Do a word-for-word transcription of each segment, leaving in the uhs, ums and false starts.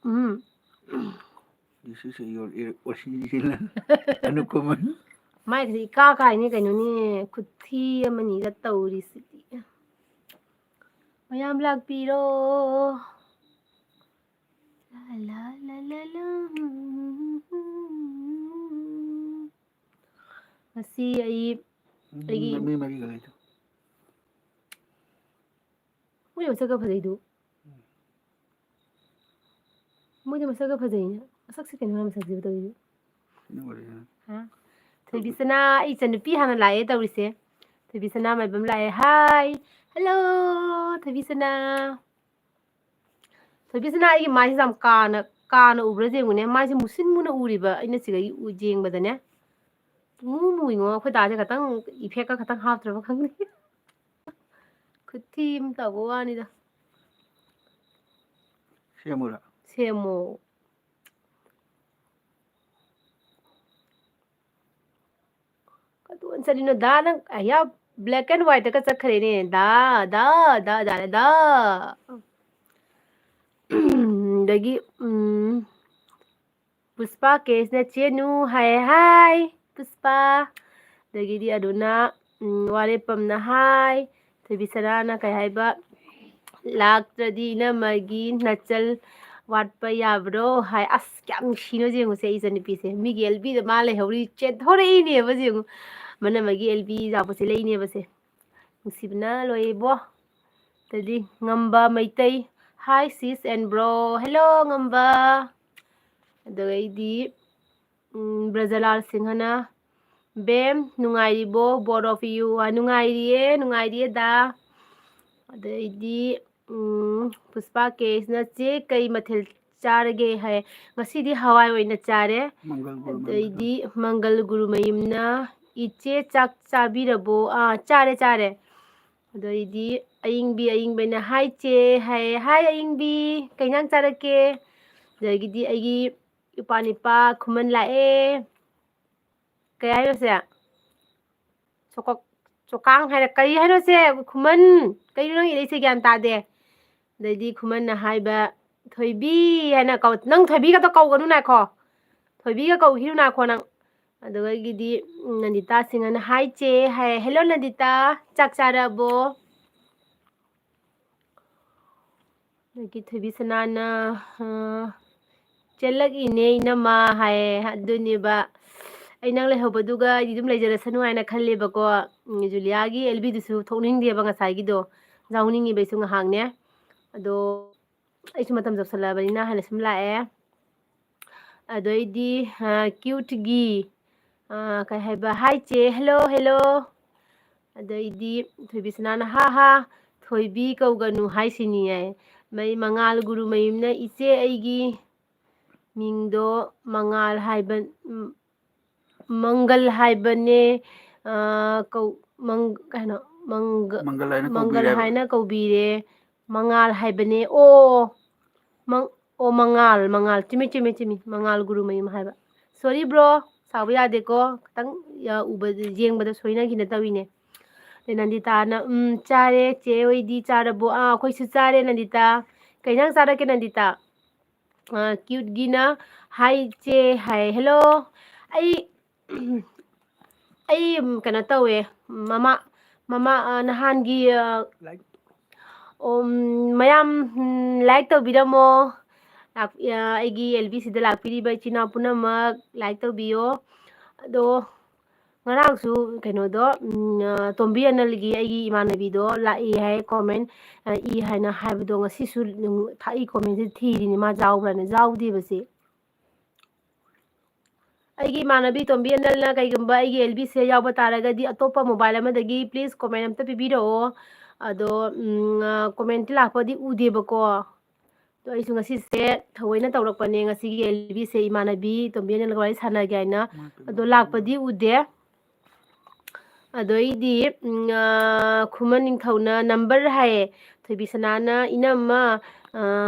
Um. This is your original Anukoman. ꯃꯥꯏꯒꯁꯦ ꯏꯀꯥ ꯀꯥꯏꯅꯤ ꯀꯩꯅꯣꯅꯦ, ꯈꯨꯊꯤ ꯑꯃꯅꯤꯒ ꯇꯧꯔꯤꯁꯤꯗꯤ꯫ ꯃꯌꯥꯝ ꯂꯥꯛꯄꯤꯔꯣ꯫ ꯂꯥ, ꯂꯥ, ꯂꯥ, ꯂꯥ, ꯂꯥ꯫ ꯉꯁꯤ ꯑꯩ ꯃꯤ, ꯑꯩꯒꯤ ꯃꯤ ꯃꯔꯤꯒ ꯂꯩꯗꯣ꯫ ꯃꯣꯏ ꯃꯁꯛꯀ ꯐꯖꯩꯗꯨ꯫ ꯃꯣꯏꯗꯤ ꯃꯁꯛꯀ ꯐꯖꯩꯅꯦ꯫ ꯃꯁꯛꯁꯦ ꯀꯩꯅꯣ ꯌꯥꯝ ꯐꯖꯩꯕ ꯇꯧꯔꯤꯁꯦ꯫ ꯀꯩꯅꯣ ꯑꯣꯏꯔꯦ꯫ ꯍꯥ? ꯊꯣꯏꯕꯤꯁꯅꯥ, ꯑꯩ ꯏꯆꯟꯅꯨꯄꯤ ꯍꯥꯟꯅ ꯂꯥꯛꯑꯦ ꯇꯧꯔꯤꯁꯦ꯫ ꯊꯣꯏꯕꯤꯁꯅꯥ ꯃꯥꯏꯕꯝ ꯂꯥꯛꯑꯦ꯫ Hi. Hello, ꯊꯣꯏꯕꯤꯁꯅꯥ꯫ ꯊꯣꯏꯕꯤꯁꯅꯥ, ꯑꯩꯒꯤ ꯃꯥꯏꯁꯦ ꯌꯥꯝ ꯀꯥꯅ, ꯀꯥꯅ ꯎꯕ꯭ꯔꯥ ꯌꯦꯡꯉꯨꯅꯦ꯫ ꯃꯥꯏꯁꯦ ꯃꯨꯁꯤꯟ ꯃꯨꯅ ꯎꯔꯤꯕ ꯑꯩꯅ ꯁꯤꯗꯒꯤ ꯎ-, ꯌꯦꯡꯕꯗꯅꯦ꯫ ꯃꯨ ꯃꯨꯏꯉꯣ, ꯑꯩꯈꯣꯏ ꯗꯥꯁꯦ ꯈꯇꯪ effectꯀ ꯈꯇꯪ ꯍꯥꯞꯇ꯭ꯔꯕ ꯈꯪꯗꯦ꯫ ꯈꯨꯊꯤ ꯑꯃ ꯇꯧꯕ ꯋꯥꯅꯤꯗ꯫ ꯁꯦꯝꯃꯨꯔꯥ? ꯁꯦꯝꯃꯣ꯫ ꯀꯗꯣꯟ ꯆꯠꯂꯤꯅꯣ ꯗꯥ ꯅꯪ? ꯑꯌꯥ, black and whiteꯀ ꯆꯠꯈ꯭ꯔꯦꯅꯦ ꯗꯥ, ꯗꯥ, ꯗꯥ, ꯗꯥ, ꯗꯥ꯫ ꯑꯗꯒꯤ, ꯎꯝ, ꯄꯨꯁꯄꯥ ꯀꯦꯁꯅ ꯆꯦꯅꯨ ꯍꯥꯏ, hi, ꯄꯨꯁꯄꯥ꯫ ꯑꯗꯒꯤꯗꯤ ꯑꯗꯨꯅ, ꯎꯝ, ꯋꯥꯔꯦꯄꯝꯅ hi, ꯊꯣꯏꯕꯤꯁꯅꯥꯅ ꯀꯩ ꯍꯥꯏꯕ, ꯂꯥꯛꯇ꯭ꯔꯗꯤ ꯏꯅꯝꯃꯒꯤ ꯅꯆꯜ ꯋꯥꯠꯄ ꯌꯥꯕ꯭ꯔꯣ ꯍꯥꯏ꯫ ꯑꯁ, ꯀꯌꯥꯝ ꯅꯨꯡꯁꯤꯅꯣ ꯌꯦꯡꯉꯨꯁꯦ, ꯏꯆꯟꯅꯨꯄꯤꯁꯦ꯫ ꯃꯤꯒꯤ ꯑꯦꯜꯕꯤꯗ ꯃꯥ ꯂꯩꯍꯧꯔꯤ, ꯆꯦꯟꯊꯣꯔꯛꯏꯅꯦꯕ, ꯌꯦꯡꯉꯨ꯫ ꯃꯅꯝꯃꯒꯤ ꯑꯦꯜꯕꯤ ꯌꯥꯎꯕꯁꯦ ꯂꯩꯅꯦꯕꯁꯦ꯫ ꯅꯨꯡꯁꯤꯕꯅ ꯂꯣꯏꯔꯦꯕꯣ꯫ ꯑꯗꯩꯗꯤ ꯉꯝꯕ Meitei, hi sis and bro, hello ꯉꯝꯕ꯫ ꯑꯗꯨꯗꯩꯗꯤ, ꯎꯝ, ꯕ꯭ꯔꯖꯂꯥꯜ ꯁꯤꯡꯍꯅ, "ꯕꯦꯝ, ꯅꯨꯡꯉꯥꯏꯔꯤꯕꯣ? Both of you?" ꯑ, "ꯅꯨꯡꯉꯥꯏꯔꯤꯌꯦ, ꯅꯨꯡꯉꯥꯏꯔꯤꯌꯦ ꯗꯥ꯫" ꯑꯗꯩꯗꯤ, ꯎꯝ, ꯄꯨꯁꯄꯥ ꯀꯦꯁꯅ, "ꯆꯦ, ꯀꯩ ꯃꯊꯦꯜ ꯆꯥꯔꯒꯦ?" ꯍꯥꯏ꯫ "ꯉꯁꯤꯗꯤ ꯍꯋꯥꯏ ꯑꯣꯏꯅ ꯆꯥꯔꯦ꯫" ꯃꯪꯒꯜ ꯒꯨꯔꯨ ꯃꯌꯨꯝꯗ꯫ ꯑꯗꯩꯗꯤ ꯃꯪꯒꯜ ꯒꯨꯔꯨ ꯃꯌꯨꯝꯅ, "ꯏꯆꯦ, ꯆꯥꯛ ꯆꯥꯕꯤꯔꯕꯣ?" "ꯑꯥ, ꯆꯥꯔꯦ, ꯆꯥꯔꯦ꯫" ꯑꯗꯩꯗꯤ ꯑꯌꯤꯡꯕꯤ, ꯑꯌꯤꯡꯕꯅ, "Hi ꯆꯦ" ꯍꯥꯏ꯫ "Hi ꯑꯌꯤꯡꯕꯤ, ꯀꯩ ꯏꯟꯖꯥꯡ ꯆꯥꯔꯛꯀꯦ?" ꯑꯗꯒꯤꯗꯤ ꯑꯩꯒꯤ ꯏꯄꯥ ꯅꯤꯄꯥ ꯈꯨꯃꯟ ꯂꯥꯛꯑꯦ꯫ ꯀꯩ ꯍꯥꯏꯅꯣ ꯁꯦ? ꯆꯣꯀꯛ-, ꯆꯣꯀꯥꯡ ꯍꯥꯏꯔ ꯀꯔꯤ ꯍꯥꯏꯅꯣ ꯁꯦ? ꯈꯨꯃꯟ, ꯀꯩꯅꯣ ꯅꯪ ꯏꯔꯛꯏꯁꯦ? ꯒ꯭ꯌꯥꯟ ꯇꯥꯗꯦ꯫ ꯑꯗꯩꯗꯤ ꯈꯨꯃꯟꯅ ꯍꯥꯏꯕ, ꯊꯣꯏꯕꯤ ꯍꯥꯏꯅ ꯀꯧ꯫ ꯅꯪ ꯊꯣꯏꯕꯤꯒꯗꯣ ꯀꯧꯒꯅꯨ, ꯉꯥꯏꯈꯣ꯫ ꯊꯣꯏꯕꯤꯒ ꯀꯧꯈꯤꯅꯨ, ꯉꯥꯏꯈꯣ ꯅꯪ꯫ ꯑꯗꯨꯗꯒꯤꯗꯤ, ꯎꯝ, ꯅꯟꯗꯤꯇꯥ ꯁꯤꯡꯍꯅ, "Hi ꯆꯦ" ꯍꯥꯏ꯫ "Hello ꯅꯟꯗꯤꯇꯥ, ꯆꯥꯛ ꯆꯥꯔꯕꯣ?" ꯑꯗꯒꯤ ꯊꯣꯏꯕꯤ ꯁꯅꯥꯅ, ꯑ, "ꯆꯦꯜꯂꯛꯏꯅꯦ ꯏꯅꯝꯃ" ꯍꯥꯏꯌꯦ꯫ ꯑꯗꯨꯅꯦꯕ, ꯑꯩ ꯅꯪ ꯂꯩꯍꯧꯕꯗꯨꯒ ꯑꯩꯗꯤ ꯑꯗꯨꯝ ꯂꯩꯖꯔꯁꯅꯨ ꯍꯥꯏꯅ ꯈꯜꯂꯦꯕꯀꯣ꯫ ꯎꯝ, ꯖꯨꯂꯤꯌꯥꯒꯤ ꯑꯦꯜꯕꯤꯗꯨꯁꯨ ꯊꯣꯛꯅꯤꯡꯗꯦꯕ ꯉꯁꯥꯏꯒꯤꯗꯣ꯫ ꯌꯥꯎꯅꯤꯡꯉꯤꯕ ꯑꯩꯁꯨ ꯉꯥꯏꯍꯥꯛꯅꯦ꯫ ꯑꯗꯣ ꯑꯩꯁꯨ ꯃꯇꯝ ꯌꯧꯁꯜꯂꯛꯑꯕꯅꯤꯅ ꯍꯥꯏꯅ ꯁꯨꯝ ꯂꯥꯛꯑꯦ꯫ ꯑꯗꯩꯗꯤ, ꯑ, ꯀ꯭ꯌꯨꯠꯒꯤ, ꯑ, ꯀꯩ ꯍꯥꯏꯕ, "Hi ꯆꯦ, hello, hello." ꯑꯗꯩꯗꯤ ꯊꯣꯏꯕꯤ ꯁꯅꯥꯅ, "ꯍꯥ ꯍꯥ, ꯊꯣꯏꯕꯤ ꯀꯧꯒꯅꯨ ꯍꯥꯏꯁꯤꯅꯤ" ꯍꯥꯏ꯫ ꯃꯩ ꯃꯉꯥꯜ ꯒꯨꯔꯨꯃꯌꯨꯝꯅ, "ꯏꯆꯦ ꯑꯩꯒꯤ ꯃꯤꯡꯗꯣ ꯃꯉꯥꯜ ꯍꯥꯏꯕ, ꯎꯝ, ꯃꯪꯒꯜ ꯍꯥꯏꯕꯅꯦ, ꯑ, ꯀꯧ-, ꯃꯪ-, ꯀꯩꯅꯣ, ꯃꯪꯒ-, ꯃꯪꯒꯜ ꯍꯥꯏꯅ ꯃꯪꯒꯜ ꯀꯧꯕꯤꯔꯦ ꯍꯥꯏꯕ꯫ ꯍꯥꯏꯅ ꯀꯧꯕꯤꯔꯦ, ꯃꯉꯥꯜ ꯍꯥꯏꯕꯅꯦ꯫ ꯑꯣ, ꯃꯪ-, ꯑꯣ, ꯃꯉꯥꯜ, ꯃꯉꯥꯜ꯫ ꯆꯨꯝꯃꯤ, ꯆꯨꯝꯃꯤ, ꯆꯨꯝꯃꯤ꯫ ꯃꯉꯥꯜ ꯒꯨꯔꯨꯃꯌꯨꯝ ꯍꯥꯏꯕ꯫ Sorry bro, ꯁꯥꯎꯕ ꯌꯥꯗꯦꯀꯣ꯫ ꯈꯤꯇꯪ, ꯑ, ꯎꯕ, ꯌꯦꯡꯕꯗ ꯁꯣꯏꯅꯈꯤꯅ ꯇꯧꯔꯤꯅꯦ꯫ ꯑꯗꯩ ꯅꯟꯗꯤꯇꯥꯅ, "ꯎꯝ, ꯆꯥꯔꯦ꯫ ꯆꯦ ꯍꯣꯏꯗꯤ ꯆꯥꯔꯕꯣ?" "ꯑꯥ, ꯑꯩꯈꯣꯏꯁꯨ ꯆꯥꯔꯦ, ꯅꯟꯗꯤꯇꯥ꯫ ꯀꯩ ꯏꯟꯖꯥꯡ ꯆꯥꯔꯛꯀꯦ, ꯅꯟꯗꯤꯇꯥ?" ꯑ, ꯀ꯭ꯌꯨꯠꯒꯤꯅ, "Hi ꯆꯦ" ꯍꯥꯏ꯫ "Hello, ꯑꯩ, ꯑꯩ, ꯎꯝ, ꯀꯩꯅꯣ ꯇꯧꯋꯦ, ꯃꯃꯥ, ꯃꯃꯥ, ꯑ, ꯅꯍꯥꯟꯒꯤ, ꯑ, ꯂꯥꯏꯛ꯫ ꯑꯣ, ꯎꯝ, ꯃꯌꯥꯝ, ꯎꯝ, ꯂꯥꯏꯛ ꯇꯧꯕꯤꯔꯝꯃꯣ꯫ ꯂꯥꯛ-, ꯑ, ꯑꯩꯒꯤ ꯑꯦꯜꯕꯤꯁꯤꯗ ꯂꯥꯛꯄꯤꯔꯤꯕ ꯏꯆꯤꯟ ꯏꯅꯥꯎ ꯄꯨꯝꯅꯃꯛ ꯂꯥꯏꯛ ꯇꯧꯕꯤꯌꯣ꯫ ꯑꯗꯣ ꯉꯔꯥꯡꯁꯨ ꯀꯩꯅꯣꯗꯣ, ꯎꯝ, ꯑ, ꯇꯣꯝꯕꯤ ꯑꯅꯜꯒꯤ ꯑꯩꯒꯤ ꯏꯃꯥꯟꯅꯕꯤꯗꯣ ꯂꯥꯛꯏ ꯍꯥꯏ, ꯀꯣꯃꯦꯟ, ꯑ, ꯏ ꯍꯥꯏꯅ ꯍꯥꯏꯕꯗꯣ ꯉꯁꯤꯁꯨ, ꯎꯝ, ꯊꯥ-, ꯑꯩ ꯀꯣꯃꯦꯟꯁꯦ ꯊꯤꯔꯤꯅꯤ, ꯃꯥ ꯌꯥꯎꯕ꯭ꯔꯥꯅ꯫ ꯌꯥꯎꯗꯦꯕꯁꯦ꯫ ꯑꯩꯒꯤ ꯏꯃꯥꯟꯅꯕꯤ ꯇꯣꯝꯕꯤ ꯑꯅꯜꯅ ꯀꯩꯒꯨꯝꯕ ꯑꯩꯒꯤ ꯑꯦꯜꯕꯤꯁꯦ ꯌꯥꯎꯕ ꯇꯥꯔꯒꯗꯤ ꯑꯇꯣꯞꯄ ꯃꯣꯕꯥꯏꯜ ꯑꯃꯗꯒꯤ please ꯀꯣꯃꯦꯟ ꯑꯝꯇ ꯄꯤꯕꯤꯔꯛꯑꯣ꯫ ꯑꯗꯣ, ꯎꯝ, ꯑ, ꯀꯣꯃꯦꯟꯇꯤ ꯂꯥꯛꯄꯗꯤ ꯎꯗꯦꯕꯀꯣ꯫ ꯑꯗꯣ ꯑꯩꯁꯨ ꯉꯁꯤꯁꯦ ꯊꯑꯣꯏꯅ ꯇꯧꯔꯛꯄꯅꯦ, ꯉꯁꯤꯒꯤ ꯑꯦꯜꯕꯤꯁꯦ ꯏꯃꯥꯟꯅꯕꯤ ꯇꯣꯝꯕꯤ ꯑꯅꯜꯒ ꯋꯥꯔꯤ ꯁꯥꯟꯅꯒꯦ ꯍꯥꯏꯅ꯫ ꯑꯗꯣ ꯂꯥꯛꯄꯗꯤ ꯎꯗꯦ꯫ ꯑꯗꯩꯗꯤ, ꯎꯝ, ꯑ, ꯈꯨꯃꯟ ꯅꯤꯡꯊꯧꯅ ꯅꯝꯕꯔ ꯍꯥꯏꯌꯦ꯫ ꯊꯣꯏꯕꯤ ꯁꯅꯥꯅ, "ꯏꯅꯝꯃ, ꯑ,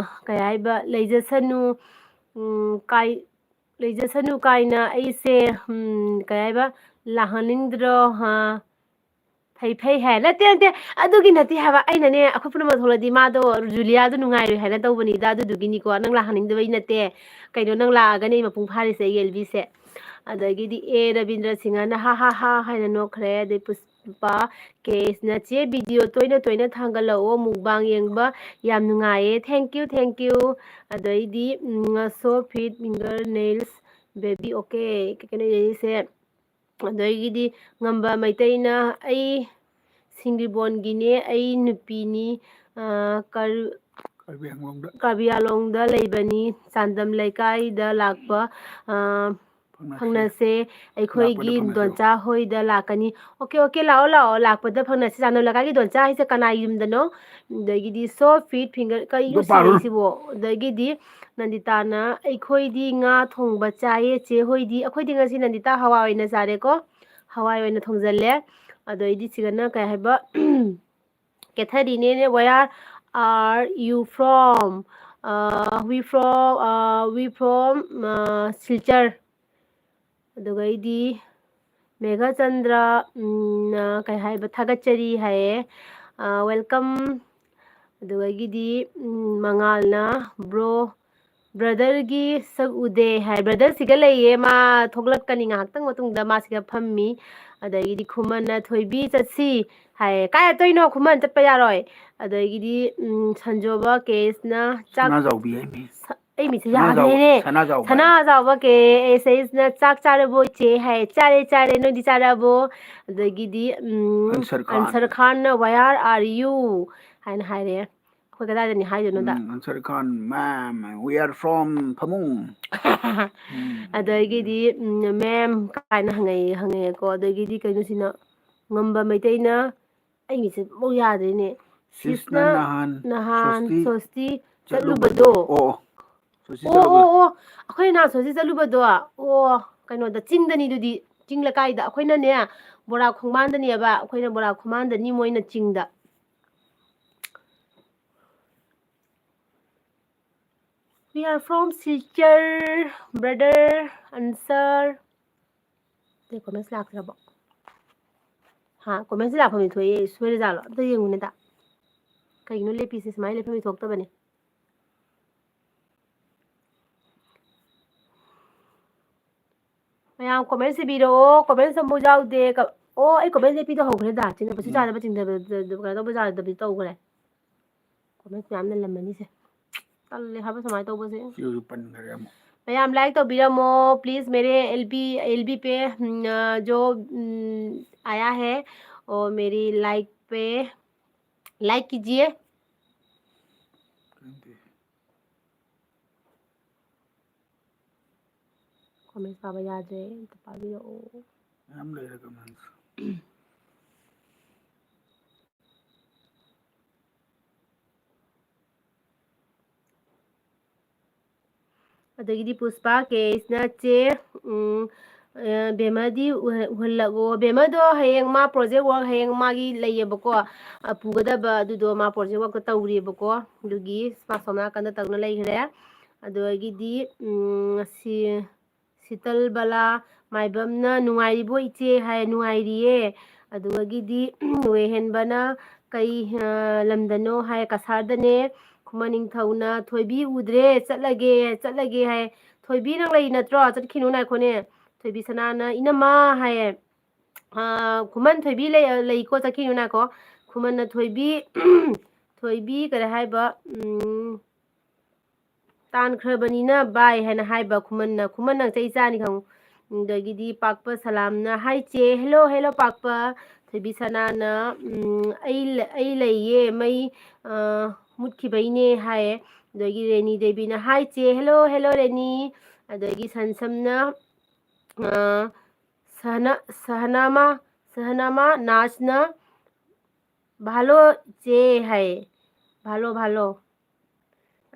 ꯀꯩ ꯍꯥꯏꯕ, ꯂꯩꯖꯁꯅꯨ, ꯎꯝ, ꯀꯥꯏ-, ꯂꯩꯖꯁꯅꯨ ꯀꯥꯏꯅ ꯑꯩꯁꯦ, ꯎꯝ, ꯀꯩ ꯍꯥꯏꯕ, ꯂꯥꯛꯍꯟꯅꯤꯡꯗ꯭ꯔꯣ?" ꯍꯥ? ꯐꯩ ꯐꯩ ꯍꯥꯏ꯫ ꯅꯠꯇꯦ ꯅꯠꯇꯦ, ꯑꯗꯨꯒꯤ ꯅꯠꯇꯦ ꯍꯥꯏꯕ꯫ ꯑꯩꯅꯅꯦ, ꯑꯩꯈꯣꯏ ꯄꯨꯝꯅꯃꯛ ꯊꯣꯛꯂꯗꯤ ꯃꯥꯗꯣ, ꯖꯨꯂꯤꯌꯥꯗꯣ ꯅꯨꯡꯉꯥꯏꯔꯣꯏ ꯍꯥꯏꯅ ꯇꯧꯕꯅꯤꯗ꯫ ꯑꯗꯨꯗꯨꯒꯤꯅꯤꯀꯣ, ꯅꯪ ꯂꯥꯛꯍꯟꯅꯤꯡꯗꯕꯩ ꯅꯠꯇꯦ꯫ ꯀꯩꯅꯣ, ꯅꯪ ꯂꯥꯛꯑꯒꯅꯦ ꯑꯩ ꯃꯄꯨꯡ ꯐꯥꯔꯤꯁꯦ, ꯑꯩꯒꯤ ꯑꯦꯜ ꯕꯤꯁꯦ꯫ ꯑꯗꯒꯤꯗꯤ ꯑꯦ ꯔꯕꯤꯟꯗ꯭ꯔ ꯁꯤꯡꯍꯅ "ꯍꯥ ꯍꯥ ꯍꯥ" ꯍꯥꯏꯅ ꯅꯣꯛꯈ꯭ꯔꯦ꯫ ꯑꯗꯩ ꯄꯨꯁꯄꯥ ꯀꯦꯁꯅ "ꯆꯦ, ꯚꯤꯗꯤꯑꯣ ꯇꯣꯏꯅ ꯇꯣꯏꯅ ꯊꯥꯡꯒꯠꯂꯛꯑꯣ, ꯃꯨꯛꯕꯥꯡ ꯌꯦꯡꯕ ꯌꯥꯝ ꯅꯨꯡꯉꯥꯏꯌꯦ꯫ Thank you, thank you꯫ ꯑꯗꯩꯗꯤ, ꯎꯝ, so fit finger nails baby, okay꯫ ꯀꯩꯅꯣ ꯌꯩꯔꯤꯁꯦ꯫ ꯑꯗꯒꯤꯗꯤ ꯉꯝꯕ ꯃꯩꯇꯩꯅ "ꯑꯩ ꯁꯤꯡꯕꯤꯕꯣꯟꯒꯤꯅꯦ, ꯑꯩ ꯅꯨꯄꯤꯅꯤ, ꯑ, ꯀꯔ-" ꯀꯥꯔꯕꯤ ꯑꯪꯂꯣꯡꯗ꯫ "ꯀꯥꯔꯕꯤ ꯑꯪꯂꯣꯡꯗ ꯂꯩꯕꯅꯤ, ꯆꯥꯟꯗꯝ ꯂꯩꯀꯥꯏꯗ ꯂꯥꯛꯄ, ꯑ, ꯐꯪꯅꯁꯦ꯫ ꯐꯪꯅꯁꯦ, ꯑꯩꯈꯣꯏꯒꯤ ꯂꯥꯛꯄꯗ ꯐꯪꯅꯁꯦꯕ꯫ ꯗꯣꯟꯆꯥ ꯍꯣꯏꯗ ꯂꯥꯛꯀꯅꯤ"꯫ ꯑꯣꯀꯦ, ꯑꯣꯀꯦ, ꯂꯥꯛꯑꯣ, ꯂꯥꯛꯑꯣ, ꯂꯥꯛꯄꯗ ꯐꯪꯅꯁꯦ꯫ ꯆꯥꯟꯗꯝ ꯂꯩꯀꯥꯏꯒꯤ ꯗꯣꯟꯆꯥ ꯍꯥꯏꯁꯦ ꯀꯅꯥꯒꯤ ꯌꯨꯝꯗꯅꯣ? ꯑꯗꯒꯤꯗꯤ so fit finger, ꯀꯩꯅꯣ ꯑꯗꯨ ꯄꯥꯔꯨ꯫ ꯁꯤꯔꯛꯏꯁꯤꯕꯣ? ꯑꯗꯒꯤꯗꯤ ꯅꯟꯗꯤꯇꯥꯅ "ꯑꯩꯈꯣꯏꯗꯤ ꯉꯥ ꯊꯣꯡꯕ ꯆꯥꯏꯌꯦ, ꯆꯦ ꯍꯣꯏꯗꯤ?" ꯑꯩꯈꯣꯏꯗꯤ ꯉꯁꯤ ꯅꯟꯗꯤꯇꯥ ꯍꯋꯥꯏ ꯑꯣꯏꯅ ꯆꯥꯔꯦꯀꯣ꯫ ꯍꯋꯥꯏ ꯑꯣꯏꯅ ꯊꯣꯡꯖꯜꯂꯦ꯫ ꯑꯗꯩꯗꯤ ꯁꯤꯒꯅ ꯀꯩ ꯍꯥꯏꯕ? ꯀꯦꯊꯔꯤꯅꯦꯅꯦ, "Where are you from?" ꯑ, "We from, ꯑ, we from, ꯑ, ꯁꯤꯜꯆꯔ"꯫ ꯑꯗꯨꯒꯩꯗꯤ ꯃꯦꯘꯆꯟꯗ꯭ꯔ, ꯎꯝ, ꯑ, ꯀꯩ ꯍꯥꯏꯕ, "ꯊꯥꯒꯠꯆꯔꯤ" ꯍꯥꯏꯌꯦ꯫ ꯑ, "Welcome"꯫ ꯑꯗꯨꯗꯒꯤꯗꯤ, ꯎꯝ, ꯃꯉꯥꯜꯅ "Bro, brotherꯒꯤ ꯁꯛ ꯎꯗꯦ" ꯍꯥꯏ꯫ Brotherꯁꯤꯒ ꯂꯩꯌꯦ, ꯃꯥ ꯊꯣꯛꯂꯛꯀꯅꯤ ꯉꯥꯏꯍꯥꯛꯇꯪ ꯃꯇꯨꯡꯗ, ꯃꯥꯁꯤꯒ ꯐꯝꯃꯤ꯫ ꯑꯗꯒꯤꯗꯤ ꯈꯨꯃꯟꯅ "ꯊꯣꯏꯕꯤ ꯆꯠꯁꯤ" ꯍꯥꯏꯌꯦ꯫ ꯀꯥꯏ ꯆꯠꯇꯣꯏꯅꯣ? ꯈꯨꯃꯟ ꯆꯠꯄ ꯌꯥꯔꯣꯏ꯫ ꯑꯗꯒꯤꯗꯤ, ꯎꯝ, ꯁꯟꯖꯣꯕ ꯀꯦꯁꯅ ꯆꯥꯛ ꯁꯅꯥꯖꯥꯎꯕꯤ ꯍꯥꯏꯃꯤ꯫ ꯁ-, ꯑꯩ ꯃꯤꯠꯁꯦ ꯁꯅꯥꯖꯥꯎ-, ꯌꯥꯗ꯭ꯔꯦꯅꯦ꯫ ꯁꯅꯥꯖꯥꯎꯕ ꯍꯥꯏꯃꯤ꯫ ꯁꯅꯥꯖꯥꯎꯕ ꯀꯦ ꯑꯦꯁ ꯑꯦꯁꯅ "ꯆꯥꯛ ꯆꯥꯔꯕꯣ ꯏꯆꯦ?" ꯍꯥꯏ꯫ "ꯆꯥꯔꯦ, ꯆꯥꯔꯦ, ꯅꯣꯏꯗꯤ ꯆꯥꯔꯕꯣ?" ꯑꯗꯒꯤꯗꯤ, ꯎꯝ, ꯑꯟꯁꯔ ꯈꯥꯟ꯫ ꯑꯟꯁꯔ ꯈꯥꯟꯅ "Where are you?" ꯍꯥꯏꯅ ꯍꯥꯏꯔꯦ꯫ ꯑꯩꯈꯣꯏ ꯀꯗꯥꯏꯗꯅꯤ ꯍꯥꯏꯗꯣꯏꯅꯣꯗ? ꯎꯝ, Ansar Khan, "Ma'am, we are from ꯐꯃꯨꯡ"꯫ ꯎꯝ꯫ ꯑꯗꯒꯤꯗꯤ, ꯎꯝ, "Ma'am" ꯀꯥꯏꯅ ꯍꯪꯉꯛꯑꯦ, ꯍꯪꯉꯛꯑꯦꯀꯣ꯫ ꯑꯗꯒꯤꯗꯤ ꯀꯩꯅꯣꯁꯤꯅ, ꯉꯝꯕ ꯃꯩꯇꯩꯅ, ꯑꯩ ꯃꯤꯠꯁꯦ ꯑꯃꯨꯛ ꯌꯥꯗ꯭ꯔꯦꯅꯦ꯫ ꯁꯤꯁꯅ ꯁꯤꯁꯅ ꯅꯍꯥꯟ ꯅꯍꯥꯟ ꯁꯣꯁꯇꯤ ꯁꯣꯁꯇꯤ ꯆꯠꯂꯨꯕꯗꯣ꯫ ꯆꯠꯂꯨꯕꯗꯣ꯫ ꯑꯣ, ꯑꯣ꯫ ꯁꯣꯁꯇꯤ ꯑꯣ, ꯑꯣ, ꯆꯠꯂꯨꯕꯗꯣ꯫ ꯑꯣ꯫ ꯑꯩꯈꯣꯏ ꯅꯍꯥꯟ ꯁꯣꯁꯇꯤ ꯆꯠꯂꯨꯕꯗꯣ꯫ ꯑꯣ, ꯀꯩꯅꯣꯗ, ꯆꯤꯡꯗꯅꯤ ꯑꯗꯨꯗꯤ꯫ ꯆꯤꯡ ꯂꯩꯀꯥꯏꯗ꯫ ꯑꯩꯈꯣꯏꯅꯅꯦ, ꯕꯣꯔꯥ ꯈꯣꯡꯕꯥꯟꯗꯅꯦꯕ꯫ ꯑꯩꯈꯣꯏꯅ ꯕꯣꯔꯥ ꯈꯣꯡꯕꯥꯟꯗꯅꯤ, ꯃꯣꯏꯅ ꯆꯤꯡꯗ꯫ "We are from Silchar, brother, answer." ꯑꯇꯩ comments ꯂꯥꯛꯇ꯭ꯔꯕꯣ? ꯍꯥ, comment ꯁꯦ ꯂꯥꯛꯐꯝꯗꯤ ꯊꯣꯛꯑꯦ, ꯁꯣꯏꯔꯖꯥꯠꯂꯣ? ꯑꯝꯇ ꯌꯦꯡꯉꯨꯅꯦ ꯇ꯫ ꯀꯩꯒꯤꯅꯣ ꯂꯦꯞꯄꯤꯁꯦ? ꯁꯨꯃꯥꯏꯅ ꯂꯦꯞꯐꯝꯗꯤ ꯊꯣꯛꯇꯕꯅꯦ꯫ ꯃꯌꯥꯝ comment ꯁꯦ ꯄꯤꯔꯛꯑꯣ꯫ Comment ꯑꯃꯨꯛ ꯌꯥꯎꯗꯦ꯫ ꯀ-, ꯑꯣ, ꯑꯩ comment ꯁꯦ ꯄꯤꯗꯣ ꯍꯧꯈ꯭ꯔꯦꯗ꯫ ꯆꯤꯡꯅꯕꯁꯨ ꯎꯝ꯫ ꯆꯥꯗꯕ, ꯆꯤꯡꯅꯕ, ꯀꯩꯅꯣ ꯇꯧꯕ ꯌꯥꯗꯕꯗꯤ ꯇꯧꯈ꯭ꯔꯦ꯫ Comment ꯃꯌꯥꯝ ꯅꯜꯂꯝꯃꯅꯤꯁꯦ꯫ ꯇꯜꯂꯦ ꯍꯥꯏꯕ ꯁꯨꯃꯥꯏꯅ ꯇꯧꯕꯁꯦ꯫ ꯁꯤꯁꯨ ꯄꯟꯈ꯭ꯔꯦ ꯑꯃꯨꯛ꯫ ꯃꯌꯥꯝ like ꯇꯧꯕꯤꯔꯝꯃꯣ, please꯫ मेरे एलबी, एलबी पे, ꯎꯝ, ꯑ, जो, ꯎꯝ, आया है, वो मेरी like पे like कीजिए꯫ ꯈꯪꯗꯦ꯫ Comment ꯄꯥꯕ ꯌꯥꯗ꯭ꯔꯦ, ꯑꯝꯇ ꯄꯥꯕꯤꯔꯛꯑꯣ꯫ ꯃꯌꯥꯝ ꯂꯩꯔꯦ comment꯫ ꯑꯗꯒꯤꯗꯤ ꯄꯨꯁꯄꯥ ꯀꯦ ꯑꯦꯁꯅ ꯆꯦ, ꯎꯝ, ꯑ, ꯕꯦꯃꯗꯤ ꯎꯍ-, ꯎꯍꯜꯂꯛꯑꯣ꯫ ꯕꯦꯃꯗꯣ ꯍꯌꯦꯡ ꯃꯥ project work ꯍꯌꯦꯡ ꯃꯥꯒꯤ ꯂꯩꯌꯦꯕꯀꯣ, ꯑ, ꯄꯨꯒꯗꯕ ꯑꯗꯨꯗꯣ ꯃꯥ project workꯇꯣ ꯇꯧꯔꯤꯕꯀꯣ꯫ ꯑꯗꯨꯒꯤ ꯃꯥ ꯁꯣꯝ ꯅꯥꯀꯟꯗ ꯇꯧꯅ ꯂꯩꯈ꯭ꯔꯦ꯫ ꯑꯗꯨꯗꯒꯤꯗꯤ, ꯎꯝ, ꯁꯤ ꯁꯤꯇꯜꯕꯂꯥ ꯃꯥꯏꯕꯝꯅ "ꯅꯨꯡꯉꯥꯏꯔꯤꯕꯣ ꯏꯆꯦ?" ꯍꯥꯏ꯫ "ꯅꯨꯡꯉꯥꯏꯔꯤꯌꯦ꯫" ꯑꯗꯨꯗꯒꯤꯗꯤ ꯋꯦꯍꯦꯟꯕꯅ "ꯀꯩ, ꯑ, ꯂꯝꯗꯅꯣ?" ꯍꯥꯏ꯫ "ꯀꯁꯥꯔꯗꯅꯦ꯫" ꯈꯨꯃꯟ ꯅꯤꯡꯊꯧꯅ "ꯊꯣꯏꯕꯤ ꯎꯗ꯭ꯔꯦ, ꯆꯠꯂꯒꯦ, ꯆꯠꯂꯒꯦ" ꯍꯥꯏ꯫ "ꯊꯣꯏꯕꯤ ꯅꯪ ꯂꯩ ꯅꯠꯇ꯭ꯔꯣ? ꯆꯠꯈꯤꯅꯨ, ꯉꯥꯏꯈꯣꯅꯦ꯫" ꯊꯣꯏꯕꯤ ꯁꯅꯥꯅ "ꯏꯅꯝꯃ" ꯍꯥꯏꯌꯦ꯫ ꯑ, "ꯈꯨꯃꯟ ꯊꯣꯏꯕꯤ ꯂꯩ, ꯂꯩꯀꯣ, ꯆꯠꯈꯤꯅꯨ, ꯉꯥꯏꯈꯣ꯫" ꯈꯨꯃꯟꯅ "ꯊꯣꯏꯕꯤ, ꯊꯣꯏꯕꯤ" ꯀꯔꯤ ꯍꯥꯏꯕ? ꯎꯝ, "ꯇꯥꯟꯈ꯭ꯔꯕꯅꯤꯅ bye" ꯍꯥꯏꯅ ꯍꯥꯏꯕ ꯈꯨꯃꯟꯅ꯫ ꯈꯨꯃꯟ ꯅꯪ ꯆꯩ ꯆꯥꯅꯤ ꯈꯪꯉꯨ꯫ ꯑꯗꯒꯤꯗꯤ ꯄꯥꯛꯄ ꯁꯂꯥꯝꯅ "Hi ꯆꯦ꯫" "Hello, hello ꯄꯥꯛꯄ꯫" ꯊꯣꯏꯕꯤ ꯁꯅꯥꯅ, ꯎꯝ, "ꯑꯩ ꯂ-, ꯑꯩ ꯂꯩꯌꯦ, ꯃꯩ, ꯑ, ꯃꯨꯠꯈꯤꯕꯩꯅꯦ" ꯍꯥꯏꯌꯦ꯫ ꯑꯗꯒꯤ ꯔꯦꯅꯤ ꯗꯦꯕꯤꯅ "Hi ꯆꯦ꯫" "Hello, hello rainy." ꯑꯗꯒꯤ ꯁꯟꯁꯝꯅ, ꯑ, ꯁꯍꯅ-, ꯁꯍꯅꯥꯃ, ꯁꯍꯅꯥꯃ ꯅꯥꯖꯅ "ꯚꯥꯂꯣ ꯆꯦ" ꯍꯥꯏꯌꯦ꯫ "ꯚꯥꯂꯣ, ꯚꯥꯂꯣ꯫"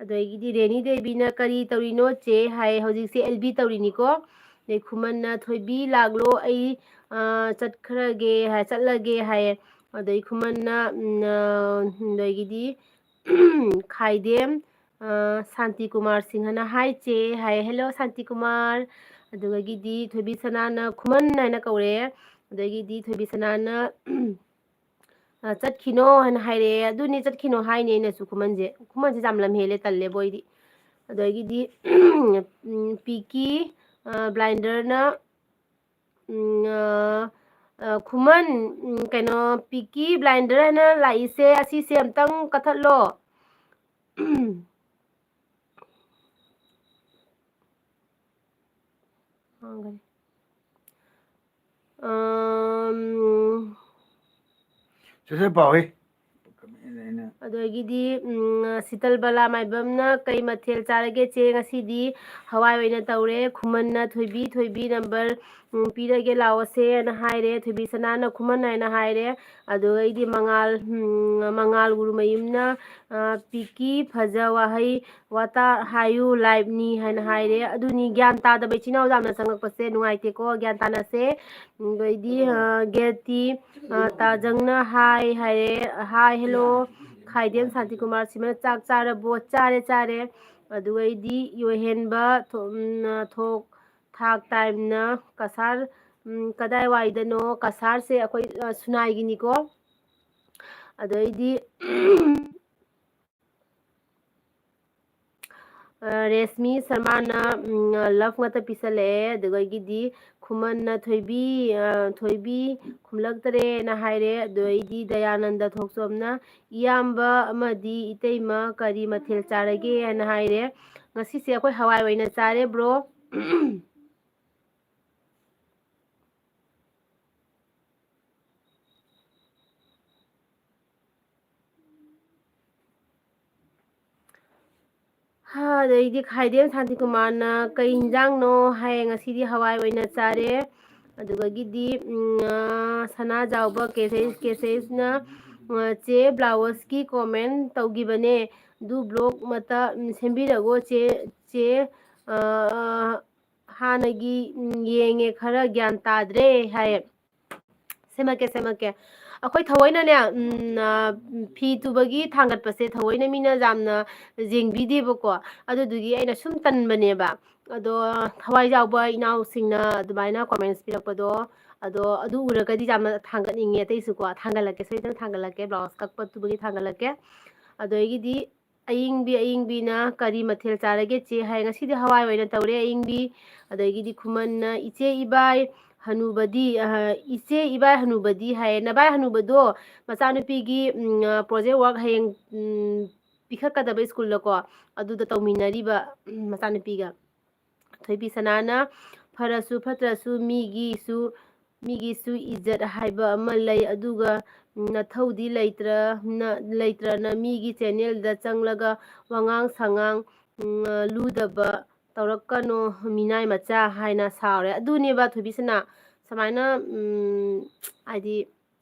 ꯑꯗꯒꯤꯗꯤ ꯔꯦꯅꯤ ꯗꯦꯕꯤꯅ "ꯀꯔꯤ ꯇꯧꯔꯤꯅꯣ ꯆꯦ?" ꯍꯥꯏ꯫ "ꯍꯧꯖꯤꯛꯁꯦ ꯑꯦꯜ ꯕꯤ ꯇꯧꯔꯤꯅꯤꯀꯣ꯫" ꯑꯗꯩ ꯈꯨꯃꯟꯅ "ꯊꯣꯏꯕꯤ ꯂꯥꯛꯂꯣ, ꯑꯩ, ꯑ, ꯆꯠꯈ꯭ꯔꯒꯦ" ꯍꯥꯏ, "ꯆꯠꯂꯒꯦ" ꯍꯥꯏꯌꯦ꯫ ꯑꯗꯩ ꯈꯨꯃꯟꯅ, ꯎꯝ, ꯑ, ꯑꯗꯒꯤꯗꯤ ꯈꯥꯏꯗꯦꯝ, ꯑ, ꯁꯥꯟꯇꯤ ꯀꯨꯃꯥꯔ ꯁꯤꯡꯍꯅ "Hi ꯆꯦ" ꯍꯥꯏ꯫ "Hello ꯁꯥꯟꯇꯤ ꯀꯨꯃꯥꯔ꯫" ꯑꯗꯨꯗꯒꯤꯗꯤ ꯊꯣꯏꯕꯤ ꯁꯅꯥꯅ "ꯈꯨꯃꯟ" ꯍꯥꯏꯅ ꯀꯧꯔꯛꯑꯦ꯫ ꯑꯗꯒꯤꯗꯤ ꯊꯣꯏꯕꯤ ꯁꯅꯥꯅ, "ꯑ, ꯆꯠꯈꯤꯅꯣ" ꯍꯥꯏꯅ ꯍꯥꯏꯔꯛꯑꯦ꯫ ꯑꯗꯨꯅꯤ, ꯆꯠꯈꯤꯅꯣ ꯍꯥꯏꯅꯤ ꯑꯩꯅꯁꯨ ꯈꯨꯃꯟꯁꯦ꯫ ꯈꯨꯃꯟꯁꯦ ꯌꯥꯝ ꯂꯝ ꯍꯦꯜꯂꯦ, ꯇꯜꯂꯦꯕ ꯑꯩꯗꯤ꯫ ꯑꯗꯒꯤꯗꯤ, ꯎꯝ, ꯄꯤꯀꯤ, ꯑ, ꯕ꯭ꯂꯥꯏꯟꯗꯔꯅ, ꯎꯝ, ꯑ, ꯑ, ꯈꯨꯃꯟ, ꯎꯝ, ꯀꯩꯅꯣ, ꯄꯤꯀꯤ ꯕ꯭ꯂꯥꯏꯟꯗꯔ ꯍꯥꯏꯅ ꯂꯥꯛꯏꯁꯦ, ꯑꯁꯤꯁꯦ ꯑꯝꯇꯪ ꯀꯛꯊꯠꯂꯣ꯫ ꯍꯥꯡꯒꯅꯤ꯫ ꯑꯝ, ꯁꯠ ꯁꯠ ꯄꯥꯎꯍꯦ꯫ ꯑꯗꯒꯤꯗꯤ, ꯎꯝ, ꯁꯤꯇꯜ ꯕꯂꯥ ꯃꯥꯏꯕꯝꯅ, "ꯀꯩ ꯃꯊꯦꯜ ꯆꯥꯔꯒꯦ ꯆꯦ ꯉꯁꯤꯗꯤ?" "ꯍꯋꯥꯏ ꯑꯣꯏꯅ ꯇꯧꯔꯦ"꯫ ꯈꯨꯃꯟꯅ, "ꯊꯣꯏꯕꯤ, ꯊꯣꯏꯕꯤ ꯅꯝꯕꯔ, ꯎꯝ, ꯄꯤꯔꯒꯦ ꯂꯥꯛꯑꯣꯁꯦꯅ" ꯍꯥꯏꯔꯦ꯫ ꯊꯣꯏꯕꯤ ꯁꯅꯥꯅ ꯈꯨꯃꯟ ꯍꯥꯏꯅ ꯍꯥꯏꯔꯦ꯫ ꯑꯗꯨꯒ ꯑꯩꯗꯤ ꯃꯉꯥꯜ, ꯎꯝ, ꯃꯉꯥꯜ ꯒꯨꯔꯨꯃꯌꯨꯝꯅ, ꯑ, "ꯄꯤꯀꯤ ꯐꯖ ꯋꯥꯍꯩ ꯋꯥꯇꯥ ꯍꯥꯏꯌꯨ, ꯂꯥꯏꯚꯅꯤ" ꯍꯥꯏꯅ ꯍꯥꯏꯔꯦ꯫ ꯑꯗꯨꯅꯤ, ꯒ꯭ꯌꯥꯟ ꯇꯥꯗꯕ ꯏꯆꯤꯟ ꯏꯅꯥꯎ ꯌꯥꯝꯅ ꯆꯪꯉꯛꯄꯁꯦ ꯅꯨꯡꯉꯥꯏꯇꯦꯀꯣ, ꯒ꯭ꯌꯥꯟ ꯇꯥꯅꯁꯦ꯫ ꯑꯗꯩꯗꯤ, ꯑ, ꯒꯦꯠꯇꯤ, ꯑ, ꯇꯥꯖꯪꯅ ꯍꯥꯏ ꯍꯥꯏꯔꯦ, "ꯍꯥꯏ, ꯍꯦꯜꯂꯣ"꯫ ꯈꯥꯏꯗꯦꯝ ꯁꯥꯟꯇꯤꯀꯨꯃꯥꯔ ꯁꯤꯃꯅ, "ꯆꯥꯛ ꯆꯥꯔꯕꯣ?" "ꯆꯥꯔꯦ, ꯆꯥꯔꯦ"꯫ ꯑꯗꯨꯒꯩꯗꯤ ꯌꯣꯏꯍꯦꯟꯕ ꯊꯣ-, ꯎꯝ, ꯊꯣꯛ ꯊꯥꯛ ꯇꯥꯏꯝꯅ, "ꯀꯁꯥꯔ, ꯎꯝ, ꯀꯗꯥꯏꯋꯥꯏꯗꯅꯣ?" ꯀꯁꯥꯔꯁꯦ ꯑꯩꯈꯣꯏ, ꯑ, ꯁꯨꯅꯥꯏꯒꯤꯅꯤꯀꯣ꯫ ꯑꯗꯩꯗꯤ, ꯑ, ꯔꯦꯁꯃꯤ ꯁꯔꯃꯥꯅ, ꯎꯝ, ꯂꯞ ꯉꯥꯛꯇ ꯄꯤꯁꯜꯂꯛꯑꯦ꯫ ꯑꯗꯨꯗꯒꯤꯗꯤ ꯈꯨꯃꯟꯅ, "ꯊꯣꯏꯕꯤ, ꯑ, ꯊꯣꯏꯕꯤ ꯈꯨꯝꯂꯛꯇꯔꯦꯅ" ꯍꯥꯏꯔꯦ꯫ ꯑꯗꯨꯗꯩꯗꯤ ꯗꯌꯥꯅꯟꯗ ꯊꯣꯛꯆꯣꯝꯅ, "ꯏꯌꯥꯝꯕ ꯑꯃꯗꯤ ꯏꯇꯩꯃ ꯀꯔꯤ ꯃꯊꯦꯜ ꯆꯥꯔꯒꯦ?" ꯍꯥꯏꯅ ꯍꯥꯏꯔꯦ꯫ "ꯉꯁꯤꯁꯦ ꯑꯩꯈꯣꯏ ꯍꯋꯥꯏ ꯑꯣꯏꯅ ꯆꯥꯔꯦ, ꯕ꯭ꯔꯣ"꯫ ꯍꯥ, ꯑꯗꯩꯗꯤ ꯈꯥꯏꯗꯦꯝ ꯁꯥꯟꯇꯤꯀꯨꯃꯥꯔꯅ, "ꯀꯩ ꯍꯤꯟꯖꯥꯡꯅꯣ?" ꯍꯥꯏꯌꯦ꯫ "ꯉꯁꯤꯗꯤ ꯍꯋꯥꯏ ꯑꯣꯏꯅ ꯆꯥꯔꯦ"꯫ ꯑꯗꯨꯗꯒꯤꯗꯤ, ꯎꯝ, ꯑ, ꯁꯅꯥꯖꯥꯎꯕ ꯀꯦꯁꯦꯁ, ꯀꯦꯁꯦꯁꯅ, ꯑ, "ꯆꯦ, ꯕ꯭ꯂꯥꯎꯁꯀꯤ ꯀꯣꯃꯦꯟ ꯇꯧꯈꯤꯕꯅꯦ, ꯑꯗꯨ ꯕ꯭ꯂꯣꯛ ꯃꯇ, ꯎꯝ, ꯁꯦꯝꯕꯤꯔꯒꯣ ꯆꯦ, ꯆꯦ, ꯑ, ꯑ, ꯍꯥꯟꯅꯒꯤ, ꯎꯝ, ꯌꯦꯡꯉꯦ, ꯈꯔ ꯒ꯭ꯌꯥꯟ ꯇꯥꯗ꯭ꯔꯦ" ꯍꯥꯏꯌꯦ꯫ ꯁꯦꯝꯃꯛꯀꯦ, ꯁꯦꯝꯃꯛꯀꯦ꯫ ꯑꯩꯈꯣꯏ ꯊꯑꯣꯏꯅꯅꯦ, ꯎꯝ, ꯑ, ꯐꯤ ꯇꯨꯕꯒꯤ ꯊꯥꯡꯒꯠꯄꯁꯦ ꯊꯑꯣꯏꯅ ꯃꯤꯅ ꯌꯥꯝꯅ ꯌꯦꯡꯕꯤꯗꯦꯕꯀꯣ꯫ ꯑꯗꯨꯗꯨꯒꯤ ꯑꯩꯅ ꯁꯨꯝ ꯇꯟꯕꯅꯦꯕ꯫ ꯑꯗꯣ ꯊꯋꯥꯏ ꯌꯥꯎꯕ ꯏꯅꯥꯎꯁꯤꯡꯅ ꯑꯗꯨꯃꯥꯏꯅ ꯀꯣꯃꯦꯟꯠꯁ ꯄꯤꯔꯛꯄꯗꯣ, ꯑꯗꯣ ꯑꯗꯨ ꯎꯔꯒꯗꯤ ꯌꯥꯝꯅ ꯊꯥꯡꯒꯠꯅꯤꯡꯉꯦ ꯑꯇꯩꯁꯨꯀꯣ꯫ ꯊꯥꯡꯒꯠꯂꯛꯀꯦ, ꯁꯣꯏꯗꯅ ꯊꯥꯡꯒꯠꯂꯛꯀꯦ, ꯕ꯭ꯂꯥꯎꯁ ꯀꯛꯄꯗꯨꯕꯨꯗꯤ ꯊꯥꯡꯒꯠꯂꯛꯀꯦ꯫ ꯑꯗꯒꯤꯗꯤ ꯑꯌꯤꯡꯕꯤ, ꯑꯌꯤꯡꯕꯤꯅ "ꯀꯔꯤ ꯃꯊꯦꯜ ꯆꯥꯔꯒꯦ ꯆꯦ?" ꯍꯥꯏ꯫ "ꯉꯁꯤꯗꯤ ꯍꯋꯥꯏ ꯑꯣꯏꯅ ꯇꯧꯔꯦ ꯑꯌꯤꯡꯕꯤ"꯫ ꯑꯗꯒꯤꯗꯤ ꯈꯨꯃꯟꯅ "ꯏꯆꯦ ꯏꯕꯥꯏ ꯍꯅꯨꯕꯗꯤ", ꯑ, "ꯏꯆꯦ ꯏꯕꯥꯏ ꯍꯅꯨꯕꯗꯤ" ꯍꯥꯏꯌꯦ꯫ ꯅꯕꯥꯏ ꯍꯅꯨꯕꯗꯣ ꯃꯆꯥꯅꯨꯄꯤꯒꯤ, ꯎꯝ, ꯑ, project work ꯍꯌꯦꯡ, ꯎꯝ, ꯄꯤꯈꯠꯀꯗꯕ ꯁ꯭ꯀꯨꯜꯗꯀꯣ, ꯑꯗꯨꯗ ꯇꯧꯃꯤꯟꯅꯔꯤꯕ, ꯎꯝ, ꯃꯆꯥꯅꯨꯄꯤꯒ꯫ ꯊꯣꯏꯕꯤ ꯁꯅꯥꯅ "ꯐꯔꯁꯨ ꯐꯠꯇ꯭ꯔꯁꯨ ꯃꯤꯒꯤꯁꯨ, ꯃꯤꯒꯤꯁꯨ ꯏꯖꯠ ꯍꯥꯏꯕ ꯑꯃ ꯂꯩ, ꯑꯗꯨꯒ ꯅꯊꯧꯗꯤ ꯂꯩꯇ꯭ꯔ-, ꯅ-, ꯂꯩꯇ꯭ꯔꯅ ꯃꯤꯒꯤ channelꯗ ꯆꯪꯂꯒ ꯋꯥꯉꯥꯡ ꯁꯉꯥꯡ, ꯎꯝ, ꯂꯨꯗꯕ ꯇꯧꯔꯛꯀꯅꯣ ꯃꯤꯅꯥꯏ ꯃꯆꯥ" ꯍꯥꯏꯅ ꯁꯥꯎꯔꯦ꯫ ꯑꯗꯨꯅꯦꯕ ꯊꯣꯏꯕꯤ ꯁꯅꯥ, ꯁꯨꯃꯥꯏꯅ, ꯎꯝ, ꯍꯥꯏꯗꯤ,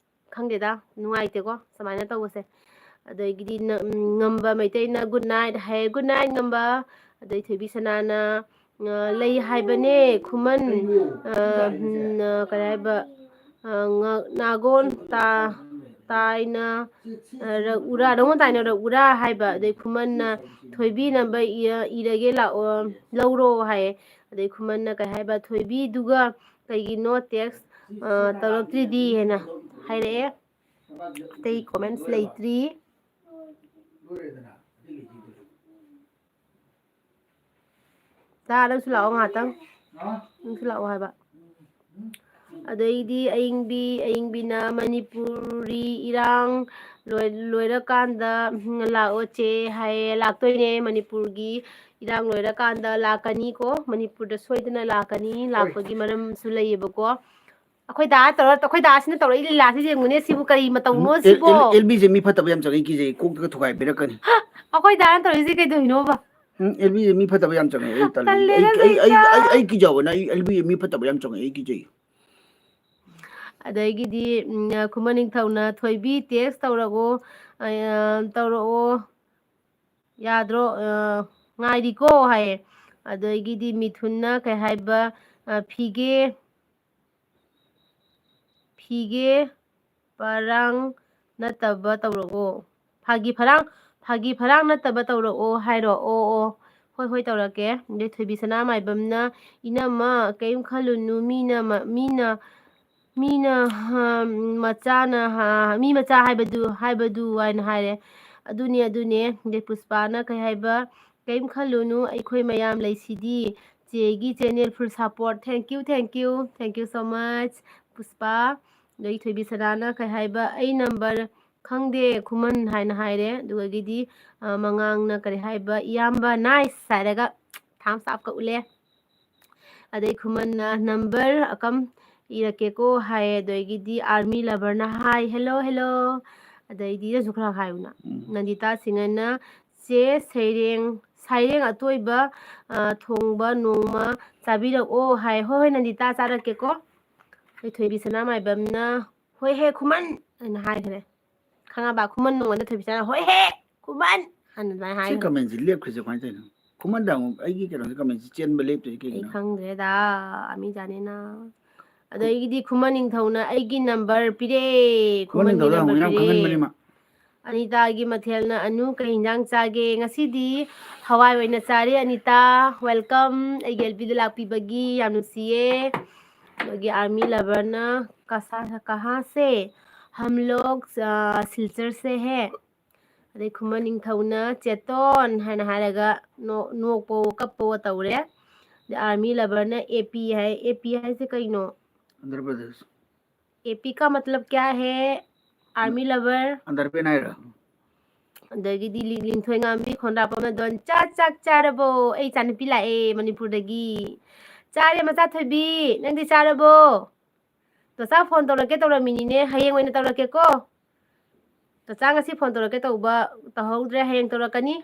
ꯈꯪꯗꯦꯗ, ꯅꯨꯡꯉꯥꯏꯇꯦꯀꯣ ꯁꯨꯃꯥꯏꯅ ꯇꯧꯕꯁꯦ꯫ ꯑꯗꯒꯤꯗꯤ ꯅ-, ꯎꯝ, ꯉꯝꯕ ꯃꯩꯇꯩꯅ "Good night" ꯍꯥꯏ, "Good night, ꯉꯝꯕ"꯫ ꯑꯗꯩ ꯊꯣꯏꯕꯤ ꯁꯅꯥꯅ, ꯑ, "ꯂꯩ ꯍꯥꯏꯕꯅꯦ ꯈꯨꯃꯟ", ꯑ, ꯎꯝ, ꯑ, ꯀꯔꯤ ꯍꯥꯏꯕ, ꯑ, ꯉ-, "ꯅꯥꯒꯣꯟ ꯇꯥ-, ꯇꯥꯏꯅ, ꯑ, ꯔꯛꯎꯔꯥ, ꯅꯪꯉꯣꯟ ꯇꯥꯏꯅꯔꯛꯎꯔꯥ" ꯍꯥꯏꯕ꯫ ꯑꯗꯩ ꯈꯨꯃꯟꯅ "ꯊꯣꯏꯕꯤ ꯅꯝꯕ ꯏ-, ꯏꯔꯒꯦ ꯂꯥꯛꯑꯣ, ꯂꯧꯔꯣ" ꯍꯥꯏꯌꯦ꯫ ꯑꯗꯩ ꯈꯨꯃꯟꯅ ꯀꯩ ꯍꯥꯏꯕ, "ꯊꯣꯏꯕꯤꯗꯨꯒ ꯀꯩꯒꯤꯅꯣ text, ꯑ, ꯇꯧꯔꯛꯇ꯭ꯔꯤꯗꯤ?" ꯍꯥꯏꯅ ꯍꯥꯏꯔꯛꯑꯦ꯫ ꯑꯇꯩ comments ꯂꯩꯇ꯭ꯔꯤ꯫ ꯇꯥ, ꯅꯪꯁꯨ ꯂꯥꯛꯑꯣ ꯉꯥꯏꯍꯥꯛꯇꯪ꯫ ꯅꯪꯁꯨ ꯂꯥꯛꯑꯣ ꯍꯥꯏꯕ꯫ ꯑꯗꯩꯗꯤ ꯑꯌꯤꯡꯕꯤ, ꯑꯌꯤꯡꯕꯤꯅ "ꯃꯅꯤꯄꯨꯔꯤ ꯏꯔꯥꯡ ꯂꯣꯏ-, ꯂꯣꯏꯔꯀꯥꯟꯗ, ꯎꯝ, ꯂꯥꯛꯑꯣ ꯆꯦ" ꯍꯥꯏꯌꯦ꯫ ꯂꯥꯛꯇꯣꯏꯅꯦ, ꯃꯅꯤꯄꯨꯔꯒꯤ ꯏꯔꯥꯡ ꯂꯣꯏꯔꯀꯥꯟꯗ ꯂꯥꯛꯀꯅꯤꯀꯣ꯫ ꯃꯅꯤꯄꯨꯔꯗ ꯁꯣꯏꯗꯅ ꯂꯥꯛꯀꯅꯤ꯫ ꯍꯣꯏ꯫ ꯂꯥꯛꯄꯒꯤ ꯃꯔꯝꯁꯨ ꯂꯩꯌꯦꯕꯀꯣ꯫ ꯑꯩꯈꯣꯏ ꯗꯥ ꯇꯧꯔ, ꯑꯩꯈꯣꯏ ꯗꯥꯁꯤꯅ ꯇꯧꯔꯛꯏ ꯂꯤꯂꯥꯁꯤ ꯌꯦꯡꯉꯨꯅꯦ, ꯁꯤꯕꯨ ꯀꯔꯤ ꯃꯇꯧꯅꯣ ꯎꯝ, ꯑꯦꯜ-, ꯁꯤꯕꯣ? ꯑꯦꯜ-, ꯑꯦꯜꯕꯤꯁꯦ ꯃꯤ ꯐꯠꯇꯕ ꯌꯥꯝ ꯆꯪꯉꯦ, ꯀꯤꯖꯩ, ꯀꯣꯛꯇꯒ ꯊꯨꯒꯥꯏꯕꯤꯔꯛꯀꯅꯤ꯫ ꯑꯩꯈꯣꯏ ꯗꯥꯅ ꯇꯧꯔꯤꯁꯦ ꯀꯩꯗꯧꯔꯤꯅꯣꯕ? ꯎꯝ, ꯑꯦꯜꯕꯤꯁꯦ ꯃꯤ ꯐꯠꯇꯕ ꯌꯥꯝ ꯆꯪꯉꯦ, ꯑꯩ ꯇꯜꯂꯦ꯫ ꯇꯜꯂꯦꯗ, ꯑꯩ, ꯑꯩ, ꯑꯩ, ꯂꯣꯏꯅ꯫ ꯑꯩ, ꯑꯩ ꯀꯤꯖꯕꯅ, ꯑꯩ, ꯑꯦꯜꯕꯤꯁꯦ ꯃꯤ ꯐꯠꯇꯕ ꯌꯥꯝ ꯆꯪꯉꯦ, ꯑꯩ ꯀꯤꯖꯩ꯫ ꯑꯗꯒꯤꯗꯤ, ꯎꯝ, ꯈꯨꯃꯟ ꯅꯤꯡꯊꯧꯅ "ꯊꯣꯏꯕꯤ text ꯇꯧꯔꯛꯑꯣ, ꯑ, ꯇꯧꯔꯛꯑꯣ, ꯌꯥꯗ꯭ꯔꯣ? ꯑ, ꯉꯥꯏꯔꯤꯀꯣ" ꯍꯥꯏꯌꯦ꯫ ꯑꯗꯒꯤꯗꯤ ꯃꯤꯊꯨꯟꯅ ꯀꯩ ꯍꯥꯏꯕ, ꯑ, "ꯐꯤꯒꯦ, ꯐꯤꯒꯦ ꯄꯔꯥꯡ ꯅꯠꯇꯕ ꯇꯧꯔꯛꯑꯣ꯫ ꯐꯥꯒꯤ ꯐꯔꯥꯡ, ꯐꯥꯒꯤ ꯐꯔꯥꯡ ꯅꯠꯇꯕ ꯇꯧꯔꯛꯑꯣ" ꯍꯥꯏꯔꯣ? ꯑꯣ, ꯑꯣ꯫ ꯍꯣꯏ, ꯍꯣꯏ, ꯇꯧꯔꯛꯀꯦ꯫ ꯑꯗꯩ ꯊꯣꯏꯕꯤ ꯁꯅꯥꯃꯥꯏꯕꯝꯅ, "ꯏꯅꯝꯃ, ꯀꯩꯝ ꯈꯜꯂꯨꯅꯨ, ꯃꯤꯅ ꯃ-, ꯃꯤꯅ ꯃꯤꯅ, ꯍꯥ, ꯃꯆꯥꯅ, ꯍꯥ, "ꯃꯤ ꯃꯆꯥ ꯍꯥꯏꯕꯗꯨ, ꯍꯥꯏꯕꯗꯨ" ꯍꯥꯏꯅ ꯍꯥꯏꯔꯦ꯫ "ꯑꯗꯨꯅꯦ, ꯑꯗꯨꯅꯦ"꯫ ꯑꯗꯩ ꯄꯨꯁꯄꯥꯅ ꯀꯩ ꯍꯥꯏꯕ, "ꯀꯩꯝ ꯈꯜꯂꯨꯅꯨ, ꯑꯩꯈꯣꯏ ꯃꯌꯥꯝ ꯂꯩꯁꯤꯗꯤ꯫ ꯆꯦꯒꯤ channel full support꯫ Thank you, thank you, thank you so much, ꯄꯨꯁꯄꯥ꯫ ꯑꯗꯩ ꯊꯣꯏꯕꯤꯁꯅꯥꯅ ꯀꯩ ꯍꯥꯏꯕ, "ꯑꯩ number ꯈꯪꯗꯦ, ꯈꯨꯃꯟ" ꯍꯥꯏꯅ ꯍꯥꯏꯔꯦ꯫ ꯑꯗꯨꯗꯒꯤꯗꯤ, ꯑ, ꯃꯉꯥꯡꯅ ꯀꯔꯤ ꯍꯥꯏꯕ, "ꯏꯌꯥꯝꯕ nice" ꯍꯥꯏꯔꯒ thumbs up ꯀ ꯎꯠꯂꯦ꯫ ꯑꯗꯩ ꯈꯨꯃꯟꯅ number ꯑꯀꯝ ꯏꯔꯛꯀꯦꯀꯣ ꯍꯥꯏꯌꯦ꯫ ꯑꯗꯒꯤꯗꯤ army lover ꯅ, "Hi, hello, hello"꯫ ꯑꯗꯩꯗꯤ ꯅꯪꯁꯨ ꯈꯔ ꯍꯥꯏꯌꯨꯅ꯫ ꯎꯝ꯫ ꯅꯟꯗꯤꯇꯥ ꯁꯤꯡꯍꯟꯅ, "ꯆꯦ ꯁꯩꯔꯦꯡ, ꯁꯩꯔꯦꯡ ꯑꯇꯣꯏꯕ, ꯑ, ꯊꯣꯡꯕ ꯅꯣꯡꯃ ꯆꯥꯕꯤꯔꯛꯑꯣ" ꯍꯥꯏ꯫ "ꯍꯣꯏ, ꯍꯣꯏ, ꯅꯟꯗꯤꯇꯥ, ꯆꯥꯔꯛꯀꯦꯀꯣ"꯫ ꯑꯗꯩ ꯊꯣꯏꯕꯤ ꯁꯅꯥꯃꯥꯏꯕꯝꯅ, "ꯍꯣꯏ ꯍꯦ, ꯈꯨꯃꯟ" ꯍꯥꯏꯅ ꯍꯥꯏꯈ꯭ꯔꯦ꯫ ꯈꯪꯉꯕ? ꯈꯨꯃꯟ ꯅꯣꯡꯉꯣꯟꯗ ꯊꯣꯏꯕꯤ ꯁꯅꯥ, "ꯍꯣꯏ ꯍꯦ, ꯈꯨꯃꯟ" ꯍꯥꯏꯅ ꯑꯗꯨꯃꯥꯏꯅ ꯁꯤ ꯍꯥꯏꯈ꯭ꯔꯦ꯫ Comment ꯁꯤ ꯂꯦꯞꯈ꯭ꯔꯤꯁꯦ ꯀꯃꯥꯏꯅ ꯇꯧꯔꯤꯅꯣ? ꯈꯨꯃꯟꯗ ꯑꯃꯨꯛ ꯑꯩꯒꯤ ꯀꯩꯅꯣꯁꯦ comment ꯁꯤ ꯆꯦꯟꯕ ꯂꯦꯞꯇ꯭ꯔꯤꯁꯦ ꯑꯩ ꯀꯩꯒꯤꯅꯣ? ꯈꯪꯗ꯭ꯔꯦꯗ, ꯑꯃꯤ ꯖꯥꯅꯦꯅ꯫ ꯑꯗꯒꯤꯗꯤ ꯈꯨꯃꯟ ꯅꯤꯡꯊꯧꯅ ꯑꯩꯒꯤ number ꯄꯤꯔꯛꯑꯦ꯫ ꯈꯨꯃꯟ ꯈꯨꯃꯟꯒꯤ ꯅꯤꯡꯊꯧꯗ number ꯍꯪꯉꯨ, ꯌꯥꯝ ꯄꯤꯔꯛꯑꯦ꯫ ꯈꯪꯍꯟꯕꯅꯤ ꯃꯥ꯫ ꯑꯅꯤꯇꯥꯒꯤ ꯃꯊꯦꯜꯅ ꯑꯅꯨ ꯀꯩ ꯍꯤꯟꯖꯥꯡ ꯆꯥꯒꯦ? ꯉꯁꯤꯗꯤ ꯍꯋꯥꯏ ꯑꯣꯏꯅ ꯆꯥꯔꯦ ꯑꯅꯤꯇꯥ꯫ Welcome ꯑꯩꯒꯤ ꯑꯦꯜ ꯄꯤꯗ ꯂꯥꯛꯄꯤꯕꯒꯤ ꯌꯥꯝ ꯅꯨꯡꯁꯤꯌꯦ꯫ ꯑꯗꯒꯤ army lover ꯅ ꯀꯁꯥ-, "ꯀꯍꯥ ꯁꯦ?" "ꯍꯝ ꯂꯣꯒ, ꯑ, ꯁꯤꯜꯆꯔ ꯁꯦ ꯍꯦ"꯫ ꯑꯗꯩ ꯈꯨꯃꯟ ꯅꯤꯡꯊꯧꯅ "ꯆꯦꯇꯣꯟ" ꯍꯥꯏꯅ ꯍꯥꯏꯔꯒ ꯅꯣ-, ꯅꯣꯛꯄꯋꯣ ꯀꯞꯄꯋꯣ ꯇꯧꯔꯦ꯫ ꯑꯗꯩ army lover ꯅ "ꯑꯦ ꯄꯤ" ꯍꯥꯏ꯫ "ꯑꯦ ꯄꯤ" ꯍꯥꯏꯁꯦ ꯀꯩꯅꯣ? ꯑꯟꯙ꯭ꯔ ꯄ꯭ꯔꯗꯦꯁ꯫ "ꯑꯦ ꯄꯤ ꯀꯥ ꯃꯇꯂꯕ ꯀꯌꯥ ꯍꯦ, army lover?" ꯑꯟꯗꯔꯄꯦꯟ ꯍꯥꯏꯔꯣ? ꯑꯗꯒꯤꯗꯤ ꯂꯤ-, ꯂꯤꯡꯊꯣꯏ ꯉꯥꯝꯕꯤ ꯈꯣꯟꯗ꯭ꯔꯥꯛꯄꯝꯅ ꯗꯣꯟ, "ꯆꯥ-, ꯆꯥꯛ ꯆꯥꯔꯕꯣ? ꯑꯩ ꯏꯆꯥꯅꯨꯄꯤ ꯂꯥꯛꯑꯦ ꯃꯅꯤꯄꯨꯔꯗꯒꯤ"꯫ "ꯆꯥꯔꯦ ꯃꯆꯥ ꯊꯣꯏꯕꯤ, ꯅꯪꯗꯤ ꯆꯥꯔꯕꯣ?" "ꯆꯆꯥ phone ꯇꯧꯔꯛꯀꯦ ꯇꯧꯔꯝꯃꯤꯅꯤꯅꯦ, ꯍꯌꯦꯡ ꯑꯣꯏꯅ ꯇꯧꯔꯛꯀꯦꯀꯣ꯫ ꯆꯆꯥ ꯉꯁꯤ phone ꯇꯧꯔꯛꯀꯦ ꯇꯧꯕ ꯇꯧꯍꯧꯗ꯭ꯔꯦ, ꯍꯌꯦꯡ ꯇꯧꯔꯛꯀꯅꯤ"꯫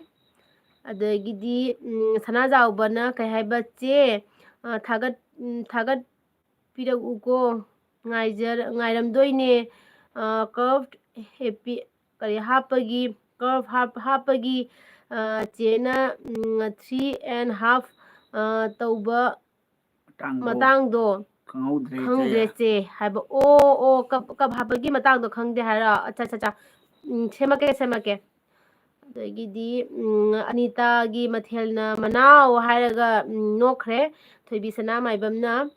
ꯑꯗꯒꯤꯗꯤ, ꯎꯝ, ꯁꯅꯥꯖꯥꯎꯕꯅ ꯀꯩ ꯍꯥꯏꯕ, "ꯆꯦ, ꯑ, ꯊꯥꯒꯠ-, ꯎꯝ, ꯊꯥꯒꯠꯄꯤꯔꯛꯎꯀꯣ, ꯉꯥꯏꯖꯔ-, ꯉꯥꯏꯔꯝꯗꯣꯏꯅꯦ꯫ ꯑ, curve ꯍꯦꯞꯄꯤ-, ꯀꯔꯤ ꯍꯥꯞꯄꯒꯤ, curve ꯍꯥꯞ-, ꯍꯥꯞꯄꯒꯤ, ꯑ, ꯆꯦꯅ, ꯎꯝ, three and half, ꯑ, ꯇꯧꯕ ꯃꯇꯥꯡꯗꯣ ꯃꯇꯥꯡꯗꯣ ꯈꯪꯍꯧꯗ꯭ꯔꯦ, ꯈꯪꯗ꯭ꯔꯦ ꯆꯦ꯫ ꯆꯦ" ꯍꯥꯏꯕ꯫ "ꯑꯣ, ꯑꯣ, cup, cup ꯍꯥꯞꯄꯒꯤ ꯃꯇꯥꯡꯗꯣ ꯈꯪꯗꯦ ꯍꯥꯏꯔꯣ? ꯑꯠꯆꯥ, ꯑꯠꯆꯥ, ꯑꯠꯆꯥ꯫ ꯎꯝ, ꯁꯦꯝꯃꯛꯀꯦ, ꯁꯦꯝꯃꯛꯀꯦ"꯫ ꯑꯗꯒꯤꯗꯤ, ꯎꯝ, ꯑꯅꯤꯇꯥꯒꯤ ꯃꯊꯦꯜꯅ ꯃꯅꯥꯎ ꯍꯥꯏꯔꯒ, ꯎꯝ, ꯅꯣꯛꯈ꯭ꯔꯦ ꯊꯣꯏꯕꯤ ꯁꯅꯥꯃꯥꯏꯕꯝꯅ꯫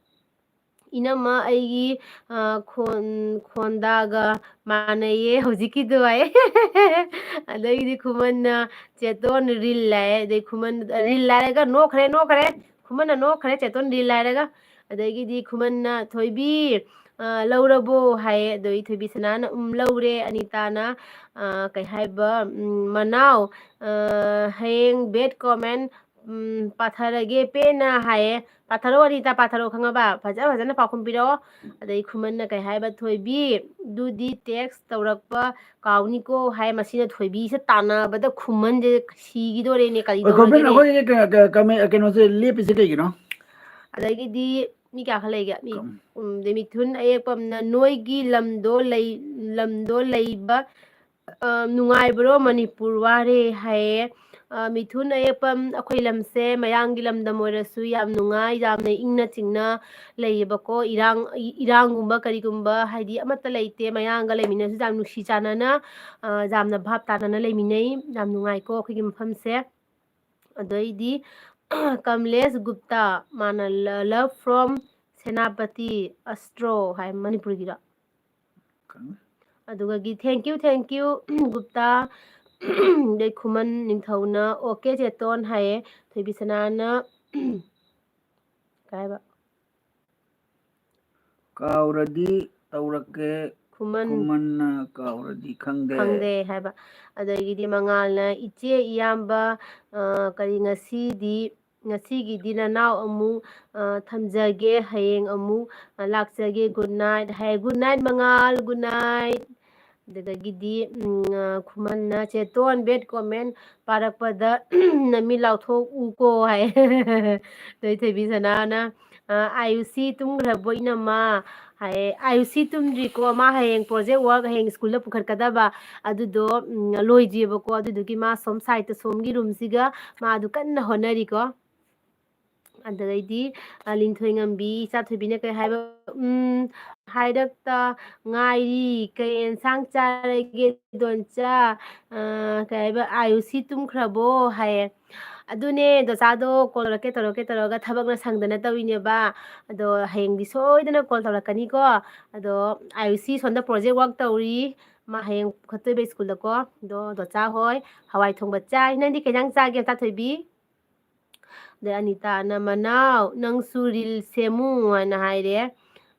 ꯏꯅꯝꯃ ꯑꯩꯒꯤ, ꯑ, ꯈꯣꯟ-, ꯈꯣꯟꯗꯥꯒ ꯃꯥꯟꯅꯩꯌꯦ ꯍꯧꯖꯤꯛꯀꯤꯗꯣ ꯍꯥꯏ꯫ ꯑꯗꯩꯗꯤ ꯈꯨꯃꯟꯅ ꯆꯦꯇꯣꯟ ꯔꯤꯜ ꯍꯥꯏ꯫ ꯑꯗꯩ ꯈꯨꯃꯟ ꯔꯤꯜ ꯍꯥꯏꯔꯒ ꯅꯣꯛꯈ꯭ꯔꯦ, ꯅꯣꯛꯈ꯭ꯔꯦ꯫ ꯈꯨꯃꯟꯅ ꯅꯣꯛꯈ꯭ꯔꯦ ꯆꯦꯇꯣꯟ ꯔꯤꯜ ꯍꯥꯏꯔꯒ꯫ ꯑꯗꯒꯤꯗꯤ ꯈꯨꯃꯟꯅ "ꯊꯣꯏꯕꯤ, ꯑ, ꯂꯧꯔꯕꯣ?" ꯍꯥꯏꯌꯦ꯫ ꯑꯗꯩ ꯊꯣꯏꯕꯤ ꯁꯅꯥꯅ "ꯎꯝ, ꯂꯧꯔꯦ"꯫ ꯑꯅꯤꯇꯥꯅ, ꯑ, ꯀꯩ ꯍꯥꯏꯕ, ꯎꯝ, "ꯃꯅꯥꯎ, ꯑ, ꯍꯌꯦꯡ bad comment, ꯎꯝ, ꯄꯥꯊꯔꯒꯦ ꯄꯦꯟꯅ" ꯍꯥꯏꯌꯦ꯫ ꯄꯥꯊꯔꯛꯑꯣ ꯑꯅꯤꯇꯥ, ꯄꯥꯊꯔꯛꯑꯣ, ꯈꯪꯉꯕ? ꯐꯖ ꯐꯖꯅ ꯄꯥꯎꯈꯨꯝ ꯄꯤꯔꯛꯑꯣ꯫ ꯑꯗꯩ ꯈꯨꯃꯟꯅ ꯀꯩ ꯍꯥꯏꯕ, "ꯊꯣꯏꯕꯤ, ꯑꯗꯨꯗꯤ text ꯇꯧꯔꯛꯄ ꯀꯥꯎꯅꯤꯀꯣ" ꯍꯥꯏ꯫ ꯃꯁꯤꯅ ꯊꯣꯏꯕꯤꯁꯦ ꯇꯥꯟꯅꯕꯗ ꯈꯨꯃꯟꯁꯦ ꯁꯤꯒꯤꯗꯣꯔꯦꯅꯦ, ꯀꯔꯤ ꯑꯩꯈꯣꯏ ꯇꯧꯔꯒꯦꯅꯦ? ꯑꯩꯈꯣꯏ ꯀꯩꯅꯣ, ꯀꯩꯅꯣ, ꯀꯩꯅꯣꯁꯦ ꯂꯦꯞꯄꯤꯁꯦ ꯀꯩꯒꯤꯅꯣ? ꯑꯗꯒꯤꯗꯤ ꯃꯤ ꯀꯌꯥ ꯈꯛ ꯂꯩꯒꯦ? ꯃꯤ, ꯀꯝ- ꯎꯝ, ꯑꯗꯩ ꯃꯤꯊꯨꯟ ꯑꯌꯦꯛꯄ ꯑꯃꯅ, "ꯅꯣꯏꯒꯤ ꯂꯝꯗꯣ ꯂꯩ-, ꯂꯝꯗꯣ ꯂꯩꯕ, ꯑ, ꯅꯨꯡꯉꯥꯏꯕ꯭ꯔꯣ? ꯃꯅꯤꯄꯨꯔ ꯋꯥꯔꯦ" ꯍꯥꯏꯌꯦ꯫ ꯑ, ꯃꯤꯊꯨꯟ ꯑꯌꯦꯛꯄ, "ꯑꯩꯈꯣꯏ ꯂꯝꯁꯦ ꯃꯌꯥꯡꯒꯤ ꯂꯝꯗꯝ ꯑꯣꯏꯔꯁꯨ ꯌꯥꯝ ꯅꯨꯡꯉꯥꯏ, ꯌꯥꯝꯅ ꯏꯪꯅ ꯆꯤꯛꯅ ꯂꯩꯌꯦꯕꯀꯣ꯫ ꯏꯔꯥꯡ, ꯏꯔꯥꯡꯒꯨꯝꯕ ꯀꯔꯤꯒꯨꯝꯕ ꯍꯥꯏꯗꯤ ꯑꯃꯠꯇ ꯂꯩꯇꯦ꯫ ꯃꯌꯥꯡꯒ ꯂꯩꯃꯤꯟꯅꯔꯁꯨ ꯌꯥꯝ ꯅꯨꯡꯁꯤ ꯆꯥꯟꯅꯅ, ꯑ, ꯌꯥꯝꯅ ꯚꯥꯞ ꯇꯥꯅꯅ ꯂꯩꯃꯤꯟꯅꯩ꯫ ꯌꯥꯝ ꯅꯨꯡꯉꯥꯏꯀꯣ ꯑꯩꯈꯣꯏꯒꯤ ꯃꯐꯝꯁꯦ"꯫ ꯑꯗꯩꯗꯤ ꯀꯃꯂꯦꯁ ꯒꯨꯞꯇꯥ, ꯃꯥꯅ "Lo-, love from ꯁꯦꯅꯥꯄꯇꯤ ꯑꯁꯇ꯭ꯔꯣ" ꯍꯥꯏ, ꯃꯅꯤꯄꯨꯔꯒꯤꯔꯣ? ꯈꯪꯗꯦ꯫ ꯑꯗꯨꯒꯒꯤ "Thank you, thank you, Gupta". ꯑꯗꯩ ꯈꯨꯃꯟ ꯅꯤꯡꯊꯧꯅ "Okay ꯆꯦꯇꯣꯟ" ꯍꯥꯏꯌꯦ꯫ ꯊꯣꯏꯕꯤꯁꯅꯥꯅ ꯀꯩ ꯍꯥꯏꯕ? "ꯀꯥꯎꯔꯗꯤ ꯇꯧꯔꯛꯀꯦ", ꯈꯨꯃꯟ ꯈꯨꯃꯟꯅ "ꯀꯥꯎꯔꯗꯤ ꯈꯪꯗꯦ"꯫ ꯈꯪꯗꯦ ꯍꯥꯏꯕ꯫ ꯑꯗꯒꯤꯗꯤ ꯃꯉꯥꯜꯅ "ꯏꯆꯦ ꯏꯌꯥꯝꯕ, ꯑ, ꯀꯔꯤ ꯉꯁꯤꯗꯤ, ꯉꯁꯤꯒꯤꯗꯤ ꯅꯅꯥꯎ ꯑꯃꯨꯛ, ꯑ, ꯊꯝꯖꯒꯦ, ꯍꯌꯦꯡ ꯑꯃꯨꯛ, ꯑ, ꯂꯥꯛꯆꯒꯦ, good night" ꯍꯥꯏ꯫ "Good night ꯃꯉꯥꯜ, good night"꯫ ꯑꯗꯨꯗꯒꯤꯗꯤ, ꯎꯝ, ꯑ, ꯈꯨꯃꯟꯅ "ꯆꯦꯇꯣꯟ bad comment ꯄꯥꯔꯛꯄꯗ ꯅꯃꯤꯠ ꯂꯥꯎꯊꯣꯛꯎꯀꯣ" ꯍꯥꯏ꯫ ꯑꯗꯩ ꯊꯣꯏꯕꯤ ꯁꯅꯥꯅ, ꯑ, "ꯑꯥꯌꯨꯁꯤ ꯇꯨꯝꯈ꯭ꯔꯕꯣ ꯏꯅꯝꯃ?" ꯍꯥꯏ꯫ ꯑꯥꯌꯨꯁꯤ ꯇꯨꯝꯗ꯭ꯔꯤꯀꯣ, ꯃꯥ ꯍꯌꯦꯡ project work ꯍꯌꯦꯡ ꯁ꯭ꯀꯨꯜꯗ ꯄꯨꯈꯠꯀꯗꯕ ꯑꯗꯨꯗꯣ, ꯎꯝ, ꯂꯣꯏꯗ꯭ꯔꯤꯕꯀꯣ꯫ ꯑꯗꯨꯗꯨꯒꯤ ꯃꯥ ꯁꯣꯝ side ꯁꯣꯝꯒꯤ roomꯁꯤꯒ ꯃꯥꯗꯨ ꯀꯟꯅ ꯍꯣꯠꯅꯔꯤꯀꯣ꯫ ꯑꯗꯩꯗꯤ, ꯑ, ꯂꯤꯟꯊꯣꯏꯉꯝꯕꯤ ꯏꯆꯥꯊꯣꯏꯕꯤꯅ ꯀꯩ ꯍꯥꯏꯕ, ꯎꯝ, ꯍꯥꯏꯔꯛꯇ ꯉꯥꯏꯔꯤ꯫ "ꯀꯩ ꯑꯦꯟꯁꯥꯡ ꯆꯥꯔꯒꯦ ꯗꯣꯟꯆꯥ?" ꯑ, ꯀꯩ ꯍꯥꯏꯕ, "ꯑꯥꯌꯨꯁꯤ ꯇꯨꯝꯈ꯭ꯔꯕꯣ?" ꯍꯥꯏꯌꯦ꯫ ꯑꯗꯨꯅꯦ, ꯗꯣꯆꯥꯗꯣ call ꯇꯧꯔꯛꯀꯦ, ꯇꯧꯔꯛꯀꯦ ꯇꯧꯔꯒ ꯊꯕꯛꯅ ꯁꯪꯗꯅ ꯇꯧꯔꯤꯅꯦꯕ꯫ ꯑꯗꯣ ꯍꯌꯦꯡꯗꯤ ꯁꯣꯏꯗꯅ call ꯇꯧꯔꯛꯀꯅꯤꯀꯣ꯫ ꯑꯗꯣ ꯑꯥꯌꯨꯁꯤ ꯁꯣꯝꯗ project work ꯇꯧꯔꯤ꯫ ꯃꯥ ꯍꯌꯦꯡ ꯄꯨꯈꯠꯇꯣꯏꯕ ꯁ꯭ꯀꯨꯜꯗꯀꯣ꯫ ꯑꯗꯣ ꯗꯣꯆꯥ ꯍꯣꯏ ꯍꯋꯥꯏ ꯊꯣꯡꯕ ꯆꯥꯏ꯫ ꯅꯪꯗꯤ ꯀꯩ ꯏꯟꯖꯥꯡ ꯆꯥꯒꯦ, ꯗꯣꯆꯥ ꯊꯣꯏꯕꯤ? ꯑꯗꯩ ꯑꯅꯤꯇꯥꯅ, "ꯃꯅꯥꯎ, ꯅꯪꯁꯨ reel ꯁꯦꯝꯃꯨ" ꯍꯥꯏꯅ ꯍꯥꯏꯔꯦ꯫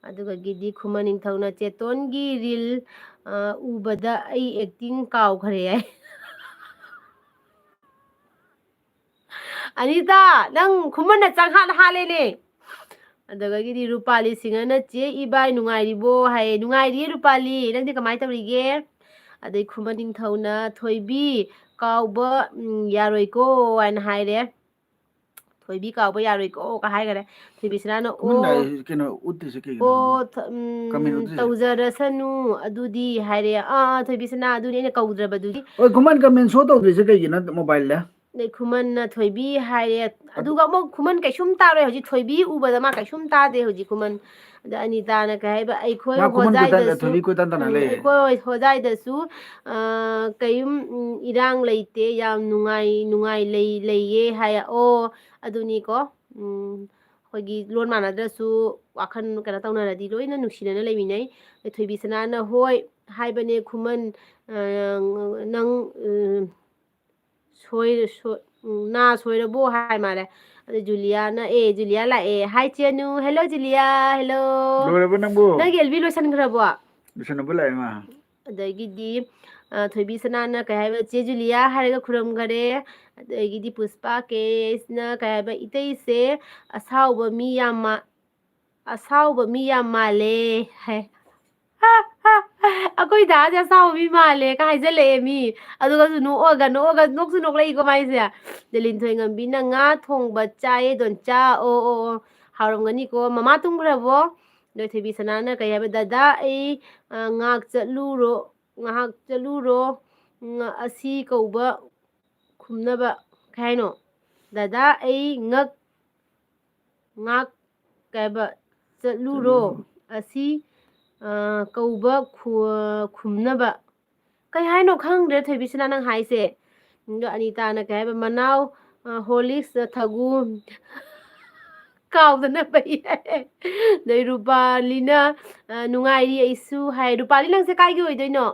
ꯑꯗꯨꯒꯒꯤꯗꯤ ꯈꯨꯃꯟ ꯅꯤꯡꯊꯧꯅ, "ꯆꯦꯇꯣꯟꯒꯤ reel, ꯑ, ꯎꯕꯗ ꯑꯩ acting ꯀꯥꯎꯈ꯭ꯔꯦ" ꯍꯥꯏ꯫ ꯑꯅꯤꯇꯥ, ꯅꯪ ꯈꯨꯃꯟꯅ ꯆꯪꯍꯥꯠ ꯍꯥꯠꯂꯦꯅꯦ꯫ ꯑꯗꯨꯗꯒꯤꯗꯤ ꯔꯨꯄꯥꯂꯤ ꯁꯤꯡꯍꯅ, "ꯆꯦ ꯏꯕꯥꯏ ꯅꯨꯡꯉꯥꯏꯔꯤꯕꯣ?" ꯍꯥꯏꯌꯦ꯫ "ꯅꯨꯡꯉꯥꯏꯔꯤꯌꯦ ꯔꯨꯄꯥꯂꯤ, ꯅꯪꯗꯤ ꯀꯃꯥꯏꯅ ꯇꯧꯔꯤꯒꯦ?" ꯑꯗꯩ ꯈꯨꯃꯟ ꯅꯤꯡꯊꯧꯅ, "ꯊꯣꯏꯕꯤ, ꯀꯥꯎꯕ, ꯎꯝ, ꯌꯥꯔꯣꯏꯀꯣ" ꯍꯥꯏꯅ ꯍꯥꯏꯔꯦ꯫ "ꯊꯣꯏꯕꯤ ꯀꯥꯎꯕ ꯌꯥꯔꯣꯏꯀꯣ" ꯀ ꯍꯥꯏꯈꯔꯦ꯫ ꯊꯣꯏꯕꯤꯁꯅꯥꯅ, ꯈꯨꯃꯟ "ꯑꯣ, ꯍꯥꯏ-, ꯀꯩꯅꯣ ꯎꯠꯇ꯭ꯔꯤꯁꯦ ꯀꯩꯒꯤꯅꯣ? ꯑꯣ, ꯊ-, ꯎꯝ, comment ꯎꯠꯇ꯭ꯔꯤꯁꯦ? ꯇꯧꯖꯔꯁꯅꯨ ꯑꯗꯨꯗꯤ" ꯍꯥꯏꯔꯦ꯫ "ꯑꯥ, ꯑꯥ, ꯊꯣꯏꯕꯤꯁꯅꯥ, ꯑꯗꯨꯅꯤ ꯑꯩꯅ ꯀꯧꯗ꯭ꯔꯕꯗꯨꯗꯤ"꯫ ꯍꯣꯏ, ꯈꯨꯃꯟ comment show ꯇꯧꯗ꯭ꯔꯤꯁꯦ ꯀꯩꯒꯤꯅꯣ mobileꯗ? ꯑꯗꯩ ꯈꯨꯃꯟꯅ "ꯊꯣꯏꯕꯤ" ꯍꯥꯏꯔꯦ꯫ ꯑꯗꯨ ꯑꯗꯨꯒ ꯑꯃꯨꯛ ꯈꯨꯃꯟ ꯀꯩꯁꯨꯝ ꯇꯥꯔꯣꯏ ꯍꯧꯖꯤꯛ꯫ ꯊꯣꯏꯕꯤ ꯎꯕꯗ ꯃꯥ ꯀꯩꯁꯨꯝ ꯇꯥꯗꯦ ꯍꯧꯖꯤꯛ ꯈꯨꯃꯟ꯫ ꯑꯗ ꯑꯅꯤꯇꯥꯅ ꯀꯩ ꯍꯥꯏꯕ, "ꯑꯩꯈꯣꯏ ꯃꯥ ꯈꯨꯃꯟ ꯀꯣꯏꯇꯥꯟ-, ꯍꯣꯖꯥꯏꯗꯁꯨ", ꯊꯣꯏꯕꯤ ꯀꯣꯏꯇꯥꯟ ꯇꯥꯟꯅ ꯎꯝ, ꯂꯩꯌꯦ꯫ "ꯑꯩꯈꯣꯏ ꯍꯣꯖꯥꯏꯗꯁꯨ, ꯑ, ꯀꯩꯝ, ꯎꯝ, ꯏꯔꯥꯡ ꯂꯩꯇꯦ, ꯌꯥꯝ ꯅꯨꯡꯉꯥꯏ, ꯅꯨꯡꯉꯥꯏ ꯂꯩ-, ꯂꯩꯌꯦ" ꯍꯥꯏ꯫ ꯑꯣ, ꯑꯗꯨꯅꯤꯀꯣ꯫ ꯎꯝ, ꯑꯩꯈꯣꯏꯒꯤ ꯂꯣꯟ ꯃꯥꯟꯅꯗ꯭ꯔꯁꯨ ꯋꯥꯈꯜ ꯀꯩꯅꯣ ꯇꯧꯅꯔꯗꯤ ꯂꯣꯏꯅ ꯅꯨꯡꯁꯤꯅꯅ ꯂꯩꯃꯤꯟꯅꯩ꯫ ꯑꯗꯩ ꯊꯣꯏꯕꯤꯁꯅꯥꯅ, "ꯍꯣꯏ, ꯍꯥꯏꯕꯅꯦ ꯈꯨꯃꯟ, ꯑ, ꯅꯪ, ꯎꯝ, ꯁꯣꯏ-, ꯁꯣ-, ꯎꯝ, ꯅꯥ ꯁꯣꯏꯔꯕꯣ?" ꯍꯥꯏ ꯃꯥꯜꯂꯦ꯫ ꯑꯗ ꯖꯨꯂꯤꯌꯥꯅ, ꯑꯦ, ꯖꯨꯂꯤꯌꯥ ꯂꯥꯛꯑꯦ꯫ Hi, ꯆꯦꯅꯨ꯫ Hello, ꯖꯨꯂꯤꯌꯥ꯫ Hello꯫ ꯂꯣꯏꯔꯕꯣ ꯅꯪꯕꯨ? ꯅꯪꯒꯤ ꯑꯦꯜꯕꯤ ꯂꯣꯏꯁꯟꯈ꯭ꯔꯕꯣ? ꯂꯣꯏꯁꯟꯅꯕ ꯂꯥꯛꯑꯦ ꯃꯥ꯫ ꯑꯗꯒꯤꯗꯤ, ꯑ, ꯊꯣꯏꯕꯤ ꯁꯅꯥꯅ ꯀꯩ ꯍꯥꯏꯕ, "ꯆꯦ ꯖꯨꯂꯤꯌꯥ" ꯍꯥꯏꯔꯒ ꯈꯨꯔꯨꯝꯈꯔꯦ꯫ ꯑꯗꯒꯤꯗꯤ ꯄꯨꯁꯄꯥ ꯀꯦꯁꯅ ꯀꯩ ꯍꯥꯏꯕ, "ꯏꯇꯩꯁꯦ ꯑꯁꯥꯎꯕ ꯃꯤ ꯌꯥꯝ ꯃꯥ-, ꯑꯁꯥꯎꯕ ꯃꯤ ꯌꯥꯝ ꯃꯥꯜꯂꯦ" ꯍꯥꯏ꯫ "ꯑꯩꯈꯣꯏ ꯗꯥꯁꯦ ꯑꯁꯥꯎꯕ ꯃꯤ ꯃꯥꯜꯂꯦ" ꯀ ꯍꯥꯏꯖꯜꯂꯛꯑꯦ ꯃꯤ꯫ ꯑꯗꯨꯒꯁꯨ ꯅꯣꯛꯑꯒ, ꯅꯣꯛꯑꯒ, ꯅꯣꯛꯁꯨ ꯅꯣꯛꯂꯛꯏꯀꯣ ꯃꯥꯏꯁꯦ꯫ ꯑꯗꯩ ꯂꯤꯟꯊꯣꯏ ꯉꯝꯕꯤꯅ, "ꯉꯥ ꯊꯣꯡꯕ ꯆꯥꯏꯌꯦ ꯗꯣꯟꯆꯥ꯫ ꯑꯣ, ꯑꯣ, ꯑꯣ, ꯍꯥꯎꯔꯝꯒꯅꯤꯀꯣ꯫ ꯃꯃꯥ ꯇꯨꯝꯈ꯭ꯔꯕꯣ?" ꯑꯗꯩ ꯊꯣꯏꯕꯤ ꯁꯅꯥꯅ ꯀꯩ ꯍꯥꯏꯕ, "ꯗꯗꯥ, ꯑꯩ, ꯑ, ꯉꯥꯏꯍꯥꯛ ꯆꯠꯂꯨꯔꯣ, ꯉꯥꯏꯍꯥꯛ ꯆꯠꯂꯨꯔꯣ, ꯉ-, ꯑꯁꯤ ꯀꯧꯕ ꯈꯨꯝꯅꯕ", ꯀꯩ ꯍꯥꯏꯅꯣ? "ꯗꯗꯥ, ꯑꯩ ꯉꯛ-, ꯉꯥꯛ-", ꯀꯩ ꯍꯥꯏꯕ, "ꯆꯠꯂꯨꯔꯣ, ꯆꯠꯂꯨꯔꯣ꯫ ꯑꯁꯤ, ꯑ, ꯀꯧꯕ ꯈꯨ-, ꯈꯨꯝꯅꯕ"꯫ ꯀꯩ ꯍꯥꯏꯅꯣ ꯈꯪꯗ꯭ꯔꯦ ꯊꯣꯏꯕꯤꯁꯅꯥ ꯅꯪ ꯍꯥꯏꯁꯦ꯫ ꯑꯗꯣ ꯑꯅꯤꯇꯥꯅ ꯀꯩ ꯍꯥꯏꯕ, "ꯃꯅꯥꯎ, ꯑ, ꯍꯣꯔꯂꯤꯛꯁ ꯊꯛꯎ꯫ ꯀꯥꯎꯗꯅꯕ ꯌꯥꯏ꯫ ꯑꯗꯩ ꯔꯨꯄꯥꯂꯤꯅ, ꯑ, "ꯅꯨꯡꯉꯥꯏꯔꯤ ꯑꯩꯁꯨ" ꯍꯥꯏ꯫ ꯔꯨꯄꯥꯂꯤ, ꯅꯪꯁꯦ ꯀꯥꯏꯒꯤ ꯑꯣꯏꯗꯣꯏꯅꯣ?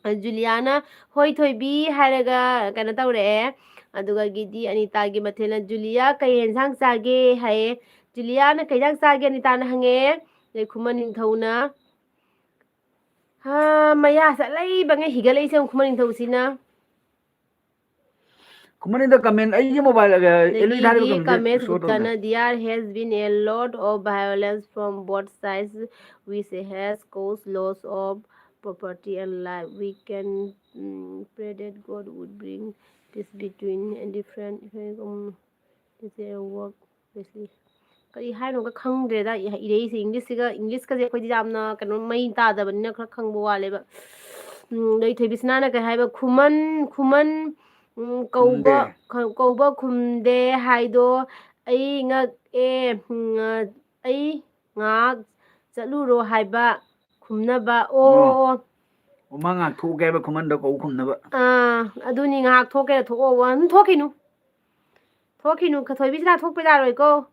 ꯑ, ꯖꯨꯂꯤꯌꯥꯅ "ꯍꯣꯏ ꯊꯣꯏꯕꯤ" ꯍꯥꯏꯔꯒ ꯀꯩꯅꯣ ꯇꯧꯔꯛꯑꯦ꯫ ꯑꯗꯨꯒ ꯒꯤꯗꯤ ꯑꯅꯤꯇꯥꯒꯤ ꯃꯊꯦꯜꯅ, "ꯖꯨꯂꯤꯌꯥ ꯀꯩ ꯌꯦꯟꯁꯥꯡ ꯆꯥꯒꯦ?" ꯍꯥꯏꯌꯦ꯫ ꯖꯨꯂꯤꯌꯥꯅ ꯀꯩ ꯌꯦꯟꯁꯥꯡ ꯆꯥꯒꯦ ꯑꯅꯤꯇꯥꯅ ꯍꯪꯉꯛꯑꯦ꯫ ꯑꯗꯩ ꯈꯨꯃꯟ ꯅꯤꯡꯊꯧꯅ, ꯍꯥ, ꯃꯌꯥ ꯆꯠꯂꯩꯕꯉꯩ ꯍꯤꯒꯠꯂꯛꯏꯁꯦ ꯑꯃꯨꯛ ꯈꯨꯃꯟ ꯅꯤꯡꯊꯧꯁꯤꯅ꯫ ꯈꯨꯃꯟ ꯅꯤꯡꯊꯧ comment ꯑꯩꯒꯤ mobile, ꯑ, ꯑꯦꯜ ꯏ ꯊꯥꯔꯤꯕ ꯑꯗꯒꯤꯗꯤ comment ꯀꯃꯦꯁ show ꯇꯧꯗꯦ꯫ ꯒꯨꯞꯇꯅ, "There has been a lot of violence from both sides, which has caused loss of property and life. We can, mm, pray that God would bring peace between different, um, this, uh, work, Wesley." ꯀꯔꯤ ꯍꯥꯏꯅꯣꯒ ꯈꯪꯗ꯭ꯔꯦꯗ, E-, ꯏꯔꯛꯏꯁꯦ꯫ ꯏꯪꯂꯤꯁꯁꯤꯒ, ꯏꯪꯂꯤꯁꯀꯁꯦ ꯑꯩꯈꯣꯏꯗꯤ ꯌꯥꯝꯅ ꯀꯩꯅꯣ, ꯃꯩ ꯇꯥꯗꯕꯅꯤꯅ ꯈꯔ ꯈꯪꯕ ꯋꯥꯠꯂꯦꯕ꯫ ꯎꯝ, ꯑꯗꯩ ꯊꯣꯏꯕꯤꯁꯅꯥꯅ ꯀꯩ ꯍꯥꯏꯕ, "ꯈꯨꯃꯟ, ꯈꯨꯃꯟ, ꯎꯝ, ꯀꯧꯕ, ꯈꯨꯝꯗꯦ꯫ ꯈ-, ꯀꯧꯕ ꯈꯨꯝꯗꯦ ꯍꯥꯏꯗꯣ ꯑꯩ ꯉꯛꯑꯦ, ꯎꯝ, ꯑ, ꯑꯩ ꯉꯥꯏꯍꯥꯛ ꯆꯠꯂꯨꯔꯣ ꯍꯥꯏꯕ ꯈꯨꯝꯅꯕ"꯫ ꯑꯣ, ꯑꯣ꯫ ꯑꯣ, ꯑꯣ꯫ ꯑꯣ, ꯃꯥ ꯉꯥꯏꯍꯥꯛ ꯊꯣꯛꯎꯒꯦ ꯍꯥꯏꯕ ꯈꯨꯃꯟꯗꯣ ꯀꯧꯕ ꯈꯨꯝꯅꯕ꯫ ꯑꯥ, ꯑꯗꯨꯅꯤ, ꯉꯥꯏꯍꯥꯛ ꯊꯣꯛꯀꯦꯔꯥ ꯊꯣꯛꯑꯣ, ꯑꯗꯨꯝ ꯊꯣꯛꯈꯤꯅꯨ꯫ ꯊꯣꯛꯈꯤꯅꯨ, ꯊꯣꯏꯕꯤꯁꯅꯥ ꯊꯣꯛꯄ ꯌꯥꯔꯣꯏꯀꯣ꯫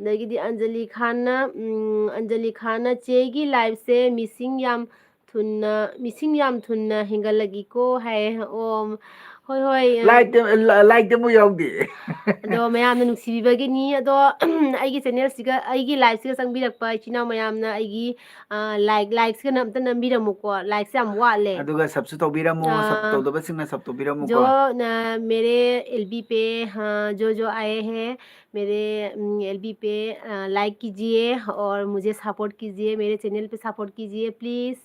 ꯑꯗꯒꯤꯗꯤ ꯑꯟꯖꯂꯤ ꯈꯥꯟꯅ, ꯎꯝ, ꯑꯟꯖꯂꯤ ꯈꯥꯟꯅ, "ꯆꯦꯒꯤ liveꯁꯦ missing ꯌꯥꯝ ꯊꯨꯅ, missing ꯌꯥꯝ ꯊꯨꯅ ꯍꯦꯟꯒꯠꯂꯛꯏꯀꯣ" ꯍꯥꯏꯌꯦ꯫ ꯑꯣ, ꯍꯣꯏ, ꯍꯣꯏ, ꯑ, Like ꯇꯤ, ꯂ-, like ꯇꯤ ꯑꯃꯨꯛ ꯌꯥꯎꯗꯦ꯫ ꯑꯗꯣ ꯃꯌꯥꯝꯅ ꯅꯨꯡꯁꯤꯕꯤꯕꯒꯤꯅꯤ꯫ ꯑꯗꯣ ꯑꯩꯒꯤ channelꯁꯤꯒ, ꯑꯩꯒꯤ liveꯁꯤꯒ ꯆꯪꯕꯤꯔꯛꯄ ꯏꯆꯤꯟ ꯏꯅꯥꯎ ꯃꯌꯥꯝꯅ ꯑꯩꯒꯤ, ꯑ, like, likesꯤꯒ ꯑꯝꯇ ꯅꯝꯕꯤꯔꯝꯃꯨꯀꯣ꯫ Likesꯁꯦ ꯌꯥꯝ ꯋꯥꯠꯂꯦ꯫ ꯑꯗꯨꯒ subꯁꯨ ꯇꯧꯕꯤꯔꯝꯃꯨ, sub ꯑꯥ, ꯇꯧꯗꯕꯁꯤꯡꯅ sub ꯇꯧꯕꯤꯔꯝꯃꯨꯀꯣ꯫ जो न, मेरे एलबी पे, हाँ, जो जो आए हैं, मेरे, उम, एलबी पे, अ, like कीजिए और मुझे support कीजिए, मेरे channel पे support कीजिए, please.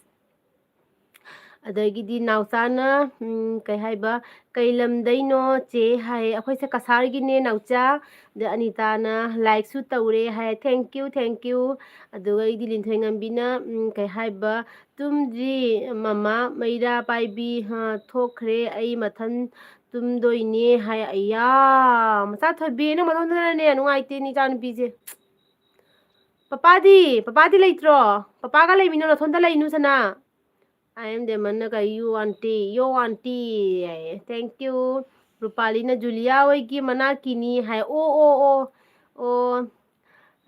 ꯑꯗꯒꯤꯗꯤ ꯅꯥꯎꯆꯥꯅ, ꯎꯝ, ꯀꯩ ꯍꯥꯏꯕ, "ꯀꯩ ꯂꯝꯗꯩꯅꯣ ꯆꯦ?" ꯍꯥꯏ꯫ ꯑꯩꯈꯣꯏꯁꯦ ꯀꯁꯥꯔꯒꯤꯅꯦ, ꯅꯥꯎꯆꯥ꯫ ꯑꯗ ꯑꯅꯤꯇꯥꯅ, "Likeꯁꯨ ꯇꯧꯔꯦ" ꯍꯥꯏ꯫ Thank you, thank you. ꯑꯗꯨꯒ ꯑꯩꯗꯤ ꯂꯤꯟꯊꯣꯏꯉꯝꯕꯤꯅ, ꯎꯝ, ꯀꯩ ꯍꯥꯏꯕ, "ꯇꯨꯝꯗ꯭ꯔꯤ ꯃꯃꯥ, ꯃꯩꯔꯥ ꯄꯥꯏꯕꯤ, ꯍꯥ, ꯊꯣꯛꯈ꯭ꯔꯦ, ꯑꯩ ꯃꯊꯟ ꯇꯨꯝꯗꯣꯏꯅꯦ" ꯍꯥꯏ꯫ ꯑꯌꯥ, ꯃꯆꯥ ꯊꯣꯏꯕꯤ, ꯅꯪ ꯃꯊꯟꯗꯅꯅꯦ, ꯅꯨꯡꯉꯥꯏꯇꯦꯅꯦ ꯏꯆꯥꯅꯨꯄꯤꯁꯦ꯫ ꯄꯄꯥꯗꯤ, ꯄꯄꯥꯗꯤ ꯂꯩꯇ꯭ꯔꯣ? ꯄꯄꯥꯒ ꯂꯩꯃꯤꯟꯅꯧ, ꯅꯊꯟꯗ ꯂꯩꯅꯨ ꯁꯅꯥ꯫ ꯑꯥꯏ ꯑꯦꯝ ꯗꯦꯃꯟꯅ ꯀꯩ, "You aunty, yo aunty" ꯍꯥꯏꯌꯦ꯫ Thank you. ꯔꯨꯄꯥꯂꯤꯅ ꯖꯨꯂꯤꯌꯥ ꯍꯣꯏꯒꯤ ꯃꯅꯥꯛꯀꯤꯅꯤ ꯍꯥꯏ꯫ ꯑꯣ, ꯑꯣ, ꯑꯣ, ꯑꯣ꯫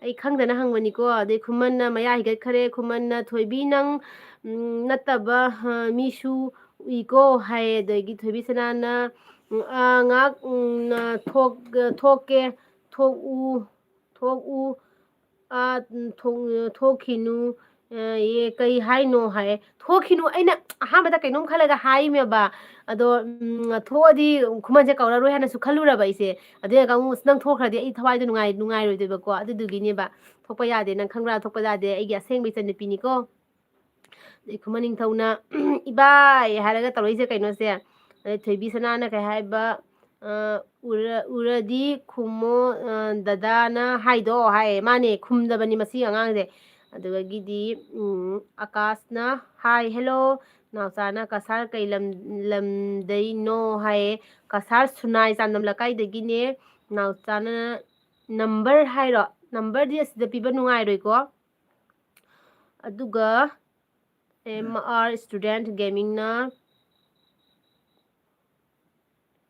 ꯑꯩ ꯈꯪꯗꯅ ꯍꯪꯕꯅꯤꯀꯣ꯫ ꯑꯗꯩ ꯈꯨꯃꯟꯅ ꯃꯌꯥ ꯍꯤꯒꯠꯈꯔꯦ꯫ ꯈꯨꯃꯟꯅ ꯊꯣꯏꯕꯤ ꯅꯪ, ꯎꯝ, ꯅꯠꯇꯕ, ꯑ, ꯃꯤꯁꯨ ꯎꯏꯀꯣ ꯍꯥꯏ꯫ ꯑꯗꯒꯤ ꯊꯣꯏꯕꯤ ꯁꯅꯥꯅ, ꯎꯝ, ꯑ, ꯉꯥꯛ, ꯎꯝ, ꯅ ꯊꯣꯛ-, ꯊꯣꯛꯀꯦ, ꯊꯣꯛꯎ, ꯊꯣꯛꯎ, ꯑ, ꯊꯣꯛ-, ꯊꯣꯛꯈꯤꯅꯨ, ꯑ, ꯑꯦ, ꯀꯩ ꯍꯥꯏꯅꯣ ꯍꯥꯏ꯫ ꯊꯣꯛꯈꯤꯅꯨ, ꯑꯩꯅ ꯑꯍꯥꯟꯕꯗ ꯀꯩꯅꯣꯝ ꯈꯜꯂꯒ ꯍꯥꯏꯃꯦꯕ꯫ ꯑꯗꯣ, ꯎꯝ, ꯊꯣꯛꯑꯗꯤ ꯈꯨꯃꯟꯁꯦ ꯀꯧꯔꯔꯣꯏ ꯍꯥꯏꯅꯁꯨ ꯈꯜꯂꯨꯔꯕ ꯑꯩꯁꯦ꯫ ꯑꯗꯨꯅ ꯑꯃꯨꯛ ꯅꯪ ꯊꯣꯛꯈ꯭ꯔꯗꯤ ꯑꯩ ꯊꯋꯥꯏꯗꯣ ꯅꯨꯡꯉꯥꯏ-, ꯅꯨꯡꯉꯥꯏꯔꯣꯏꯗꯣꯏꯕꯀꯣ꯫ ꯑꯗꯨꯗꯨꯒꯤꯅꯦꯕ꯫ ꯊꯣꯛꯄ ꯌꯥꯗꯦ, ꯅꯪ ꯈꯪꯕ꯭ꯔꯥ? ꯊꯣꯛꯄ ꯌꯥꯗꯦ, ꯑꯩꯒꯤ ꯑꯁꯦꯡꯕ ꯏꯆꯟꯅꯨꯄꯤꯅꯤꯀꯣ꯫ ꯑꯗꯩ ꯈꯨꯃꯟ ꯅꯤꯡꯊꯧꯅ "ꯏꯕꯥꯏ" ꯍꯥꯏꯔꯒ ꯇꯧꯔꯛꯏꯁꯦ ꯀꯩꯅꯣꯁꯦ? ꯑꯗꯩ ꯊꯣꯏꯕꯤ ꯁꯅꯥꯅ ꯀꯩ ꯍꯥꯏꯕ? ꯑ, "ꯎꯔ-, ꯎꯔꯗꯤ ꯈꯨꯝꯃꯣ, ꯑ, ꯗꯗꯥꯅ ꯍꯥꯏꯗꯣ" ꯍꯥꯏꯌꯦ꯫ ꯃꯥꯅꯦ, ꯈꯨꯝꯗꯕꯅꯤ ꯃꯁꯤ ꯑꯉꯥꯡꯁꯦ꯫ ꯑꯗꯨꯗꯒꯤꯗꯤ, ꯎꯝ, ꯑꯀꯥꯁꯅ, "Hi, hello." ꯅꯥꯎꯆꯥꯅ, "ꯀꯁꯥꯔ ꯀꯩ ꯂꯝ-, ꯂꯝꯗꯩꯅꯣ?" ꯍꯥꯏꯌꯦ꯫ "ꯀꯁꯥꯔ ꯁꯨꯅꯥꯏ ꯆꯥꯟꯗꯝ ꯂꯩꯀꯥꯏꯗꯒꯤꯅꯦ꯫" ꯅꯥꯎꯆꯥꯅ, "ꯅꯝꯕꯔ ꯍꯥꯏꯔꯣ?" ꯅꯝꯕꯔꯗꯤ ꯑꯁꯤꯗ ꯄꯤꯕ ꯅꯨꯡꯉꯥꯏꯔꯣꯏꯀꯣ꯫ ꯑꯗꯨꯒ M R Student Gamingꯅ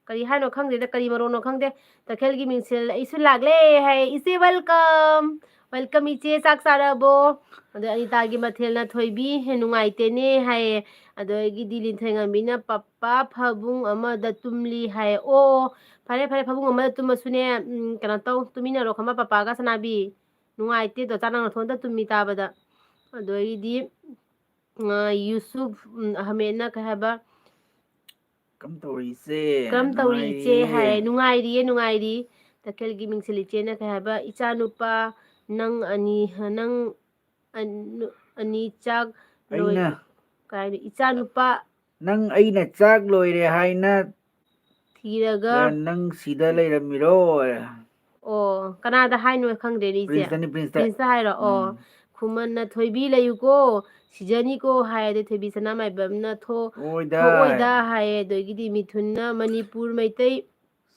ꯀꯔꯤ ꯍꯥꯏꯅꯣ ꯈꯪꯗꯦꯗ, ꯀꯔꯤ ꯃꯔꯣꯟꯅꯣ ꯈꯪꯗꯦ꯫ ꯇꯈꯦꯜꯒꯤ ꯃꯤꯡꯁꯦꯜ ꯑꯩꯁꯨ ꯂꯥꯛꯂꯦ ꯍꯥꯏ꯫ ꯏꯆꯦ, welcome꯫ Welcome ꯏꯆꯦ, ꯆꯥꯛ ꯆꯥꯔꯕꯣ? ꯑꯗꯩ ꯑꯅꯤꯇꯥꯒꯤ ꯃꯊꯦꯜꯅ ꯊꯣꯏꯕꯤ, "ꯍꯦ, ꯅꯨꯡꯉꯥꯏꯇꯦꯅꯦ" ꯍꯥꯏꯌꯦ꯫ ꯑꯗꯒꯤꯗꯤ ꯂꯤꯟꯊꯣꯏꯉꯝꯕꯤꯅ, "ꯄꯄꯥ ꯐꯕꯨꯡ ꯑꯃꯗ ꯇꯨꯝꯂꯤ" ꯍꯥꯏꯌꯦ꯫ ꯑꯣ, ꯐꯔꯦ, ꯐꯔꯦ, ꯐꯕꯨꯡ ꯑꯃꯗ ꯇꯨꯝꯃꯁꯨꯅꯦ, ꯎꯝ, ꯀꯩꯅꯣ ꯇꯧ, ꯇꯨꯃꯤꯟꯅꯔꯣ ꯈꯪꯕ, ꯄꯄꯥꯒ ꯁꯅꯥꯕꯤ꯫ ꯅꯨꯡꯉꯥꯏꯇꯦꯗꯣ, ꯆꯥ ꯅꯪ ꯅꯊꯣꯟꯗ ꯇꯨꯝꯃꯤ ꯇꯥꯕꯗ꯫ ꯑꯗꯒꯤꯗꯤ, ꯑ, ꯌꯨꯁꯨꯞ, ꯎꯝ, ꯑꯍꯃꯦꯗꯅ ꯀꯩ ꯍꯥꯏꯕ? "ꯀꯔꯝ ꯇꯧꯔꯤ ꯏꯆꯦ?" "ꯀꯔꯝ ꯇꯧꯔꯤ ꯏꯆꯦ?" ꯅꯨꯡꯉꯥꯏꯔꯤꯌꯦ꯫ ꯍꯥꯏ꯫ "ꯅꯨꯡꯉꯥꯏꯔꯤꯌꯦ, ꯅꯨꯡꯉꯥꯏꯔꯤ꯫" ꯇꯈꯦꯜꯒꯤ ꯃꯤꯡꯁꯦꯜ ꯏꯆꯦꯅ ꯀꯩ ꯍꯥꯏꯕ? "ꯏꯆꯥꯅꯨꯄꯥ, ꯅꯪ ꯑꯅꯤ, ꯅꯪ ꯑꯅ-, ꯑꯅꯤ ꯆꯥꯛ ꯂꯣꯏ-" ꯑꯩꯅ ꯀꯩ ꯍꯥꯏꯅꯤ? "ꯏꯆꯥꯅꯨꯄꯥ" "ꯅꯪ ꯑꯩꯅ ꯆꯥꯛ ꯂꯣꯏꯔꯦ ꯍꯥꯏꯅ ꯊꯤꯔꯒ ꯅꯪ ꯁꯤꯗ ꯂꯩꯔꯝꯃꯤꯔꯣ?" ꯑꯣ, ꯀꯅꯥꯗ ꯍꯥꯏꯅꯣ ꯈꯪꯗ꯭ꯔꯦꯅꯦ ꯏꯆꯦ꯫ ꯄ꯭ꯔꯤꯟꯁꯇꯅꯤ, ꯄ꯭ꯔꯤꯟꯁꯇ꯫ ꯄ꯭ꯔꯤꯟꯁꯇ ꯍꯥꯏꯔꯣ? ꯑꯣ꯫ ꯎꯝ꯫ ꯈꯨꯃꯟꯅ "ꯊꯣꯏꯕꯤ ꯂꯩꯌꯨꯀꯣ, ꯁꯤꯖꯅꯤꯀꯣ" ꯍꯥꯏ꯫ ꯑꯗꯩ ꯊꯣꯏꯕꯤ ꯁꯅꯥꯃꯥꯏꯕꯝꯅ "ꯊꯣ-, ꯑꯣꯏꯗ꯫ ꯊꯣꯛꯑꯣꯏꯗ" ꯍꯥꯏ꯫ ꯑꯗꯒꯤꯗꯤ ꯃꯤꯊꯨꯟꯅ "ꯃꯅꯤꯄꯨꯔ ꯃꯩꯇꯩ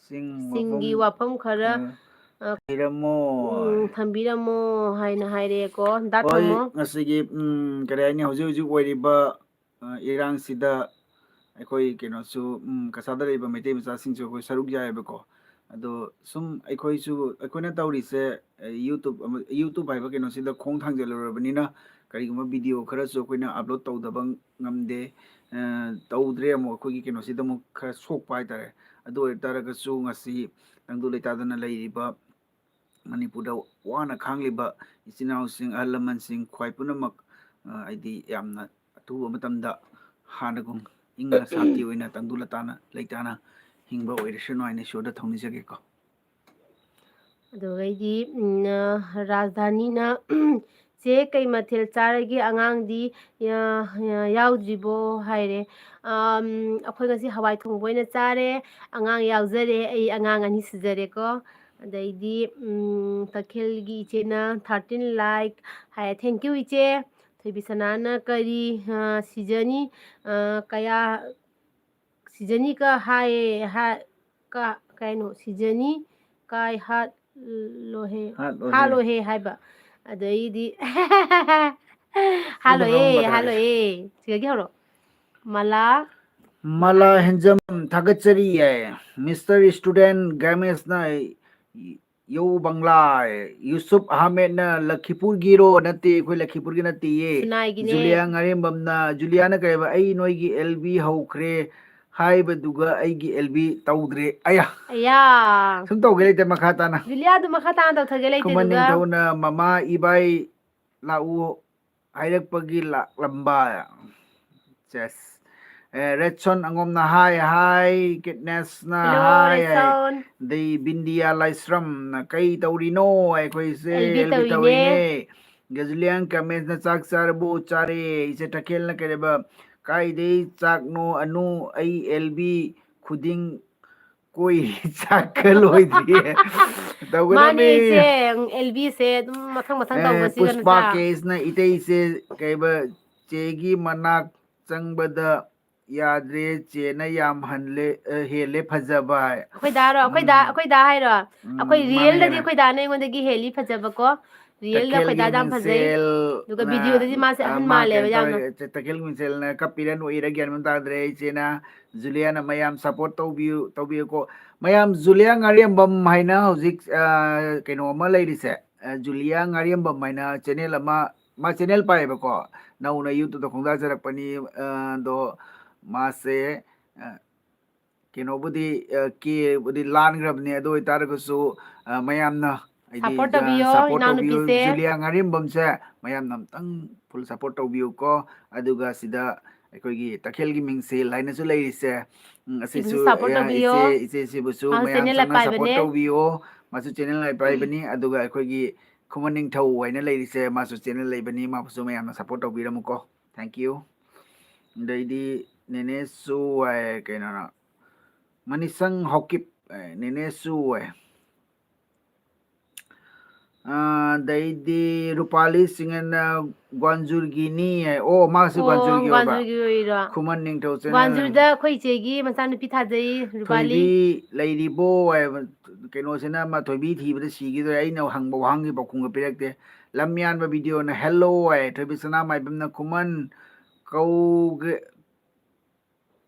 ꯁꯤꯡ ꯁꯤꯡꯒꯤ ꯋꯥꯐꯝ ꯋꯥꯐꯝ ꯈꯔ, ꯈꯔ ꯑ, ꯊꯝꯕꯤꯔꯝꯃꯣ꯫ ꯎꯝ, ꯊꯝꯕꯤꯔꯝꯃꯣ" ꯍꯥꯏꯅ ꯍꯥꯏꯔꯛꯑꯦꯀꯣ꯫ ꯗꯥ ꯍꯣꯏ, ꯊꯝꯃꯣ꯫ ꯉꯁꯤꯒꯤ, ꯎꯝ, ꯀꯔꯤ ꯍꯥꯏꯅꯤ, ꯍꯧꯖꯤꯛ ꯍꯧꯖꯤꯛ ꯑꯣꯏꯔꯤꯕ ꯑ, ꯏꯔꯥꯡꯁꯤꯗ ꯑꯩꯈꯣꯏ ꯀꯩꯅꯣꯁꯨ, ꯎꯝ, ꯀꯁꯥꯗ ꯂꯩꯕ ꯃꯩꯇꯩ ꯃꯆꯥꯁꯤꯡꯁꯨ ꯑꯩꯈꯣꯏ ꯁꯔꯨꯛ ꯌꯥꯏꯑꯕꯀꯣ꯫ ꯑꯗꯣ ꯁꯨꯝ ꯑꯩꯈꯣꯏꯁꯨ, ꯑꯩꯈꯣꯏꯅ ꯇꯧꯔꯤꯁꯦ, ꯑ, YouTube ꯑꯃ, YouTube ꯍꯥꯏꯕ ꯀꯩꯅꯣꯁꯤꯗ ꯈꯣꯡ ꯊꯥꯡꯖꯜꯂꯨꯔꯕꯅꯤꯅ ꯀꯔꯤꯒꯨꯝꯕ video ꯈꯔꯁꯨ ꯑꯩꯈꯣꯏꯅ upload ꯇꯧꯗꯕ ꯉꯝꯗꯦ꯫ ꯑ, ꯇꯧꯗ꯭ꯔꯦ ꯑꯃꯨꯛ ꯑꯩꯈꯣꯏꯒꯤ ꯀꯩꯅꯣꯁꯤꯗ ꯑꯃꯨꯛ ꯈꯔ ꯁꯣꯛꯄ ꯍꯥꯏꯇꯥꯔꯦ꯫ ꯑꯗꯨ ꯑꯣꯏꯇꯥꯔꯒꯁꯨ ꯉꯁꯤ ꯇꯪꯗꯨ ꯂꯩꯇꯥꯗꯅ ꯂꯩꯔꯤꯕ ꯃꯅꯤꯄꯨꯔꯗ ꯋꯥꯅ ꯈꯥꯡꯂꯤꯕ ꯏꯆꯤꯟ ꯏꯅꯥꯎꯁꯤꯡ, ꯑꯍꯜ ꯂꯃꯟꯁꯤꯡ, ꯈ꯭ꯋꯥꯏ ꯄꯨꯝꯅꯃꯛ, ꯑ, ꯍꯥꯏꯗꯤ ꯌꯥꯝꯅ ꯑꯊꯨꯕ ꯃꯇꯝꯗ ꯍꯥꯟꯅꯒꯨꯝ ꯏꯪꯅ ꯁꯥꯟꯇꯤ ꯑꯣꯏꯅ ꯇꯪꯗꯨ ꯂꯇꯥꯅ ꯂꯩꯇꯥꯅ ꯍꯤꯡꯕ ꯑꯣꯏꯔꯁꯅꯨ ꯍꯥꯏꯅ ꯏꯁꯣꯔꯗ ꯊꯧꯅꯤꯖꯒꯦꯀꯣ꯫ ꯑꯗꯨꯒꯩꯗꯤ, ꯎꯝ, ꯑ, ꯔꯥꯖꯙꯥꯅꯤꯅ, "ꯆꯦ, ꯀꯩ ꯃꯊꯦꯜ ꯆꯥꯔꯒꯦ? ꯑꯉꯥꯡꯗꯤ ꯌꯥ-, ꯌꯥ-, ꯌꯥꯎꯗ꯭ꯔꯤꯕꯣ?" ꯍꯥꯏꯔꯦ꯫ ꯑꯝ, ꯑꯩꯈꯣꯏ ꯉꯁꯤ ꯍꯋꯥꯏ ꯊꯣꯡꯕ ꯑꯣꯏꯅ ꯆꯥꯔꯦ꯫ ꯑꯉꯥꯡ ꯌꯥꯎꯖꯔꯦ꯫ ꯑꯩ ꯑꯉꯥꯡ ꯑꯅꯤ ꯁꯨꯖꯔꯦꯀꯣ꯫ ꯑꯗꯩꯗꯤ, ꯎꯝ, ꯇꯈꯦꯜꯒꯤ ꯏꯆꯦꯅ thirteen like high. Thank you, ꯏꯆꯦ꯫ ꯊꯣꯏꯕꯤꯁꯅꯥꯅ ꯀꯔꯤ, ꯑ, ꯁꯤꯖꯅꯤ, ꯑ, ꯀꯌꯥ ꯁꯤꯖꯅꯤ ꯀ ꯍꯥꯏꯌꯦ, ꯍꯥ-, ꯀ-, ꯀꯩꯅꯣ, ꯁꯤꯖꯅꯤ ꯀꯥꯏ ꯍꯥꯠꯂꯣꯍꯦ, ꯍꯥꯠꯂꯣꯍꯦ꯫ ꯍꯥꯠꯂꯣꯍꯦ ꯍꯥꯏꯕ꯫ ꯑꯗꯩꯗꯤ, ꯍꯥꯠꯂꯣꯍꯦ, ꯍꯥꯠꯂꯣꯍꯦ꯫ ꯁꯤꯗꯒꯤ ꯍꯧꯔꯣ꯫ ꯃꯂꯥ꯫ ꯃꯂꯥ ꯍꯦꯟꯖꯝ ꯊꯥꯒꯠꯆꯔꯤ ꯍꯥꯏ꯫ Mister Student ꯒꯥꯃꯦꯁꯅ ꯌꯧ ꯕꯪꯂꯥ꯫ ꯌꯨꯁꯨꯞ ꯑꯍꯃꯦꯗꯅ ꯂꯈꯤꯄꯨꯔꯒꯤꯔꯣ? ꯅꯠꯇꯦ, ꯑꯩꯈꯣꯏ ꯂꯈꯤꯄꯨꯔꯒꯤ ꯅꯠꯇꯦꯌꯦ꯫ ꯈꯨꯟꯅꯥꯏꯒꯤꯅꯦ꯫ ꯖꯨꯂꯤꯌꯥ ꯉꯥꯔꯦꯝꯕꯝꯅ, ꯖꯨꯂꯤꯌꯥꯅ ꯀꯩ ꯍꯥꯏꯕ? "ꯑꯩ ꯅꯣꯏꯒꯤ L B ꯍꯧꯈ꯭ꯔꯦ" ꯍꯥꯏꯕꯗꯨꯒ ꯑꯩꯒꯤ L B ꯇꯧꯗ꯭ꯔꯦ꯫ ꯑꯌꯥ꯫ ꯑꯌꯥ꯫ ꯁꯨꯝ ꯇꯧꯒꯦ ꯂꯩꯇꯦ ꯃꯈꯥ ꯇꯥꯅ꯫ ꯖꯨꯂꯤꯌꯥꯗꯨ ꯃꯈꯥ ꯇꯥꯅ ꯇꯧꯊꯒꯦ ꯂꯩꯇꯦ ꯈꯨꯃꯟ ꯑꯗꯨꯒ꯫ ꯅꯤꯡꯊꯧꯅ "ꯃꯃꯥ ꯏꯕꯥꯏ ꯂꯥꯛꯎ" ꯍꯥꯏꯔꯛꯄꯒꯤ ꯂꯥꯛꯂꯝꯕ꯫ ꯆꯦꯁ꯫ ꯑꯦ, ꯔꯦꯠꯁꯣꯟ ꯑꯉꯣꯝꯅ ꯍꯥꯏ, ꯍꯥꯏ, ꯀꯤꯠꯅꯦꯁꯅ hello, ꯍꯥꯏ, ꯍꯥꯏ꯫ ꯔꯦꯠꯁꯣꯟ꯫ ꯑꯗꯩ ꯕꯤꯟꯗꯤꯌꯥ ꯂꯥꯏꯁ꯭ꯔꯝꯅ "ꯀꯩ ꯇꯧꯔꯤꯅꯣ?" ꯑꯩꯈꯣꯏꯁꯦ L B L B ꯇꯧꯔꯤꯅꯦ꯫ ꯇꯧꯔꯤꯅꯦ꯫ ꯒꯖꯨꯂꯤꯌꯥꯟ ꯀꯃꯦꯁꯅ "ꯆꯥꯛ ꯆꯥꯔꯕꯣ?" "ꯆꯥꯔꯦ"꯫ ꯏꯆꯦ ꯇꯈꯦꯜꯅ ꯀꯩꯗꯧꯕ? "ꯀꯥꯏꯗꯩ ꯆꯥꯛꯅꯣ ꯑꯅꯨ? ꯑꯩ L B ꯈꯨꯗꯤꯡ ꯀꯣꯏ ꯆꯥꯛꯀ ꯂꯣꯏꯗ꯭ꯔꯤꯌꯦ꯫ ꯇꯧꯒꯗꯕꯅꯤ꯫ ꯃꯥꯅꯦ, ꯏꯆꯦ꯫ ꯎꯝ, L B ꯁꯦ ꯑꯗꯨꯝ ꯃꯊꯪ ꯃꯊꯪ ꯑꯦ, ꯇꯧꯕꯁꯤꯗ ꯄꯨꯁꯄꯥ ꯅꯠꯇ꯭ꯔꯥ? ꯀꯦꯁꯅ "ꯏꯇꯩꯁꯦ ꯀꯩꯕ, ꯆꯦꯒꯤ ꯃꯅꯥꯛ ꯆꯪꯕꯗ ꯌꯥꯗ꯭ꯔꯦ, ꯆꯦꯅ ꯌꯥꯝ ꯍꯜꯂꯦ, ꯑ, ꯍꯦꯜꯂꯦ ꯐꯖꯕ" ꯍꯥꯏ꯫ ꯑꯩꯈꯣꯏ ꯗꯥꯔꯣ? ꯑꯩꯈꯣꯏ ꯗꯥ, ꯎꯝ꯫ ꯑꯩꯈꯣꯏ ꯗꯥ ꯍꯥꯏꯔꯣ? ꯎꯝ, ꯑꯩꯈꯣꯏ ꯃꯥꯅ real ꯗꯗꯤ ꯍꯦꯜꯂꯦ꯫ ꯑꯩꯈꯣꯏ ꯗꯥꯅ ꯑꯩꯉꯣꯟꯗꯒꯤ ꯍꯦꯜꯂꯤ ꯐꯖꯕꯀꯣ꯫ Real ꯗ ꯇꯈꯦꯜꯒꯤ ꯈꯣꯏꯗꯥꯖꯥꯝ ꯐꯖꯩ꯫ ꯃꯤꯡꯁꯦꯜ ꯑꯗꯨꯒ ꯅ, video ꯗꯗꯤ ꯃꯥꯁꯦ ꯑ, ꯑꯍꯟ ꯃꯥ ꯃꯥꯜꯂꯦꯕ ꯀꯩꯅꯣ ꯌꯥꯝꯅ꯫ ꯇꯧꯔꯦ, ꯇꯈꯦꯜꯒꯤ ꯃꯤꯡꯁꯦꯜꯅ ꯀꯞꯄꯤꯔ ꯅꯣꯛꯏꯔ ꯒ꯭ꯌꯥꯟ ꯃꯦꯟ ꯇꯥꯗ꯭ꯔꯦ꯫ ꯏꯆꯦꯅ, ꯖꯨꯂꯤꯌꯥꯅ ꯃꯌꯥꯝ support ꯇꯧꯕꯤꯌꯨ, ꯇꯧꯕꯤꯌꯨꯀꯣ꯫ ꯃꯌꯥꯝ, ꯖꯨꯂꯤꯌꯥ ꯉꯥꯔꯦꯝꯕꯝ ꯍꯥꯏꯅ ꯍꯧꯖꯤꯛ, ꯑ, ꯀꯩꯅꯣ ꯑꯃ ꯂꯩꯔꯤꯁꯦ, ꯑ, ꯖꯨꯂꯤꯌꯥ ꯉꯥꯔꯦꯝꯕꯝ ꯍꯥꯏꯅ channel ꯑꯃ, ꯃꯥ channel ꯄꯥꯏꯌꯦꯕꯀꯣ꯫ ꯅꯧꯅ YouTube ꯇ ꯈꯣꯡꯗꯥꯖꯔꯛꯄꯅꯤ, ꯑ, ꯑꯗꯣ ꯃꯥꯁꯦ, ꯑ, ꯀꯩꯅꯣꯕꯨꯗꯤ, ꯑ, K ꯕꯨꯗꯤ ꯂꯥꯟꯈ꯭ꯔꯕꯅꯤ, ꯑꯗꯨ ꯑꯣꯏꯇꯥꯔꯒꯁꯨ, ꯑ, ꯃꯌꯥꯝꯅ ꯍꯥꯏꯗꯤ, support ꯑ, ꯇꯧꯕꯤꯌꯣ, support ꯇꯧꯕꯤꯌꯨ꯫ ꯏꯅꯥꯎꯅꯨꯄꯤꯁꯦ꯫ ꯖꯨꯂꯤꯌꯥ ꯉꯥꯔꯦꯝꯕꯝꯁꯦ ꯃꯌꯥꯝꯅ ꯑꯝꯇꯪ full support ꯇꯧꯕꯤꯌꯨꯀꯣ꯫ ꯑꯗꯨꯒ ꯁꯤꯗ ꯑꯩꯈꯣꯏꯒꯤ ꯇꯈꯦꯜꯒꯤ ꯃꯤꯡꯁꯦꯜ ꯍꯥꯏꯅꯁꯨ ꯂꯩꯔꯤꯁꯦ, ꯎꯝ, ꯁꯤꯕꯨꯁꯨ ꯑꯁꯤꯁꯨ, support ꯑ, ꯇꯧꯕꯤꯌꯣ꯫ ꯏꯆꯦ, ꯏꯆꯦ ꯁꯤꯕꯨꯁꯨ ꯃꯥꯁꯨ ꯃꯌꯥꯝ channel ꯆꯪꯅ support ꯄꯥꯏꯕꯅꯦ꯫ ꯇꯧꯕꯤꯌꯣ꯫ ꯃꯥꯁꯨ channel ꯄꯥꯏꯕꯅꯤ꯫ ꯑꯗꯨꯒ ꯑꯩꯈꯣꯏꯒꯤ ꯈꯨꯃꯟ ꯅꯤꯡꯊꯧ ꯍꯥꯏꯅ ꯂꯩꯔꯤꯁꯦ, ꯃꯥꯁꯨ channel ꯂꯩꯕꯅꯤ꯫ ꯃꯥꯕꯨꯁꯨ ꯃꯌꯥꯝꯅ support ꯇꯧꯕꯤꯔꯝꯃꯨꯀꯣ꯫ Thank you꯫ ꯑꯗꯩꯗꯤ ꯅꯦꯅꯦꯁꯨ ꯍꯥꯏ, ꯀꯩꯅꯣꯅ, ꯃꯅꯤꯁꯪ ꯍꯥꯎꯀꯤꯞ, ꯑꯦ, ꯅꯦꯅꯦꯁꯨ ꯍꯥꯏ꯫ ꯑꯥ, ꯑꯗꯩꯗꯤ ꯔꯨꯄꯥꯂꯤ ꯁꯤꯡꯍꯅ ꯒ꯭ꯋꯥꯟꯖꯨꯔꯒꯤꯅꯤ ꯍꯥꯏ꯫ ꯑꯣ, ꯃꯥꯁꯨ ꯑꯣ, ꯒ꯭ꯋꯥꯟꯖꯨꯔꯒꯤ ꯑꯣꯏꯕ? ꯒ꯭ꯋꯥꯟꯖꯨꯔꯒꯤ ꯑꯣꯏꯔꯣ? ꯈꯨꯃꯟ ꯅꯤꯡꯊꯧ channel꯫ ꯒ꯭ꯋꯥꯟꯖꯨꯔꯗ ꯑꯩꯈꯣꯏ ꯏꯆꯦꯒꯤ ꯃꯆꯥꯅꯨꯄꯤ ꯊꯥꯖꯩ, ꯔꯨꯄꯥꯂꯤ꯫ ꯊꯣꯏꯕꯤ ꯂꯩꯔꯤꯕꯣ ꯍꯥꯏꯕ, ꯀꯩꯅꯣꯁꯤꯅ ꯑꯃ ꯊꯣꯏꯕꯤ ꯊꯤꯕꯗ ꯁꯤꯈꯤꯗꯣꯔꯦ꯫ ꯑꯩꯅ ꯍꯪꯕ ꯋꯥꯍꯪꯒꯤ ꯄꯥꯎꯈꯨꯝꯒ ꯄꯤꯔꯛꯇꯦ꯫ ꯂꯝꯌꯥꯟꯕ video ꯅ hello ꯍꯥꯏ꯫ ꯊꯣꯏꯕꯤ ꯁꯅꯥꯃꯥꯏꯕꯝꯅ ꯈꯨꯃꯟ ꯀꯧꯒ꯭ꯔꯦ-,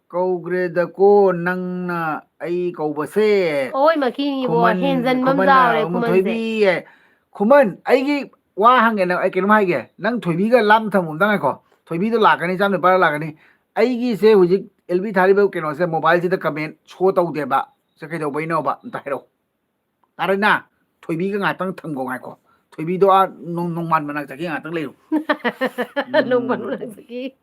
ꯀꯧꯒ꯭ꯔꯦꯗꯀꯣ ꯅꯪꯅ ꯑꯩ ꯀꯧꯕꯁꯦ꯫ ꯑꯋꯣꯏꯃꯛꯀꯤꯅꯤꯕꯣ, ꯈꯨꯃꯟ, ꯍꯦꯟꯖꯟꯕ ꯑꯃ ꯈꯨꯃꯟꯅ ꯌꯥꯎꯔꯦ ꯑꯃꯨꯛ ꯈꯨꯃꯟꯁꯦ꯫ ꯊꯣꯏꯕꯤ ꯍꯥꯏ꯫ ꯈꯨꯃꯟ, ꯑꯩꯒꯤ ꯋꯥ ꯍꯪꯒꯦ ꯅꯪ, ꯑꯩ ꯀꯩꯅꯣꯝ ꯍꯥꯏꯒꯦ꯫ ꯅꯪ ꯊꯣꯏꯕꯤꯒ ꯂꯥꯞꯅ ꯊꯝꯃꯣ ꯑꯝꯇ ꯉꯥꯏꯈꯣ꯫ ꯊꯣꯏꯕꯤꯗꯣ ꯂꯥꯛꯀꯅꯤ, ꯆꯥꯝ ꯅꯤꯄꯥꯜ ꯂꯥꯛꯀꯅꯤ꯫ ꯑꯩꯒꯤꯁꯦ ꯍꯧꯖꯤꯛ L B ꯊꯥꯔꯤꯕ ꯀꯩꯅꯣꯁꯦ, mobile ꯁꯤꯗ comment show ꯇꯧꯗꯦꯕ꯫ ꯁꯦ ꯀꯩꯗꯧꯕꯩꯅꯣꯕ? ꯑꯝꯇ ꯍꯥꯏꯔꯛꯑꯣ꯫ ꯇꯥꯔꯦꯅꯥ, ꯊꯣꯏꯕꯤꯒ ꯉꯥꯏꯍꯥꯛꯇꯪ ꯊꯝꯈꯣ ꯉꯥꯏꯈꯣ꯫ ꯊꯣꯏꯕꯤꯗꯣ ꯑꯥ ꯅꯣꯡ-, ꯅꯣꯡꯃꯥꯟ ꯃꯅꯥꯛ ꯆꯠꯈꯤ, ꯉꯥꯏꯍꯥꯛꯇꯪ ꯂꯩꯌꯨ꯫ ꯅꯣꯡꯃꯥꯟ ꯎꯝ꯫ ꯃꯅꯥꯛ ꯆꯠꯈꯤ꯫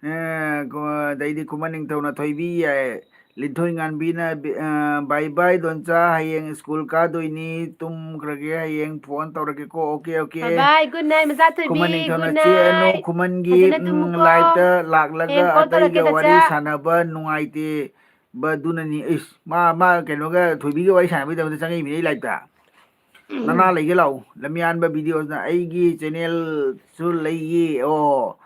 ꯑꯦ, ꯀꯣ-, ꯑꯗꯩꯗꯤ ꯈꯨꯃꯟ ꯅꯤꯡꯊꯧꯅ ꯊꯣꯏꯕꯤ ꯌꯥꯏ꯫ ꯂꯤꯟꯊꯣꯏ ꯉꯥꯟꯕꯤꯅ ꯕꯤ-, ꯑ, bye bye ꯗꯣꯟꯆꯥ, ꯍꯌꯦꯡ school ꯀꯥꯗꯣꯏꯅꯤ, ꯇꯨꯝꯈ꯭ꯔꯒꯦ, ꯍꯌꯦꯡ phone ꯇꯧꯔꯛꯀꯦꯀꯣ꯫ Okay, okay꯫ Bye bye, good night, ꯃꯆꯥ ꯊꯣꯏꯕꯤ, ꯈꯨꯃꯟ ꯅꯤꯡꯊꯧꯅ good ꯆꯦ ꯑꯅꯨ night꯫ ꯈꯨꯃꯟꯒꯤ, ꯐꯖꯅ ꯎꯝ, ꯇꯨꯝꯃꯨꯀꯣ꯫ Live ꯇ ꯂꯥꯛꯂꯒ ꯍꯌꯦꯡ call ꯇꯧꯔꯛꯀꯦ, ꯑꯇꯩꯒ ꯋꯥꯔꯤ ꯀꯆꯥ꯫ ꯁꯥꯟꯅꯕ ꯅꯨꯡꯉꯥꯏꯇꯦ꯫ ꯕ ꯑꯗꯨꯅꯅꯤ꯫ ꯏꯁ, ꯃꯥ, ꯃꯥ ꯀꯩꯅꯣꯒ ꯊꯣꯏꯕꯤꯒ ꯋꯥꯔꯤ ꯁꯥꯟꯅꯕꯩꯗꯃꯛꯇ ꯆꯪꯉꯛꯏꯃꯤꯅꯦ ꯑꯩ live ꯇ꯫ ꯅꯅꯥ ꯂꯩꯒꯦ ꯂꯥꯛꯎ꯫ ꯂꯝꯌꯥꯟꯕ video ꯅ ꯑꯩꯒꯤ channel ꯁꯨ ꯂꯩꯌꯦ꯫ ꯑꯣ,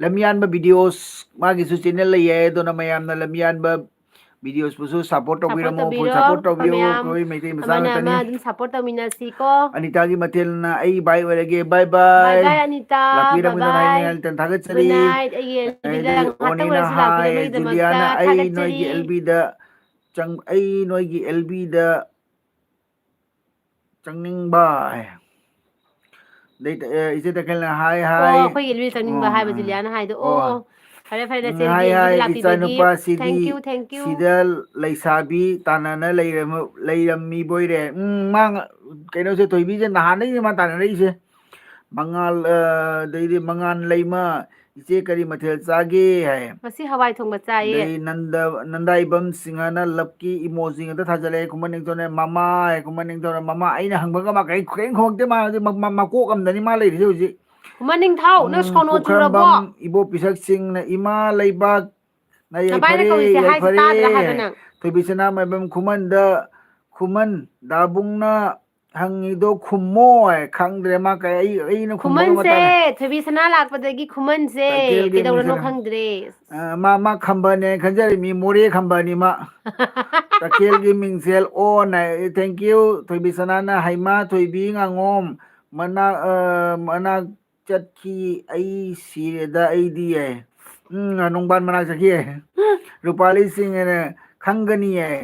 ꯂꯝꯌꯥꯟꯕ videos ꯃꯥꯒꯤꯁꯨ channel ꯂꯩꯌꯦ꯫ ꯑꯗꯨꯅ ꯃꯌꯥꯝꯅ ꯂꯝꯌꯥꯟꯕ Videosꯄꯨꯁꯨ support Support ꯇꯧꯕꯤꯔꯝꯃꯣ, full ꯇꯧꯕꯤꯔꯣ, support ꯇꯧꯕꯤꯌꯣ, ꯃꯌꯥꯝ꯫ ꯑꯩꯈꯣꯏ ꯃꯩꯇꯩ ꯃꯆꯥ ꯑꯃꯅ ꯑꯃ ꯉꯥꯛꯇꯅꯤ꯫ ꯑꯗꯨꯝ support ꯇꯧꯃꯤꯟꯅꯁꯤꯀꯣ꯫ ꯑꯅꯤꯇꯥꯒꯤ ꯃꯊꯦꯜꯅ ꯑꯩ ꯚꯥꯏ ꯑꯣꯏꯔꯒꯦ, bye Bye bye. bye Anita, ꯂꯥꯛꯄꯤꯔꯝꯕꯗ bye ꯍꯥꯏꯅ bye꯫ ꯍꯥꯏꯅ Good ꯊꯥꯒꯠꯆꯔꯤ꯫ night꯫ ꯑꯩꯒꯤ ꯑꯦꯜꯕꯤꯗ ꯑꯩꯗꯤ ꯉꯥꯏꯍꯥꯛꯇꯪ ꯑꯣꯅꯤꯅ ꯑꯣꯏꯔꯁꯨ ꯍꯥꯏ, ꯂꯥꯛꯄꯤꯔꯝꯕꯒꯤꯗꯃꯛꯇ ꯖꯨꯂꯤꯌꯥꯅ ꯑꯩ ꯅꯣꯏꯒꯤ ꯊꯥꯒꯠꯆꯔꯤ꯫ ꯑꯦꯜꯕꯤꯗ ꯆꯪ-, ꯑꯩ ꯅꯣꯏꯒꯤ ꯑꯦꯜꯕꯤꯗ ꯆꯪꯅꯤꯡꯕ꯫ ꯑꯗꯩ, ꯑꯦ, ꯏꯆꯦ ꯇꯈꯦꯜꯅ ꯍꯥꯏ, ꯑꯣ, ꯍꯥꯏ꯫ ꯑꯩꯈꯣꯏꯒꯤ ꯑꯦꯜꯕꯤꯗ ꯆꯪꯅꯤꯡꯕ ꯑꯣ, ꯍꯥꯏꯕ ꯎꯝ꯫ ꯖꯨꯂꯤꯌꯥꯅ ꯍꯥꯏꯗꯣ꯫ ꯑꯣ꯫ ꯑꯣ, ꯐꯔꯦ, ꯐꯔꯦ, ꯎꯝ, ꯅꯆꯦ ꯍꯥꯏ, ꯕꯦꯝꯒꯤꯗ ꯍꯥꯏ, ꯂꯥꯛꯄꯤꯕꯒꯤ ꯏꯆꯥꯅꯨꯄꯥꯁꯤꯗꯤ thank you, thank you꯫ ꯁꯤꯗ ꯂꯩꯁꯥꯕꯤ ꯇꯥꯟꯅꯅ ꯂꯩꯔꯝ-, ꯂꯩꯔꯝꯃꯤꯕꯣꯏꯔꯦ꯫ ꯎꯝ, ꯃꯥ ꯉ-, ꯀꯩꯅꯣꯁꯦ, ꯊꯣꯏꯕꯤꯁꯦ ꯅꯍꯥꯟꯗꯒꯤꯅꯦ ꯃꯥ ꯇꯥꯟꯅꯔꯛꯏꯁꯦ꯫ ꯃꯉꯥꯜ, ꯑ, ꯑꯗꯩꯗꯤ ꯃꯉꯥꯜ ꯂꯩꯃ, "ꯏꯆꯦ ꯀꯔꯤ ꯃꯊꯦꯜ ꯆꯥꯒꯦ?" ꯍꯥꯏ꯫ ꯉꯁꯤ ꯍꯋꯥꯏ ꯊꯣꯡꯕ ꯆꯥꯏꯌꯦ꯫ ꯑꯗꯩ ꯅꯟꯗ-, ꯅꯟꯗꯥꯏꯕꯝ ꯁꯤꯡꯍꯅ love-ꯀꯤ emoji ꯉꯥꯛꯇ ꯊꯥꯖꯜꯂꯛꯑꯦ꯫ ꯈꯨꯃꯟ ꯅꯤꯡꯊꯧꯅ, "ꯃꯃꯥ" ꯍꯥꯏ, ꯈꯨꯃꯟ ꯅꯤꯡꯊꯧꯅ, "ꯃꯃꯥ, ꯑꯩꯅ ꯍꯪꯕꯒ ꯃꯥ ꯀꯔꯤ-, ꯀꯔꯤꯝ ꯈꯨꯝꯃꯛꯇꯦ꯫ ꯃꯥ ꯍꯧꯖꯤꯛ ꯃ-, ꯃ-, ꯃꯀꯣꯛ ꯑꯃꯗꯅꯤ ꯃꯥ ꯂꯩꯔꯤꯁꯦ ꯍꯧꯖꯤꯛ"꯫ ꯈꯨꯃꯟ ꯅꯤꯡꯊꯧ, ꯅꯪ ꯎꯝ, ꯁꯣꯅꯣ ꯆꯨꯔꯕꯣ? ꯄꯨꯈ꯭ꯔꯝꯕꯝ ꯏꯕꯣ ꯄꯤꯁꯛꯁꯤꯡꯅ, "ꯏꯃꯥ ꯂꯩꯕꯥꯛ ꯅꯌꯥꯏ ꯅꯕꯥꯏꯅ ꯐꯔꯦ, ꯀꯧꯔꯤꯁꯦ ꯌꯥꯏ ꯍꯥꯏꯁꯦ ꯐꯔꯦ" ꯇꯥꯗ꯭ꯔꯥ ꯍꯥꯏꯕ ꯍꯥꯏ꯫ ꯅꯪ? ꯊꯣꯏꯕꯤꯁꯅꯥ ꯃꯥꯏꯕꯝ ꯈꯨꯃꯟꯗ, ꯈꯨꯃꯟ ꯗꯥꯕꯨꯡꯅ ꯍꯪꯉꯤꯗꯣ ꯈꯨꯝꯃꯣ ꯍꯥꯏ꯫ ꯈꯪꯗ꯭ꯔꯦ ꯃꯥ ꯀꯩ-, ꯑꯩ, ꯑꯩꯅ ꯈꯨꯝꯕꯒ ꯃꯥ ꯈꯨꯃꯟꯁꯦ ꯇꯥꯔꯦ꯫ ꯊꯣꯏꯕꯤꯁꯅꯥ ꯂꯥꯛꯄꯗꯒꯤ ꯈꯨꯃꯟꯁꯦ ꯇꯈꯦꯜꯒꯤ ꯀꯩꯗꯧꯔꯅꯣ ꯃꯤꯡꯁꯦꯜ꯫ ꯈꯪꯗ꯭ꯔꯦ꯫ ꯑ, ꯃꯥ, ꯃꯥ ꯈꯝꯕꯅꯦ ꯈꯟꯖꯔꯤ, ꯃꯤ ꯃꯣꯔꯦ ꯈꯝꯕꯅꯤ ꯃꯥ꯫ ꯇꯈꯦꯜꯒꯤ ꯃꯤꯡꯁꯦꯜ ꯑꯣꯟ ꯍꯥꯏ꯫ Thank you꯫ ꯊꯣꯏꯕꯤꯁꯅꯥꯅ ꯍꯩꯃꯥ ꯊꯣꯏꯕꯤ ꯉꯥꯉꯣꯝ ꯃꯅꯥ-, ꯑ, ꯃꯅꯥꯛ ꯆꯠꯈꯤ, ꯑꯩ ꯁꯤꯔꯦꯗ ꯑꯩꯗꯤ ꯍꯥꯏ꯫ ꯎꯝ, ꯅꯣꯡꯕꯥꯟ ꯃꯅꯥꯛ ꯆꯠꯈꯤ ꯍꯥꯏ꯫ ꯔꯨꯄꯥꯂꯤ ꯁꯤꯡꯅ ꯈꯪꯒꯅꯤ ꯍꯥꯏ꯫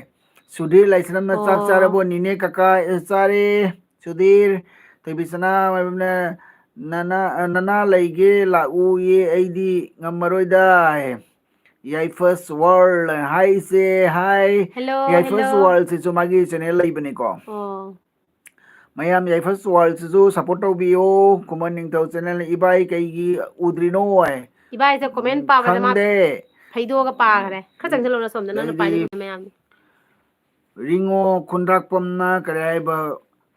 ꯁꯨꯙꯤꯔ ꯂꯥꯏꯁ꯭ꯔꯝꯅ ꯆꯥꯛ ꯑꯣ꯫ ꯆꯥꯔꯕꯣ? ꯅꯤꯅꯦ ꯀꯀꯥ, ꯑꯦ, ꯆꯥꯔꯦ꯫ ꯁꯨꯙꯤꯔ, ꯊꯣꯏꯕꯤꯁꯅꯥ ꯃꯥꯏꯕꯝꯅ ꯅꯅꯥ-, ꯑ, ꯅꯅꯥ ꯂꯩꯒꯦ ꯂꯥꯛꯎꯌꯦ ꯑꯩꯗꯤ ꯉꯝꯃꯔꯣꯏꯗ ꯍꯥꯏ꯫ ꯌꯥꯏꯐꯁ World ꯍꯥꯏꯁꯦ, ꯍꯥꯏ꯫ Hello, ꯌꯥꯏꯐꯁ hello꯫ Worldꯁꯤꯁꯨ ꯃꯥꯒꯤ channel ꯂꯩꯕꯅꯤꯀꯣ꯫ ꯑꯣ꯫ ꯃꯌꯥꯝ ꯌꯥꯏꯐꯁ Worldꯁꯤꯁꯨ support ꯇꯧꯕꯤꯌꯣ꯫ ꯈꯨꯃꯟ ꯅꯤꯡꯊꯧ channel, "ꯏꯕꯥꯏ ꯀꯩꯒꯤ ꯎꯗ꯭ꯔꯤꯅꯣ?" ꯍꯥꯏ꯫ ꯏꯕꯥꯏꯁꯦ comment ꯄꯥꯕꯗ ꯃꯥ ꯈꯪꯗꯦ꯫ ꯐꯩꯗꯣꯛꯑꯒ ꯄꯥꯈ꯭ꯔꯦ꯫ ꯈꯔ ꯆꯪꯁꯤꯜꯂꯛꯑꯣ ꯁꯣꯝꯗ, ꯅꯪꯅ ꯑꯗꯩꯗꯤ ꯄꯥꯏꯅꯤꯡꯕ ꯃꯌꯥꯝꯗꯣ꯫ ꯔꯤꯉꯣ ꯈꯨꯟꯗ꯭ꯔꯥꯛꯄꯝꯅ ꯀꯔꯤ ꯍꯥꯏꯕ,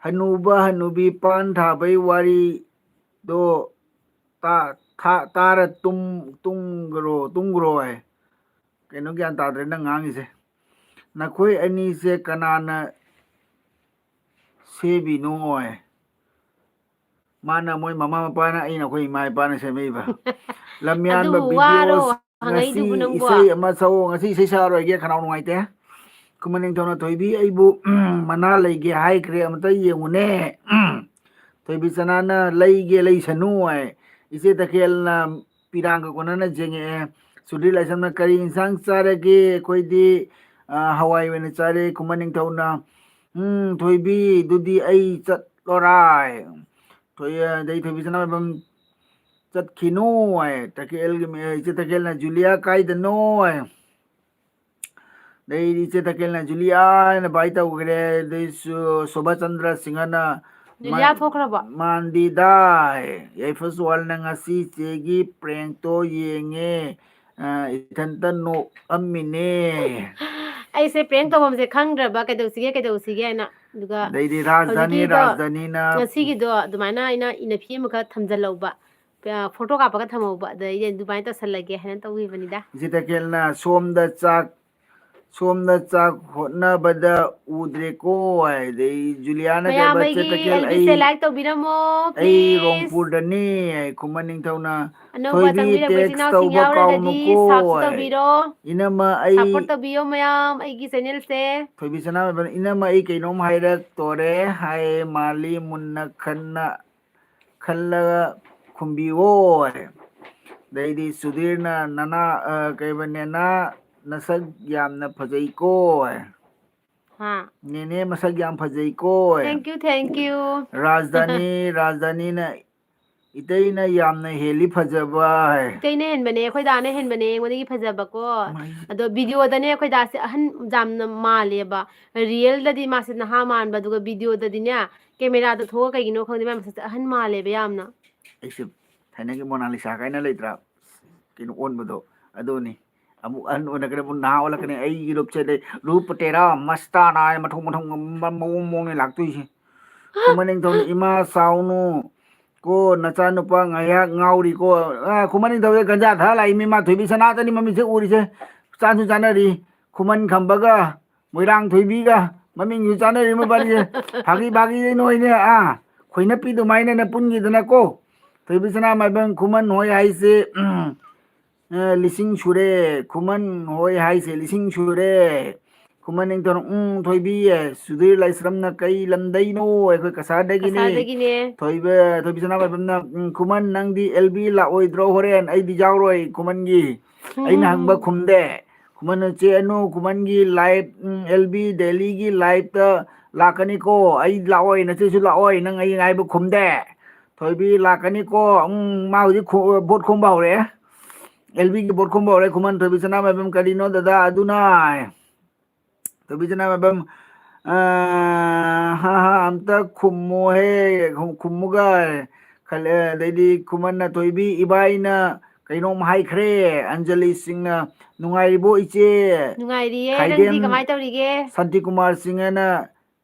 "ꯍꯅꯨꯕ ꯍꯅꯨꯕꯤ ꯄꯥꯟ ꯊꯥꯕꯩ ꯋꯥꯔꯤꯗꯣ ꯇꯥ-, ꯊꯥ-, ꯇꯥꯔ ꯇꯨꯝ-, ꯇꯨꯝꯒ꯭ꯔꯣ, ꯇꯨꯝꯒ꯭ꯔꯣ" ꯍꯥꯏ꯫ ꯀꯩꯅꯣ ꯒ꯭ꯌꯥꯟ ꯇꯥꯗ꯭ꯔꯦ ꯅꯪ ꯉꯥꯡꯉꯤꯁꯦ꯫ "ꯅꯈꯣꯏ ꯑꯅꯤꯁꯦ ꯀꯅꯥꯅ ꯁꯦꯝꯃꯤꯅꯣ?" ꯍꯥꯏ꯫ ꯃꯥꯅ ꯃꯣꯏ ꯃꯃꯥ ꯃꯄꯥꯅ, ꯑꯩꯅ ꯑꯩꯈꯣꯏ ꯏꯃꯥ ꯏꯄꯥꯅ ꯁꯦꯝꯃꯛꯏꯕ꯫ ꯂꯝꯌꯥꯟꯕ ꯑꯗꯨꯕꯨ ꯋꯥꯔꯣ? videos ꯍꯪꯉꯛꯏꯗꯨꯕꯨ ꯅꯪꯕꯣ? ꯏꯁꯩ ꯑꯃ ꯁꯛꯑꯣ꯫ ꯉꯁꯤ ꯏꯁꯩ ꯁꯛꯑꯔꯣꯏꯒꯦ, ꯈꯅꯥꯎ ꯅꯨꯡꯉꯥꯏꯇꯦ꯫ ꯈꯨꯃꯟ ꯅꯤꯡꯊꯧꯅ, "ꯊꯣꯏꯕꯤ, ꯑꯩꯕꯨ ꯃꯅꯥ ꯂꯩꯒꯦ ꯍꯥꯏꯈ꯭ꯔꯦ, ꯑꯃꯇ ꯌꯦꯡꯉꯨꯅꯦ꯫" ꯊꯣꯏꯕꯤ ꯆꯅꯥꯅ, "ꯂꯩꯒꯦ, ꯂꯩꯁꯅꯨ" ꯍꯥꯏ꯫ ꯏꯆꯦ ꯇꯈꯦꯜꯅ ꯄꯤꯔꯥꯡꯒ ꯀꯣꯟꯅꯅ ꯌꯦꯡꯉꯛꯑꯦ꯫ ꯁꯨꯗ꯭ꯔꯤ ꯂꯥꯏꯁ꯭ꯔꯝꯅ, "ꯀꯔꯤ ꯏꯟꯁꯥꯡ ꯆꯥꯔꯒꯦ?" "ꯑꯩꯈꯣꯏꯗꯤ, ꯑ, ꯍꯋꯥꯏ ꯑꯣꯏꯅ ꯆꯥꯔꯦ꯫" ꯈꯨꯃꯟ ꯅꯤꯡꯊꯧꯅ, "ꯎꯝ, ꯊꯣꯏꯕꯤ, ꯑꯗꯨꯗꯤ ꯑꯩ ꯆꯠꯂꯣꯔꯥꯏ?" ꯊꯣꯏ-, ꯑꯗꯩ ꯊꯣꯏꯕꯤ ꯆꯅꯥ ꯃꯥꯏꯕꯝ, "ꯆꯠꯈꯤꯅꯨ" ꯍꯥꯏ꯫ ꯇꯈꯦꯜꯒꯤ ꯃꯤ-, ꯏꯆꯦ ꯇꯈꯦꯜꯅ, "ꯖꯨꯂꯤꯌꯥ ꯀꯥꯏꯗꯅꯣ?" ꯍꯥꯏ꯫ ꯑꯗꯩꯗꯤ ꯏꯆꯦ ꯇꯈꯦꯜꯅ, "ꯖꯨꯂꯤꯌꯥ" ꯍꯥꯏꯅ ꯚꯥꯏ ꯇꯧꯈ꯭ꯔꯦ꯫ ꯑꯗꯩꯁꯨ ꯁꯣꯚꯥꯆꯟꯗ꯭ꯔ ꯁꯤꯡꯍꯅ, ꯖꯨꯂꯤꯌꯥ ꯊꯣꯛꯈ꯭ꯔꯕꯣ? "ꯃꯥꯟꯗꯦꯗ" ꯍꯥꯏ꯫ ꯌꯥꯏꯐ ꯁꯨꯋꯥꯜꯅ, "ꯉꯁꯤ ꯆꯦꯒꯤ ꯄ꯭ꯔꯦꯡꯛꯇꯣ ꯌꯦꯡꯉꯦ, ꯑ, ꯏꯊꯟꯇ ꯅꯣꯛꯑꯝꯃꯤꯅꯦ꯫" ꯑꯩꯁꯦ ꯄ꯭ꯔꯦꯡꯛ ꯇꯧꯐꯝꯁꯦ ꯈꯪꯗ꯭ꯔꯕ, ꯀꯩꯗꯧꯁꯤꯒꯦ, ꯀꯩꯗꯧꯁꯤꯒꯦ ꯍꯥꯏꯅ꯫ ꯑꯗꯨꯒ ꯗꯩꯗꯤ ꯔꯥꯖꯙꯥꯅꯤ, ꯍꯧꯖꯤꯛꯀꯤꯗꯣ, ꯔꯥꯖꯙꯥꯅꯤꯅ ꯉꯁꯤꯒꯤꯗꯣ ꯑꯗꯨꯃꯥꯏꯅ ꯑꯩꯅ ꯏꯅꯐꯤ ꯑꯃꯈꯛ ꯊꯝꯖꯤꯜꯍꯧꯕ, ꯑ, ꯐꯣꯇꯣ ꯀꯥꯞꯄꯒ ꯊꯝꯍꯧꯕ, ꯑꯗꯩꯗꯤ ꯑꯗꯨꯃꯥꯏꯅ ꯇꯧꯁꯜꯂꯒꯦ ꯍꯥꯏꯅ ꯇꯧꯈꯤꯕꯅꯤꯗ꯫ ꯏꯆꯦ ꯇꯈꯦꯜꯅ, "ꯁꯣꯝꯗ ꯆꯥꯛ, ꯁꯣꯝꯗ ꯆꯥꯛ ꯍꯣꯠꯅꯕꯗ ꯎꯗ꯭ꯔꯦꯀꯣ" ꯍꯥꯏ꯫ ꯑꯗꯩ ꯖꯨꯂꯤꯌꯥꯅ ꯃꯌꯥꯝ ꯀꯩꯕ, "ꯏꯆꯦ ꯑꯩꯒꯤ ꯇꯈꯦꯜ, ꯑꯦꯜ ꯕꯤ ꯁꯦ ꯑꯩ, ꯂꯥꯏꯛ ꯇꯧꯕꯤꯔꯝꯃꯣ, ꯑꯩ ꯄ꯭ꯂꯤꯖ꯫ ꯔꯣꯡꯄꯨꯔꯗꯅꯤ" ꯍꯥꯏ꯫ ꯈꯨꯃꯟ ꯅꯤꯡꯊꯧꯅ, ꯑꯅꯧꯕ "ꯊꯣꯏꯕꯤ, ꯆꯪꯕꯤꯔꯛꯄ ꯏꯆꯤꯟ ꯇꯦꯛꯁ ꯏꯅꯥꯎꯁꯤꯡ ꯇꯧꯕ ꯌꯥꯎꯔꯒꯗꯤ ꯀꯥꯎꯅꯨꯀꯣ" ꯁꯞꯁꯨ ꯍꯥꯏ꯫ ꯇꯧꯕꯤꯔꯣ꯫ "ꯏꯅꯝꯃ, ꯑꯩ" ꯁꯞꯄꯣꯔꯠ ꯇꯧꯕꯤꯌꯣ ꯃꯌꯥꯝ ꯑꯩꯒꯤ ꯆꯦꯅꯦꯜꯁꯦ꯫ ꯊꯣꯏꯕꯤ ꯁꯅꯥꯃꯣꯏꯕꯅ, "ꯏꯅꯝꯃ, ꯑꯩ ꯀꯩꯅꯣꯝ ꯍꯥꯏꯔꯛꯇꯣꯔꯦ" ꯍꯥꯏ ꯃꯥꯜꯂꯤ, ꯃꯨꯟꯅ ꯈꯟꯅ ꯈꯜꯂꯒ ꯈꯨꯝꯕꯤꯌꯣ ꯍꯥꯏ꯫ ꯑꯗꯩꯗꯤ ꯁꯨꯙꯤꯔꯅ, "ꯅꯅꯥ, ꯑ, ꯀꯩꯕ, ꯅꯦꯅꯥ ꯅꯁꯛ ꯌꯥꯝꯅ ꯐꯖꯩꯀꯣ" ꯍꯥꯏ꯫ ꯍꯥ? "ꯅꯦꯅꯦ ꯃꯁꯛ ꯌꯥꯝ ꯐꯖꯩꯀꯣ" ꯍꯥꯏ꯫ Thank you, thank you꯫ Rajdhani, ꯔꯥꯖꯙꯥꯅꯤꯅ, "ꯏꯇꯩꯅ ꯌꯥꯝꯅ ꯍꯦꯜꯂꯤ ꯐꯖꯕ" ꯍꯥꯏ꯫ ꯏꯇꯩꯅ ꯍꯦꯟꯕꯅꯦ, ꯑꯩꯈꯣꯏ ꯗꯥꯅ ꯍꯦꯟꯕꯅꯦ ꯑꯩꯉꯣꯟꯗꯒꯤ ꯐꯖꯕꯀꯣ꯫ ꯃꯥꯏ- ꯑꯗꯣ ꯚꯤꯗꯤꯑꯣꯗꯅꯦ ꯑꯩꯈꯣꯏ ꯗꯥꯁꯦ ꯑꯍꯟ ꯌꯥꯝꯅ ꯃꯥꯜꯂꯦꯕ, ꯔꯤꯌꯦꯜꯗꯗꯤ ꯃꯥꯁꯦ ꯅꯍꯥ ꯃꯥꯟꯕ, ꯑꯗꯨꯒ ꯚꯤꯗꯤꯑꯣꯗꯗꯤꯅꯦ ꯀꯦꯃꯦꯔꯥꯗ ꯊꯣꯛꯑꯒ ꯀꯩꯒꯤꯅꯣ ꯈꯪꯗꯦ ꯃꯥꯏ ꯃꯁꯛꯁꯦ ꯑꯍꯟ ꯃꯥꯜꯂꯦꯕ ꯌꯥꯝꯅ꯫ ꯑꯩꯁꯦ ꯊꯥꯏꯅꯒꯤ ꯃꯣꯅꯥꯂꯤꯁꯥ ꯀꯥꯏꯅ ꯂꯩꯇ꯭ꯔꯥ? ꯀꯩꯅꯣ ꯑꯣꯟꯕꯗꯣ, ꯑꯗꯨꯅꯤ꯫ ꯑꯃꯨꯛ ꯑꯍꯟ ꯑꯣꯏꯔꯛꯀꯅꯤ, ꯑꯃꯨꯛ ꯅꯍꯥ ꯑꯣꯜꯂꯛꯀꯅꯤ꯫ ꯑꯩꯒꯤ ꯂꯨꯞꯁꯦ ꯂꯩ, ꯔꯨꯞ ꯇꯦꯔꯥ ꯃꯁꯇꯥꯅ ꯍꯥꯏ, ꯃꯊꯣꯡ ꯃꯊꯣꯡ ꯃ-, ꯃꯑꯣꯡ ꯃꯑꯣꯡꯅꯤ ꯂꯥꯛꯇꯣꯏꯁꯦ꯫ ꯈꯨꯃꯟ ꯅꯤꯡꯊꯧꯅ, "ꯏꯃꯥ ꯁꯥꯎꯅꯨ ꯀꯣ, ꯅꯆꯥꯅꯨꯄꯥ ꯉꯥꯏꯍꯥꯛ ꯉꯥꯎꯔꯤꯀꯣ"꯫ ꯑ, ꯈꯨꯃꯟ ꯅꯤꯡꯊꯧꯁꯦ ꯒꯟꯖꯥ ꯊꯛꯑ ꯂꯥꯛꯏ, ꯃꯤ ꯃꯥ ꯊꯣꯏꯕꯤ ꯁꯅꯥꯇꯅꯤ ꯃꯃꯤꯠꯁꯦ ꯎꯔꯤꯁꯦ꯫ ꯆꯥꯁꯨ ꯆꯥꯅꯔꯤ꯫ ꯈꯨꯃꯟ ꯈꯝꯕꯒ ꯃꯣꯏꯔꯥꯡ ꯊꯣꯏꯕꯤꯒ ꯃꯃꯤꯡꯁꯨ ꯆꯥꯅꯔꯤ ꯃꯕꯥꯅꯤꯁꯦ꯫ ꯐꯥꯒꯤ ꯐꯥꯒꯤꯗꯤ ꯅꯣꯏꯅꯦ, ꯑꯥ, ꯈꯣꯏꯅꯄꯤ ꯑꯗꯨꯃꯥꯏꯅꯅꯦ ꯄꯨꯟꯈꯤꯗꯅꯀꯣ꯫ ꯊꯣꯏꯕꯤ ꯁꯅꯥ ꯃꯥꯏꯕꯝ ꯈꯨꯃꯟ ꯍꯣꯏ ꯍꯥꯏꯁꯦ, ꯎꯝ, ꯑ, ꯂꯤꯁꯤꯡ ꯁꯨꯔꯦ꯫ ꯈꯨꯃꯟ ꯍꯣꯏ ꯍꯥꯏꯁꯦ ꯂꯤꯁꯤꯡ ꯁꯨꯔꯦ꯫ ꯈꯨꯃꯟ ꯅꯤꯡꯊꯧꯅ, "ꯎꯝ, ꯊꯣꯏꯕꯤ, ꯁꯨꯙꯤꯔ ꯂꯥꯏꯁ꯭ꯔꯝꯅ ꯀꯩ ꯂꯝꯗꯩꯅꯣ?" ꯑꯩꯈꯣꯏ ꯀꯁꯥꯔꯗꯒꯤꯅꯦ꯫ ꯀꯁꯥꯔꯗꯒꯤꯅꯦ꯫ ꯊꯣꯏꯕ-, ꯊꯣꯏꯕꯤ ꯁꯅꯥꯃꯥꯏꯕꯝꯅ, "ꯎꯝ, ꯈꯨꯃꯟ, ꯅꯪꯗꯤ ꯑꯦꯜ ꯕꯤ ꯂꯥꯛꯑꯣꯏꯗ꯭ꯔꯣ ꯍꯣꯔꯦꯟ? ꯑꯩꯗꯤ ꯌꯥꯎꯔꯣꯏ ꯈꯨꯃꯟꯒꯤ꯫ ꯑꯩꯅ ꯍꯪꯕ ꯈꯨꯝꯗꯦ꯫ ꯈꯨꯃꯟꯅ, ꯆꯦ ꯑꯅꯨ, ꯈꯨꯃꯟꯒꯤ ꯂꯥꯏꯞ, ꯎꯝ, ꯑꯦꯜ ꯕꯤ ꯗꯦꯂꯤꯒꯤ ꯂꯥꯏꯞꯇ ꯂꯥꯛꯀꯅꯤꯀꯣ꯫ ꯑꯩ ꯂꯥꯛꯑꯣꯏ, ꯅꯆꯦꯁꯨ ꯂꯥꯛꯑꯣꯏ, ꯅꯪ ꯑꯩ ꯉꯥꯏꯕ ꯈꯨꯝꯗꯦ꯫ ꯊꯣꯏꯕꯤ ꯂꯥꯛꯀꯅꯤꯀꯣ꯫ ꯎꯝ, ꯃꯥ ꯍꯧꯖꯤꯛ ꯈꯣ-, ꯚꯣꯠ ꯈꯣꯝꯕ ꯍꯧꯔꯛꯑꯦ꯫ ꯑꯦꯜ ꯕꯤꯒꯤ ꯚꯣꯠ ꯈꯣꯝꯕ ꯍꯧꯔꯛꯑꯦ꯫ ꯈꯨꯃꯟ, ꯊꯣꯏꯕꯤ ꯁꯅꯥꯃꯥꯏꯕꯝ, ꯀꯔꯤꯅꯣ ꯗꯗꯥ ꯑꯗꯨꯅ?" ꯊꯣꯏꯕꯤ ꯁꯅꯥꯃꯥꯏꯕꯝ, ꯑ, ꯍꯥ, ꯍꯥ, ꯑꯝꯇ ꯈꯨꯝꯃꯣꯍꯦ, ꯈꯨꯝ-, ꯈꯨꯝꯃꯨꯒ꯫ ꯈꯜꯂꯦ꯫ ꯑꯗꯩꯗꯤ ꯈꯨꯃꯟꯅ, "ꯊꯣꯏꯕꯤ, ꯏꯕꯥꯏꯅ ꯀꯩꯅꯣꯝ ꯍꯥꯏꯈ꯭ꯔꯦ"꯫ ꯑꯟꯖꯂꯤ ꯁꯤꯡꯅ, "ꯅꯨꯡꯉꯥꯏꯔꯤꯕꯣ ꯏꯆꯦ?" ꯅꯨꯡꯉꯥꯏꯔꯤꯌꯦ, ꯅꯪꯗꯤ ꯈꯥꯏꯗꯦꯝ ꯀꯃꯥꯏ ꯇꯧꯔꯤꯒꯦ? ꯁꯥꯟꯇꯤꯀꯨꯃꯥꯔ ꯁꯤꯡꯅ,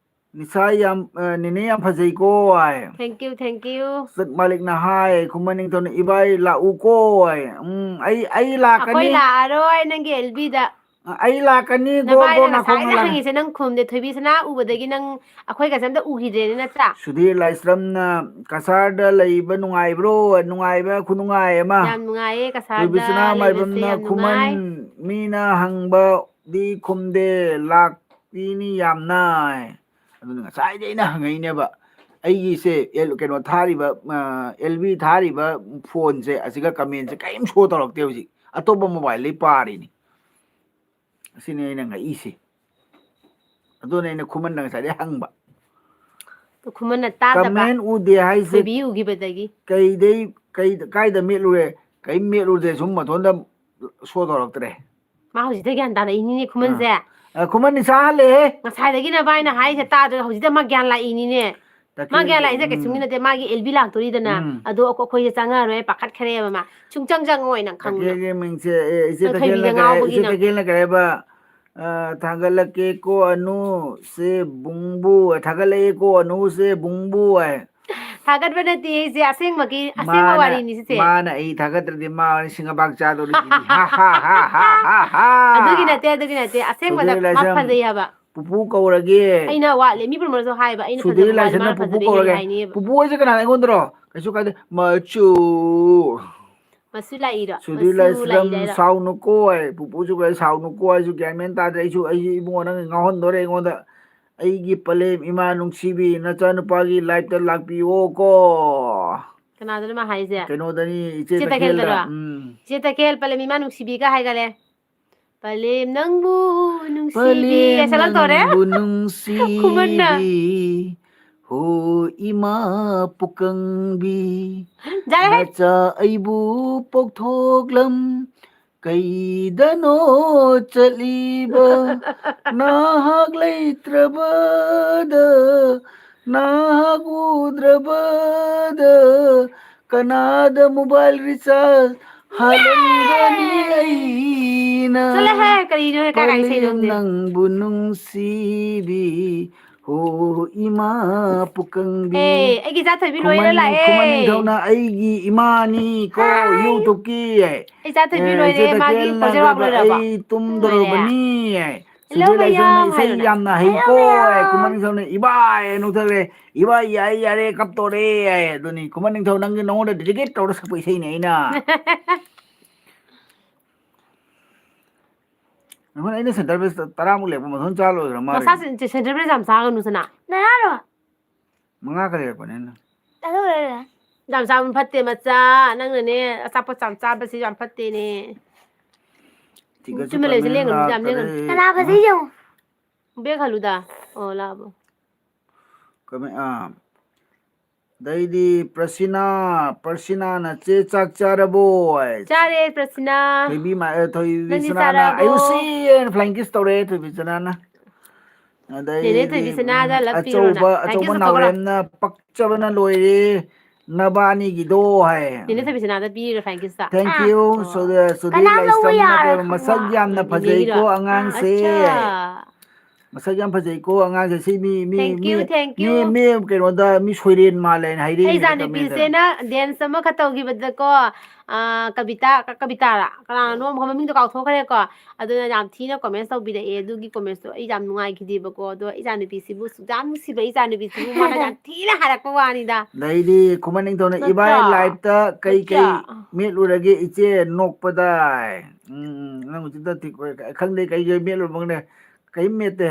"ꯅꯤꯁꯥ ꯌꯥꯝ, ꯑ, ꯅꯦꯅꯦ ꯌꯥꯝ ꯐꯖꯩꯀꯣ" ꯍꯥꯏ꯫ Thank you, thank you꯫ ꯆꯠ ꯃꯥꯂꯤꯛꯅ ꯍꯥꯏ, ꯈꯨꯃꯟ ꯅꯤꯡꯊꯧꯅ, "ꯏꯕꯥꯏ ꯂꯥꯛꯎꯀꯣ" ꯍꯥꯏ꯫ ꯎꯝ, ꯑꯩ, ꯑꯩ ꯑꯩꯈꯣꯏ ꯂꯥꯛꯀꯅꯤ꯫ ꯂꯥꯛꯑꯔꯣꯏ ꯅꯪꯒꯤ ꯑꯦꯜ ꯕꯤꯗ꯫ ꯑ, ꯑꯩ ꯂꯥꯛꯀꯅꯤ, ꯒꯣ, ꯒꯣ, ꯅꯕꯥꯏꯅ ꯅꯥꯀꯣꯡ ꯉꯁꯥꯏꯅ ꯂꯥꯛꯀꯅꯤ꯫ ꯍꯪꯉꯤꯁꯦ ꯅꯪ ꯈꯨꯝꯗꯦ꯫ ꯊꯣꯏꯕꯤ ꯁꯅꯥ ꯎꯕꯗꯒꯤ ꯅꯪ ꯑꯩꯈꯣꯏꯒꯁꯦ ꯑꯝꯇ ꯎꯈꯤꯗ꯭ꯔꯦꯅꯦ, ꯅꯠꯇ꯭ꯔꯥ? ꯁꯨꯙꯤꯔ ꯂꯥꯏꯁ꯭ꯔꯝꯅ, "ꯀꯁꯥꯔꯗ ꯂꯩꯕ ꯅꯨꯡꯉꯥꯏꯕ꯭ꯔꯣ?" ꯅꯨꯡꯉꯥꯏꯕ ꯈꯨꯅꯨꯡꯉꯥꯏ ꯑꯃ꯫ ꯌꯥꯝ ꯅꯨꯡꯉꯥꯏꯌꯦ, ꯊꯣꯏꯕꯤ ꯀꯁꯥꯔꯗ ꯁꯅꯥꯃꯥꯏꯕꯝꯅ, ꯂꯩꯕꯁꯦ ꯌꯥꯝ ꯈꯨꯃꯟ, ꯅꯨꯡꯉꯥꯏ꯫ ꯃꯤꯅ ꯍꯪꯕꯗꯤ ꯈꯨꯝꯗꯦ, ꯂꯥꯛꯄꯤꯅꯤ ꯌꯥꯝꯅ꯫ ꯑꯗꯨꯅ ꯉꯁꯥꯏꯗꯩ ꯑꯩꯅ ꯍꯪꯉꯛꯏꯅꯦꯕ꯫ ꯑꯩꯒꯤꯁꯦ ꯑꯦꯜ-, ꯀꯩꯅꯣ ꯊꯥꯔꯤꯕ, ꯑ, ꯑꯦꯜ ꯕꯤ ꯊꯥꯔꯤꯕ ꯐꯣꯟꯁꯦ, ꯑꯁꯤꯒ ꯀꯃꯦꯟꯁꯦ ꯀꯔꯤꯝ ꯁꯣ ꯇꯧꯔꯛꯇꯦ ꯍꯧꯖꯤꯛ꯫ ꯑꯇꯣꯞꯄ ꯃꯣꯕꯥꯏꯜꯗꯩ ꯄꯥꯔꯤꯅꯤ꯫ ꯑꯁꯤꯅꯤ ꯑꯩꯅ ꯉꯛꯏꯁꯦ꯫ ꯑꯗꯨꯅ ꯑꯩꯅ ꯈꯨꯃꯟꯗ ꯉꯁꯥꯏꯗꯩ ꯍꯪꯕ꯫ ꯑꯗꯨ ꯈꯨꯃꯟꯅ ꯇꯥꯗꯕ꯫ ꯀꯃꯦꯟ ꯎꯗꯦ ꯍꯥꯏꯁꯦ ꯊꯣꯏꯕꯤ ꯎꯈꯤꯕꯗꯒꯤ꯫ ꯀꯩꯗꯩ, ꯀꯩ, ꯀꯥꯏꯗ ꯃꯦꯠꯂꯨꯔꯦ? ꯀꯩꯝ ꯃꯦꯠꯂꯨꯗꯦ, ꯁꯨꯝ ꯃꯊꯣꯟꯗ ꯁꯣ ꯇꯧꯔꯛꯇ꯭ꯔꯦ꯫ ꯃꯥ ꯍꯧꯖꯤꯛꯇ ꯒ꯭ꯌꯥꯟ ꯇꯥꯔꯛꯏꯅꯤꯅꯦ, ꯈꯨꯃꯟꯁꯦ꯫ ꯑ, ꯈꯨꯃꯟ ꯅꯤꯁꯥ ꯍꯜꯂꯦꯍꯦ꯫ ꯉꯁꯥꯏꯗꯒꯤ ꯅꯕꯥꯏꯅ ꯍꯥꯏꯁꯦ ꯇꯥꯗ꯭ꯔꯒ ꯍꯧꯖꯤꯛꯇ ꯃꯥ ꯒ꯭ꯌꯥꯟ ꯂꯥꯛꯏꯅꯤꯅꯦ꯫ ꯃꯥ ꯒ꯭ꯌꯥꯟ ꯇꯈꯦꯜꯒꯤ, ꯂꯥꯛꯏꯁꯦ ꯀꯩꯁꯨ ꯎꯝ꯫ ꯅꯠꯇꯦ, ꯃꯥꯒꯤ ꯑꯦꯜ ꯕꯤ ꯂꯥꯛꯇꯣꯔꯤꯗꯅ꯫ ꯎꯝ꯫ ꯑꯗꯣ ꯑꯩꯈꯣ-, ꯑꯩꯈꯣꯏꯁꯦ ꯆꯪꯉꯛꯑꯔꯣꯏ ꯄꯥꯈꯠꯈ꯭ꯔꯦꯕ ꯃꯥ꯫ ꯁꯨꯡꯆꯪ ꯆꯪꯉꯛꯑꯣꯏ ꯅꯪ ꯈꯪꯕ꯭ꯔꯥ? ꯇꯈꯦꯜꯒꯤ ꯃꯤꯡꯁꯦ, ꯑꯦ, ꯏꯆꯦ ꯅꯪ ꯊꯣꯏꯕꯤꯗ ꯇꯈꯦꯜꯅ ꯀꯔꯤ, ꯉꯥꯎꯕꯒꯤ ꯏꯆꯦ ꯅꯪ꯫ ꯇꯈꯦꯜꯅ ꯀꯔꯤ ꯍꯥꯏꯕ? ꯑ, "ꯊꯥꯒꯠꯂꯛꯀꯦꯀꯣ ꯑꯅꯨ ꯁꯦ ꯕꯨꯡꯕꯨ", ꯊꯥꯒꯠꯂꯛꯑꯦꯀꯣ ꯑꯅꯨ ꯁꯦ ꯕꯨꯡꯕꯨ ꯍꯥꯏ꯫ ꯊꯥꯒꯠꯄ ꯅꯠꯇꯦ ꯑꯩꯁꯦ, ꯑꯁꯦꯡꯕꯒꯤ, ꯑꯁꯦꯡꯕ ꯃꯥꯅ, ꯋꯥꯔꯤꯅꯤ ꯁꯤꯁꯦ꯫ ꯃꯥꯅ ꯑꯩ ꯊꯥꯒꯠꯇ꯭ꯔꯗꯤ ꯃꯥ ꯁꯤꯡꯒꯕꯥꯛ ꯆꯥꯗꯧꯔꯤꯁꯤꯗꯤ꯫ ꯍꯥ, ꯍꯥ, ꯍꯥ꯫ ꯑꯗꯨꯒꯤ ꯅꯠꯇꯦ, ꯑꯗꯨꯒꯤ ꯅꯠꯇꯦ, ꯑꯁꯦꯡꯕꯗ ꯁꯨꯗ꯭ꯔꯦ ꯃꯥ ꯂꯥꯏꯁ꯭ꯔꯝ, ꯐꯖꯩ ꯍꯥꯏꯕ꯫ ꯄꯨꯄꯨ ꯀꯧꯔꯒꯦ꯫ ꯑꯩꯅ ꯋꯥꯠꯂꯦ, ꯃꯤ ꯄꯨꯝꯅꯃꯛꯅꯁꯨ ꯍꯥꯏꯕ, ꯑꯩꯅ ꯁꯨꯗ꯭ꯔꯦ ꯐꯖꯕ ꯋꯥꯠꯂꯦ, ꯂꯥꯏꯁ꯭ꯔꯝꯅ ꯃꯥꯅ ꯄꯨꯄꯨ ꯐꯖꯕ ꯍꯦꯜꯂꯤ ꯀꯧꯔꯒꯦ꯫ ꯍꯥꯏꯅꯦꯕ꯫ ꯄꯨꯄꯨ ꯍꯥꯏꯁꯦ ꯀꯅꯥꯅꯣ ꯑꯩꯉꯣꯟꯗꯔꯣ? ꯀꯩꯁꯨ ꯀꯥꯏꯗꯦ꯫ ꯃꯆꯨ꯫ ꯃꯁꯨ ꯂꯥꯛꯏꯔꯣ? ꯁꯨꯗꯨꯏ ꯃꯁꯨ ꯂꯥꯏꯁ꯭ꯔꯝ, ꯂꯥꯛꯏꯔꯣ? ꯁꯥꯎꯅꯨꯀꯣ ꯍꯥꯏ, ꯄꯨꯄꯨꯁꯨ ꯀꯔꯤ ꯁꯥꯎꯅꯨꯀꯣ ꯍꯥꯏꯁꯨ ꯒ꯭ꯌꯥꯟ ꯃꯦꯟ ꯇꯥꯗ꯭ꯔꯦ꯫ ꯑꯩꯁꯨ, ꯑꯩꯁꯨ ꯏꯕꯨꯡꯉꯣ ꯅꯪ ꯉꯥꯎꯍꯟꯗꯣꯔꯦ ꯑꯩꯉꯣꯟꯗ꯫ ꯑꯩꯒꯤ ꯄꯂꯦꯝ ꯏꯃꯥ ꯅꯨꯡꯁꯤꯕꯤ, ꯅꯆꯥꯅꯨꯄꯥꯒꯤ live ꯇ ꯂꯥꯛꯄꯤꯌꯣ ꯀꯣ꯫ ꯀꯅꯥꯗꯅꯣ ꯃꯥ ꯍꯥꯏꯁꯦ? ꯀꯩꯅꯣꯗꯅꯤ, ꯏꯆꯦ ꯏꯆꯦ ꯇꯈꯦꯜꯗ꯫ ꯇꯈꯦꯜꯗꯔꯣ? ꯎꯝ꯫ ꯏꯆꯦ ꯇꯈꯦꯜ, ꯄꯂꯦꯝ ꯏꯃꯥ ꯅꯨꯡꯁꯤꯕꯤꯒ ꯍꯥꯏꯒꯂꯦ꯫ ꯄꯂꯦꯝ ꯅꯪꯕꯨ ꯅꯨꯡꯁꯤꯕꯤ ꯄꯂꯦꯝ ꯍꯥꯏ ꯁꯛꯂꯛꯇꯧꯔꯦ꯫ ꯅꯪꯕꯨ ꯈꯨꯃꯟꯅ꯫ ꯅꯨꯡꯁꯤꯕꯤ, ꯍꯣ ꯏꯃꯥ ꯄꯨꯀꯪꯕꯤ, ꯌꯥꯔꯦꯍꯦ꯫ ꯅꯆꯥ ꯑꯩꯕꯨ ꯄꯣꯛꯊꯣꯛꯂꯝ ꯀꯩꯗꯅꯣ ꯆꯠꯂꯤꯕ? ꯅꯍꯥꯛ ꯂꯩꯇ꯭ꯔꯕꯗ, ꯅꯍꯥꯛ ꯎꯗ꯭ꯔꯕꯗ, ꯀꯅꯥꯗ mobile recharge ꯍꯥꯜꯂꯝꯒꯅꯤ ꯑꯩꯅ? ꯆꯠꯂꯣꯍꯦ, ꯀꯔꯤꯅꯣꯍꯦ, ꯀꯥꯏ ꯀꯥꯏ ꯏꯁꯩꯅꯣ ꯄꯂꯦꯝ ꯈꯪꯗꯦ꯫ ꯅꯪꯕꯨ ꯅꯨꯡꯁꯤꯕꯤ, ꯍꯣ ꯏꯃꯥ ꯄꯨꯀꯪꯕꯤ꯫ ꯑꯦ, ꯑꯩꯒꯤ ꯏꯆꯥ ꯊꯣꯏꯕꯤ ꯂꯣꯏꯔ ꯈꯨꯃꯟ, ꯂꯥꯛꯑꯦ꯫ ꯈꯨꯃꯟ ꯅꯤꯡꯊꯧꯅ ꯑꯩꯒꯤ ꯏꯃꯥꯅꯤ ꯀꯣ, ꯍꯥꯏ꯫ YouTube ꯀꯤ꯫ ꯑꯩ ꯏꯆꯥ ꯊꯣꯏꯕꯤ ꯑꯦ, ꯂꯣꯏꯔꯦ, ꯏꯆꯦ ꯃꯥꯒꯤ ꯇꯈꯦꯜꯅ ꯄꯣꯖꯦꯔꯥꯎ ꯀꯩꯕ, ꯂꯣꯏꯔꯕꯣ? "ꯑꯩ ꯇꯨꯝꯗꯧꯔꯕꯅꯤ" ꯍꯥꯏ꯫ Hello, ꯁꯨꯗꯤ ꯃꯌꯥꯝ ꯂꯥꯏꯁ꯭ꯔꯝꯅ ꯏꯁꯩ ꯍꯥꯏꯔꯣꯅꯦ꯫ ꯌꯥꯝꯅ ꯍꯩꯀꯣ ꯍꯥꯏ꯫ ꯈꯨꯃꯟ ꯅꯤꯡꯊꯧꯅ "ꯏꯕꯥꯏ" ꯍꯥꯏ ꯅꯣꯛꯊꯠꯂꯦ꯫ "ꯏꯕꯥꯏ ꯌꯥꯏ ꯌꯥꯔꯦ, ꯀꯞꯇꯣꯔꯦ" ꯍꯥꯏ꯫ ꯑꯗꯨꯅꯤ ꯈꯨꯃꯟ ꯅꯤꯡꯊꯧ ꯅꯪꯒꯤ ꯅꯉꯣꯟꯗ dedicate ꯇꯧꯔ ꯁꯛꯄ ꯏꯁꯩꯅꯦ ꯑꯩꯅ꯫ ꯅꯈꯣꯏ ꯑꯩꯅ central break ꯇꯔꯥꯃꯨꯛ ꯂꯦꯞꯄ ꯃꯊꯟ ꯆꯥ ꯂꯣꯏꯈ꯭ꯔ ꯃꯥꯜꯂꯦ꯫ ꯃꯁꯥ central break ꯌꯥꯝ ꯆꯥꯒꯅꯨ ꯁꯅꯥ꯫ ꯅꯅꯥꯔꯣ? ꯃꯉꯥ ꯈꯛ ꯂꯩꯔꯛꯄꯅꯦ ꯑꯩꯅ꯫ ꯑꯗꯨ ꯂꯩꯔꯦ꯫ ꯌꯥꯝ ꯆꯥꯕ ꯐꯠꯇꯦ ꯃꯆꯥ꯫ ꯅꯪꯅꯅꯦ ꯑꯆꯥꯄꯣꯠ ꯌꯥꯝ ꯆꯥꯕꯁꯤ ꯌꯥꯝ ꯐꯠꯇꯦꯅꯦ꯫ ꯇꯤꯛꯀꯦꯠꯁꯨ ꯇꯨꯃꯤꯟ ꯂꯩꯌꯨꯁꯦ, ꯀꯛꯅꯤꯡ ꯂꯦꯡꯒꯅꯨ, ꯌꯥꯝ ꯂꯦꯡꯒꯅꯨ꯫ ꯂꯥꯛꯇꯔꯦ꯫ ꯀꯅꯥ ꯐꯖꯩ ꯌꯦꯡꯉꯨ꯫ Back ꯍꯜꯂꯨꯗ꯫ ꯑꯣ, ꯂꯥꯛꯑꯕꯣ꯫ ꯀꯃꯦ-, ꯑꯥ꯫ ꯑꯗꯩꯗꯤ ꯄ꯭ꯔꯁꯤꯅꯥ, ꯄ꯭ꯔꯁꯤꯅꯥꯅ "ꯆꯦ ꯆꯥꯛ ꯆꯥꯔꯕꯣ?" ꯍꯥꯏ꯫ ꯆꯥꯔꯦ, ꯄ꯭ꯔꯁꯤꯅꯥ꯫ ꯊꯣꯏꯕꯤ ꯃꯥ-, ꯑꯦ, ꯊꯣꯏꯕꯤ ꯅꯪꯗꯤ ꯁꯅꯥꯅ ꯆꯥꯔꯕꯣ? "ꯑꯌꯨꯁꯤ" ꯍꯥꯏꯅ flying kiss ꯇꯧꯔꯦ ꯊꯣꯏꯕꯤ ꯁꯅꯥꯅ꯫ ꯑꯗꯩꯗꯤ, ꯅꯦꯅꯦ ꯊꯣꯏꯕꯤ ꯁꯅꯥꯗ ꯎꯝ, love ꯄꯤꯔꯣꯅ꯫ ꯑꯆꯧꯕ, Flying kiss ꯑꯆꯧꯕ ꯇꯧꯊꯣꯛꯈ꯭ꯔꯣ꯫ ꯅꯥꯎꯔꯦꯝꯅ "ꯄꯛꯆꯕꯅ ꯂꯣꯏꯔꯦ ꯅꯕꯥꯅꯤꯒꯤꯗꯣ" ꯍꯥꯏ꯫ ꯅꯦꯅꯦ ꯊꯣꯏꯕꯤ ꯁꯅꯥꯗ ꯄꯤꯔꯤꯔꯣ flying kiss to? Thank ah. You, ꯑꯣ꯫ ꯁꯣꯗ-, ꯁꯣꯗꯤ ꯀꯅꯥꯝ ꯂꯧꯕ ꯂꯥꯏꯁ꯭ꯔꯝꯅ ꯌꯥꯔꯣꯏ ꯀꯩꯕ, ꯈꯪꯕ꯭ꯔꯥ? "ꯃꯁꯛ ꯌꯥꯝꯅ ꯅꯦꯅꯦꯒꯤꯔꯣ? ꯐꯖꯩꯀꯣ ꯑꯉꯥꯡꯁꯦ"꯫ ꯑꯠꯆꯥ꯫ ꯃꯁꯛ ꯌꯥꯝ ꯐꯖꯩꯀꯣ ꯑꯉꯥꯡꯁꯦ꯫ ꯁꯤ ꯃꯤ, ꯃꯤ, Thank you, me, thank me, you. ꯃꯤ ꯀꯩꯅꯣꯗ, ꯃꯤ ꯁꯣꯏꯔꯦꯟ ꯃꯥꯜꯂꯦꯅ ꯍꯥꯏꯔꯛꯏꯅꯦ ꯑꯩ ꯏꯆꯥ comment ꯇ꯫ ꯅꯨꯄꯤꯁꯦꯅ dance ꯑꯃꯈꯛ ꯇꯧꯈꯤꯕꯗꯀꯣ, ꯑꯥ, ꯀꯕꯤꯇꯥ, ꯀ-, ꯀꯕꯤꯇꯥꯔꯥ? ꯀꯅꯥꯅꯣ ꯑꯃ ꯃꯃꯤꯡꯗꯣ ꯀꯥꯎꯊꯣꯛꯈ꯭ꯔꯦꯀꯣ꯫ ꯑꯗꯨꯅ ꯌꯥꯝ ꯊꯤꯅ comments ꯇꯧꯕꯤꯔꯛꯑꯦ꯫ ꯑꯗꯨꯒꯤ comments ꯇꯣ ꯑꯩ ꯌꯥꯝ ꯅꯨꯡꯉꯥꯏꯈꯤꯗꯦꯕꯀꯣ꯫ ꯑꯗꯣ ꯏꯆꯥ ꯅꯨꯄꯤꯁꯤꯕꯨ ꯁꯨꯛ ꯌꯥꯝ ꯅꯨꯡꯁꯤꯕ ꯏꯆꯥ ꯅꯨꯄꯤꯁꯤꯕꯨ ꯃꯥꯅ ꯌꯥꯝ ꯊꯤꯅ ꯍꯥꯏꯔꯛꯄ ꯋꯥꯅꯤꯗ꯫ ꯑꯗꯩꯗꯤ ꯈꯨꯃꯟ ꯅꯤꯡꯊꯧꯅ, ꯅꯠꯇ꯭ꯔꯥ? "ꯏꯕꯥꯏ live ꯇ ꯀꯩ ꯀꯩ ꯅꯠꯇ꯭ꯔꯥ? ꯃꯦꯠꯂꯨꯔꯒꯦ ꯏꯆꯦ ꯅꯣꯛꯄꯗꯥꯏ?" ꯎꯝ, ꯅꯪ ꯍꯧꯖꯤꯛꯇ ꯊꯤ-, ꯈꯪꯗꯦ ꯀꯩ ꯀꯩ ꯃꯦꯠꯂꯨꯔꯕ ꯈꯪꯗꯦ꯫ ꯀꯩꯝ ꯃꯦꯠꯇꯦ꯫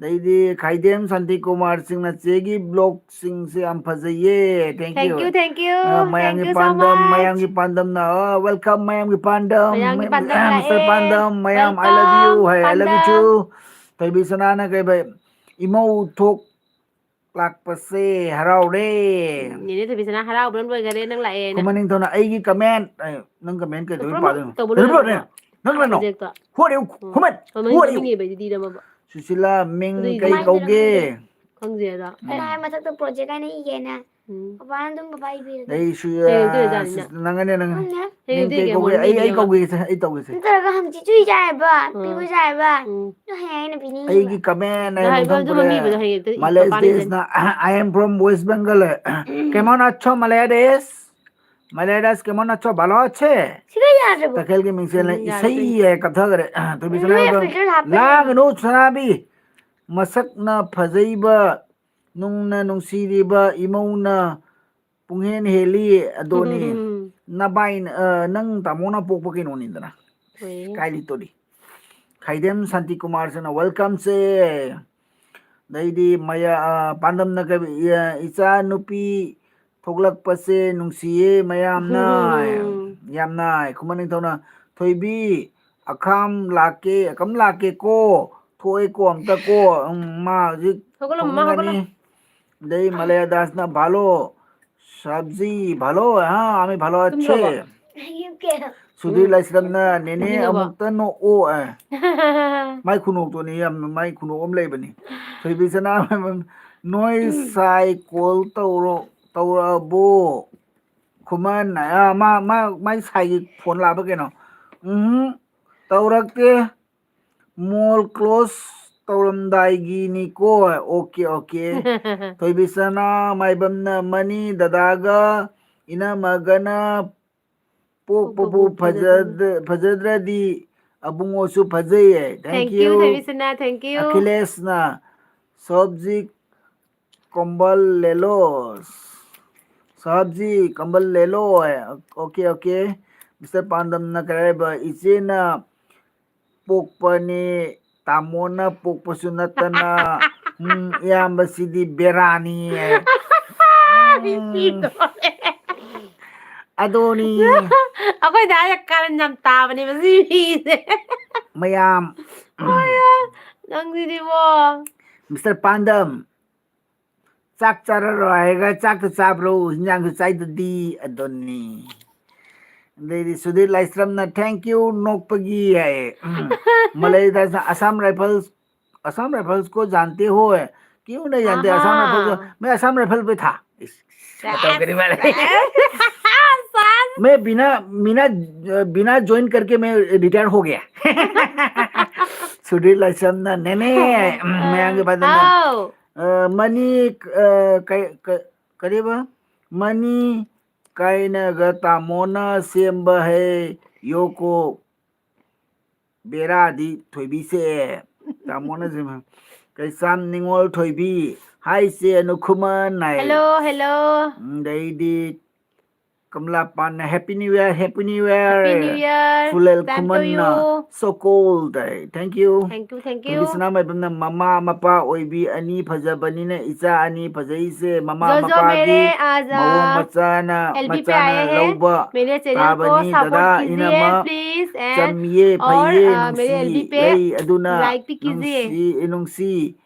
ꯑꯗꯩꯗꯤ ꯈꯥꯏꯗꯦꯝ ꯁꯥꯟꯇꯤꯀꯨꯃꯥꯔ ꯁꯤꯡꯅ, "ꯆꯦꯒꯤ vlog ꯁꯤꯡꯁꯦ ꯌꯥꯝ ꯐꯖꯩꯌꯦ꯫ Thank you, Thank you, thank you. ꯑ, Thank ꯃꯌꯥꯝꯒꯤ you so ꯄꯥꯟꯗꯝ, much. ꯃꯌꯥꯝꯒꯤ ꯄꯥꯟꯗꯝꯅ, ꯑ, welcome ꯃꯌꯥꯝꯒꯤ ꯄꯥꯟꯗꯝ, ꯃꯌꯥꯝꯒꯤ ꯄꯥꯟꯗꯝ Mister ꯂꯥꯛꯑꯦ꯫ ꯄꯥꯟꯗꯝ, ꯃꯌꯥꯝ I love you Welcome, high, I love you ꯄꯥꯟꯗꯝ꯫ too꯫ ꯊꯣꯏꯕꯤ ꯁꯅꯥꯅ ꯀꯩ ꯚꯥꯏ, "ꯏꯃꯧ ꯊꯣꯛ ꯂꯥꯛꯄꯁꯦ ꯍꯔꯥꯎꯔꯦ"꯫ ꯅꯦꯅꯦ ꯊꯣꯏꯕꯤꯁꯅꯥ ꯍꯔꯥꯎꯕꯅ ꯂꯣꯏꯈꯔꯦ ꯅꯪ ꯂꯥꯛꯑꯦꯅ꯫ ꯈꯨꯃꯟ ꯅꯤꯡꯊꯧꯅ, "ꯑꯩꯒꯤ comment", ꯑꯦ, ꯅꯪ comment ꯀꯩꯗꯧꯕꯩ ꯇꯧꯕ꯭ꯔꯣ? ꯄꯥꯗꯣꯏꯅꯣ? ꯇꯧꯕ ꯀꯩꯗꯧꯕꯩ ꯂꯣꯏꯔꯕꯣ? ꯄꯥꯗꯣꯏꯅꯣ? ꯅꯪ ꯂꯥꯛꯅꯣ? Reject to. Who are you? ꯎꯝ. ꯈꯨꯃꯟ, ꯃꯃꯤꯡ who are you? ꯃꯃꯤꯡ ꯏꯕꯩꯗꯤ ꯏꯔꯝꯃꯕ? ꯁꯨꯁꯤꯂꯥ, "ꯃꯤꯡ ꯑꯗꯨꯏꯗꯤ ꯀꯩ ꯀꯃꯥꯏꯅ ꯀꯧꯒꯦ?" ꯈꯪꯗꯦ꯫ ꯈꯪꯗꯦ ꯑꯗꯣ꯫ ꯑꯩꯅ ꯍꯥꯏ ꯃꯊꯛꯇ project ꯍꯥꯏꯅ ꯏꯒꯦꯅ꯫ ꯎꯝ꯫ ꯕꯕꯥꯅ ꯑꯗꯨꯝ ꯕꯕꯥ ꯏꯕꯤꯔꯒꯦ꯫ ꯑꯩꯁꯨ, ꯍꯌꯦꯡ ꯑ, ꯏꯗꯣꯏꯔꯖꯥꯠꯅꯤꯅ꯫ ꯁꯨꯁ-, ꯅꯪꯒꯅꯦ, ꯅꯪ ꯈꯪꯗꯦ꯫ ꯍꯌꯦꯡ ꯃꯤꯡ ꯀꯩ ꯏꯗꯣꯏꯒꯦ, ꯀꯧꯒꯦ? ꯑꯃꯨꯛ ꯑꯩ, ꯑꯩ ꯏꯗꯣꯏꯒꯦꯕ꯫ ꯀꯧꯒꯦꯁꯦ, ꯑꯩ ꯀꯧꯒꯦꯁꯦ꯫ ꯅꯠꯇ꯭ꯔꯒ ꯍꯪꯆꯤꯠꯁꯨ ꯏꯖꯥꯏꯕ, ꯑꯥ꯫ ꯄꯤꯕ ꯏꯖꯥꯏꯕ꯫ ꯎꯝ꯫ ꯑꯗꯨ ꯍꯌꯦꯡ ꯑꯩꯅ ꯄꯤꯅꯤꯡꯉꯤꯕ꯫ ꯑꯩꯒꯤ comment ꯅꯪ ꯍꯥꯏꯕ ꯑꯗꯨ ꯃꯃꯤꯡ ꯏꯕꯗꯣ ꯍꯌꯦꯡ ꯍꯦꯛꯇ E-, ꯃꯂꯦꯁ ꯄꯄꯥꯅ ꯏꯖꯅꯤ꯫ ꯗꯦꯁꯅ, "I am from West Bengal, ꯀꯦꯃꯣꯟ ꯑꯆꯣ ꯃꯂꯦꯗꯦꯁ? ꯃꯂꯦꯗꯦꯁ ꯀꯦꯃꯣꯟ ꯑꯆꯣ ꯚꯥꯂꯣ ꯑꯆꯦ?" ꯁꯤꯒ ꯌꯥꯗ꯭ꯔꯕꯣ? ꯇꯈꯦꯜꯒꯤ ꯃꯤꯡꯁꯦꯜꯅ ꯎꯝ, ꯌꯥꯗ꯭ꯔꯦ꯫ ꯏꯁꯩ ꯀꯞꯊꯈ꯭ꯔꯦ꯫ ꯊꯣꯏꯕꯤ ꯅꯣꯏ ꯁꯅꯥ filter ꯍꯥꯞꯄ ꯂꯥꯡꯒꯅꯨ ꯁꯅꯥꯕꯤ꯫ ꯃꯁꯛꯅ ꯐꯖꯩꯕ, ꯅꯨꯡꯅ ꯅꯨꯡꯁꯤꯔꯤꯕ ꯏꯃꯧꯅ ꯄꯨꯡꯍꯦꯟ ꯍꯦꯜꯂꯤ ꯑꯗꯨꯅꯤ꯫ ꯎꯝ꯫ ꯅꯕꯥꯏꯅ, ꯑ, ꯅꯪ ꯇꯥꯃꯣꯅ ꯄꯣꯛꯄ ꯀꯩꯅꯣꯅꯤꯗꯅ꯫ ꯍꯣꯏ꯫ ꯀꯥꯏ ꯂꯤꯇꯣꯔꯤ? ꯈꯥꯏꯗꯦꯝ ꯁꯥꯟꯇꯤꯀꯨꯃꯥꯔꯁꯤꯅ welcome ꯁꯦ꯫ ꯑꯗꯩꯗꯤ ꯃꯌꯥ-, ꯑ, ꯄꯥꯟꯗꯝꯅ ꯀꯩ-, ꯑ, "ꯏꯆꯥ ꯅꯨꯄꯤ ꯊꯣꯛꯂꯛꯄꯁꯦ ꯅꯨꯡꯁꯤꯌꯦ ꯃꯌꯥꯝꯅ"꯫ ꯎꯝ꯫ ꯌꯥꯝꯅ꯫ ꯈꯨꯃꯟ ꯅꯤꯡꯊꯧꯅ, "ꯊꯣꯏꯕꯤ, ꯑꯈꯥꯝ ꯂꯥꯛꯀꯦ, ꯑꯀꯝ ꯂꯥꯛꯀꯦꯀꯣ, ꯊꯣꯛꯑꯦꯀꯣ ꯑꯝꯇꯀꯣ, ꯎꯝ, ꯃꯥ ꯍꯧꯖꯤꯛ ꯍꯧꯒꯠꯂꯣ, ꯃꯃꯥ, ꯊꯣꯛꯅꯤꯡꯉꯅꯤ"꯫ ꯍꯧꯒꯠꯂꯣ꯫ ꯑꯗꯩ ꯃꯂꯌꯥꯗꯥꯁꯅ, "ꯚꯥꯂꯣ, ꯁꯕꯖꯤ, ꯚꯥꯂꯣ, ꯍꯥ, ꯑꯃꯤ ꯚꯥꯂꯣ ꯑꯆꯦ"꯫ ꯇꯨꯝꯈ꯭ꯔꯕꯣ? ꯁꯨꯙꯤꯔ ꯂꯥꯏꯁ꯭ꯔꯝꯅ, "ꯅꯦꯅꯦ, ꯇꯨꯝꯈ꯭ꯔꯕꯣ? ꯑꯃꯨꯛꯇ ꯅꯣꯛꯑꯣ", ꯑꯦ꯫ ꯃꯥꯏ ꯈꯨꯅꯣꯛꯇꯨꯅꯤ, ꯌꯥꯝ ꯃꯥꯏ ꯈꯨꯅꯣꯛ ꯑꯃ ꯂꯩꯕꯅꯤ꯫ ꯊꯣꯏꯕꯤ ꯁꯅꯥ, "ꯅꯣꯏ ꯁꯥꯏ call ꯇꯧꯔꯣ-, ꯇꯧꯔꯛꯑꯕꯣ?" ꯈꯨꯃꯟ, ꯑ, ꯃꯥ, ꯃꯥ, ꯃꯥꯏ ꯁꯥꯏꯒꯤ phone ꯂꯥꯛꯑꯕ ꯀꯩꯅꯣ? "ꯎꯝ, ꯇꯧꯔꯛꯇꯦ꯫ Mall close ꯇꯧꯔꯝꯗꯥꯏꯒꯤꯅꯤꯀꯣ꯫ Okay, okay. ꯊꯣꯏꯕꯤꯁꯅꯥ ꯃꯥꯏꯕꯝꯅ ꯃꯅꯤ ꯗꯗꯥꯒ ꯏꯅꯝꯃꯒꯅ ꯄꯣꯛꯄꯕꯨ ꯄꯣꯛꯄꯕꯨ ꯐꯖꯗ-, ꯐꯖꯗ꯭ꯔꯗꯤ ꯑꯕꯨꯡꯉꯣꯁꯨ ꯐꯖꯩꯌꯦ꯫ Thank Thank you, you꯫ ꯊꯣꯏꯕꯤꯁꯅꯥ, thank you꯫ ꯑꯈꯤꯂꯦꯁꯅ ꯁꯣꯞꯖꯤ ꯀꯝꯕꯜ ꯂꯦꯂꯣ꯫ ꯁꯥꯍꯕꯖꯤ ꯀꯝꯕꯜ ꯂꯦꯂꯣ꯫ Okay, okay. ꯃꯤꯁꯇꯔ ꯄꯥꯟꯗꯝꯅ ꯀꯔꯤ ꯍꯥꯏꯕ? ꯏꯆꯦꯅ ꯄꯣꯛꯄꯅꯤ, ꯇꯥꯃꯣꯅ ꯄꯣꯛꯄꯁꯨ ꯅꯠꯇꯅ꯫ ꯎꯝ, ꯏꯌꯥꯝꯕꯁꯤꯗꯤ ꯕꯦꯔꯥꯅꯤ ꯍꯥꯏ꯫ ꯎꯝ꯫ ꯁꯤꯗꯣꯔꯦ꯫ ꯑꯗꯨꯅꯤ꯫ ꯑꯩꯈꯣꯏ ꯗꯥꯁꯦ ꯀꯔꯟ ꯌꯥꯝ ꯇꯥꯕꯅꯦ ꯃꯁꯤ ꯃꯤꯁꯦ꯫ ꯃꯌꯥꯝ꯫ ꯍꯣꯏ, ꯅꯪꯁꯤꯗꯤꯕꯣ꯫ ꯃꯤꯁꯇꯔ ꯄꯥꯟꯗꯝ, ꯆꯥꯛ ꯆꯥꯔꯔꯣꯏ ꯍꯥꯏꯔꯒ ꯆꯥꯛꯇ ꯆꯥꯕ꯭ꯔꯣ? ꯍꯤꯟꯖꯥꯡꯁꯨ ꯆꯥꯏꯗꯨꯗꯤ꯫ ꯑꯗꯨꯅꯤ꯫ ꯑꯗꯩꯗꯤ ꯁꯨꯙꯤꯔ ꯂꯥꯏꯁ꯭ꯔꯝꯅ "Thank you ꯅꯣꯛꯄꯒꯤ" ꯍꯥꯏ꯫ ꯎꯝ꯫ ꯃꯂꯩꯗ ꯑꯁꯥꯝ ꯔꯥꯏꯐꯜꯁ, "ꯑꯁꯥꯝ ꯔꯥꯏꯐꯜꯁ ꯀꯣ ꯖꯥꯟꯇꯦ ꯍꯣ?" ꯀ꯭ꯌꯨ ꯅ ꯖꯥꯟꯇꯦ? ꯑꯁꯥꯝ ꯑꯍꯥ꯫ ꯔꯥꯏꯐꯜꯁ, ꯃꯦ ꯑꯁꯥꯝ ꯔꯥꯏꯐꯜ ꯄꯦ ꯊꯥ꯫ ꯏꯁ, ꯃꯇꯧ ꯀꯔꯤ ꯃꯥꯜꯂꯦ? ꯁꯥꯁ꯫ ꯃꯦ ꯕꯤꯅꯥ, ꯃꯤꯅꯥ, ꯕꯤꯅꯥ ꯖꯣꯏꯟ ꯀꯔꯀꯦ ꯃꯦ ꯔꯤꯇꯥꯌꯔ ꯍꯣ ꯒꯌꯥ꯫ ꯁꯨꯙꯤꯔ ꯂꯥꯏꯁ꯭ꯔꯝꯅ "ꯅꯦꯅꯦ", ꯎꯝ, ꯃꯌꯥꯝꯒꯤ ꯄꯥꯟꯗꯝꯅ꯫ ꯍꯥꯎ꯫ ꯑ, ꯃꯅꯤ, ꯑ, ꯀꯩ-, ꯀ-, ꯀꯔꯤꯕ? ꯃꯅꯤ ꯀꯥꯏꯅꯒ ꯇꯥꯃꯣꯅ ꯁꯦꯝꯕ ꯍꯩ ꯌꯣꯀꯣ꯫ ꯕꯦꯔꯥꯗꯤ ꯊꯣꯏꯕꯤꯁꯦ꯫ ꯇꯥꯃꯣꯅ ꯁꯦꯝꯕ꯫ ꯀꯩꯁꯥꯝ ꯅꯤꯉꯣꯜ ꯊꯣꯏꯕꯤ꯫ ꯍꯥꯏ ꯆꯦ ꯑꯅꯨꯈꯨꯃꯟ ꯍꯥꯏ꯫ Hello, hello꯫ ꯑꯗꯩꯗꯤ Kamala ꯄꯥꯟꯅ "Happy New Year, Happy New Year"꯫ Happy New Year꯫ ꯐꯨꯂꯦꯜ ꯈꯨꯃꯟꯅ "So cold" high. Thank you꯫ Thank you, thank you꯫ ꯊꯣꯏꯕꯤ ꯁꯅꯥꯃꯥꯏꯕꯝꯅ "ꯃꯃꯥ ꯃꯄꯥ ꯑꯣꯏꯕꯤ ꯑꯅꯤ ꯐꯖꯕꯅꯤꯅ ꯏꯆꯥ ꯑꯅꯤ ꯐꯖꯩꯁꯦ꯫ ꯃꯃꯥ ꯖꯣꯖꯣ ꯃꯄꯥꯒꯤ ꯃꯦꯔꯦ, ꯑ, ꯖ-, ꯃꯑꯣꯡ ꯃꯆꯥꯅ, LB ꯄꯦ ꯃꯆꯥꯅ ꯑꯥꯌꯦ ꯍꯦ꯫ ꯂꯧꯕ ꯃꯦꯔꯦ ꯆꯦꯅꯦꯜ ꯀꯣ ꯇꯥꯕꯅꯤ꯫ ꯁꯄꯣꯔꯠ ꯗꯗꯥ ꯀꯤꯖꯤꯌꯦ, ꯏꯅꯝꯃ ꯄ꯭ꯂꯤꯖ, ꯑꯦꯟ ꯆꯝꯃꯤꯌꯦ, ꯑꯣꯔ, ꯐꯩꯌꯦ, ꯑ, ꯃꯦꯔꯦ ꯅꯨꯡꯁꯤ, ꯑꯦꯜꯕꯤ ꯄꯦ ꯂꯩ ꯑꯗꯨꯅ ꯂꯥꯏꯛ ꯄꯤ ꯀꯤꯖꯤꯌꯦ꯫ ꯅꯨꯡꯁꯤ, ꯅꯨꯡꯁꯤ,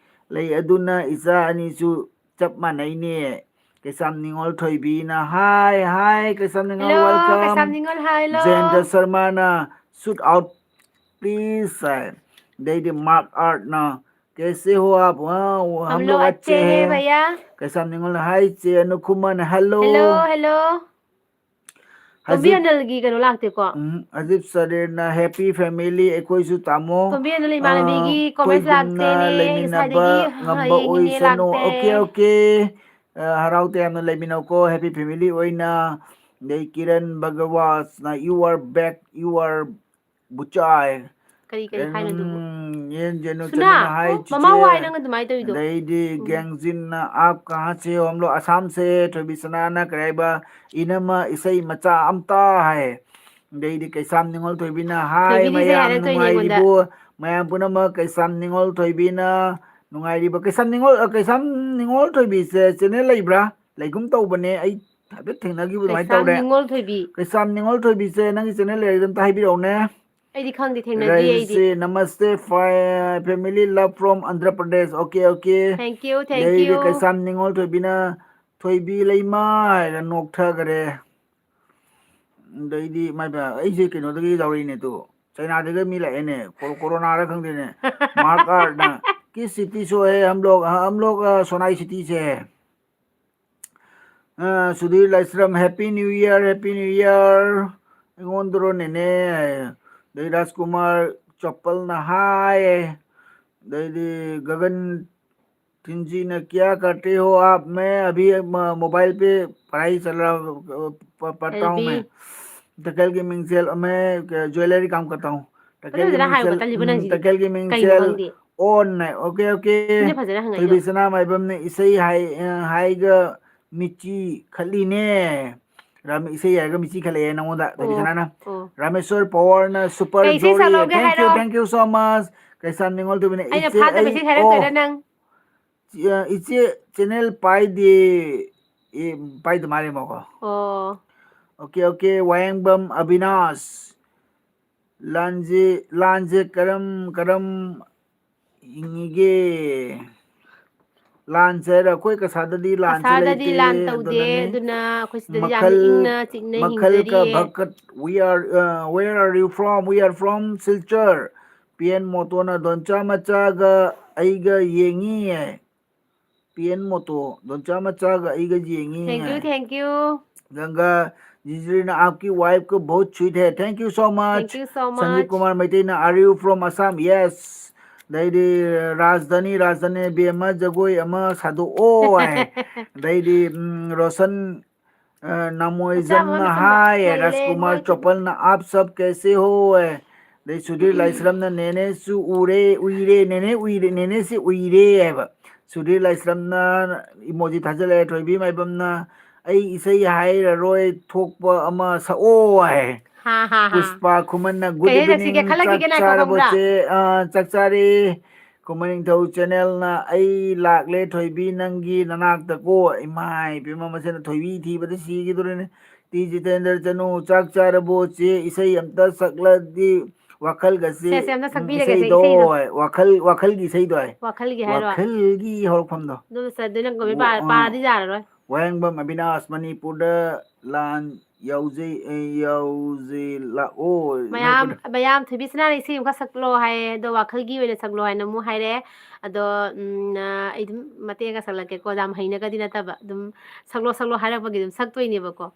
ꯂꯩ ꯑꯗꯨꯅ ꯏꯆꯥ ꯑꯅꯤꯁꯨ ꯆꯞ ꯃꯥꯟꯅꯩꯅꯦ꯫ ꯀꯩꯁꯥꯝ ꯅꯤꯉꯣꯜ ꯊꯣꯏꯕꯤꯅ, "Hi, hi, ꯀꯩꯁꯥꯝ ꯅꯤꯉꯣꯜ, hello, welcome." ꯀꯩꯁꯥꯝ ꯅꯤꯉꯣꯜ, hi, hello꯫ ꯖꯌꯟꯇ ꯁꯔꯃꯅ, "Shout out, please," ꯍꯥꯏ꯫ ꯑꯗꯩꯗꯤ ꯃꯥꯔꯛ ꯑꯥꯔꯠꯅ, "कैसे हो आप?" "हाँ, हम हम लोग लोग अच्छे अच्छे हैं, हैं।" भैया। ꯀꯩꯁꯥꯝ ꯅꯤꯉꯣꯜꯅ, "Hi, ꯆꯦ ꯑꯅꯨꯈꯨꯃꯟ, hello." Hello, hello꯫ ꯇꯣꯝꯕꯤ ꯑꯅꯜꯒꯤ ꯀꯩꯅꯣ ꯂꯥꯛꯇꯦꯀꯣ? ꯎꯝ, ꯑꯖꯤꯠ ꯁꯔꯦꯅ happy family ꯑꯩꯈꯣꯏꯁꯨ ꯇꯥꯃꯣ꯫ ꯇꯣꯝꯕꯤ ꯑꯅꯜ ꯏꯃꯥꯟꯅꯕꯤꯒꯤ ꯑ, comments ꯑꯩꯈꯣꯏꯒꯨꯝꯅ ꯂꯥꯛꯇꯦꯅꯦ, ꯂꯩꯃꯤꯟꯅꯕ ꯉꯁꯥꯏꯗꯒꯤ ꯉꯝꯕ ꯌꯦꯡꯉꯤꯅꯦ, ꯑꯣꯏꯁꯅꯨ꯫ ꯂꯥꯛꯇꯦ꯫ Okay, okay. ꯑ, ꯍꯔꯥꯎ ꯇꯌꯥꯝꯅ ꯂꯩꯃꯤꯟꯅꯧꯀꯣ, happy family ꯑꯣꯏꯅ꯫ ꯑꯗꯩ Kiran ꯚꯒꯋꯥꯁꯅ, "You are back, you are ꯕꯨꯆꯥꯏ"꯫ ꯀꯔꯤ, ꯀꯔꯤ ꯍꯥꯏꯅꯣ ꯑꯗꯨꯕꯨ? ꯎꯝ, ꯌꯦꯟ ꯖꯦꯅꯨ ꯁꯨꯅꯥ, ꯆꯅꯨꯅ ꯍꯥꯏ, ꯑꯣ, ꯃꯃꯥ ꯆꯤꯆꯦ꯫ ꯋꯥꯏ ꯅꯪ ꯑꯗꯨꯃꯥꯏꯅ ꯇꯧꯔꯤꯗꯣ꯫ ꯑꯗꯩꯗꯤ ꯎꯝ꯫ ꯒꯦꯡꯖꯤꯟꯅ, "ꯑꯥꯞ ꯀꯍꯥ ꯁꯦ ꯍꯣ?" ꯍꯝ ꯂꯣ ꯑꯁꯥꯝ ꯁꯦ꯫ ꯊꯣꯏꯕꯤ ꯁꯅꯥꯅ ꯀꯔꯤ ꯍꯥꯏꯕ? "ꯏꯅꯝꯃ ꯏꯁꯩ ꯃꯆꯥ ꯑꯝꯇ" ꯍꯥꯏ꯫ ꯑꯗꯩꯗꯤ ꯀꯩꯁꯥꯝ ꯅꯤꯉꯣꯜ ꯊꯣꯏꯕꯤꯅ, "ꯍꯥꯏ, ꯊꯣꯏꯕꯤꯅ ꯏꯁꯩ ꯃꯌꯥꯝ ꯍꯥꯏꯔꯛꯇꯣꯏꯅꯦ ꯑꯩꯉꯣꯟꯗ꯫ ꯅꯨꯡꯉꯥꯏꯔꯤꯕꯣ?" ꯃꯌꯥꯝ ꯄꯨꯝꯅꯃꯛ ꯀꯩꯁꯥꯝ ꯅꯤꯉꯣꯜ ꯊꯣꯏꯕꯤꯅ ꯅꯨꯡꯉꯥꯏꯔꯤꯕ? ꯀꯩꯁꯥꯝ ꯅꯤꯉꯣꯜ, ꯑ, ꯀꯩꯁꯥꯝ ꯅꯤꯉꯣꯜ ꯊꯣꯏꯕꯤꯁꯦ channel ꯂꯩꯕ꯭ꯔꯥ? ꯂꯩꯒꯨꯝ ꯇꯧꯕꯅꯦ꯫ ꯑꯩ ꯍꯥꯏꯐꯦꯠ ꯊꯦꯡꯅꯈꯤꯕ ꯑꯗꯨꯃꯥꯏꯅ ꯀꯩꯁꯥꯝ ꯇꯧꯔꯦ꯫ ꯅꯤꯉꯣꯜ ꯊꯣꯏꯕꯤ꯫ ꯀꯩꯁꯥꯝ ꯅꯤꯉꯣꯜ ꯊꯣꯏꯕꯤꯁꯦ ꯅꯪꯒꯤ channel ꯂꯩꯔꯗꯤ ꯑꯝꯇ ꯍꯥꯏꯕꯤꯔꯛꯎꯅꯦ꯫ ꯑꯩꯗꯤ ꯈꯪꯗꯦ, ꯊꯦꯡꯅꯗ꯭ꯔꯤ ꯑꯩꯗꯤ꯫ ꯔꯩꯁꯤ, "Namaste, fa-, family love from Andhra Pradesh." Okay, okay. Thank you, thank ꯑꯗꯩꯗꯤ you꯫ ꯀꯩꯁꯥꯝ ꯅꯤꯉꯣꯜ ꯊꯣꯏꯕꯤꯅ, "ꯊꯣꯏꯕꯤ ꯂꯩꯃ" ꯍꯥꯏꯔ ꯅꯣꯛꯊꯈꯔꯦ꯫ ꯑꯗꯩꯗꯤ ꯃꯥꯏ ꯄꯦꯝꯃ, ꯑꯩꯁꯦ ꯀꯩꯅꯣꯗꯒꯤ ꯌꯥꯎꯔꯛꯏꯅꯦ ꯇꯨ, ꯆꯩꯅꯥꯗꯒꯤ ꯃꯤ ꯂꯥꯛꯑꯦꯅꯦ, ꯀꯣ-, ꯀꯣꯔꯣꯅꯥꯔ ꯈꯪꯗꯦꯅꯦ꯫ ꯃꯥꯔꯛ ꯑꯥꯔꯠꯅ, "किस सिटी से हो हम लोग?" हाँ, हम लोग, अ, सोनाई सिटी से है꯫ ꯑ, ꯁꯨꯙꯤꯔ ꯂꯥꯏꯁ꯭ꯔꯝ, "Happy New Year, Happy New Year." ꯑꯩꯉꯣꯟꯗꯔꯣ ꯅꯦꯅꯦ? ꯑꯗꯩ ꯔꯥꯖꯀꯨꯃꯥꯔ ꯆꯣꯄꯜꯅ, "Hi." ꯑꯗꯩꯗꯤ ꯒꯒꯟ ꯊꯤꯟꯖꯤꯅ, "क्या करते हो आप?" "मैं अभी म-, मोबाइल पे पढ़ाई चल रहा, प-, पढ़ता हूँ मैं।" ꯇꯀꯦꯜꯒꯤ ꯃꯤꯡꯁꯦꯜ, "मैं ज्वेलरी काम करता हूँ।" ꯐꯖ ꯐꯖꯅ ꯍꯥꯏꯌꯨꯕ, ꯃꯤꯡꯁꯦꯜ, ꯇꯜꯂꯤꯕ ꯎꯝ, ꯅꯪꯁꯤꯗꯤ꯫ ꯇꯀꯦꯜꯒꯤ ꯀꯩꯅꯣ ꯃꯤꯡꯁꯦꯜ ꯈꯪꯗꯦ꯫ ꯑꯣꯟꯅ, okay, okay꯫ ꯃꯤꯅ ꯐꯖꯅ ꯍꯪꯉꯛꯏꯗꯣ꯫ ꯊꯣꯏꯕꯤ ꯁꯅꯥꯃꯥꯏꯕꯝꯅ ꯏꯁꯩ ꯍꯥꯏ-, ꯑ, ꯍꯥꯏꯒ ꯃꯤꯆꯤ ꯈꯠꯂꯤꯅꯦ꯫ ꯔꯥꯝ ꯏꯁꯩ ꯍꯥꯏꯔꯒ ꯃꯤꯆꯤ ꯈꯠꯂꯛꯑꯦ ꯅꯉꯣꯟꯗ, ꯊꯣꯏꯕꯤ ꯑꯣ, ꯁꯅꯥꯅ꯫ ꯑꯣ꯫ ꯔꯥꯃꯦꯁꯣꯔ ꯄꯋꯥꯔꯅ super ꯀꯩ ꯏꯁꯩ ꯖꯣꯔꯤ꯫ ꯁꯛꯂꯛꯑꯣꯒꯦ Thank you, ꯍꯥꯏꯔꯣ? Thank you so much꯫ ꯀꯩꯁꯥꯝ ꯅꯤꯉꯣꯜ ꯊꯣꯏꯕꯤꯅ ꯑꯩꯅ ꯏꯆꯦ ꯐꯥꯗꯕ ꯑꯩ, ꯏꯁꯩ ꯁꯛꯂꯛꯇꯣꯏꯔꯥ ꯑꯣ꯫ ꯅꯪ? ꯏ-, ꯑ, ꯏꯆꯦ channel ꯄꯥꯏꯗꯦ꯫ ꯑꯦ, ꯄꯥꯏꯗ ꯃꯥꯜꯂꯦ ꯃꯥꯀꯣ꯫ ꯑꯣ꯫ Okay, okay, ꯋꯥꯌꯦꯡꯕꯝ Abinash. ꯂꯥꯟꯁꯦ, ꯂꯥꯟꯁꯦ ꯀꯔꯝ, ꯀꯔꯝ ꯍꯤꯡꯉꯤꯒꯦ? ꯂꯥꯟꯁꯦ ꯍꯥꯏꯔ ꯑꯩꯈꯣꯏ ꯀꯁꯥꯗꯗꯤ ꯂꯥꯟꯁꯦ ꯀꯁꯥꯗꯗꯤ ꯂꯩꯇꯦ, ꯂꯥꯟ ꯇꯧꯗꯦ, ꯑꯗꯨꯅꯅꯦ꯫ ꯑꯗꯨꯅ ꯑꯩꯈꯣꯏ ꯁꯤꯗꯗꯤ ꯌꯥꯝꯅ ꯃꯈꯜ, ꯏꯪꯅ ꯆꯤꯛꯅ ꯃꯈꯜ ꯀ ꯍꯤꯡꯖꯔꯤꯌꯦ꯫ ꯚꯀꯠ, we are, uh, where are you from? We are from Silchar꯫ P N ꯃꯣꯇꯣꯅ ꯗꯣꯟꯆꯥ ꯃꯆꯥꯒ ꯑꯩꯒ ꯌꯦꯡꯉꯤ꯫ ꯄꯤ ꯑꯦꯟ ꯃꯣꯇꯣ, ꯗꯣꯟꯆꯥ ꯃꯆꯥꯒ ꯑꯩꯒ ꯌꯦꯡꯉꯤ꯫ Thank you, thank you꯫ ꯒꯪꯒꯥ ꯖꯤꯖꯤꯔꯤꯅ, "आपकी वाइफ को बहुत स्वीट है।" Thank you so much꯫ Thank you so Sanjit much꯫ Kumar ꯃꯩꯇꯩꯅ, "Are you from Assam?" Yes꯫ ꯑꯗꯩꯗꯤ ꯔꯥꯖꯙꯥꯅꯤ, ꯔꯥꯖꯙꯥꯅꯤ ꯕꯦꯝꯃ ꯖꯒꯣꯏ ꯑꯃ ꯁꯥꯗꯣꯛꯑꯣ ꯍꯥꯏ꯫ ꯑꯗꯩꯗꯤ ꯎꯝ, ꯔꯣꯁꯟ ꯑ, ꯅꯃꯣꯏꯖꯝꯅ ꯍꯥꯏ, ꯔꯥꯖꯀꯨꯃꯥꯔ ꯆꯣꯄꯜꯅ, "आप सब कैसे हो?" ꯍꯥꯏ꯫ ꯑꯗꯩ ꯁꯨꯙꯤꯔ ꯂꯥꯏꯁ꯭ꯔꯝꯅ, "ꯅꯦꯅꯦꯁꯨ ꯎꯔꯦ, ꯎꯏꯔꯦ, ꯅꯦꯅꯦ ꯎꯏꯔꯦ, ꯅꯦꯅꯦꯁꯤ ꯎꯏꯔꯦ" ꯍꯥꯏꯕ꯫ ꯁꯨꯙꯤꯔ ꯂꯥꯏꯁ꯭ꯔꯝꯅ ꯏꯃꯣꯖꯤ ꯊꯥꯖꯤꯜꯂꯛꯑꯦ꯫ ꯊꯣꯏꯕꯤ ꯃꯥꯏꯕꯝꯅ, "ꯑꯩ ꯏꯁꯩ ꯍꯥꯏꯔꯔꯣꯏ, ꯊꯣꯛꯄ ꯑꯃ ꯁꯛꯑꯣ" ꯍꯥꯏ꯫ ꯄꯨꯁꯄꯥ ꯈꯨꯃꯟꯅ, "Good evening, ꯆꯥꯛ ꯆꯥꯔꯕꯣ ꯆꯦ?" ꯑ, "ꯆꯥꯛ ꯆꯥꯔꯦ"꯫ ꯈꯨꯃꯟ ꯅꯤꯡꯊꯧ ꯆꯦꯅꯦꯜꯅ, "ꯑꯩ ꯂꯥꯛꯂꯦ ꯊꯣꯏꯕꯤ ꯅꯪꯒꯤ ꯅꯅꯥꯛꯇ ꯀꯣ"꯫ ꯏꯃꯥ ꯏꯕꯦꯝꯃ, ꯃꯁꯤꯅ ꯊꯣꯏꯕꯤ ꯊꯤꯕꯗ ꯁꯤꯒꯗꯣꯔꯦꯅꯦ꯫ ꯇꯤ ꯖꯤꯇꯦꯟꯗ꯭ꯔ ꯆꯅꯨ, "ꯆꯥꯛ ꯆꯥꯔꯕꯣ ꯆꯦ? ꯏꯁꯩ ꯑꯝꯇ ꯁꯛꯂꯗꯤ ꯋꯥꯈꯜꯒꯁꯦ", ꯁꯦ, ꯁꯦ, ꯑꯝꯇ ꯎꯝ, ꯁꯛꯄꯤꯔꯒꯦꯁꯦ, ꯏꯁꯩꯗꯣ, ꯏꯁꯩꯗꯣ꯫ ꯋꯥꯈꯜ, ꯋꯥꯈꯜꯒꯤ ꯏꯁꯩꯗꯣ ꯍꯥꯏ꯫ ꯋꯥꯈꯜꯒꯤ ꯍꯥꯏꯔꯣ? ꯋꯥꯈꯜꯒꯤ ꯍꯧꯔꯛꯐꯝꯗꯣ꯫ ꯑꯗꯨ ꯁ-, ꯑꯗꯨ ꯅꯪ ꯀꯃꯦꯟ ꯑꯣ, ꯄꯥ-, ꯑꯥ꯫ ꯄꯥꯔꯗꯤ ꯌꯥꯔꯔꯣꯏ꯫ ꯋꯥꯍꯦꯡꯕꯝ ꯑꯕꯤꯅꯥꯁ, "ꯃꯅꯤꯄꯨꯔꯗ ꯂꯥꯟ ꯌꯥꯎꯖꯩ, ꯑꯦ, ꯌꯥꯎꯖꯩ ꯂꯥꯛꯑꯣ"꯫ ꯃꯌꯥꯝ, ꯃꯅꯤꯄꯨꯔꯗ꯫ ꯃꯌꯥꯝ ꯊꯣꯏꯕꯤ ꯁꯅꯥꯅ ꯏꯁꯩ ꯑꯃꯈꯛ ꯁꯛꯂꯣ ꯍꯥꯏꯌꯦ, ꯑꯗꯣ ꯋꯥꯈꯜꯒꯤ ꯑꯣꯏꯅ ꯁꯛꯂꯣ ꯍꯥꯏꯅ ꯑꯃꯨꯛ ꯍꯥꯏꯔꯛꯑꯦ꯫ ꯑꯗꯣ, ꯎꯝ, ꯑ, ꯑꯩ ꯑꯗꯨꯝ ꯃꯇꯦꯛ ꯑꯃ ꯁꯛꯂꯛꯀꯦꯀꯣ, ꯌꯥꯝ ꯍꯩꯅꯒꯗꯤ ꯅꯠꯇꯕ, ꯑꯗꯨꯝ ꯁꯛꯂꯣ, ꯁꯛꯂꯣ ꯍꯥꯏꯔꯛꯄꯒꯤ ꯑꯗꯨꯝ ꯁꯛꯇꯣꯏꯅꯦꯕꯀꯣ꯫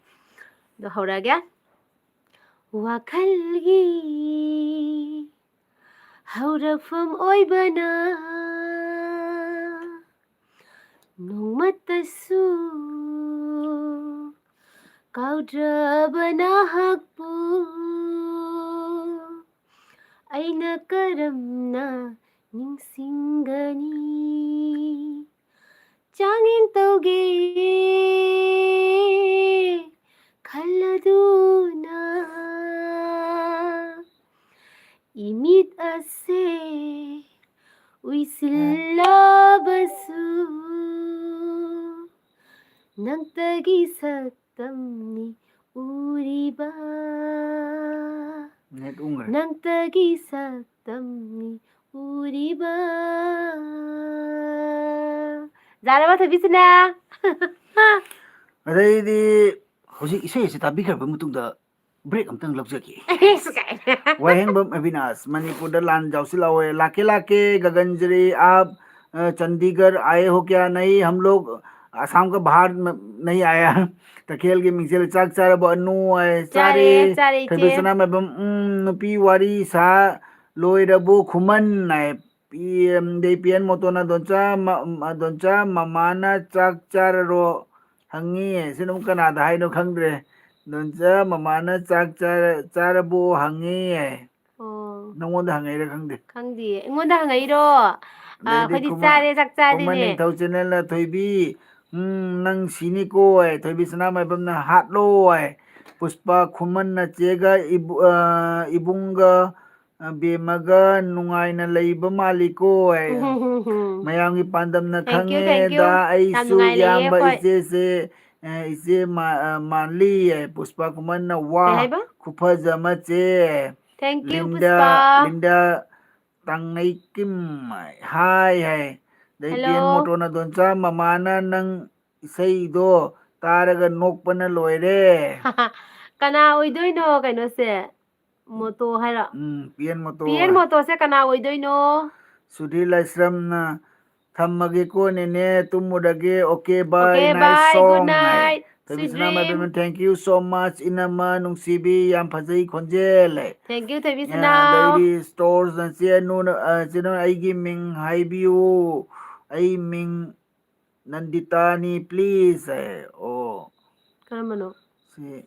ꯑꯗꯣ ꯍꯧꯔꯛꯑꯒꯦ꯫ ꯋꯥꯈꯜꯒꯤ ꯍꯧꯔꯛꯐꯝ ꯑꯣꯏꯕꯅ ꯅꯣꯡꯃꯇꯁꯨ ꯀꯥꯎꯗ꯭ꯔꯕ ꯅꯍꯥꯛꯄꯨ ꯑꯩꯅ ꯀꯔꯝꯅ ꯅꯤꯡꯁꯤꯡꯒꯅꯤ? ꯆꯥꯡꯌꯦꯡ ꯇꯧꯒꯦ ꯈꯜꯂꯗꯨꯅ ꯏꯃꯤꯠ ꯑꯁꯦ ꯎꯏꯁꯤꯜꯂꯕꯁꯨ ꯅꯪꯇꯒꯤ ꯁꯛꯇꯝꯅꯤ ꯎꯔꯤꯕ꯫ ꯅꯦꯠ ꯎꯪꯈ꯭ꯔꯦ꯫ ꯅꯪꯇꯒꯤ ꯁꯛꯇꯝꯅꯤ ꯎꯔꯤꯕ꯫ ꯌꯥꯔꯕ, ꯊꯣꯏꯕꯤꯁꯤꯅ? ꯑꯗꯩꯗꯤ ꯍꯧꯖꯤꯛ ꯏꯁꯩ ꯑꯁꯤ ꯇꯥꯕꯤꯈ꯭ꯔꯕ ꯃꯇꯨꯡꯗ break ꯑꯝꯇꯪ ꯂꯧꯖꯒꯦ꯫ ꯏꯁ ꯀꯥꯏꯅ꯫ ꯋꯥꯍꯦꯡꯕꯝ ꯑꯕꯤꯅꯥꯁ, "ꯃꯅꯤꯄꯨꯔꯗ ꯂꯥꯟ ꯌꯥꯎꯁꯤꯜꯂꯛꯑꯣ"꯫ "लाके लाके गगनजरी, आप, अ, चंडीगढ़ आए हो क्या?" "नहीं, हम लोग, ꯑꯁꯥꯝ ꯀ ꯕꯥꯍꯔ ꯅ-, ꯅꯍꯤ ꯑꯥꯌꯥ꯫ ꯇꯈꯦꯜꯒꯤ ꯃꯤꯡꯁꯦꯜ ꯆꯥꯛ ꯆꯥꯔꯕꯣ ꯑꯅꯨ ꯍꯥꯏ꯫ ꯆꯥꯔꯦ, ꯆꯥꯔꯦ꯫ ꯆꯥꯔꯦ, ꯏꯆꯦ꯫ ꯊꯣꯏꯕꯤ ꯁꯅꯥꯃꯥꯏꯕꯝ, ꯎꯝ, ꯅꯨꯄꯤ ꯋꯥꯔꯤ ꯁꯥ ꯂꯣꯏꯔꯕꯣ ꯈꯨꯃꯟ ꯍꯥꯏ꯫ ꯄꯤ ꯑꯦꯝ, ꯗꯩ ꯄꯤ ꯑꯦꯟ ꯃꯣꯇꯣꯅ ꯗꯣꯟꯆꯥ ꯃ-, ꯃ-, ꯗꯣꯟꯆꯥ ꯃꯃꯥꯅ ꯆꯥꯛ ꯆꯥꯔꯔꯣ ꯍꯪꯉꯤ꯫ ꯁꯤ ꯑꯗꯨꯝ ꯀꯅꯥꯗ ꯍꯥꯏꯅꯣ ꯈꯪꯗ꯭ꯔꯦ꯫ ꯗꯣꯟꯆꯥ ꯃꯃꯥꯅ ꯆꯥꯛ ꯆꯥꯔ-, ꯆꯥꯔꯕꯣ ꯍꯪꯉꯤ꯫ ꯑꯣ꯫ ꯅꯉꯣꯟꯗ ꯍꯪꯉꯛꯏꯔꯥ ꯈꯪꯗꯦ꯫ ꯈꯪꯗꯤꯌꯦ꯫ ꯑꯩꯉꯣꯟꯗ ꯍꯪꯉꯛꯏꯔꯣ? ꯑ, ꯑꯗꯩꯗꯤ ꯑꯩꯈꯣꯏꯗꯤ ꯈꯨꯃꯟ-, ꯆꯥꯔꯦ, ꯆꯥꯛ ꯈꯨꯃꯟ ꯆꯥꯔꯦꯅꯦ꯫ ꯅꯤꯡꯊꯧ ꯆꯦꯅꯦꯜꯅ ꯊꯣꯏꯕꯤ, ꯎꯝ, ꯅꯪ ꯁꯤꯅꯤꯀꯣ ꯍꯥꯏ꯫ ꯊꯣꯏꯕꯤ ꯁꯅꯥꯃꯥꯏꯕꯝꯅ ꯍꯥꯠꯂꯣ ꯍꯥꯏ꯫ ꯄꯨꯁꯄꯥ ꯈꯨꯃꯟ ꯅꯆꯦꯒ ꯏꯕꯨ-, ꯑ, ꯏꯕꯨꯡꯒ, ꯑ, ꯕꯦꯝꯃꯒ ꯅꯨꯡꯉꯥꯏꯅ ꯂꯩꯕ ꯃꯥꯜꯂꯤꯀꯣ ꯍꯥꯏ꯫ ꯃꯌꯥꯝꯒꯤ ꯄꯥꯟꯗꯝꯅ ꯇꯦꯡꯀ꯭ꯌꯨ, ꯈꯪꯉꯦ ꯇꯦꯡꯀ꯭ꯌꯨ꯫ ꯗ ꯌꯥꯝ ꯑꯩꯁꯨ ꯅꯨꯡꯉꯥꯏ ꯂꯩꯌꯦ ꯏꯌꯥꯝꯕ ꯑꯩꯈꯣꯏ꯫ ꯏꯆꯦꯁꯦ, ꯑ, ꯏꯆꯦ ꯃꯥ-, ꯑ, ꯃꯥꯜꯂꯤ ꯍꯥꯏ꯫ ꯄꯨꯁꯄꯥ ꯈꯨꯃꯟꯅ ꯋꯥ ꯀꯩ ꯍꯥꯏꯕ? ꯈꯨꯐꯖ ꯑꯃ ꯆꯦ꯫ ꯇꯦꯡꯀ꯭ꯌꯨ, ꯂꯤꯟꯗ, ꯄꯨꯁꯄꯥ꯫ ꯂꯤꯟꯗ ꯇꯥꯡꯅꯩꯀꯤꯝ ꯍꯥꯏ ꯍꯥꯏ꯫ ꯑꯗꯩ ꯍꯦꯜꯂꯣ꯫ ꯄꯤ ꯑꯦꯟ ꯃꯣꯇꯣꯅ ꯗꯣꯟꯆꯥ ꯃꯃꯥꯅ ꯅꯪ ꯏꯁꯩꯗꯣ ꯇꯥꯔꯒ ꯅꯣꯛꯄꯅ ꯂꯣꯏꯔꯦ꯫ ꯀꯅꯥ ꯑꯣꯏꯗꯣꯏꯅꯣ ꯀꯩꯅꯣꯁꯦ? ꯃꯣꯇꯣ ꯍꯥꯏꯔꯣ? ꯎꯝ, ꯄꯤ ꯑꯦꯟ ꯃꯣꯇꯣ ꯄꯤ ꯑꯦꯟ ꯍꯥꯏ꯫ ꯃꯣꯇꯣꯁꯦ ꯀꯅꯥ ꯑꯣꯏꯗꯣꯏꯅꯣ? ꯁꯨꯙꯤꯔ ꯂꯥꯏꯁ꯭ꯔꯝꯅ ꯊꯝꯃꯒꯦꯀꯣ ꯅꯦꯅꯦ, ꯇꯨꯝꯃꯨꯔꯒꯦ, okay, bye, okay, nice bye, good song ꯍꯥꯏ꯫ Night, ꯊꯣꯏꯕꯤ sweet ꯁꯅꯥꯃꯥꯏꯕꯝꯅ dream꯫ Thank you so much, ꯏꯅꯝꯃ ꯅꯨꯡꯁꯤꯕꯤ, ꯌꯥꯝ ꯐꯖꯩ ꯈꯣꯟꯖꯦꯜ ꯍꯥꯏ꯫ Thank you, ꯊꯣꯏꯕꯤ ꯑ, ꯁꯅꯥ꯫ ꯑꯗꯩꯗꯤ ꯁ꯭ꯇꯣꯔꯁꯅ ꯆꯦ ꯅꯨꯅ, ꯑ, ꯆꯦ ꯅꯨꯅ ꯑꯩꯒꯤ ꯃꯤꯡ ꯍꯥꯏꯕꯤꯌꯨ, ꯑꯩ ꯃꯤꯡ ꯅꯟꯗꯤꯇꯥꯅꯤ, please ꯍꯥꯏ꯫ ꯑꯣ꯫ ꯀꯔꯝꯕꯅꯣ? ꯁꯤ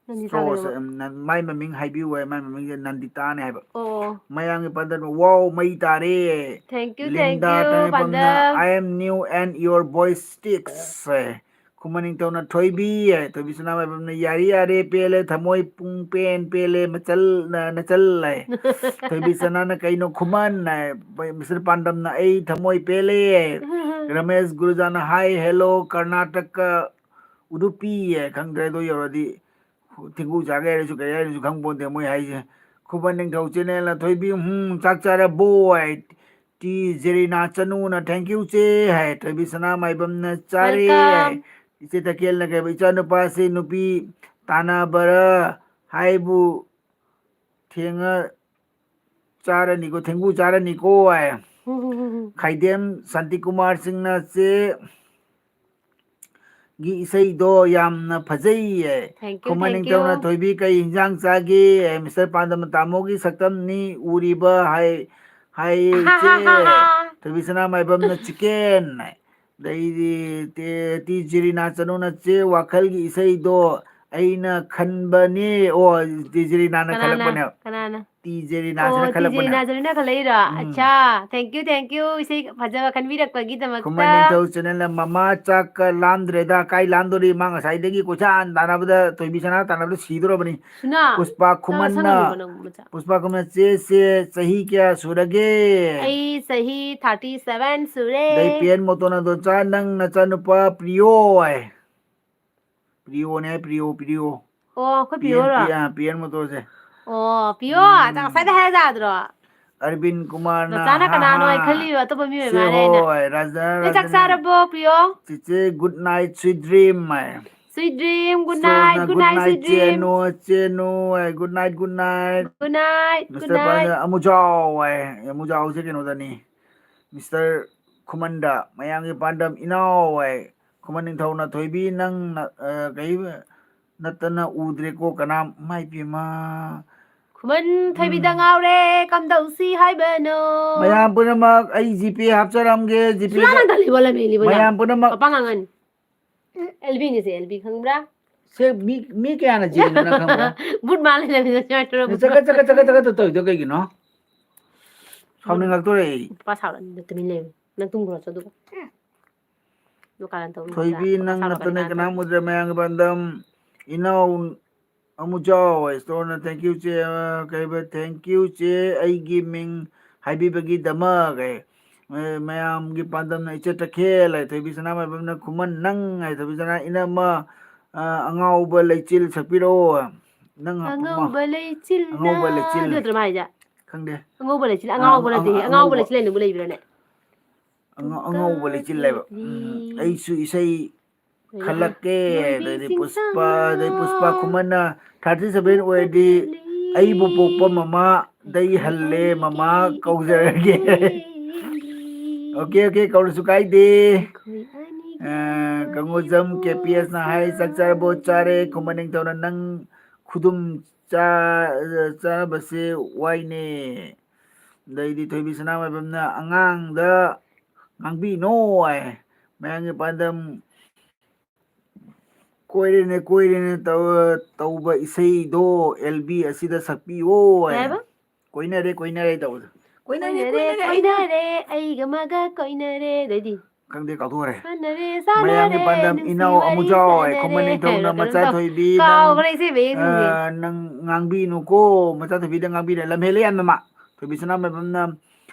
ꯅꯟꯗꯤꯇꯥ ꯁ꯭ꯇꯣꯔꯁ, ꯀꯩꯗꯧꯕ? ꯎꯝ, ꯅꯟ-, ꯃꯥꯏ ꯃꯃꯤꯡ ꯍꯥꯏꯕꯤꯌꯨ ꯍꯥꯏ, ꯃꯥꯏ ꯃꯃꯤꯡꯁꯦ ꯅꯟꯗꯤꯇꯥꯅꯦ ꯍꯥꯏꯕ꯫ ꯑꯣ꯫ ꯃꯌꯥꯝꯒꯤ ꯄꯥꯟꯗꯝ, wow, ꯃꯩ ꯇꯥꯔꯦ꯫ Thank you, thank Linda you, ꯇꯥꯏꯕꯪꯅ, ꯄꯥꯟꯗꯝ꯫ I am new and your voice sticks ꯍꯥꯏ꯫ ꯈꯨꯃꯟ ꯅꯤꯡꯊꯧꯅ ꯊꯣꯏꯕꯤ ꯍꯥꯏ꯫ ꯊꯣꯏꯕꯤ ꯁꯅꯥꯃꯥꯏꯕꯝꯅ ꯌꯥꯔꯦ, ꯌꯥꯔꯦ, ꯄꯦꯜꯂꯦ, ꯊꯃꯣꯏ ꯄꯨꯡ ꯄꯦꯟ ꯄꯦꯜꯂꯦ, ꯃꯆꯜ, ꯅ-, ꯅꯆꯜ ꯍꯥꯏ꯫ ꯊꯣꯏꯕꯤ ꯁꯅꯥꯅ ꯀꯩꯅꯣ ꯈꯨꯃꯟ ꯍꯥꯏ꯫ ꯃꯤꯁꯇꯔ ꯄꯥꯟꯗꯝꯅ ꯑꯩ ꯊꯃꯣꯏ ꯄꯦꯜꯂꯦ ꯍꯥꯏ꯫ ꯔꯃꯦꯁ ꯒꯨꯔꯨꯖꯥꯅ, hi, hello, ꯀꯔꯅꯥꯇꯀ, ꯎꯗꯨꯄꯤ ꯍꯥꯏ꯫ ꯈꯪꯗ꯭ꯔꯦ, ꯑꯗꯨ ꯌꯧꯔꯗꯤ ꯊꯦꯡꯒꯨ ꯆꯥꯒꯦ ꯍꯥꯏꯔꯁꯨ ꯀꯔꯤ ꯍꯥꯏꯔꯁꯨ ꯈꯪꯄꯣꯟꯇꯦ ꯃꯣꯏ ꯍꯥꯏꯁꯦ꯫ ꯈꯨꯃꯟ ꯅꯤꯡꯊꯧ ꯆꯦꯅꯦꯜꯅ ꯊꯣꯏꯕꯤ, ꯍꯨꯝ, ꯆꯥꯛ ꯆꯥꯔꯕꯣ ꯍꯥꯏ꯫ ꯇꯤ ꯖꯦꯔꯤꯅꯥ ꯆꯅꯨꯅ thank you ꯆꯦ ꯍꯥꯏ꯫ ꯊꯣꯏꯕꯤ ꯁꯅꯥꯃꯥꯏꯕꯝꯅ ꯆꯥꯔꯦ ꯍꯥꯏ꯫ Welcome꯫ ꯏꯆꯦ ꯇꯈꯦꯜꯅ ꯀꯩ ꯍꯥꯏꯕ, ꯏꯆꯥꯅꯨꯄꯥꯁꯦ ꯅꯨꯄꯤ ꯇꯥꯟꯅꯕꯔ ꯍꯥꯏꯕꯨ ꯊꯦꯡꯉ ꯆꯥꯔꯅꯤꯀꯣ, ꯊꯦꯡꯒꯨ ꯆꯥꯔꯅꯤꯀꯣ ꯍꯥꯏ꯫ ꯈꯥꯏꯗꯦꯝ ꯁꯥꯟꯇꯤꯀꯨꯃꯥꯔ ꯁꯤꯡꯅ ꯆꯦ ꯒꯤ ꯏꯁꯩꯗꯣ ꯌꯥꯝꯅ ꯐꯖꯩꯌꯦ꯫ Thank you, ꯈꯨꯃꯟ thank ꯅꯤꯡꯊꯧꯅ you. ꯊꯣꯏꯕꯤ ꯀꯩ ꯏꯟꯖꯥꯡ ꯆꯥꯒꯦ? ꯃꯤꯁꯇꯔ ꯄꯥꯟꯗꯝ ꯇꯥꯃꯣꯒꯤ ꯁꯛꯇꯝꯅꯤ ꯎꯔꯤꯕ ꯍꯥꯏ, ꯍꯥꯏꯌꯦ ꯏꯆꯦ꯫ ꯊꯣꯏꯕꯤ ꯁꯅꯥ ꯃꯥꯏꯕꯝꯅ chicken꯫ ꯑꯗꯩꯗꯤ ꯇꯦ-, ꯇꯤ ꯖꯦꯔꯤꯅꯥ ꯆꯅꯨꯅ ꯆꯦ ꯋꯥꯈꯜꯒꯤ ꯏꯁꯩꯗꯣ ꯑꯩꯅ ꯈꯟꯕꯅꯤ꯫ ꯑꯣ, ꯇꯤ ꯖꯦꯔꯤꯅꯥꯅ ꯀꯅꯥꯅ? ꯈꯜꯂꯛꯄꯅꯦ꯫ ꯀꯅꯥꯅ? ꯇꯤ ꯖꯦꯔꯤꯅꯥꯁꯤꯅ ꯑꯣ, ꯇꯤ ꯈꯜꯂꯛꯄꯅꯦ꯫ ꯖꯦꯔꯤꯅꯥꯁꯤꯅ ꯈꯜꯂꯛꯏꯔꯣ? ꯎꯝ꯫ ꯑꯠꯆꯥ, thank you, thank you, ꯏꯁꯩ ꯐꯖꯕ ꯈꯟꯕꯤꯔꯛꯄꯒꯤꯗꯃꯛꯇ꯫ ꯈꯨꯃꯟ ꯅꯤꯡꯊꯧ ꯆꯦꯅꯦꯜꯅ ꯃꯃꯥ ꯆꯥꯛꯀ ꯂꯥꯝꯗ꯭ꯔꯦꯗ, ꯀꯥꯏ ꯂꯥꯝꯗꯣꯔꯤ? ꯃꯥ ꯉꯁꯥꯏꯗꯒꯤ ꯀꯣꯏꯆꯥꯟ ꯇꯥꯟꯅꯕꯗ, ꯊꯣꯏꯕꯤ ꯁꯅꯥ ꯇꯥꯟꯅꯕꯗ ꯁꯤꯗꯣꯔꯕꯅꯤ꯫ ꯁꯨꯅꯥ, ꯄꯨꯁꯄꯥ ꯅꯪ ꯁꯛ ꯈꯨꯃꯟꯅ, ꯉꯪꯉꯤꯕꯣ ꯅꯪ ꯃꯆꯥ? ꯄꯨꯁꯄꯥ ꯈꯨꯃꯟꯅ, "ꯆꯦ, ꯆꯦ, ꯆꯍꯤ ꯀꯌꯥ ꯁꯨꯔꯒꯦ?" ꯑꯩ ꯆꯍꯤ thirty seven ꯁꯨꯔꯦ꯫ ꯑꯗꯩ ꯄꯤ ꯑꯦꯟ ꯃꯣꯇꯣꯅ, "ꯗꯣꯟꯆꯥ, ꯅꯪ ꯅꯆꯥꯅꯨꯄꯥ ꯄ꯭ꯔꯤꯌꯣ" ꯍꯥꯏ꯫ ꯄ꯭ꯔꯤꯌꯣꯅꯦ, ꯄ꯭ꯔꯤꯌꯣ, ꯄ꯭ꯔꯤꯌꯣ꯫ ꯑꯣ, ꯑꯩꯈꯣꯏ ꯄꯤ ꯑꯦꯟ, ꯄ꯭ꯔꯤꯌꯣꯔꯣ? ꯄꯤ-, ꯑ, ꯄꯤ ꯑꯦꯟ ꯃꯣꯇꯣꯔꯁꯦ꯫ ꯑꯣ, ꯄ꯭ꯔꯤꯌꯣ, ꯎꯝ꯫ ꯉꯁꯥꯏꯗ ꯍꯥꯏꯔ ꯌꯥꯗ꯭ꯔꯣ? ꯑꯔꯕꯤꯟ ꯀꯨꯃꯥꯔꯅ, ꯅꯆꯥꯅ ꯀꯅꯥꯅꯣ ꯍꯥꯏ "ꯍꯥ, ꯍꯥ, ꯈꯜꯂꯤꯕ ꯑꯇꯣꯞꯄ ꯃꯤ ꯑꯣꯏ ꯆꯦ ꯃꯥꯜꯂꯦ ꯍꯥꯏꯅ꯫ ꯍꯣꯏ, ꯔꯥꯖꯥ, ꯅꯣꯏ ꯆꯥꯛ ꯔꯥꯖꯥꯅ, ꯆꯥꯔꯕꯣ, ꯄ꯭ꯔꯤꯌꯣ? ꯆꯦꯆꯦ, good night, sweet dream" ꯍꯥꯏ꯫ Sweet dream, good night, ꯁꯣꯅ, "Good night, good night, sweet dream." ꯆꯦꯅꯨ, ꯆꯦꯅꯨ ꯍꯥꯏ, "Good night, good night." Good night, good mister ꯄꯥꯟꯗ, night. "ꯑꯃꯨꯖꯥꯎ" ꯍꯥꯏ, "ꯑꯃꯨꯖꯥꯎꯁꯦ ꯀꯩꯅꯣꯗꯅꯤ"꯫ ꯃꯤꯁꯇꯔ ꯈꯨꯃꯟꯗ, ꯃꯌꯥꯝꯒꯤ ꯄꯥꯟꯗꯝ ꯏꯅꯥꯎ ꯍꯥꯏ꯫ ꯈꯨꯃꯟ ꯅꯤꯡꯊꯧꯅ, "ꯊꯣꯏꯕꯤ, ꯅꯪ ꯅ-, ꯑ, ꯀꯩ ꯅꯠꯇꯅ ꯎꯗ꯭ꯔꯦꯀꯣ ꯀꯅꯥꯝ"꯫ ꯃꯥꯏ ꯄꯦꯝꯃ꯫ ꯈꯨꯃꯟ ꯊꯣꯏꯕꯤꯗ ꯎꯝ꯫ ꯉꯥꯎꯔꯦ, ꯀꯝꯗꯧꯁꯤ ꯍꯥꯏꯕꯅꯣ? ꯃꯌꯥꯝ ꯄꯨꯝꯅꯃꯛ ꯑꯩ ꯖꯤꯄꯦ ꯍꯥꯞꯆꯔꯝꯒꯦ, ꯖꯤꯄꯦꯗ꯫ ꯁꯨꯅꯥ ꯅꯪ ꯇꯜꯂꯤꯕꯣ, ꯂꯝꯍꯦꯜꯂꯤꯕꯣ ꯅꯪ? ꯃꯌꯥꯝ ꯄꯨꯝꯅꯃꯛ꯫ ꯃꯄꯥ ꯉꯥꯡꯉꯟ꯫ ꯑꯦꯜꯕꯤꯅꯤꯁꯦ, ꯑꯦꯜꯕꯤ ꯈꯪꯕ꯭ꯔꯥ? ꯁꯦ ꯃꯤ, ꯃꯤ ꯀꯌꯥꯅ ꯆꯦꯟꯕꯅꯣ ꯈꯪꯕ꯭ꯔꯥ? ꯕꯨꯠ ꯃꯥꯜꯂꯦ, ꯂꯝꯍꯦꯜꯂ ꯁꯨꯃꯥꯏꯅ ꯇꯧꯔ ꯅꯪ ꯆꯒꯠ, ꯆꯒꯠ, ꯆꯒꯠ, ꯆꯒꯠ ꯇꯧꯔꯤꯗꯣ ꯀꯩꯒꯤꯅꯣ? ꯁꯥꯎꯅꯤꯡꯉꯛꯇꯣꯔꯦ ꯑꯩ꯫ ꯅꯨꯄꯥ ꯁꯥꯎꯔꯛꯑꯅꯤ, ꯇꯨꯃꯤꯟ ꯂꯩꯌꯨ꯫ ꯅꯪ ꯇꯨꯝꯈ꯭ꯔꯣ, ꯆꯣ, ꯑꯗꯨꯒ꯫ ꯑꯗꯨ ꯀꯥꯔꯟ ꯇꯧꯅꯨ, ꯊꯣꯏꯕꯤ, ꯅꯨꯄꯥ ꯅꯪ ꯁꯥꯎꯔꯛꯀꯅꯤ, ꯅꯠꯇꯅ ꯀꯥꯔꯟ ꯀꯅꯥꯝ ꯇꯧꯅꯨ꯫ ꯎꯗ꯭ꯔꯦ, ꯃꯌꯥꯝꯒꯤ ꯄꯥꯟꯗꯝ ꯏꯅꯥꯎ ꯑꯃꯨꯖꯥꯎ ꯏꯁꯇꯣꯔꯅ "Thank you ꯆꯦ", ꯑ, ꯀꯩꯕ, "Thank you ꯆꯦ, ꯑꯩꯒꯤ ꯃꯤꯡ ꯍꯥꯏꯕꯤꯕꯒꯤꯗꯃꯛ" ꯑꯦ, ꯃ-, ꯃꯌꯥꯝꯒꯤ ꯄꯥꯟꯗꯝꯅ ꯏꯆꯦ ꯇꯈꯦꯜ ꯍꯥꯏ, ꯊꯣꯏꯕꯤ ꯁꯅꯥꯃꯥꯏꯕꯝꯅ "ꯈꯨꯃꯟ ꯅꯪ" ꯍꯥꯏ, ꯊꯣꯏꯕꯤ ꯁꯅꯥ ꯏꯅꯝꯃ, ꯑ, "ꯑꯉꯥꯎꯕ ꯂꯩꯆꯤꯜ" ꯁꯛꯄꯤꯔꯛꯑꯣ꯫ ꯅꯪ ꯍꯥꯞꯄꯨꯃꯣ꯫ "ꯑꯉꯧꯕ ꯂꯩꯆꯤꯜꯅ" ꯑꯉꯧꯕ ꯂꯩꯆꯤꯜ꯫ ꯑꯗꯨ ꯅꯠꯇ꯭ꯔꯣ ꯃꯥ ꯍꯥꯏꯁꯦ? ꯈꯪꯗꯦ꯫ "ꯑꯉꯧꯕ ꯂꯩꯆꯤꯜ", ꯑ, "ꯑꯉꯥꯎꯕ" ꯑ, ꯅꯠꯇꯦ, "ꯑꯉꯧꯕ ꯑꯉꯧꯕ꯫ ꯂꯩꯆꯤꯜ" ꯍꯥꯏꯅꯕꯨ ꯂꯩꯕ꯭ꯔꯥꯅꯦ? ꯑꯉ-, ꯑꯉꯧꯕ ꯂꯩꯆꯤꯜ ꯍꯥꯏꯕ꯫ ꯎꯝ, "ꯑꯩꯁꯨ ꯏꯁꯩ ꯈꯜꯂꯛꯀꯦ", ꯑꯗꯩꯗꯤ ꯄꯨꯁꯄꯥ, ꯑꯗꯩ ꯄꯨꯁꯄꯥ ꯈꯨꯃꯟꯅ "thirty seven ꯑꯣꯏꯔꯗꯤ ꯑꯩꯕꯨ ꯄꯣꯛꯄ ꯃꯃꯥꯗꯩ ꯍꯜꯂꯦ, ꯃꯃꯥ ꯀꯧꯖꯔꯒꯦ"꯫ Okay, okay, ꯀꯧꯔꯁꯨ ꯀꯥꯏꯗꯦ꯫ ꯑ, ꯀꯪꯒꯨꯖꯝ ꯀꯦ ꯄꯤ ꯑꯦꯁꯅ ꯍꯥꯏ, "ꯆꯥꯛ ꯆꯥꯔꯕꯣ?" "ꯆꯥꯔꯦ, ꯈꯨꯃꯟ ꯅꯤꯡꯊꯧꯅ ꯅꯪ ꯈꯨꯗꯨꯝ ꯆꯥ-, ꯆꯥꯅꯕꯁꯦ ꯋꯥꯏꯅꯦ꯫" ꯑꯗꯩꯗꯤ ꯊꯣꯏꯕꯤ ꯁꯅꯥꯃꯥꯏꯕꯝꯅ, "ꯑꯉꯥꯡꯗ ꯉꯥꯡꯕꯤꯅꯣ" ꯍꯥꯏ꯫ ꯃꯌꯥꯝꯒꯤ ꯄꯥꯟꯗꯝ "ꯀꯣꯏꯔꯦꯅꯦ, ꯀꯣꯏꯔꯦꯅꯦ" ꯇꯧ-, ꯇꯧꯕ ꯏꯁꯩꯗꯣ ꯑꯦꯜ ꯕꯤ ꯑꯁꯤꯗ ꯁꯛꯄꯤꯌꯣ ꯍꯥꯏ꯫ ꯀꯩ ꯍꯥꯏꯕ? "ꯀꯣꯏꯅꯔꯦ, ꯀꯣꯏꯅꯔꯦ" ꯇꯧꯕꯗꯣ꯫ "ꯀꯣꯏꯅꯔꯦ, ꯀꯣꯏꯅꯔꯦ, ꯀꯣꯏꯅꯔꯦ, ꯑꯩꯒ ꯃꯥꯒ ꯀꯣꯏꯅꯔꯦ", ꯑꯗꯩꯗꯤ? ꯈꯪꯗꯦ, ꯀꯥꯎꯊꯣꯛꯈ꯭ꯔꯦ꯫ "ꯁꯥꯟꯅꯔꯦ, ꯁꯥꯟꯅꯔꯦ, ꯃꯌꯥꯝꯒꯤ ꯄꯥꯟꯗꯝ ꯅꯨꯡꯁꯤ ꯏꯅꯥꯎ ꯋꯥꯔꯤ ꯑꯃꯨꯖꯥꯎ ꯍꯥꯏ, ꯁꯥꯟꯅꯔꯦ" ꯈꯨꯃꯟ ꯅꯤꯡꯊꯧꯅ ꯍꯥꯏꯕ꯭ꯔꯥ ꯀꯩꯅꯣꯝ ꯇꯧ-, ꯃꯆꯥꯊꯣꯏꯕꯤ, ꯅꯪ, ꯀꯥꯎꯈ꯭ꯔꯦ ꯏꯁꯩ ꯃꯌꯦꯛꯁꯤꯡꯁꯦ꯫ ꯑ, "ꯅꯪ ꯉꯥꯡꯕꯤꯅꯨꯀꯣ", ꯃꯆꯥꯊꯣꯏꯕꯤꯗ ꯉꯥꯡꯕꯤꯅꯨ, ꯂꯝꯍꯦꯜꯂꯦ ꯌꯥꯝꯅ ꯃꯥ꯫ ꯊꯣꯏꯕꯤ ꯁꯅꯥꯃꯥꯏꯕꯝꯅ,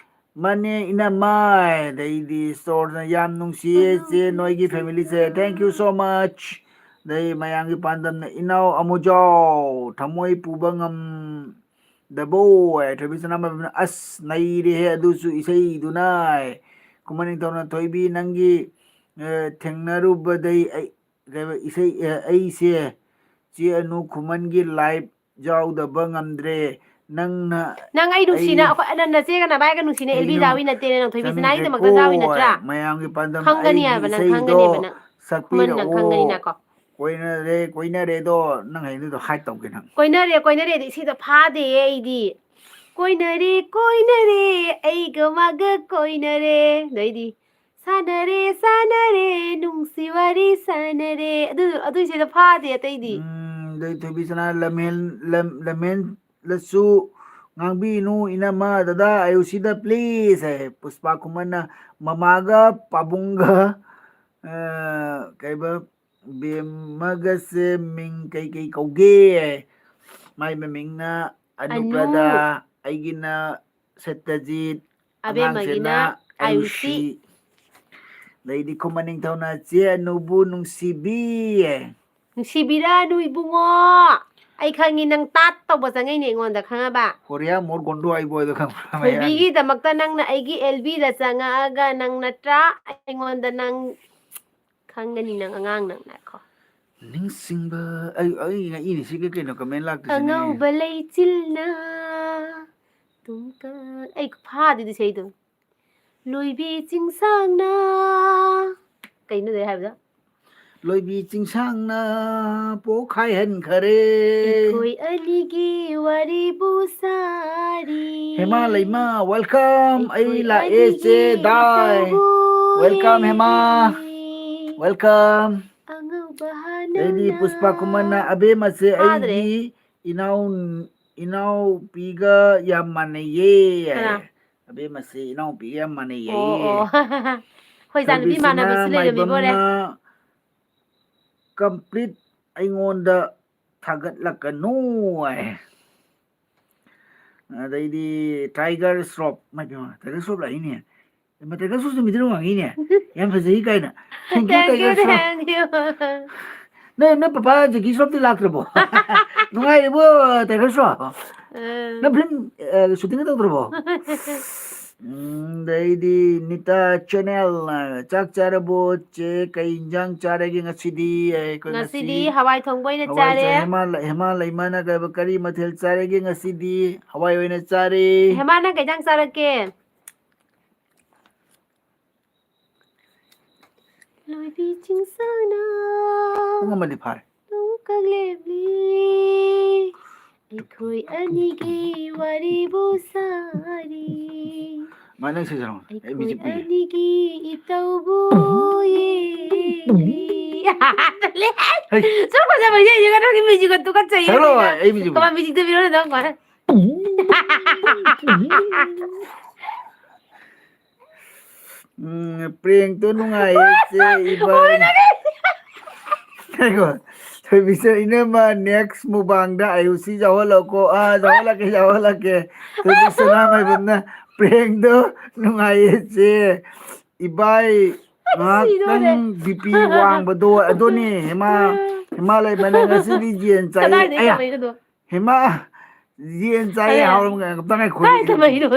"ꯃꯥꯅꯦ ꯏꯅꯝꯃ", ꯑꯗꯩꯗꯤ ꯁꯣꯔꯅ, "ꯌꯥꯝ ꯅꯨꯡꯁꯤꯌꯦ ꯆꯦ, ꯅꯣꯏꯒꯤ ꯐꯦꯃꯤꯂꯤꯁꯦ, thank you so much"꯫ ꯑꯗꯩ ꯃꯌꯥꯝꯒꯤ ꯄꯥꯟꯗꯝꯅ ꯏꯅꯥꯎ ꯑꯃꯨꯖꯥꯎ, "ꯊꯃꯣꯏ ꯄꯨꯕ ꯉꯝꯗꯕꯣ" ꯍꯥꯏ꯫ ꯊꯣꯏꯕꯤ ꯁꯅꯥꯃꯥꯏꯕꯝꯅ, "ꯑꯁ, ꯅꯩꯔꯦꯍꯦ ꯑꯗꯨꯁꯨ ꯏꯁꯩꯗꯨꯅ" ꯍꯥꯏ꯫ ꯈꯨꯃꯟ ꯅꯤꯡꯊꯧꯅ, "ꯊꯣꯏꯕꯤ, ꯅꯪꯒꯤ, ꯑ, ꯊꯦꯡꯅꯔꯨꯕꯗꯩ ꯑꯩ, ꯀꯩꯕ, ꯏꯁꯩ, ꯑ, ꯑꯩꯁꯦ ꯆꯦ ꯑꯅꯨ ꯈꯨꯃꯟꯒꯤ ꯂꯥꯏꯞ ꯌꯥꯎꯗꯕ ꯉꯝꯗ꯭ꯔꯦ꯫ ꯅꯪꯅ ꯅꯪ ꯑꯩ ꯅꯨꯡꯁꯤꯅ, ꯑꯩ ꯑꯩꯈꯣꯏ, ꯅꯪ ꯅꯆꯦꯒ ꯅꯕꯥꯏꯒ ꯅꯨꯡꯁꯤꯅ ꯑꯦꯜ ꯕꯤ ꯀꯩꯅꯣ ꯖꯥꯎꯒꯤ ꯅꯠꯇꯦꯅꯦ, ꯅꯪ ꯊꯣꯏꯕꯤ ꯁꯅꯥꯒꯤꯗꯃꯛꯇ ꯆꯥꯃꯤꯟꯅꯗ꯭ꯔꯦꯀꯣ ꯖꯥꯎꯒꯤ ꯅꯠꯇ꯭ꯔꯥ? ꯍꯥꯏ꯫ ꯃꯌꯥꯝꯒꯤ ꯄꯥꯟꯗꯝ ꯈꯪꯒꯅꯤ ꯑꯩꯒꯤ ꯍꯥꯏꯕ, ꯅꯪ ꯏꯁꯩꯗꯣ ꯈꯪꯒꯅꯤ ꯍꯥꯏꯕ, ꯅꯪ꯫ ꯈꯨꯃꯟ, ꯅꯪ ꯁꯛꯄꯤꯔꯛꯑꯣ꯫ ꯈꯪꯒꯅꯤꯅꯀꯣ꯫ "ꯀꯣꯏꯅꯔꯦ, ꯀꯣꯏꯅꯔꯦꯗꯣ" ꯅꯪ ꯍꯌꯦꯡꯗꯨꯗꯣ ꯍꯥꯏꯠ ꯇꯧꯒꯦ ꯅꯪ꯫ "ꯀꯣꯏꯅꯔꯦ, ꯀꯣꯏꯅꯔꯦꯗꯤ" ꯏꯁꯩꯗꯣ ꯐꯥꯗꯦꯌꯦ ꯑꯩꯗꯤ꯫ "ꯀꯣꯏꯅꯔꯦ, ꯀꯣꯏꯅꯔꯦ, ꯑꯩꯒ ꯃꯥꯒ ꯀꯣꯏꯅꯔꯦ", ꯑꯗꯩꯗꯤ "ꯁꯥꯟꯅꯔꯦ, ꯁꯥꯟꯅꯔꯦ, ꯅꯨꯡꯁꯤ ꯋꯥꯔꯤ ꯁꯥꯟꯅꯔꯦ", ꯑꯗꯨ, ꯑꯗꯨ ꯏꯁꯩꯗꯣ ꯐꯥꯗꯦ ꯑꯇꯩꯗꯤ꯫ ꯎꯝ, ꯑꯗꯩ ꯊꯣꯏꯕꯤ ꯁꯅꯥ, "ꯂꯝꯍꯦꯟ-, ꯂꯝ-, ꯂꯝꯍꯦꯟꯂꯁꯨ ꯉꯥꯡꯕꯤꯅꯨ ꯏꯅꯝꯃ, ꯗꯗꯥ ꯑꯌꯨꯁꯤꯗ please" ꯍꯥꯏ꯫ ꯄꯨꯁꯄꯥ ꯈꯨꯃꯟꯅ, "ꯃꯃꯥꯒ ꯄꯥꯕꯨꯡꯒ, ꯑ, ꯀꯩꯕ, ꯕꯦꯝꯃꯒꯁꯦ ꯃꯤꯡ ꯀꯩꯀꯩ ꯀꯧꯒꯦ?" ꯍꯥꯏ꯫ "ꯃꯥꯏ ꯃꯃꯤꯡꯅ ꯑꯅꯨ-, ꯑꯅꯨꯄ꯭ꯔꯗꯥ, ꯑꯩꯒꯤꯅ ꯁꯠꯇꯖꯤꯠ, ꯑꯕꯦꯝꯃꯒꯤꯅ ꯑꯉꯥꯡꯁꯤꯅ ꯑꯌꯨꯁꯤ꯫" ꯑꯌꯨꯁꯤ꯫ ꯑꯗꯩꯗꯤ ꯈꯨꯃꯟ ꯅꯤꯡꯊꯧꯅ, "ꯆꯦ ꯑꯅꯨꯕꯨ ꯅꯨꯡꯁꯤꯕꯤ"꯫ "ꯅꯨꯡꯁꯤꯕꯤꯔꯅꯨ ꯏꯕꯨꯡꯉꯣ꯫ ꯑꯩ ꯈꯪꯉꯤ ꯅꯪ ꯇꯥꯠ ꯇꯧꯕ ꯆꯪꯉꯛꯏꯅꯦ ꯑꯩꯉꯣꯟꯗ, ꯈꯪꯉꯕ?" ꯍꯣꯔꯤꯌꯥ ꯃꯣꯔ ꯒꯣꯟꯗꯣ ꯍꯥꯏꯕ ꯑꯣꯏꯗꯣ ꯈꯪꯕ꯭ꯔꯥ? ꯊꯣꯏꯕꯤꯒꯤꯗꯃꯛꯇ ꯅꯪꯅ ꯑꯩꯒꯤ ꯑꯦꯜ ꯕꯤꯗ ꯆꯪꯉꯛꯑꯒ ꯅꯪ ꯅꯠꯇ꯭ꯔꯥ ꯑꯩꯉꯣꯟꯗ ꯅꯪ ꯈꯪꯒꯅꯤ ꯅꯪ ꯑꯉꯥꯡ ꯅꯪ ꯉꯥꯏꯈꯣ꯫ ꯅꯤꯡꯁꯤꯡꯕ, ꯑꯩ, ꯑꯩ ꯉꯛꯏꯅꯦ ꯁꯤꯒꯤ ꯀꯩꯅꯣ comment ꯂꯥꯛꯇꯣꯏꯁꯤꯅꯦ꯫ "ꯑꯉꯧꯕ ꯂꯩꯆꯤꯜꯅ ꯇꯨꯝꯀ-", ꯑꯩ ꯐꯥꯗꯦꯗꯤ ꯏꯁꯩꯗꯣ꯫ "ꯂꯣꯏꯕꯤ ꯆꯤꯡꯁꯥꯡꯅ ꯀꯩꯅꯣꯗ ꯍꯥꯏꯕꯗꯣ? ꯂꯣꯏꯕꯤ ꯆꯤꯡꯁꯥꯡꯅ ꯄꯣꯛꯈꯥꯏꯍꯟꯈꯔꯦ꯫ ꯑꯩꯈꯣꯏ ꯑꯅꯤꯒꯤ ꯋꯥꯔꯤꯕꯨ ꯁꯥꯔꯤ꯫ ꯍꯦꯃꯥ ꯂꯩꯃ, welcome꯫ ꯑꯩ ꯑꯩꯈꯣꯏ ꯂꯥꯛꯑꯦ, ꯑꯅꯤꯒꯤ ꯆꯦ ꯗꯥꯏ꯫ ꯏꯇꯧꯕꯨ Welcome, ꯍꯦꯃꯥ꯫ ꯌꯦꯡꯂꯤ꯫ Welcome꯫ ꯑꯉꯧꯕ ꯑꯗꯩꯗꯤ ꯍꯅꯨꯅ꯫ ꯄꯨꯁꯄꯥ ꯈꯨꯃꯟꯅ, "ꯑꯕꯦꯝꯃꯁꯦ ꯐꯥꯗ꯭ꯔꯦ꯫ ꯑꯩꯒꯤ ꯏꯅꯥꯎ-, ꯏꯅꯥꯎꯄꯤꯒ ꯌꯥꯝ ꯃꯥꯟꯅꯩꯌꯦ" ꯍꯥꯏ꯫ ꯀꯅꯥ? "ꯑꯕꯦꯝꯃꯁꯦ ꯏꯅꯥꯎꯄꯤꯒ ꯌꯥꯝ ꯃꯥꯟꯅꯩꯌꯦ" ꯑꯣ, ꯍꯥꯏꯌꯦ꯫ ꯑꯣ꯫ ꯑꯩꯈꯣꯏ ꯏꯆꯥꯅꯨꯄꯤ ꯊꯣꯏꯕꯤꯁꯅꯥ ꯃꯥꯏꯕꯝꯅ ꯕꯤꯁꯂꯦ ꯕꯤꯕꯣꯔꯦ꯫ ꯃꯥꯏꯕꯝꯅ, "complete ꯑꯩꯉꯣꯟꯗ ꯊꯥꯒꯠꯂꯛꯀꯅꯨ" ꯍꯥꯏ꯫ ꯑꯗꯩꯗꯤ Tiger Shroff, ꯃꯥꯏ ꯄꯦꯝꯃ, Tiger Shroff ꯂꯥꯛꯏꯅꯦ꯫ ꯃꯇꯦꯛ ꯈꯔ ꯁꯨꯁꯨ ꯃꯤꯗꯤꯔ ꯋꯥꯡꯉꯤꯅꯦ꯫ ꯌꯥꯝ ꯐꯖꯩ ꯀꯥꯏꯅ꯫ Thank you, Thank you, Tiger Shroff꯫ thank you. ꯅꯣꯏ, ꯅꯣꯏ ꯄꯄꯥ Jackie Shroff ꯇꯤ ꯂꯥꯛꯇ꯭ꯔꯕꯣ? ꯅꯨꯡꯉꯥꯏꯔꯤꯕꯣ, Tiger Shroff? ꯎꯝ꯫ ꯅꯪ film, ꯑ, shooting ꯇꯧꯗ꯭ꯔꯕꯣ? ꯎꯝ, ꯑꯗꯩꯗꯤ ꯅꯤꯇꯥ Channel, ꯑ, "ꯆꯥꯛ ꯆꯥꯔꯕꯣ ꯆꯦ? ꯀꯩ ꯏꯟꯖꯥꯡ ꯆꯥꯔꯒꯦ ꯉꯁꯤꯗꯤ?" ꯑꯩꯈꯣꯏ ꯉꯁꯤ ꯉꯁꯤꯗꯤ ꯍꯋꯥꯏ ꯊꯣꯡꯕ ꯑꯣꯏꯅ ꯍꯋꯥꯏ ꯆꯥꯔꯦ꯫ ꯆꯥꯏ꯫ ꯍꯦꯃꯥ, ꯍꯦꯃꯥ ꯂꯩꯃꯅ ꯀꯩ, "ꯀꯔꯤ ꯃꯊꯦꯜ ꯆꯥꯔꯒꯦ ꯉꯁꯤꯗꯤ?" "ꯍꯋꯥꯏ ꯑꯣꯏꯅ ꯆꯥꯔꯦ"꯫ ꯍꯦꯃꯥ, ꯅꯪ ꯀꯩ ꯏꯟꯖꯥꯡ ꯆꯥꯔꯛꯀꯦ? ꯂꯣꯏꯕꯤ ꯆꯤꯡꯁꯥꯡꯅ ꯄꯨꯡ ꯑꯃꯗꯤ ꯐꯥꯔꯦ꯫ ꯅꯣꯡꯈꯛ ꯂꯦꯞꯂꯤ꯫ ꯑꯩꯈꯣꯏ ꯑꯅꯤꯒꯤ ꯋꯥꯔꯤꯕꯨ ꯁꯥꯔꯤ꯫ ꯃꯥ, ꯅꯪ ꯁꯤꯖꯔꯝꯃꯣ꯫ ꯑꯩ ꯑꯩꯈꯣꯏ music ꯄꯤꯒꯦ꯫ ꯑꯅꯤꯒꯤ ꯏꯇꯧꯕꯨ ꯌꯦꯡꯂꯤ꯫ ꯇꯜꯂꯦ꯫ ꯍꯩ꯫ ꯁꯨꯝ ꯐꯖꯕ ꯌꯦꯡꯉꯒ ꯅꯪꯒꯤ musicꯀ ꯇꯨꯀꯠꯆꯩꯌꯦ꯫ ꯁꯛꯂꯛꯑꯣ, ꯑꯩ musicꯄꯨ꯫ ꯀꯃꯥꯏ musicꯇ ꯄꯤꯔꯣꯅꯦ, ꯅꯪ ꯀꯃꯥꯏꯅ? ꯎꯝ, prankꯇꯣ ꯅꯨꯡꯉꯥꯏꯌꯦ, ꯆꯦ ꯏꯕꯥꯅꯤ꯫ ꯉꯥꯏꯈꯣ, ꯊꯣꯏꯕꯤꯁꯦ, "ꯏꯅꯝꯃ, next mukbangꯗ ꯑꯌꯨꯁꯤ ꯌꯥꯎꯍꯜꯂꯛꯑꯣꯀꯣ꯫" "ꯑꯥ, ꯌꯥꯎꯍꯜꯂꯛꯀꯦ, ꯌꯥꯎꯍꯜꯂꯛꯀꯦ꯫" ꯊꯣꯏꯕꯤ ꯁꯅꯥꯃꯍꯤꯕꯝꯅ, "Prankꯗꯣ ꯅꯨꯡꯉꯥꯏꯌꯦ, ꯆꯦ ꯏꯕꯥꯏ, ꯉꯥꯏꯍꯥꯛꯇꯪ BP ꯋꯥꯡꯕꯗꯣ ꯑꯗꯨꯅꯦ, ꯍꯦꯃꯥ, ꯍꯦꯃꯥ ꯂꯩꯃꯅ ꯉꯁꯤꯗꯤ ꯌꯦꯟ ꯆꯥꯏꯌꯦ꯫" ꯀꯗꯥꯏꯗꯩ ꯑꯌꯥ! ꯊꯝꯃꯛꯏꯅꯣ? ꯍꯦꯃꯥ, ꯌꯦꯟ ꯆꯥꯏꯌꯦ, ꯑꯌꯥ! ꯍꯥꯎꯔꯝꯒꯅꯤ꯫ ꯑꯝꯇ ꯉꯥꯏꯈꯣ꯫ ꯀꯥꯏ ꯊꯝꯃꯛꯏꯅꯣ?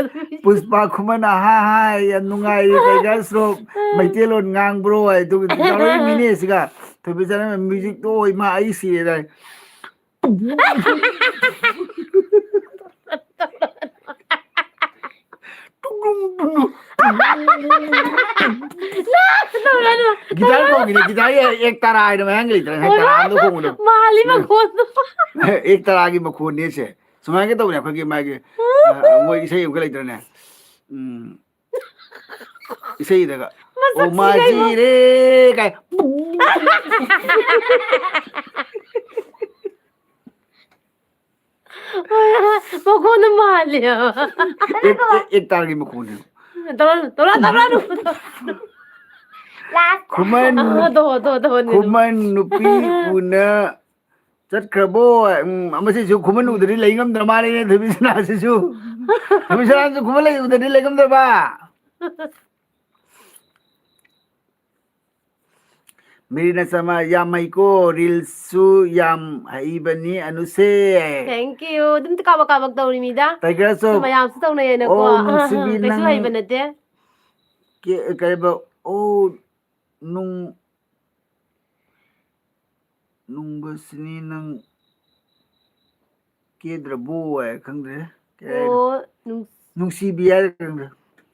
ꯄꯨꯁꯄꯥ ꯈꯨꯃꯟ, "ꯑꯍꯥ ꯍꯥ, ꯌꯥꯝ ꯅꯨꯡꯉꯥꯏꯔꯤ, Tiger Shroff, ꯃꯩꯇꯩꯂꯣꯟ ꯉꯥꯡꯕ꯭ꯔꯣ?" ꯍꯥꯏ꯫ ꯑꯗꯨꯒ ꯇꯧꯔꯛꯏ ꯃꯤꯅꯦ ꯁꯤꯒ꯫ ꯊꯣꯏꯕꯤꯆꯥꯅ musicꯇꯣ, "ꯏꯃꯥ, ꯑꯩ ꯁꯤꯔꯦꯗꯥꯏ꯫" ꯅꯪ ꯇꯧꯔꯅꯨ꯫ ꯒꯤꯇꯥꯔ ꯈꯣꯡꯉꯤꯅꯦ, ꯒꯤꯇꯥꯔꯒꯤ ꯑꯦꯛ ꯇꯔꯥ ꯍꯥꯏꯅ ꯃꯌꯥꯝ ꯂꯩꯇ꯭ꯔꯥ? ꯍꯦꯛ ꯇꯔꯥ ꯑꯃꯗ ꯈꯣꯡꯕꯗꯣ꯫ ꯃꯥꯜꯂꯤ ꯃꯈꯣꯟꯗꯣ꯫ ꯑꯦꯛ ꯇꯔꯥꯒꯤ ꯃꯈꯣꯟꯅꯦ ꯁꯦ꯫ ꯁꯨꯃꯥꯏꯅ ꯇꯧꯕꯅꯦ ꯑꯩꯈꯣꯏꯒꯤ ꯃꯥꯒꯤ, ꯑ, ꯃꯣꯏ ꯏꯁꯩ ꯑꯃꯈꯛ ꯂꯩꯇ꯭ꯔꯅꯦ? ꯎꯝ꯫ ꯏꯁꯩꯗꯒ, "ꯑꯣ ꯃꯁꯛꯁꯤꯒ ꯏꯕꯣ꯫ ꯃꯥꯖꯤꯔꯦ" ꯀꯥꯏ꯫ ꯃꯈꯣꯟꯗꯣ ꯃꯥꯜꯂꯦꯕ꯫ ꯑꯦꯛ, ꯑꯦꯛ, ꯑꯦꯛ ꯇꯥꯔꯒꯤ ꯃꯈꯣꯟꯅꯦ꯫ ꯇꯧꯔꯅꯨ, ꯇꯧꯔꯅꯨ, ꯇꯧꯔꯅꯨ꯫ ꯈꯨꯃꯟ, ꯑ, ꯇꯧ, ꯇꯧ, ꯇꯧ, ꯇꯧ꯫ ꯈꯨꯃꯟ ꯅꯨꯄꯤ ꯄꯨꯅ ꯆꯠꯈ꯭ꯔꯕꯣ? ꯎꯝ, ꯃꯁꯤꯁꯨ ꯈꯨꯃꯟ ꯎꯗ꯭ꯔꯗꯤ ꯂꯩ ꯉꯝꯗ꯭ꯔ ꯃꯥꯜꯂꯦꯅꯦ, ꯊꯣꯏꯕꯤꯁꯅꯥꯁꯤꯁꯨ꯫ ꯊꯣꯏꯕꯤꯁꯅꯥꯁꯨ ꯈꯨꯃꯟ ꯂꯩ ꯎꯗ꯭ꯔꯗꯤ ꯂꯩ ꯉꯝꯗ꯭ꯔꯕ? ꯃꯤꯔꯤꯅ ꯆꯃ ꯌꯥꯝ ꯍꯩꯀꯣ, ꯔꯤꯜꯁꯁꯨ ꯌꯥꯝ ꯍꯩꯕꯅꯤ ꯑꯅꯨꯁꯦ꯫ Thank you꯫ ꯑꯗꯨꯝ ꯀꯥꯕꯛ ꯀꯥꯕꯛ ꯇꯧꯔꯤꯃꯤꯗ꯫ Tiger ꯁꯨ ꯁꯨ ꯃꯌꯥꯝꯁꯨ ꯇꯧꯅꯩꯌꯦꯅꯀꯣ꯫ ꯑꯣ, ꯅꯨꯡꯁꯤꯕꯤ ꯀꯩꯁꯨ ꯅꯪ ꯍꯩꯕ ꯅꯠꯇꯦ꯫ ꯀꯦ-, ꯀꯩꯕ, ꯑꯣ, ꯅꯨꯡ-, ꯅꯨꯡꯕꯁꯤꯅꯤ ꯅꯪ ꯀꯦꯗ꯭ꯔꯕꯣ ꯍꯥꯏ ꯈꯪꯗ꯭ꯔꯦ꯫ ꯀꯩ ꯍꯥꯏꯅꯣ? ꯑꯣ, ꯅꯨꯡ-, ꯅꯨꯡꯁꯤꯕꯤ ꯍꯥꯏꯔ ꯈꯪꯗ꯭ꯔꯦ꯫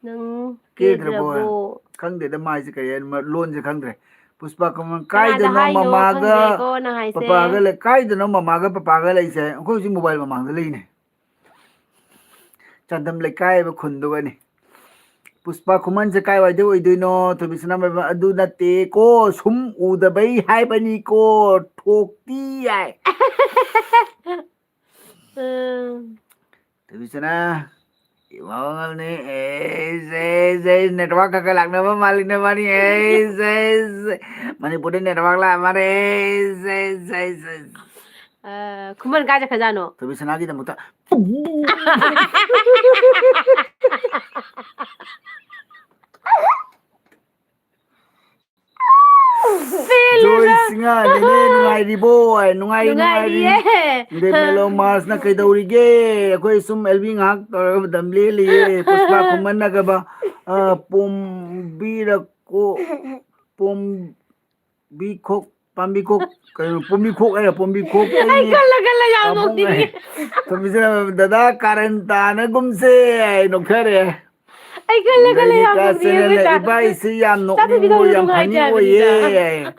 ꯅꯪ ꯀꯦꯗ꯭ꯔꯕꯣ ꯍꯥꯏ꯫ ꯀꯦꯗ꯭ꯔꯕꯣ? ꯈꯪꯗꯦꯗ ꯃꯥꯏꯁꯦ ꯀꯔꯤ ꯍꯥꯏꯅꯣ, ꯃ-, ꯂꯣꯟꯁꯦ ꯈꯪꯗ꯭ꯔꯦ꯫ ꯄꯨꯁꯄꯥ ꯈꯨꯃꯟ, ꯀꯅꯥꯗ ꯀꯥꯏꯗꯅꯣ ꯍꯥꯏꯅꯣ ꯃꯃꯥꯒ ꯈꯪꯗ꯭ꯔꯦꯀꯣ ꯅꯪ ꯍꯥꯏꯁꯦ? ꯄꯄꯥꯒ ꯂꯩ-, ꯀꯥꯏꯗꯅꯣ ꯃꯃꯥꯒ ꯄꯄꯥꯒ ꯂꯩꯁꯦ? ꯑꯩꯈꯣꯏ ꯍꯧꯖꯤꯛ ꯃꯣꯕꯥꯏꯜ ꯃꯃꯥꯡꯗ ꯂꯩꯅꯦ꯫ ꯆꯥꯟꯗꯝ ꯂꯩꯀꯥꯏ ꯍꯥꯏꯕ ꯈꯨꯟꯗꯨꯒꯅꯤ꯫ ꯄꯨꯁꯄꯥ ꯈꯨꯃꯟꯁꯦ ꯀꯥꯏꯋꯥꯏꯗ ꯑꯣꯏꯗꯣꯏꯅꯣ? ꯊꯣꯏꯕꯤꯁꯅꯥ ꯃꯥꯏꯕꯝ, ꯑꯗꯨ ꯅꯠꯇꯦꯀꯣ, ꯁꯨꯝ ꯎꯗꯕꯩ ꯍꯥꯏꯕꯅꯤꯀꯣ, ꯊꯣꯛꯇꯤ ꯌꯥꯏ꯫ ꯎꯝ꯫ ꯊꯣꯏꯕꯤꯁꯅꯥ, ꯏꯃꯥ ꯃꯉꯜꯅꯤ, ꯑꯦ, ꯖꯦ, ꯖꯦ, network ꯈꯔ ꯈꯔ ꯂꯥꯛꯅꯕ ꯃꯥꯜꯂꯤ ꯅꯕꯥꯅꯤ, ꯑꯦ, ꯖꯦ, ꯖꯦ꯫ ꯃꯅꯤꯄꯨꯔꯗ network ꯂꯥꯛꯑ ꯃꯥꯜꯂꯦ, ꯑꯦ, ꯖꯦ, ꯖꯦ, ꯖꯦ꯫ ꯑ, ꯈꯨꯃꯟ ꯀꯥꯏ ꯆꯠꯈ꯭ꯔꯖꯥꯠꯅꯣ? ꯊꯣꯏꯕꯤꯁꯅꯥꯒꯤꯗꯃꯛꯇ꯫ ꯄꯦꯜꯂꯦꯗ꯫ ꯖꯣꯏ ꯁꯤꯡꯍ, ꯅꯦꯅꯦ ꯅꯨꯡꯉꯥꯏꯔꯤꯕꯣ? ꯅꯨꯡꯉꯥꯏꯔꯤ, ꯅꯨꯡꯉꯥꯏꯔꯤ꯫ ꯅꯨꯡꯉꯥꯏꯔꯤꯌꯦ꯫ ꯗꯦ ꯃꯦꯂꯣ ꯃꯥꯔꯁꯅ ꯀꯩꯗꯧꯔꯤꯒꯦ? ꯑꯩꯈꯣꯏ ꯁꯨꯝ ꯑꯦꯜꯕꯤ ꯉꯥꯏꯍꯥꯛ ꯇꯧꯔꯒ ꯃꯇꯝ ꯂꯦꯜꯂꯤꯌꯦ꯫ ꯄꯨꯁꯄꯥ ꯈꯨꯃꯟꯅꯒꯕ, ꯑ, ꯄꯣꯝꯕꯤꯔꯛꯀꯣ, ꯄꯣꯝ-, ꯕꯤꯈꯣꯛ, ꯄꯥꯝꯕꯤꯈꯣꯛ, ꯀꯩꯅꯣ, ꯄꯣꯝꯕꯤꯈꯣꯛ ꯍꯥꯏꯔ, ꯄꯣꯝꯕꯤꯈꯣꯛ ꯑꯩ ꯍꯥꯏꯌꯦ꯫ ꯈꯜꯂ ꯈꯜꯂ ꯌꯥꯝ ꯄꯥꯕꯨꯡ ꯅꯣꯛꯅꯤꯡꯉꯦ꯫ ꯍꯥꯏ꯫ ꯊꯣꯝꯕꯤꯁꯅꯥ, ꯗꯗꯥ ꯀꯥꯔꯟ ꯇꯥꯅꯒꯨꯝꯁꯦ ꯍꯥꯏ ꯅꯣꯛꯊꯔꯦ꯫ ꯑꯩ ꯈꯜꯂꯒ ꯂꯩ ꯌꯥꯝ ꯅꯣꯛꯅꯤꯡꯉꯦ, ꯏꯕꯥꯏꯁꯤ ꯌꯥꯝ ꯅꯣꯛꯅꯤꯡꯕ, ꯌꯥꯝ funny ꯑꯣꯏꯌꯦ꯫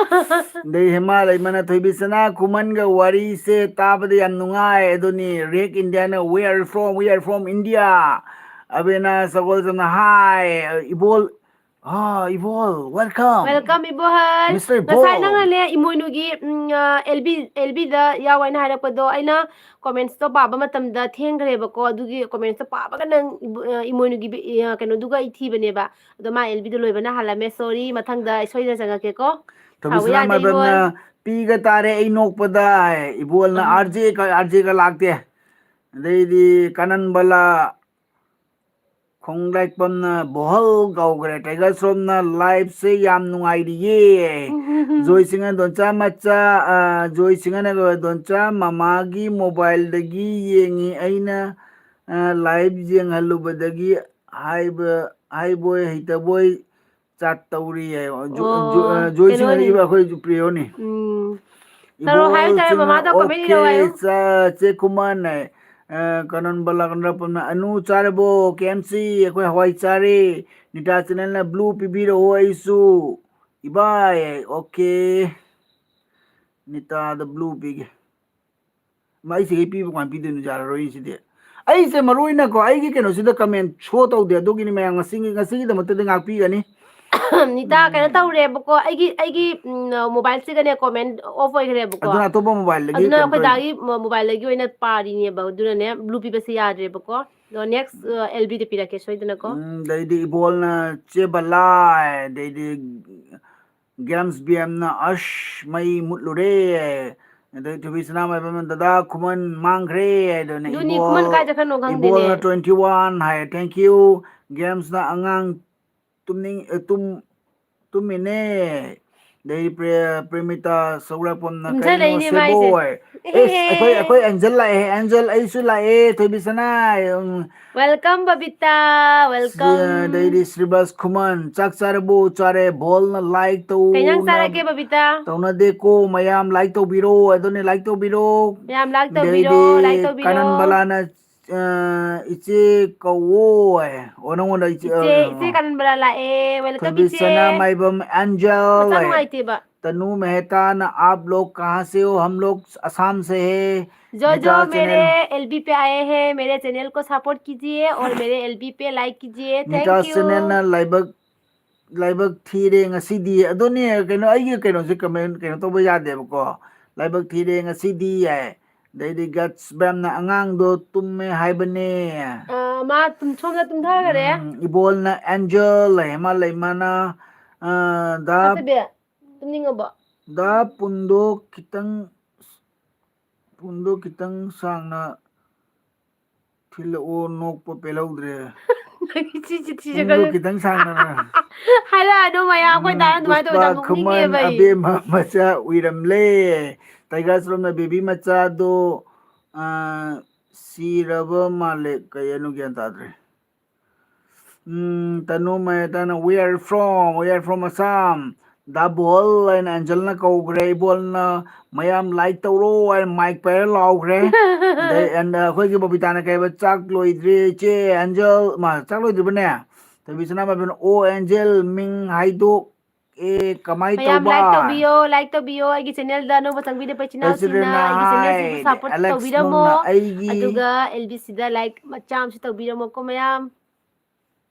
ꯑꯗꯩ ꯍꯦꯃꯥ ꯂꯩꯃꯅ ꯊꯣꯏꯕꯤꯁꯅꯥ ꯈꯨꯃꯟꯒ ꯋꯥꯔꯤꯁꯦ ꯇꯥꯕꯗ ꯌꯥꯝ ꯅꯨꯡꯉꯥꯏ꯫ ꯑꯗꯨꯅꯤ, ꯔꯦꯛ ꯏꯟꯗꯤꯌꯥꯅ, "We are from, we are from India." ꯑꯕꯦꯅꯥ ꯁꯒꯣꯜꯁꯝꯅ, "Hi, Ibol, ah, Ibol, welcome." Welcome, Ibohal. Mister Ibol. ꯉꯁꯥꯏ ꯅꯪꯅꯅꯦ, ꯏꯃꯣꯏꯅꯨꯒꯤ, ꯎꯝ, ꯑ, ꯑꯦꯜ ꯕꯤ, ꯑꯦꯜ ꯕꯤꯗ ꯌꯥꯎ ꯍꯥꯏꯅ ꯍꯥꯏꯔꯛꯄꯗꯣ, ꯑꯩꯅ commentsꯇꯣ ꯄꯥꯕ ꯃꯇꯝꯗ ꯊꯦꯡꯈ꯭ꯔꯦꯕꯀꯣ, ꯑꯗꯨꯒꯤ commentsꯇꯣ ꯄꯥꯕꯒ ꯅꯪ ꯏꯕꯨ-, ꯑ, ꯏꯃꯣꯏꯅꯨꯒꯤ ꯕꯤ-, ꯑ, ꯀꯩꯅꯣꯗꯨꯒ ꯑꯩ ꯊꯤꯕꯅꯦꯕ꯫ ꯑꯗꯣ ꯃꯥ ꯑꯦꯜ ꯕꯤꯗꯣ ꯂꯣꯏꯕꯅ ꯍꯥꯜꯂꯝꯃꯦ, sorry, ꯃꯊꯪꯗ ꯑꯩ ꯁꯣꯏꯗꯅ ꯆꯪꯉꯛꯀꯦꯀꯣ꯫ ꯁꯥꯎꯕ ꯊꯣꯏꯕꯤꯁꯅꯥ ꯌꯥꯗꯦ, ꯃꯥꯏꯕꯝꯅ, ꯏꯕꯣꯜ꯫ "ꯄꯤꯒ ꯇꯥꯔꯦ ꯑꯩ ꯅꯣꯛꯄꯗ", ꯍꯥꯏ꯫ ꯏꯕꯣꯜꯅ, ꯎꯝ꯫ "ꯑꯥꯔ ꯖꯦ ꯀ-, ꯑꯥꯔ ꯖꯦꯒ ꯂꯥꯛꯇꯦ"꯫ ꯑꯗꯩꯗꯤ ꯀꯥꯅꯟꯕꯂꯥ ꯈꯣꯡꯂꯥꯏꯄꯝꯅ ꯕꯣꯍꯜ ꯀꯧꯈ꯭ꯔꯦ꯫ ꯇꯥꯏꯒꯔ ꯁ꯭ꯔꯣꯞꯅ, "Liveꯁꯦ ꯌꯥꯝ ꯅꯨꯡꯉꯥꯏꯔꯤꯌꯦ"꯫ ꯖꯣꯏ ꯁꯤꯡꯍ, "ꯗꯣꯟꯆꯥ ꯃꯆꯥ", ꯑ, ꯖꯣꯏ ꯁꯤꯡꯍꯅ, "ꯗꯣꯟꯆꯥ, ꯃꯃꯥꯒꯤ mobileꯗꯒꯤ ꯌꯦꯡꯉꯤ ꯑꯩꯅ, ꯑ, live ꯌꯦꯡꯍꯜꯂꯨꯕꯗꯒꯤ ꯍꯥꯏꯕ, ꯍꯥꯏꯕꯣꯏ ꯍꯩꯇꯕꯣꯏ ꯆꯥꯠ ꯇꯧꯔꯤ" ꯍꯥꯏ꯫ ꯖꯣ-, ꯖꯣ-, ꯑ, ꯑꯣ, ꯖꯣꯏ ꯁꯤꯡꯍ ꯀꯩꯅꯣꯅꯦ꯫ ꯏꯕ ꯑꯩꯈꯣꯏ ꯄ꯭ꯔꯤꯌꯣꯅꯤ꯫ ꯎꯝ꯫ ꯇꯧꯔꯣ ꯍꯥꯏꯌꯨ ꯇꯥꯔꯦ, ꯏꯕꯣꯜꯁꯤꯅ, ꯃꯃꯥꯗ comment ꯏꯔꯛꯑꯣ "Okay, ꯍꯥꯏꯌꯨ꯫ ꯆꯥ-, ꯆꯦ ꯈꯨꯃꯟ", ꯍꯥꯏ꯫ ꯑ, ꯀꯅꯟꯕꯂꯥ ꯀꯟꯗ꯭ꯔꯄꯝꯅ, "ꯑꯅꯨ ꯆꯥꯔꯕꯣ?" "ꯀꯦ ꯑꯦꯝ ꯁꯤ, ꯑꯩꯈꯣꯏ ꯍꯋꯥꯏ ꯆꯥꯔꯦ"꯫ ꯅꯤꯇꯥ ꯆꯦꯅꯦꯜꯅ, "Blue ꯄꯤꯕꯤꯔꯛꯑꯣ ꯑꯩꯁꯨ, ꯏꯕꯥꯏ"꯫ "Okay, ꯅꯤꯇꯥꯗ blue ꯄꯤꯒꯦ"꯫ ꯃꯥ ꯑꯩ ꯁꯤꯒꯩ ꯄꯤꯕ ꯀꯃꯥꯏꯅ ꯄꯤꯗꯣꯏꯅꯣ? ꯌꯥꯔꯔꯣꯏ ꯁꯤꯗꯤ꯫ ꯑꯩꯁꯦ ꯃꯔꯨ ꯑꯣꯏꯅꯀꯣ, ꯑꯩꯒꯤ ꯀꯩꯅꯣꯁꯤꯗ comment show ꯇꯧꯗꯦ, ꯑꯗꯨꯒꯤꯅꯤ ꯃꯌꯥꯝ, ꯉꯁꯤꯒꯤ, ꯉꯁꯤꯒꯤꯗꯃꯛꯇꯗꯤ ꯉꯥꯛꯄꯤꯒꯅꯤ꯫ ꯅꯤꯇꯥ, ꯀꯩꯅꯣ ꯇꯧꯔꯦꯕꯀꯣ, ꯑꯩꯒꯤ, ꯑꯩꯒꯤ, ꯎꯝ, mobileꯁꯤꯒꯅꯦ comment off ꯑꯣꯏꯈ꯭ꯔꯦꯕꯀꯣ꯫ ꯑꯗꯨꯅ ꯑꯇꯣꯞꯄ mobileꯗꯒꯤ ꯑꯗꯨꯅ ꯀꯩꯅꯣ ꯑꯩꯈꯣꯏ ꯇꯧꯔꯤꯅꯤ꯫ ꯗꯥꯒꯤ mo-, mobileꯗꯒꯤ ꯑꯣꯏꯅ ꯄꯥꯔꯤꯅꯦꯕ, ꯑꯗꯨꯅꯅꯦ blue ꯄꯤꯕꯁꯦ ꯌꯥꯗ꯭ꯔꯦꯕꯀꯣ꯫ ꯑꯗꯣ next, ꯑ, ꯑꯦꯜ ꯕꯤꯗ ꯄꯤꯔꯛꯀꯦ ꯁꯣꯏꯗꯅꯀꯣ꯫ ꯎꯝ, ꯑꯗꯩꯗꯤ ꯏꯕꯣꯜꯅ ꯆꯦ ꯕꯂꯥ, ꯑꯗꯩꯗꯤ ꯒꯦꯝꯁ ꯕꯤ ꯑꯦꯝꯅ, "ꯑꯁ, ꯃꯩ ꯃꯨꯠꯂꯨꯔꯦ"꯫ ꯑꯗꯩ ꯊꯣꯏꯕꯤ ꯁꯅꯥꯃꯥꯏꯕꯝꯅ, "ꯗꯗꯥ, ꯈꯨꯃꯟ ꯃꯥꯡꯈ꯭ꯔꯦ" ꯍꯥꯏꯗꯅ꯫ ꯑꯗꯨꯅꯤ, ꯏꯕꯣꯜ, ꯈꯨꯃꯟ ꯀꯥꯏ ꯆꯠꯈ꯭ꯔꯅꯣ ꯈꯪꯗꯦꯅꯦ꯫ ꯏꯕꯣꯜꯅ twenty one high, "Thank you"꯫ ꯒꯦꯝꯁꯅ, "ꯑꯉꯥꯡ ꯇꯨꯝꯅꯤꯡ-, ꯑ, ꯇꯨꯝ-, ꯇꯨꯝꯃꯤꯅꯦ"꯫ ꯑꯗꯩ ꯄ꯭ꯔꯦ-, ꯄ꯭ꯔꯦꯃꯤꯇꯥ ꯁꯧꯒ꯭ꯔꯥꯛꯄꯝꯅ, ꯇꯨꯝꯖ "ꯀꯩꯅꯣ ꯂꯩꯅꯦ ꯁꯦꯕꯣ" ꯃꯥꯏꯁꯦ꯫ ꯍꯥꯏ꯫ ꯑꯦꯁ, ꯑꯩꯈꯣꯏ, ꯑꯩꯈꯣꯏ ꯑꯦꯟꯖꯦꯜ ꯂꯥꯛꯑꯦ, ꯑꯦꯟꯖꯦꯜ, ꯑꯩꯁꯨ ꯂꯥꯛꯑꯦ, ꯊꯣꯏꯕꯤ ꯁꯅꯥ꯫ ꯎꯝ꯫ Welcome, Babita, welcome꯫ ꯑꯗꯩꯗꯤ ꯁ꯭ꯔꯤꯕꯥꯁ ꯈꯨꯃꯟ, "ꯆꯥꯛ ꯆꯥꯔꯕꯣ?" "ꯆꯥꯔꯦ"꯫ ꯕꯣꯜꯅ, "Like ꯀꯩ ꯏꯟꯖꯥꯡ ꯇꯧꯅ"꯫ ꯆꯥꯔꯒꯦ, ꯕꯕꯤꯇꯥ? "ꯇꯧꯅꯗꯦꯀꯣ ꯃꯌꯥꯝ, like ꯇꯧꯕꯤꯔꯣ"꯫ ꯑꯗꯨꯅꯦ, like ꯇꯧꯕꯤꯔꯣ꯫ ꯃꯌꯥꯝ like ꯇꯧꯕꯤꯔꯣ, ꯑꯗꯩꯗꯤ like ꯇꯧꯕꯤꯔꯣ꯫ ꯀꯥꯅꯟ ꯕꯂꯥꯅ, ꯑ, ꯏꯆꯦ ꯀꯧꯋꯣ ꯍꯥꯏ꯫ ꯑꯣ, ꯅꯪꯉꯣꯟꯗ ꯏꯆꯦ, ꯏꯆꯦ, ꯑ, ꯏꯆꯦ ꯀꯥꯅꯟꯕꯂꯥ ꯂꯥꯛꯑꯦ꯫ Welcome, ꯊꯣꯏꯕꯤ ꯏꯆꯦ꯫ ꯁꯅꯥ ꯃꯥꯏꯕꯝ ꯑꯦꯟꯖꯦꯜ ꯃꯁꯥ ꯍꯥꯏ꯫ ꯅꯨꯡꯉꯥꯏꯇꯦꯕ꯫ तनु मेहता ना, आप लोग कहाँ से हो? हम लोग असम से है। जो, जो मेरे एलबी पे आए हैं, मेरे चैनल को सपोर्ट कीजिए और मेरे एलबी पे लाइक कीजिए। Thank you। ꯃꯤꯇꯥ ꯆꯦꯅꯦꯜꯅ ꯂꯥꯏꯕꯛ ꯂꯥꯏꯕꯛ ꯊꯤꯔꯦ ꯉꯁꯤꯗꯤ꯫ ꯑꯗꯨꯅꯦ, ꯀꯩꯅꯣ, ꯑꯩꯒꯤ ꯀꯩꯅꯣꯁꯦ ꯀꯃꯦꯟ ꯀꯩꯅꯣ ꯇꯧꯕ ꯌꯥꯗꯦꯕꯀꯣ꯫ ꯂꯥꯏꯕꯛ ꯊꯤꯔꯦ ꯉꯁꯤꯗꯤ ꯍꯥꯏ꯫ ꯑꯗꯩꯗꯤ ꯒꯠꯁ ꯕꯦꯝꯅ ꯑꯉꯥꯡꯗꯣ ꯇꯨꯝꯃꯦ ꯍꯥꯏꯕꯅꯦ꯫ ꯑ, ꯃꯥ ꯇꯨꯝ-, ꯁꯣꯝꯗ ꯇꯨꯝꯊꯈꯔꯦ꯫ ꯎꯝ, ꯏꯕꯣꯜꯅ ꯑꯦꯟꯖꯦꯜ ꯍꯥꯏ, ꯃꯥ ꯂꯩꯃꯅ, ꯑ, ꯗꯥ ꯁꯥꯊꯕꯤ, ꯇꯨꯝꯅꯤꯡꯉꯕꯣ? ꯗꯥ ꯄꯨꯟꯗꯣ ꯈꯤꯇꯪ, ꯄꯨꯟꯗꯣ ꯈꯤꯇꯪ ꯁꯥꯡꯅ ꯊꯤꯜꯂꯛꯑꯣ, ꯅꯣꯛꯄ ꯄꯦꯜꯍꯧꯗ꯭ꯔꯦ꯫ ꯁꯤ ꯆꯤꯊꯤꯁꯦ ꯄꯨꯡꯗꯣ ꯀꯔꯤ? ꯈꯤꯇꯪ ꯁꯥꯡꯅ꯫ ꯍꯥꯏꯔꯛꯑꯅꯨ ꯃꯌꯥꯝ, ꯑꯩꯈꯣꯏ ꯎꯝ, ꯗꯥꯅ ꯑꯗꯨꯃꯥꯏꯅ ꯇꯧꯕꯁꯦ ꯄꯨꯁꯄꯥ ꯌꯥꯝ ꯈꯨꯃꯟ ꯅꯣꯛꯅꯤꯡꯉꯦꯕ ꯑꯩ꯫ ꯑꯕꯦꯝꯃ ꯃꯆꯥ ꯎꯏꯔꯝꯂꯦ꯫ ꯇꯥꯏꯒꯔ ꯁ꯭ꯔꯣꯝꯅ ꯕꯦꯕꯤ ꯃꯆꯥꯗꯣ, ꯑ, ꯁꯤꯔꯕ ꯃꯥꯜꯂꯦ꯫ ꯀꯩ ꯍꯥꯏꯅꯣ ꯒ꯭ꯌꯥꯟ ꯇꯥꯗ꯭ꯔꯦ꯫ ꯎꯝ, ꯇꯅꯨ ꯃꯌꯥꯇꯅ, "We are from, we are from Assam." ꯗꯥ ꯕꯣꯜ ꯍꯥꯏꯅ ꯑꯦꯟꯖꯦꯜꯅ ꯀꯧꯈ꯭ꯔꯦ, ꯏꯕꯣꯜꯅ, "ꯃꯌꯥꯝ ꯂꯥꯏꯛ ꯇꯧꯔꯣ" ꯍꯥꯏꯅ ꯃꯥꯏꯛ ꯄꯥꯏꯔ ꯂꯥꯎꯈ꯭ꯔꯦ꯫ ꯑꯗꯩ ꯑꯦꯟ-, ꯑꯩꯈꯣꯏꯒꯤ ꯕꯕꯤꯇꯥꯅ ꯀꯩ ꯍꯥꯏꯕ, "ꯆꯥꯛ ꯂꯣꯏꯗ꯭ꯔꯤ ꯏꯆꯦ ꯑꯦꯟꯖꯦꯜ", ꯃꯥ ꯆꯥꯛ ꯂꯣꯏꯗ꯭ꯔꯤꯕꯅꯦ? ꯊꯣꯏꯕꯤ ꯁꯅꯥꯃꯥꯏꯕꯅ, "ꯑꯣ ꯑꯦꯟꯖꯦꯜ, ꯃꯤꯡ ꯍꯥꯏꯗꯣꯛ ꯑꯦ, ꯀꯃꯥꯏ ꯃꯌꯥꯝ ꯇꯧꯕ? ꯂꯥꯏꯛ ꯇꯧꯕꯤꯌꯣ, ꯂꯥꯏꯛ ꯇꯧꯕꯤꯌꯣ꯫ ꯑꯩꯒꯤ ꯆꯦꯅꯦꯜꯗ ꯑꯅꯧꯕ ꯆꯪꯕꯤꯔꯛꯄ ꯏꯆꯤꯟ ꯏꯅꯥꯎꯁꯤꯡꯅ ꯇꯁꯤꯔꯦꯅ ꯑꯩꯒꯤ ꯆꯦꯅꯦꯜꯁꯤꯕꯨ ꯍꯥꯏ, ꯁꯄꯣꯔꯠ ꯑꯦꯂꯦꯛꯁ ꯇꯧꯕꯤꯔꯝꯃꯣ꯫ ꯃꯨꯡꯅ ꯑꯩꯒꯤ ꯑꯗꯨꯒ ꯑꯦꯜ ꯕꯤ ꯁꯤꯗ ꯂꯥꯏꯛ ꯃꯆꯥ ꯑꯃꯁꯨ ꯇꯧꯕꯤꯔꯝꯃꯣꯀꯣ ꯃꯌꯥꯝ꯫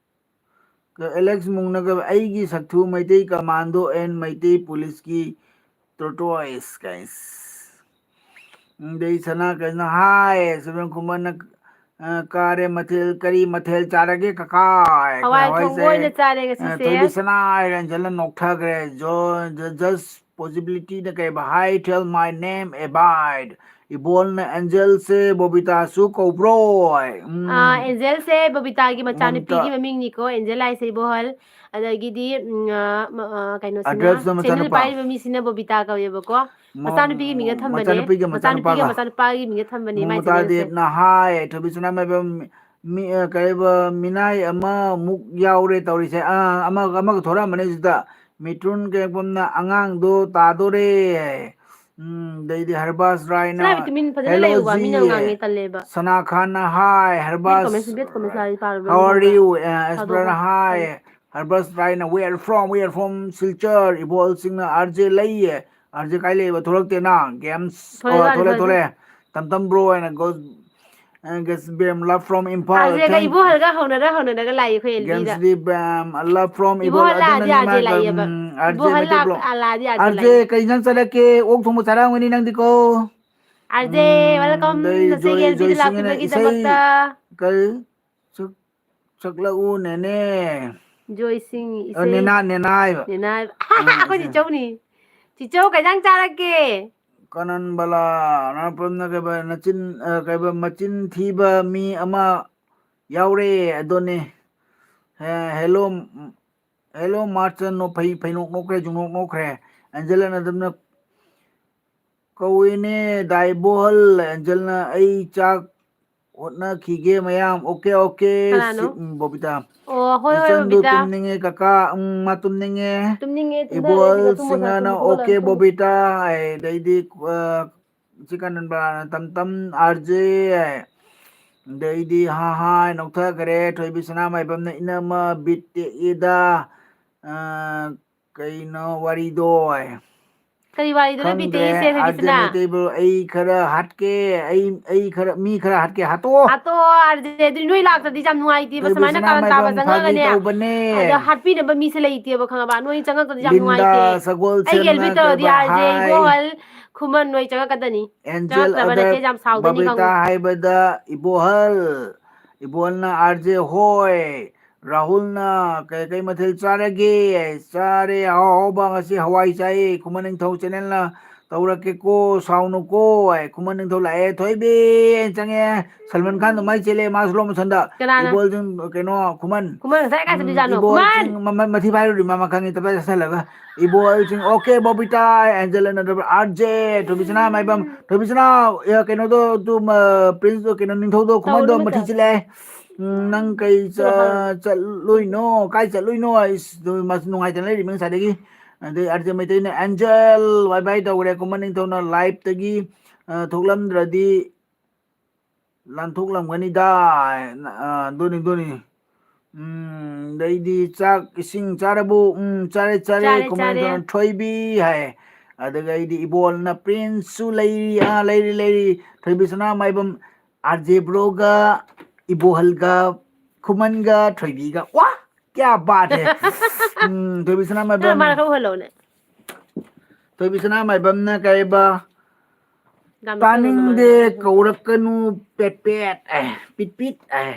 ꯑꯦꯂꯦꯛꯁ ꯃꯨꯡꯅꯒ ꯑꯩꯒꯤ ꯁꯛꯊꯨ ꯃꯩꯇꯩ ꯀꯃꯥꯟꯗꯣ and ꯃꯩꯇꯩ ꯄꯨꯂꯤꯁꯀꯤ tortoise guys꯫ ꯑꯗꯩ ꯁꯅꯥ ꯀꯩꯅꯣ ꯍꯥꯏ, ꯁꯨꯕꯦꯝ ꯈꯨꯃꯟꯅ, ꯑ, ꯀꯥꯔꯦ ꯃꯊꯦꯜ, ꯀꯔꯤ ꯃꯊꯦꯜ ꯆꯥꯔꯒꯦ ꯀꯀꯥ? ꯍꯋꯥꯏ ꯍꯋꯥꯏ ꯊꯣꯡꯕ ꯆꯥꯏ꯫ ꯑꯣꯏꯅ ꯆꯥꯔꯦ ꯑ, ꯉꯁꯤꯁꯦ꯫ ꯊꯣꯏꯕꯤ ꯁꯅꯥ ꯍꯥꯏꯔ ꯑꯦꯟꯖꯦꯜꯅ ꯅꯣꯛꯊꯈ꯭ꯔꯦ꯫ ꯖꯣ-, ꯖ-, just possibilityꯅ ꯀꯩꯕ? "Hi, tell my name, Abide." ꯏꯕꯣꯜꯅ ꯑꯦꯟꯖꯦꯜꯁꯦ ꯕꯣꯕꯤꯇꯥꯁꯨ ꯀꯧꯕ꯭ꯔꯣ? ꯎꯝ꯫ ꯑ, ꯑꯦꯟꯖꯦꯜꯁꯦ ꯕꯣꯕꯤꯇꯥꯒꯤ ꯃꯆꯥꯅꯨꯄꯤꯒꯤ ꯕꯣꯕꯤꯇꯥ꯫ ꯃꯃꯤꯡꯅꯤꯀꯣ, ꯑꯦꯟꯖꯦꯜ ꯍꯥꯏꯁꯦ ꯏꯕꯣꯍꯜ꯫ ꯑꯗꯒꯤꯗꯤ, ꯎꯝ, ꯑ, ꯃ-, ꯑ, ꯀꯩꯅꯣꯁꯤꯅ, ꯑꯦꯗ꯭ꯔꯦꯁꯇ ꯆꯦꯅꯦꯜ ꯃꯆꯥꯅꯨꯄꯥ꯫ ꯄꯥꯏꯔꯤꯕ ꯃꯤꯁꯤꯅ ꯕꯣꯕꯤꯇꯥ ꯀꯧꯋꯦꯕꯀꯣ꯫ ꯃ-, ꯃꯆꯥꯅꯨꯄꯤꯒꯤ ꯃꯤꯡꯗ ꯊꯝꯕꯅꯦ꯫ ꯃꯆꯥꯅꯨꯄꯤꯒ ꯃꯆꯥꯅꯨꯄꯤꯒ ꯃꯆꯥꯅꯨꯄꯥꯒ꯫ ꯃꯆꯥꯅꯨꯄꯥꯒꯤ ꯃꯤꯡꯗ ꯊꯝꯕꯅꯦ ꯃꯥꯏ ꯆꯦꯅꯦꯜꯁꯦ꯫ ꯃꯨꯃꯨꯇꯥꯗꯦꯕꯅ ꯍꯥꯏ, ꯊꯣꯏꯕꯤ ꯁꯅꯥꯃꯥꯏꯕꯝ ꯃꯤ, ꯑ, ꯀꯩꯕ, ꯃꯤꯅꯥꯏ ꯑꯃꯃꯨꯛ ꯌꯥꯎꯔꯦ ꯇꯧꯔꯤꯁꯦ꯫ ꯑ, ꯑꯃꯒ, ꯑꯃꯒ ꯊꯣꯔꯛꯑꯝꯕꯅꯦ ꯍꯧꯖꯤꯛꯇ꯫ ꯃꯤꯇ꯭ꯔꯨꯟ ꯀꯩꯔꯛꯄꯝꯅ ꯑꯉꯥꯡꯗꯣ ꯇꯥꯗꯣꯔꯦ ꯍꯥꯏ꯫ ꯎꯝ, ꯑꯗꯩꯗꯤ ꯍꯔꯕꯥꯁ ꯔꯥꯏꯅ, ꯁꯅꯥꯕꯤ ꯇꯨꯃꯤꯟ ꯐꯖꯅ "Hello ꯂꯩꯌꯨꯕ, ꯃꯤꯅ ꯖꯤ"꯫ ꯉꯥꯡꯉꯦ, ꯇꯜꯂꯦꯕ꯫ ꯁꯅꯥ ꯈꯥꯟꯅ, "Hi ꯕꯦꯠ ꯍꯔꯕꯥꯁ, ꯀꯃꯦꯟꯁ, ꯕꯦꯠ ꯀꯃꯦꯟꯁ ꯂꯥꯛꯑꯗꯤ ꯄꯥꯔꯣꯏꯕ, how are ꯂꯣꯏꯔꯦ꯫ You?" ꯑ, ꯑꯦꯁꯄꯔꯅ, ꯊꯥꯗꯣꯛꯈꯣ꯫ "Hi"꯫ ꯍꯔꯕꯥꯁ ꯔꯥꯏꯅ, "We are from, we are from Silchar"꯫ ꯏꯕꯣꯜꯁꯤꯡꯅ, "ꯑꯥꯔ ꯖꯦ ꯂꯩꯌꯦ"꯫ "ꯑꯥꯔ ꯖꯦ ꯀꯥꯏ ꯂꯩꯌꯦꯕ? ꯊꯣꯛꯂꯛꯇꯦꯅ?" ꯒꯦꯝꯁ, ꯊꯣꯛꯂꯛꯑꯦ, ꯑꯣ, ꯊꯣꯛꯂꯛꯑꯦ, ꯊꯣꯛꯂꯛꯑꯦ, ꯊꯣꯛꯂꯛꯑꯦ꯫ ꯊꯣꯛꯂꯛꯑꯦ꯫ ꯇꯝ ꯇꯝ ꯕ꯭ꯔꯣ ꯍꯥꯏꯅ ꯒꯣꯁ-, ꯑ, ꯒꯦꯁꯕꯦꯝ, "Love from ꯏꯝꯐꯥꯜ"꯫ ꯑꯥꯔ ꯖꯦꯒ ꯊꯦꯡ-, ꯏꯕꯣꯍꯜꯒ ꯍꯧꯅꯔ ꯍꯧꯅꯔꯒ ꯂꯥꯛꯏ ꯑꯩꯈꯣꯏ ꯑꯦꯜ ꯕꯤꯗ꯫ ꯒꯦꯝꯁ ꯗꯤ ꯕꯦꯝ, "Love from ꯏꯕꯣꯍꯜ ꯏꯕꯣꯍꯜ"꯫ ꯂꯥꯛꯑꯗꯤ ꯑꯗꯨꯅꯅꯤ ꯑꯥꯔ ꯖꯦ ꯃꯥ ꯂꯥꯛꯏꯌꯦꯕ꯫ ꯎꯝ, ꯑꯥꯔ ꯖꯦ ꯏꯕꯣꯍꯜ ꯃꯩꯇꯩ ꯂꯥꯛ-, ꯕ꯭ꯂꯣꯛ꯫ ꯑꯥ, ꯂꯥꯛꯑꯗꯤ ꯑꯥꯔ ꯖꯦ "ꯑꯥꯔ ꯖꯦ ꯂꯥꯛꯏꯌꯦꯕ꯫ ꯀꯩ ꯏꯟꯖꯥꯡ ꯆꯥꯔꯛꯀꯦ? ꯑꯣꯛ ꯊꯣꯡꯕ ꯆꯥꯔꯛꯑꯝꯒꯅꯤ ꯅꯪꯗꯤꯀꯣ꯫ ꯑꯥꯔ ꯖꯦ, ꯎꯝ, welcome ꯑꯗꯩ ꯅꯆꯦꯒꯤ ꯖꯣꯏ-, ꯑꯦꯜ ꯕꯤꯗ ꯖꯣꯏꯁꯤꯡꯅ ꯏꯁꯩ ꯂꯥꯛꯄꯤꯕꯒꯤꯗꯃꯛꯇ꯫ ꯀꯔꯤ? ꯁꯛ-, ꯁꯛꯂꯛꯎꯅꯦꯅꯦ꯫ ꯖꯣꯏꯁꯤꯡ ꯑ, ꯏꯁꯩ꯫ ꯅꯦꯅꯥ, ꯅꯦꯅꯥ ꯍꯥꯏꯕ꯫ ꯅꯦꯅꯥ ꯍꯥꯏꯕ꯫ ꯑ, ꯑꯩꯈꯣꯏ ꯏꯁꯩ꯫ ꯆꯤꯆꯧꯅꯤ꯫ ꯆꯤꯆꯧ, ꯀꯩ ꯏꯟꯖꯥꯡ ꯆꯥꯔꯛꯀꯦ? ꯀꯅꯟ ꯕꯂꯥ, ꯅꯄꯝꯅ ꯀꯩꯕ, ꯅꯆꯤꯟ, ꯑ, ꯀꯩꯕ, ꯃꯆꯤꯟ ꯊꯤꯕ ꯃꯤ ꯑꯃ ꯌꯥꯎꯔꯦ, ꯑꯗꯨꯅꯦ꯫ ꯍꯦ-, hello, hello, ꯃꯥꯔꯆꯟ ꯅꯣꯛ-, ꯐꯩ-, ꯐꯩꯅꯣꯛ ꯅꯣꯛꯈ꯭ꯔꯦ, ꯖꯨꯡꯅꯣꯛ ꯅꯣꯛꯈ꯭ꯔꯦ꯫ ꯑꯦꯟꯖꯦꯂꯥꯅ ꯑꯗꯨꯝꯅ ꯀꯧꯏꯅꯦ, ꯗꯥꯏꯕꯣꯍꯜ꯫ ꯑꯦꯟꯖꯦꯜꯅ, "ꯑꯩ ꯆꯥꯛ ꯍꯣꯠꯅꯈꯤꯒꯦ ꯃꯌꯥꯝ"꯫ Okay, okay. ꯀꯅꯥꯅꯣ? ꯁꯤ-, ꯎꯝ, ꯕꯣꯕꯤꯇꯥ꯫ ꯑꯣ, ꯍꯣꯏ, ꯍꯣꯏ, "ꯏꯆꯟꯗꯨ ꯕꯣꯕꯤꯇꯥ꯫ ꯇꯨꯝꯅꯤꯡꯉꯦ ꯀꯀꯥ"꯫ ꯎꯝ, ꯃꯥ ꯇꯨꯝꯅꯤꯡꯉꯦ꯫ ꯇꯨꯝꯅꯤꯡꯉꯦ, ꯇꯨꯝꯊꯔꯦ, ꯏꯕꯣꯜ ꯑꯗꯨꯒ ꯇꯨꯝꯃꯣ, ꯁꯤꯡꯉꯅ, ꯇꯨꯝꯃꯣ, "ꯑꯣꯀꯦ ꯍꯧꯒꯠꯂꯣ, ꯇꯨꯝꯃꯣ"꯫ ꯕꯣꯕꯤꯇꯥ", ꯍꯥꯏ, ꯑꯗꯩꯗꯤ, ꯑ, ꯆꯤꯀꯟ ꯅꯟꯕ꯭ꯔꯥꯅ "ꯇꯝ ꯇꯝ ꯑꯥꯔ ꯖꯦ", ꯍꯥꯏ꯫ ꯑꯗꯩꯗꯤ "ꯍꯥ ꯍꯥ" ꯍꯥꯏ ꯅꯣꯛꯊꯈꯔꯦ꯫ ꯊꯣꯏꯕꯤ ꯁꯅꯥꯃꯥꯏꯕꯝꯅ, "ꯏꯅꯝꯃ ꯕꯤꯠ ꯇꯦꯛꯏꯗ", ꯑ, ꯀꯩꯅꯣ ꯋꯥꯔꯤꯗꯣ? ꯀꯔꯤ ꯋꯥꯔꯤꯗꯅꯣ ꯕꯤꯠ ꯈꯪꯗ꯭ꯔꯦ, ꯇꯦꯛꯏꯁꯦ, ꯑꯥꯔ ꯖꯦ ꯊꯣꯏꯕꯤꯁꯅꯥ? ꯃꯩꯇꯩꯕꯨ ꯑꯩ ꯈꯔ ꯍꯥꯠꯀꯦ, ꯑꯩ, ꯑꯩ ꯈꯔ, ꯃꯤ ꯈꯔ ꯍꯥꯠꯀꯦ, ꯍꯥꯠꯇꯣꯛꯑꯣ꯫ ꯍꯥꯠꯇꯣꯛꯑꯣ, ꯑꯥꯔ ꯖꯦ, ꯑꯗꯨꯗꯤ ꯅꯣꯏ ꯂꯥꯛꯇ꯭ꯔꯗꯤ ꯌꯥꯝ ꯅꯨꯡꯉꯥꯏꯇꯦꯕ, ꯊꯣꯏꯕꯤ ꯁꯨꯃꯥꯏꯅ ꯀꯥꯔꯟ ꯇꯥꯕ ꯁꯅꯥꯃꯥꯏꯕꯝ ꯐꯥꯒꯤ ꯆꯪꯉꯒꯅꯦ꯫ ꯇꯧꯕꯅꯦ꯫ ꯑꯗꯣ ꯍꯥꯠꯄꯤꯅꯕ ꯃꯤꯁꯦ ꯂꯩꯇꯦꯕ, ꯈꯪꯉꯕ? ꯅꯣꯏ ꯆꯪꯉꯛꯇ꯭ꯔꯗꯤ ꯌꯥꯝ ꯂꯤꯟꯗꯥ ꯅꯨꯡꯉꯥꯏꯇꯦ꯫ ꯑꯩꯒꯤ ꯁꯒꯣꯜꯁꯦꯝꯅ ꯑꯦꯜ ꯕꯤ ꯇꯧꯔꯗꯤ ꯀꯩꯕ ꯑꯥꯔ ꯖꯦ, ꯍꯥꯏ? ꯏꯕꯣꯍꯜ, ꯈꯨꯃꯟ, ꯅꯣꯏ ꯆꯪꯉꯛꯀꯗꯅꯤ꯫ ꯑꯦꯟꯖꯦꯜ ꯆꯪꯉꯛꯇ꯭ꯔꯕ ꯑꯗꯔ ꯅꯆꯦ ꯌꯥꯝ ꯁꯥꯎꯗꯣꯏꯅꯤ, ꯕꯕꯤꯇꯥ ꯈꯪꯉꯨ꯫ ꯍꯥꯏꯕꯗ ꯏꯕꯣꯍꯜ, ꯏꯕꯣꯍꯜꯅ ꯑꯥꯔ ꯖꯦ ꯍꯣꯏ, ꯔꯥꯍꯨꯜꯅ ꯀꯩ ꯀꯩ ꯃꯊꯦꯜ ꯆꯥꯔꯒꯦ? ꯆꯥꯔꯦ, ꯑꯍꯥꯎ ꯑꯍꯥꯎꯕ ꯉꯁꯤ ꯍꯋꯥꯏ ꯆꯥꯏꯌꯦ꯫ ꯈꯨꯃꯟ ꯅꯤꯡꯊꯧ ꯆꯦꯅꯦꯜꯅ ꯇꯧꯔꯛꯀꯦꯀꯣ, ꯁꯥꯎꯅꯨꯀꯣ꯫ ꯑꯦ, ꯈꯨꯃꯟ ꯅꯤꯡꯊꯧ ꯂꯥꯛꯑꯦ, ꯊꯣꯏꯕꯤ ꯍꯥꯏꯅ ꯆꯪꯉꯦ꯫ ꯁꯜꯃꯟ ꯈꯥꯟꯗꯣ ꯃꯥꯏ ꯆꯦꯜꯂꯦ, ꯃꯥ slow motionꯗ꯫ ꯀꯅꯥꯅ? ꯏꯕꯣꯜꯁꯤꯡ, ꯀꯩꯅꯣ, ꯈꯨꯃꯟ꯫ ꯈꯨꯃꯟ ꯉꯁꯥꯏ ꯀꯥꯏ ꯎꯝ, ꯆꯠꯂꯤꯖꯥꯠꯅꯣ? ꯏꯕꯣꯜꯁꯤꯡ ꯈꯨꯃꯟ! ꯃ-, ꯃ-, ꯃꯊꯤ ꯐꯥꯏꯔꯨꯔꯤ ꯃꯥ, ꯃꯈꯥ ꯃꯤ ꯇꯞꯇꯥꯏ ꯆꯥꯁꯤꯜꯂꯒ꯫ ꯏꯕꯣꯜꯁꯤꯡ, ꯑꯣꯀꯦ, ꯕꯣꯕꯤꯇꯥ, ꯑꯦꯟꯖꯦꯂꯥ ꯅꯠꯇ꯭ꯔꯕ, ꯑꯥꯔ ꯖꯦ, ꯊꯣꯏꯕꯤꯁꯅꯥ ꯃꯥꯏꯕꯝ, ꯊꯣꯏꯕꯤꯁꯅꯥ, ꯑꯦ, ꯀꯩꯅꯣꯗꯣ, ꯑꯗꯨ, ꯃ, ꯄ꯭ꯔꯤꯟꯁꯇꯣ, ꯀꯩꯅꯣ, ꯅꯤꯡꯊꯧꯗꯣ, ꯈꯨꯃꯟꯗꯣ, ꯇꯧꯅꯨ ꯃꯊꯤ ꯃꯇꯧ꯫ ꯆꯤꯜꯂꯦ꯫ ꯎꯝ, "ꯅꯪ ꯀꯩ ꯆꯠꯂꯣ, ꯆ-, ꯍꯥꯏꯔꯣ꯫ ꯆꯠꯂꯨꯏꯅꯣ? ꯀꯥꯏ ꯆꯠꯂꯨꯏꯅꯣ?" ꯑꯩꯁ, ꯑꯗꯨ ꯃꯥꯁꯨ ꯅꯨꯡꯉꯥꯏꯇꯅ ꯂꯩꯔꯤꯕ ꯉꯁꯥꯏꯗꯒꯤ꯫ ꯑꯗꯩ ꯑꯥꯔ ꯖꯦ ꯃꯩꯇꯩꯅ ꯑꯦꯟꯖꯦꯜ ꯕꯥꯏ ꯕꯥꯏ ꯇꯧꯈ꯭ꯔꯦ꯫ ꯈꯨꯃꯟ ꯅꯤꯡꯊꯧꯅ ꯂꯥꯏꯞꯇꯒꯤ, ꯑ, ꯊꯣꯛꯂꯝꯗ꯭ꯔꯗꯤ ꯂꯥꯟꯊꯣꯛꯂꯝꯒꯅꯤꯗ꯫ ꯑ, ꯑꯗꯨꯅꯤ, ꯑꯗꯨꯅꯤ꯫ ꯎꯝ, ꯑꯗꯩꯗꯤ ꯆꯥꯛ ꯏꯁꯤꯡ ꯆꯥꯔꯕꯣ? ꯎꯝ, ꯆꯥꯔꯦ, ꯆꯥꯔꯦ꯫ ꯆꯥꯔꯦ, ꯈꯨꯃꯟ ꯆꯥꯔꯦ꯫ ꯅꯤꯡꯊꯧꯅ ꯊꯣꯏꯕꯤ ꯍꯥꯏ꯫ ꯑꯗꯨꯒ ꯑꯩꯗꯤ ꯏꯕꯣꯜꯅ ꯄ꯭ꯔꯤꯟꯁꯁꯨ ꯂꯩꯔꯤ, ꯑꯥ, ꯂꯩꯔꯤ, ꯂꯩꯔꯤ꯫ ꯊꯣꯏꯕꯤ ꯁꯅꯥꯃꯥꯏꯕꯝ, ꯑꯥꯔ ꯖꯦ ꯕ꯭ꯔꯣꯒ, ꯏꯕꯣꯍꯜꯒ, ꯈꯨꯃꯟꯒ, ꯊꯣꯏꯕꯤꯒ꯫ ꯋꯥ! ꯀꯌꯥ ꯕꯥꯠ ꯍꯦ! ꯎꯝ, ꯊꯣꯏꯕꯤ ꯁꯅꯥꯃꯥꯏꯕꯝ꯫ ꯃꯥꯅ ꯈꯔ ꯎꯍꯜꯂꯛꯎꯅꯦ꯫ ꯊꯣꯏꯕꯤ ꯁꯅꯥꯃꯥꯏꯕꯝꯅ ꯀꯩꯕ? ꯌꯥꯝ ꯇꯥꯅꯤꯡꯗꯦ, ꯅꯣꯛꯀꯅꯨ, ꯃꯥꯅ꯫ ꯀꯧꯔꯛꯀꯅꯨ, ꯄꯦꯠ ꯄꯦꯠ, ꯑꯦ, ꯄꯤꯠ ꯄꯤꯠ, ꯑꯦ꯫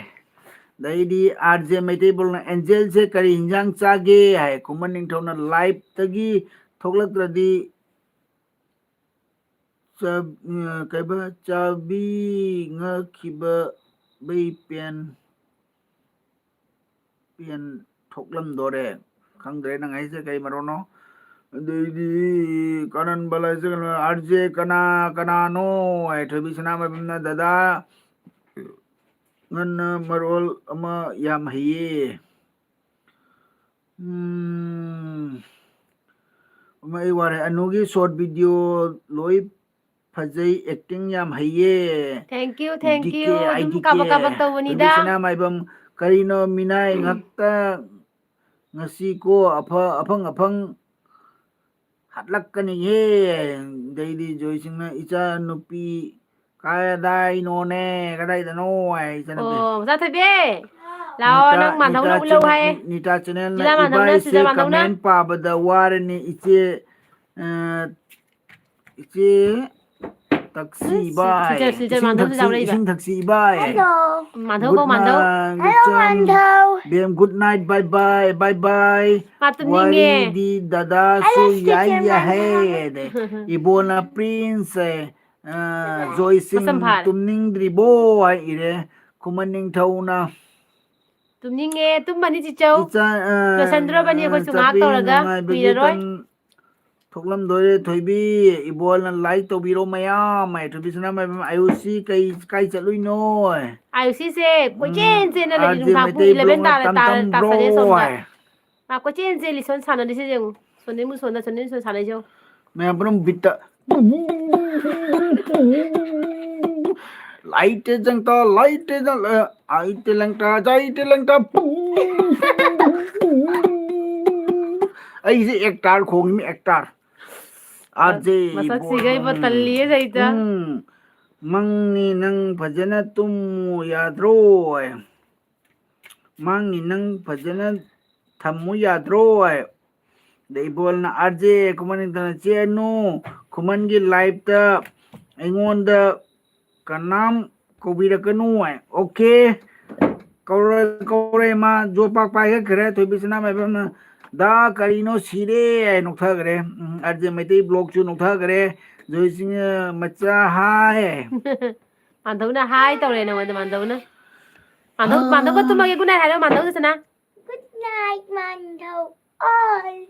ꯑꯗꯩꯗꯤ ꯑꯥꯔ ꯖꯦ ꯃꯩꯇꯩ ꯕ꯭ꯂꯣꯛꯅ, "ꯑꯦꯟꯖꯦꯜꯁꯦ ꯀꯔꯤ ꯍꯤꯟꯖꯥꯡ ꯆꯥꯒꯦ?" ꯍꯥꯏ꯫ ꯈꯨꯃꯟ ꯅꯤꯡꯊꯧꯅ, "ꯂꯥꯏꯞꯇꯒꯤ ꯊꯣꯛꯂꯛꯇ꯭ꯔꯗꯤ ꯆ-, ꯀꯩꯕ, ꯆꯥꯕꯤ ꯉꯛꯈꯤꯕ ꯕꯩ ꯄꯦꯟ, ꯄꯦꯟ ꯊꯣꯛꯂꯝꯗꯣꯔꯦ꯫ ꯈꯪꯗ꯭ꯔꯦ ꯅꯪ ꯍꯥꯏꯁꯦ ꯀꯩ ꯃꯔꯣꯟꯅꯣ?" ꯑꯗꯩꯗꯤ ꯀꯥꯅꯟ ꯕꯂꯥꯏꯁꯦ ꯀꯩꯅꯣ, "ꯑꯥꯔ ꯖꯦ ꯀꯅꯥ ꯀꯅꯥꯅꯣ?" ꯍꯥꯏ꯫ ꯊꯣꯏꯕꯤ ꯁꯅꯥꯃꯥꯏꯕꯝꯅ, "ꯗꯗꯥ ꯉꯟꯅ ꯃꯔꯣꯜ ꯑꯃ ꯌꯥꯝ ꯍꯩꯌꯦ"꯫ ꯎꯝ꯫ ꯑꯃ ꯑꯩ ꯋꯥꯔꯦ꯫ "ꯑꯅꯨꯒꯤ ꯁꯣꯔꯠ ꯚꯤꯗꯤꯑꯣ ꯂꯣꯏ ꯐꯖꯩ, ꯑꯦꯛꯇꯤꯡ ꯌꯥꯝ ꯍꯩꯌꯦ"꯫ Thank you, thank you꯫ D K I D K. ꯑꯗꯨꯝ ꯀꯥꯕꯛ ꯀꯥꯕꯛ ꯇꯧꯕꯅꯤꯗ꯫ ꯊꯣꯏꯕꯤ ꯁꯅꯥꯃꯥꯏꯕꯝ, "ꯀꯔꯤꯅꯣ ꯃꯤꯅꯥꯏ ꯉꯥꯛꯇ ꯉꯁꯤ ꯀꯣ ꯑꯐ-, ꯑꯐꯪ ꯑꯐꯪ ꯍꯥꯠꯂꯛꯀꯅꯤꯍꯦ"꯫ ꯑꯗꯩꯗꯤ ꯖꯣꯏꯁꯤꯡꯅ, "ꯏꯆꯥ ꯅꯨꯄꯤ ꯀꯗꯥꯏꯅꯣꯅꯦ, ꯀꯗꯥꯏꯗꯅꯣ?" ꯍꯥꯏ, ꯏꯆꯥ ꯅꯨꯄꯤ꯫ ꯑꯣ, ꯃꯆꯥ ꯊꯣꯏꯕꯤ, ꯂꯥꯛꯑꯣ, ꯅꯤꯇꯥ, ꯅꯪ ꯃꯥꯟꯙꯧꯅ ꯅꯤꯇꯥ ꯎꯠꯂꯧ ꯆꯦꯅꯦꯜ, ꯍꯥꯏ꯫ ꯅꯤꯇꯥ ꯆꯦꯅꯦꯜꯅ, ꯖꯤꯂꯥ ꯃꯥꯟꯙꯧꯅ, "ꯏꯕꯥꯏꯁꯦ ꯁꯤꯖ ꯃꯥꯟꯙꯧꯅ꯫ ꯀꯃꯦꯟ ꯄꯥꯕꯗ ꯋꯥꯔꯅꯤ ꯏꯆꯦ, ꯑ, ꯏꯆꯦ ꯊꯛꯁꯤ ꯁꯤ-, ꯏꯕꯥꯏ, ꯁꯤꯖ-, ꯁꯤꯖ ꯏꯁꯤꯡ ꯃꯥꯟꯙꯧꯁꯨ ꯊꯛꯁꯤ, ꯌꯥꯎꯔꯛꯏꯕ꯫ ꯏꯁꯤꯡ ꯊꯛꯁꯤ ꯏꯕꯥꯏ꯫ ꯍꯜꯂꯣ꯫ ꯃꯥꯟꯙꯧ ꯀꯧ, ꯃꯥꯟꯙꯧ꯫ Hello, ꯃꯥꯟꯙꯧ꯫ ꯕꯦꯝ, good night, bye bye, bye bye꯫ ꯃꯥ ꯇꯨꯝꯅꯤꯡꯉꯦ꯫ ꯋꯥꯔꯤꯗꯤ ꯗꯗꯥꯁꯨ ꯌꯥꯏ ꯌꯥꯏꯍꯦ꯫ ꯑꯗꯩ ꯏꯕꯣꯅ ꯄ꯭ꯔꯤꯟꯁ ꯍꯥꯏ꯫ ꯑ, ꯖꯣꯏꯁꯤꯡ ꯃꯁꯝ ꯐꯥꯔꯦ꯫ "ꯇꯨꯝꯅꯤꯡꯗ꯭ꯔꯤꯕꯣ?" ꯍꯥꯏ ꯏꯔꯦ꯫ ꯈꯨꯃꯟ ꯅꯤꯡꯊꯧꯅ, "ꯇꯨꯝꯅꯤꯡꯉꯦ, ꯇꯨꯝꯃꯅꯤ ꯆꯤꯆꯧ꯫ ꯏꯆꯥ, ꯑ, ꯂꯣꯏꯁꯟꯗ꯭ꯔꯣꯕꯅꯤ ꯑꯩꯈꯣꯏꯁꯨ ꯉꯥꯏꯍꯥꯛ ꯆꯥꯕꯤ ꯇꯧꯔꯒ ꯅꯨꯡꯉꯥꯏꯕꯒꯤ ꯀꯨꯏꯔꯔꯣꯏ"꯫ ꯇꯟ ꯊꯣꯛꯂꯝꯗꯣꯔꯦ ꯊꯣꯏꯕꯤ, ꯏꯕꯣꯜꯅ like ꯇꯧꯕꯤꯔꯣ ꯃꯌꯥꯝ ꯍꯥꯏ꯫ ꯊꯣꯏꯕꯤ ꯁꯅꯥꯃꯥꯏꯕꯝ, "ꯑꯌꯨꯁꯤ ꯀꯩ, ꯀꯥꯏ ꯆꯠꯂꯨꯏꯅꯣ?" ꯑꯥꯌꯨꯁꯤꯁꯦ ꯀꯣꯏꯆꯦꯟ ꯎꯝ, ꯆꯦꯟꯅ ꯂꯩꯔꯤ, ꯑꯥꯔ ꯖꯦ ꯅꯨꯡꯊꯥꯡ ꯄꯨꯡ ꯃꯩꯇꯩ eleven ꯕ꯭ꯂꯣꯛꯅ ꯇꯥꯔꯦ, ꯇꯥꯔꯦ, ꯇꯝꯇꯝ ꯇꯥꯁꯜꯂꯦ ꯕ꯭ꯔꯣ ꯑꯁꯣꯝꯗ꯫ ꯍꯥꯏ꯫ ꯃꯥ ꯀꯣꯏꯆꯦꯟ ꯆꯦꯜꯂꯤ, ꯁꯣꯝ ꯁꯥꯟꯅꯔꯤꯁꯦ ꯌꯦꯡꯉꯨ꯫ ꯁꯣꯟꯗꯩ ꯃꯨꯁꯣꯟꯗ, ꯁꯣꯟꯗꯩ ꯃꯨꯁꯣꯟꯗ ꯁꯥꯟꯅꯩꯁꯦ ꯌꯦꯡꯉꯣ꯫ ꯃꯌꯥꯝ ꯄꯨꯝꯅꯃꯛ ꯕꯤꯠꯇ꯫ ꯂꯥꯏꯇꯦ ꯖꯪꯇ, ꯂꯥꯏꯇꯦ ꯖꯪ-, ꯑ, ꯑꯥꯏꯇꯦ ꯂꯪꯇ, ꯖꯥꯏꯇꯦ ꯂꯪꯇ꯫ ꯑꯩꯁꯦ ꯑꯦꯛꯇꯥꯔ ꯈꯣꯡꯉꯤꯃꯤ, ꯑꯦꯛꯇꯥꯔ꯫ ꯑꯥꯔ ꯖꯦ ꯃꯁꯛꯁꯤꯒ ꯏꯕꯣ ꯇꯜꯂꯤꯌꯦ ꯁꯩꯇ꯫ ꯎꯝ, ꯃꯪꯅꯤ ꯅꯪ ꯐꯖꯅ ꯇꯨꯝꯃꯨ ꯌꯥꯗ꯭ꯔꯣ? ꯃꯪꯅꯤ ꯅꯪ ꯐꯖꯅ ꯊꯝꯃꯨ ꯌꯥꯗ꯭ꯔꯣ? ꯑꯗꯩ ꯏꯕꯣꯜꯅ, "ꯑꯥꯔ ꯖꯦ ꯈꯨꯃꯟ ꯅꯤꯡꯊꯧꯅ ꯆꯦꯟꯅꯨ, ꯈꯨꯃꯟꯒꯤ ꯂꯥꯏꯐꯇ ꯑꯩꯉꯣꯟꯗ ꯀꯅꯥꯝ ꯀꯧꯕꯤꯔꯛꯀꯅꯨ" ꯍꯥꯏ꯫ ꯑꯣꯀꯦ, ꯀꯧꯔꯣꯏ, ꯀꯧꯔꯣꯏ, ꯃꯥ ꯖꯣꯕ ꯄꯥꯛ ꯄꯥꯏꯈꯠꯈ꯭ꯔꯦ꯫ ꯊꯣꯏꯕꯤ ꯁꯅꯥꯃꯍꯤꯕꯝꯅ, "ꯗꯥ ꯀꯔꯤꯅꯣ ꯁꯤꯔꯦ" ꯍꯥꯏ ꯅꯣꯛꯊꯈ꯭ꯔꯦ꯫ ꯎꯝ, ꯑꯥꯔ ꯖꯦ ꯃꯩꯇꯩ ꯕ꯭ꯂꯣꯒꯁꯨ ꯅꯣꯛꯊꯈ꯭ꯔꯦ꯫ ꯖꯣꯏꯁꯤꯡ ꯃꯆꯥ ꯍꯥꯏ꯫ ꯃꯥꯟꯗꯧꯅ ꯍꯥꯏ ꯇꯧꯔꯦ ꯅꯉꯣꯟꯗ, ꯃꯥꯟꯗꯧꯅ꯫ ꯃꯥꯟꯗꯧ, ꯃꯥꯟꯗꯧꯒ ꯇꯨꯝꯃꯒꯦ, good night ꯍꯥꯏꯔꯣ, ꯃꯥꯟꯗꯧ ꯁꯅꯥ꯫ Good night, Mandou. All.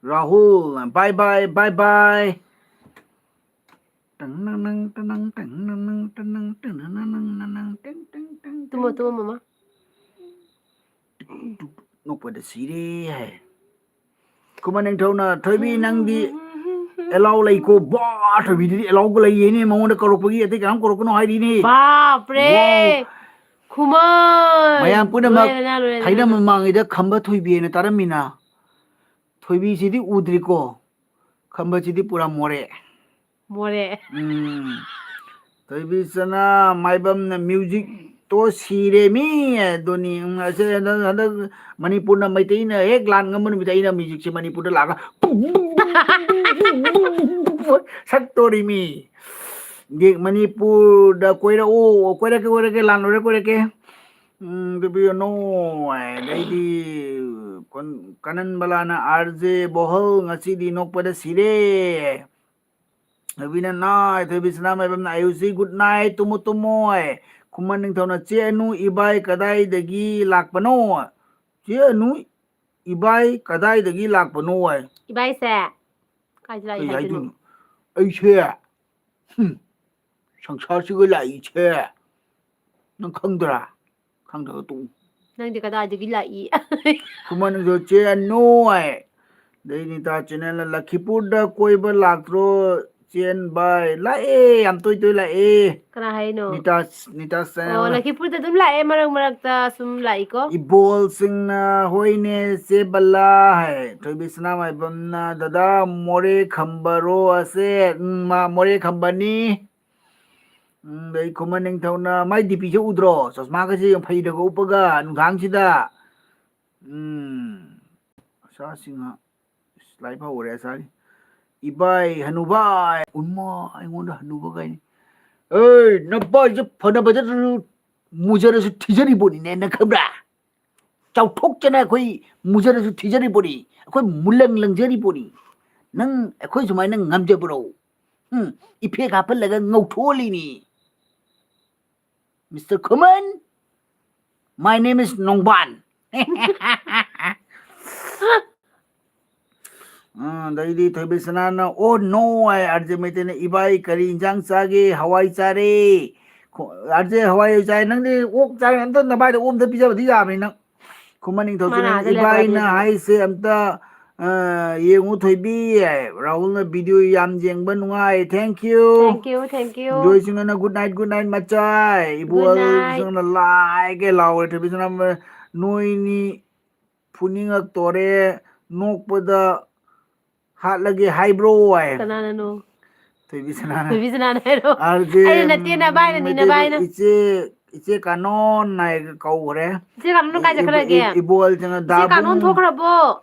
Rahul, bye bye, bye bye. ꯇꯪ ꯅꯪ ꯅꯪ ꯇꯪ ꯅꯪ ꯇꯪ ꯅꯪ ꯅꯪ ꯇꯪ ꯅꯪ ꯅꯪ ꯅꯪ ꯅꯪ ꯇꯪ ꯇꯪ ꯇꯪ ꯇꯨꯝꯃꯣ, ꯇꯪ ꯇꯨꯝꯃꯣ, ꯃꯃꯥ꯫ ꯅꯣꯛꯄꯗ ꯁꯤꯔꯦ ꯍꯥꯏ꯫ ꯈꯨꯃꯟ ꯅꯤꯡꯊꯧꯅ, "ꯊꯣꯏꯕꯤ, ꯅꯪꯗꯤ ꯑꯦꯂꯥꯎ ꯂꯩꯀꯣ, ꯕꯥ, ꯊꯣꯏꯕꯤꯗꯨꯗꯤ ꯑꯦꯂꯥꯎꯒ ꯂꯩꯌꯦꯅꯦ, ꯃꯉꯣꯟꯗ ꯀꯧꯔꯛꯄꯒꯤ ꯑꯇꯩ ꯀꯅꯥꯝ ꯀꯧꯔꯛꯀꯅꯣ ꯍꯥꯏꯔꯤꯅꯦ꯫ ꯕꯥꯞꯔꯦ! Wow. ꯈꯨꯃꯟ! ꯃꯌꯥꯝ ꯄꯨꯝꯅꯃꯛ ꯂꯣꯏꯔꯦꯗꯅ, ꯂꯣꯏꯔꯦꯗꯅ, ꯊꯥꯏꯅ ꯂꯣꯏꯔꯦꯗꯅ꯫ ꯃꯃꯥꯡꯉꯩꯗ ꯈꯝꯕ ꯊꯣꯏꯕꯤ ꯍꯥꯏꯅ ꯇꯥꯔꯝꯃꯤꯅ? ꯊꯣꯏꯕꯤꯁꯤꯗꯤ ꯎꯗ꯭ꯔꯤꯀꯣ, ꯈꯝꯕꯁꯤꯗꯤ ꯄꯨꯔꯥ ꯃꯣꯔꯦ꯫ ꯃꯣꯔꯦ꯫ ꯎꯝ꯫ ꯊꯣꯏꯕꯤ ꯁꯅꯥ ꯃꯥꯏꯕꯝꯅ ꯃ꯭ꯌꯨꯖꯤꯛꯇꯣ ꯁꯤꯔꯦ ꯃꯤ ꯑꯗꯨꯅꯤ꯫ ꯎꯝ, ꯑꯁꯦ ꯍꯟꯗꯛ, ꯍꯟꯗꯛ ꯃꯅꯤꯄꯨꯔꯅ ꯃꯩꯇꯩꯅ ꯍꯦꯛ ꯂꯥꯟ ꯉꯝꯕ ꯅꯨꯃꯤꯠꯇ ꯑꯩꯅ ꯃ꯭ꯌꯨꯖꯤꯛꯁꯦ ꯃꯅꯤꯄꯨꯔꯗ ꯂꯥꯛꯑꯒ ꯁꯛꯇꯣꯔꯤꯃꯤ꯫ ꯗꯤ ꯃꯅꯤꯄꯨꯔꯗ ꯀꯣꯏꯔꯛꯎ, ꯀꯣꯏꯔꯛꯀꯦ, ꯀꯣꯏꯔꯛꯀꯦ, ꯂꯥꯟ ꯂꯣꯏꯔ ꯀꯣꯏꯔꯛꯀꯦ꯫ ꯎꯝ, ꯊꯣꯏꯕꯤ ꯅꯣ, ꯑꯗꯩꯗꯤ ꯀꯟ-, ꯀꯅꯟ ꯕꯂꯥꯅ, "ꯑꯥꯔ ꯖꯦ ꯕꯣꯍꯜ ꯉꯁꯤꯗꯤ ꯅꯣꯛꯄꯗ ꯁꯤꯔꯦ"꯫ ꯊꯣꯏꯕꯤꯅ, "ꯅꯥꯏ", ꯊꯣꯏꯕꯤ ꯁꯅꯥꯃꯍꯤꯕꯝꯅ, "ꯑꯌꯨꯁꯤ good night, ꯇꯨꯝꯃꯨ ꯇꯨꯝꯃꯣ" ꯍꯥꯏ꯫ ꯈꯨꯃꯟ ꯅꯤꯡꯊꯧꯅ, "ꯆꯦ ꯑꯅꯨ ꯏꯕꯥꯏ ꯀꯗꯥꯏꯗꯒꯤ ꯂꯥꯛꯄꯅꯣ?" "ꯆꯦ ꯑꯅꯨ ꯏꯕꯥꯏ ꯀꯗꯥꯏꯗꯒꯤ ꯂꯥꯛꯄꯅꯣ" ꯍꯥꯏ꯫ ꯏꯕꯥꯏꯁꯦ ꯀꯥꯏꯗ ꯂꯥꯛꯏ ꯀꯩ ꯍꯥꯏꯗꯣꯏꯅꯣ? ꯍꯥꯏꯗꯣꯏꯅꯣ? "ꯑꯩꯁꯦ, ꯍꯨꯝ, ꯁꯪꯁꯥꯔꯁꯤꯒ ꯂꯥꯛꯏꯁꯦ ꯅꯪ ꯈꯪꯗ꯭ꯔꯥ? ꯈꯪꯗ꯭ꯔꯒ ꯇꯣꯛꯎ꯫ ꯅꯪꯗꯤ ꯀꯗꯥꯏꯗꯒꯤ ꯂꯥꯛꯏ? ꯈꯨꯃꯟꯁꯨ ꯆꯦ ꯑꯅꯨ ꯍꯥꯏ꯫ ꯑꯗꯩ ꯅꯤꯇꯥ ꯆꯦꯅꯦꯜꯅ ꯂꯈꯤꯄꯨꯔꯗ ꯀꯣꯏꯕ ꯂꯥꯛꯇ꯭ꯔꯣ ꯆꯦꯟ ꯚꯥꯏ? ꯂꯥꯛꯑꯦ, ꯌꯥꯝ ꯇꯣꯏ ꯇꯣꯏ ꯂꯥꯛꯑꯦ꯫ ꯀꯅꯥ ꯍꯥꯏꯅꯣ? ꯅꯤꯇꯥ, ꯅꯤꯇꯥ ꯑꯣ, ꯆꯦꯅꯦꯜꯅ꯫ ꯂꯈꯤꯄꯨꯔꯗ ꯑꯗꯨꯝ ꯂꯥꯛꯑꯦ, ꯃꯔꯛ ꯃꯔꯛꯇ ꯁꯨꯝ ꯂꯥꯛꯏꯀꯣ꯫ ꯏꯕꯣꯜꯁꯤꯡꯅ ꯍꯣꯏꯅꯦ ꯆꯦ ꯕꯂꯥ ꯍꯥꯏ꯫ ꯊꯣꯏꯕꯤ ꯁꯅꯥꯃꯥꯏꯕꯝꯅ ꯗꯗꯥ ꯃꯣꯔꯦ ꯈꯝꯕꯔꯣ ꯑꯁꯦ? ꯎꯝ, ꯃꯥ ꯃꯣꯔꯦ ꯈꯝꯕꯅꯤ꯫ ꯎꯝ, ꯑꯗꯩ ꯈꯨꯃꯟ ꯅꯤꯡꯊꯧꯅ ꯃꯥꯏ ꯗꯤꯄꯤꯁꯦ ꯎꯗ꯭ꯔꯣ? ꯆꯁꯃꯥꯒꯁꯦ ꯌꯥꯝ ꯐꯩꯗꯒ ꯎꯞꯄꯒ ꯅꯨꯡꯗꯥꯡꯁꯤꯗ꯫ ꯎꯝ, ꯑꯁꯥꯁꯤꯡ ꯂꯥꯏ ꯐꯥꯎꯔꯦ ꯑꯁꯥꯒꯤ꯫ ꯏꯕꯥꯏ ꯍꯅꯨꯕꯥꯏ꯫ ꯎꯃꯥ, ꯑꯩꯉꯣꯟꯗ ꯍꯅꯨꯕ ꯀꯥꯏꯅꯤ꯫ ꯑꯦ, ꯅꯄꯥꯏꯁꯦ ꯐꯅ ꯐꯖꯅ ꯃꯨꯖꯔꯁꯨ ꯊꯤꯖꯔꯤꯕꯣꯅꯤꯅꯦ, ꯅꯪ ꯈꯪꯕ꯭ꯔꯥ? ꯆꯥꯎꯊꯣꯛꯆꯅ ꯑꯩꯈꯣꯏ ꯃꯨꯖꯔꯁꯨ ꯊꯤꯖꯔꯤꯕꯣꯅꯤ, ꯑꯩꯈꯣꯏ ꯃꯨꯂꯪ ꯂꯪꯖꯔꯤꯕꯣꯅꯤ꯫ ꯅꯪ ꯑꯩꯈꯣꯏ ꯁꯨꯃꯥꯏꯅ ꯉꯝꯖꯕ꯭ꯔꯣ? ꯎꯝ, ꯏꯐꯦꯛ ꯍꯥꯞꯍꯜꯂꯒ ꯉꯧꯊꯣꯛꯍꯜꯂꯤꯅꯤ꯫ Mister Khuman, my name is Nongban. ꯑꯥ, ꯑꯗꯩꯗꯤ ꯊꯣꯏꯕꯤ ꯁꯅꯥꯅ, "ꯑꯣ ꯅꯣ" ꯍꯥꯏ, ꯑꯥꯔꯖꯦ ꯃꯩꯇꯩꯅ, "ꯏꯕꯥꯏ ꯀꯔꯤ ꯏꯟꯖꯥꯡ ꯆꯥꯒꯦ?" "ꯍꯋꯥꯏ ꯆꯥꯔꯦ"꯫ ꯈꯣ-, ꯑꯥꯔꯖꯦ ꯍꯋꯥꯏ ꯆꯥꯏ, ꯅꯪꯗꯤ ꯑꯣꯛ ꯆꯥꯏ, ꯑꯝꯇ ꯅꯕꯥꯏꯗ ꯑꯣꯛ ꯑꯝꯇ ꯄꯤꯖꯕꯗꯤ ꯌꯥꯕꯅꯤ ꯅꯪ꯫ ꯈꯨꯃꯟ ꯅꯤꯡꯊꯧꯁꯤꯅ, ꯃꯥꯅ ꯑꯥꯗ ꯂꯩꯕ "ꯏꯕꯥꯏꯅ ꯍꯥꯏꯕꯅꯤ꯫ ꯍꯥꯏꯁꯦ ꯑꯝꯇ, ꯑ, ꯌꯦꯡꯉꯨ ꯊꯣꯏꯕꯤ" ꯍꯥꯏ꯫ ꯔꯥꯍꯨꯜꯅ, "ꯚꯤꯗꯤꯑꯣ ꯌꯥꯝ ꯌꯦꯡꯕ ꯅꯨꯡꯉꯥꯏ, thank you"꯫ Thank you, thank you꯫ ꯖꯣꯏꯁꯤꯡꯅ, "Good night, good night ꯃꯆꯥꯏ"꯫ Good night꯫ ꯏꯕꯣꯜꯁꯤꯡꯅ, "ꯂꯥꯏꯒ ꯂꯥꯎꯔꯦ"꯫ ꯊꯣꯏꯕꯤ ꯁꯅꯥ, "ꯅꯣꯏꯅꯤ ꯐꯨꯅꯤꯡꯉꯛꯇꯣꯔꯦ, ꯅꯣꯛꯄꯗ ꯍꯥꯠꯂꯒꯦ ꯍꯥꯏꯕ꯭ꯔꯣ" ꯍꯥꯏ꯫ ꯀꯅꯥꯅꯅꯣ? ꯊꯣꯏꯕꯤ ꯁꯅꯥꯅ꯫ ꯊꯣꯏꯕꯤ ꯁꯅꯥꯅ ꯍꯥꯏꯔꯣ? ꯑꯥꯔꯖꯦ ꯑꯩꯅ ꯅꯠꯇꯦ, ꯅꯕꯥꯏꯅꯅꯤ, ꯃꯩꯇꯩꯗ ꯅꯕꯥꯏꯅ꯫ ꯏꯆꯦ, ꯏꯆꯦ ꯀꯥꯅꯣꯟ ꯍꯥꯏ ꯀꯧꯈ꯭ꯔꯦ꯫ ꯏꯆꯦ ꯀꯥꯅꯣꯟ ꯀꯥꯏ ꯏ-, ꯏꯕꯣ-, ꯆꯠꯈ꯭ꯔꯒꯦ? ꯏ-, ꯏꯕꯣꯜꯁꯤꯅ ꯏꯆꯦ ꯀꯥꯅꯣꯟ ꯗꯥꯕꯨꯡ, ꯊꯣꯛꯈ꯭ꯔꯕꯣ?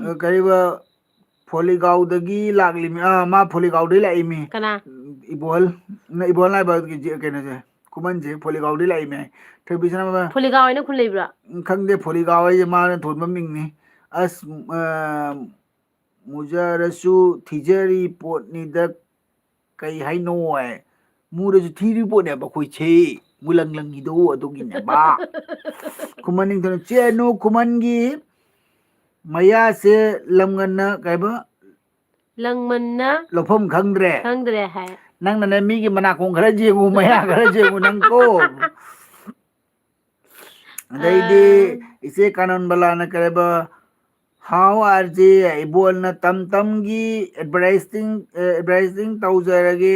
ꯑ, ꯀꯔꯤꯕ, ꯐꯣꯂꯤꯒꯥꯎꯗꯒꯤ ꯂꯥꯛꯂꯤꯃꯤ꯫ ꯑ, ꯃꯥ ꯐꯣꯂꯤꯒꯥꯎꯗꯒꯤ ꯂꯥꯛꯏꯃꯤ꯫ ꯀꯅꯥ? ꯏꯕꯣꯜ꯫ ꯅ ꯏꯕꯣꯜ ꯍꯥꯏꯕ ꯀꯩꯅꯣꯁꯦ, ꯈꯨꯃꯟꯁꯦ ꯐꯣꯂꯤꯒꯥꯎꯗꯒꯤ ꯂꯥꯛꯏꯃꯤ꯫ ꯊꯣꯏꯕꯤꯁꯅꯥ ꯃ-, ꯐꯣꯂꯤꯒꯥꯎ ꯍꯥꯏꯅ ꯈꯨꯟ ꯂꯩꯕ꯭ꯔꯥ? ꯈꯪꯗꯦ, ꯐꯣꯂꯤꯒꯥꯎ ꯍꯥꯏꯁꯦ ꯃꯥꯅ ꯊꯣꯟꯕ ꯃꯤꯡꯅꯤ꯫ ꯑꯁ, ꯑ, ꯃꯨꯖꯔꯁꯨ ꯊꯤꯖꯔꯤ ꯄꯣꯠꯅꯤꯗ, ꯀꯩ ꯍꯥꯏꯅꯣ ꯍꯥꯏ꯫ ꯃꯨꯔꯁꯨ ꯊꯤꯔꯤ ꯄꯣꯠꯅꯦꯕ ꯑꯩꯈꯣꯏꯁꯦ꯫ ꯃꯨꯂꯪ ꯂꯪꯉꯤꯗꯣ ꯑꯗꯨꯒꯤꯅꯦꯕ꯫ ꯈꯨꯃꯟ ꯅꯤꯡꯊꯧꯅ, "ꯆꯦ ꯑꯅꯨ, ꯈꯨꯃꯟꯒꯤ ꯃꯌꯥꯁꯦ ꯂꯝꯒꯟꯅ" ꯀꯩꯕ? ꯂꯪꯃꯟꯅ ꯂꯧꯐꯝ ꯈꯪꯗ꯭ꯔꯦ꯫ ꯈꯪꯗ꯭ꯔꯦ ꯍꯥꯏ꯫ ꯅꯪꯅꯅꯦ ꯃꯤꯒꯤ ꯃꯅꯥꯀꯣꯡ ꯈꯔ ꯌꯦꯡꯉꯨ, ꯃꯌꯥ ꯈꯔ ꯌꯦꯡꯉꯨ ꯅꯪ ꯀꯣ꯫ ꯑꯗꯩꯗꯤ ꯑꯥ꯫ ꯏꯆꯦ ꯀꯥꯅꯟꯕꯂꯥꯅ ꯀꯔꯤꯕ, "How are you?" ꯏꯕꯣꯜꯅ "ꯇꯝ ꯇꯝꯒꯤ ꯑꯦꯗꯚꯔꯇꯥꯏꯖꯤꯡ, ꯑꯦ, ꯑꯦꯗꯚꯔꯇꯥꯏꯖꯤꯡ ꯇꯧꯖꯔꯒꯦ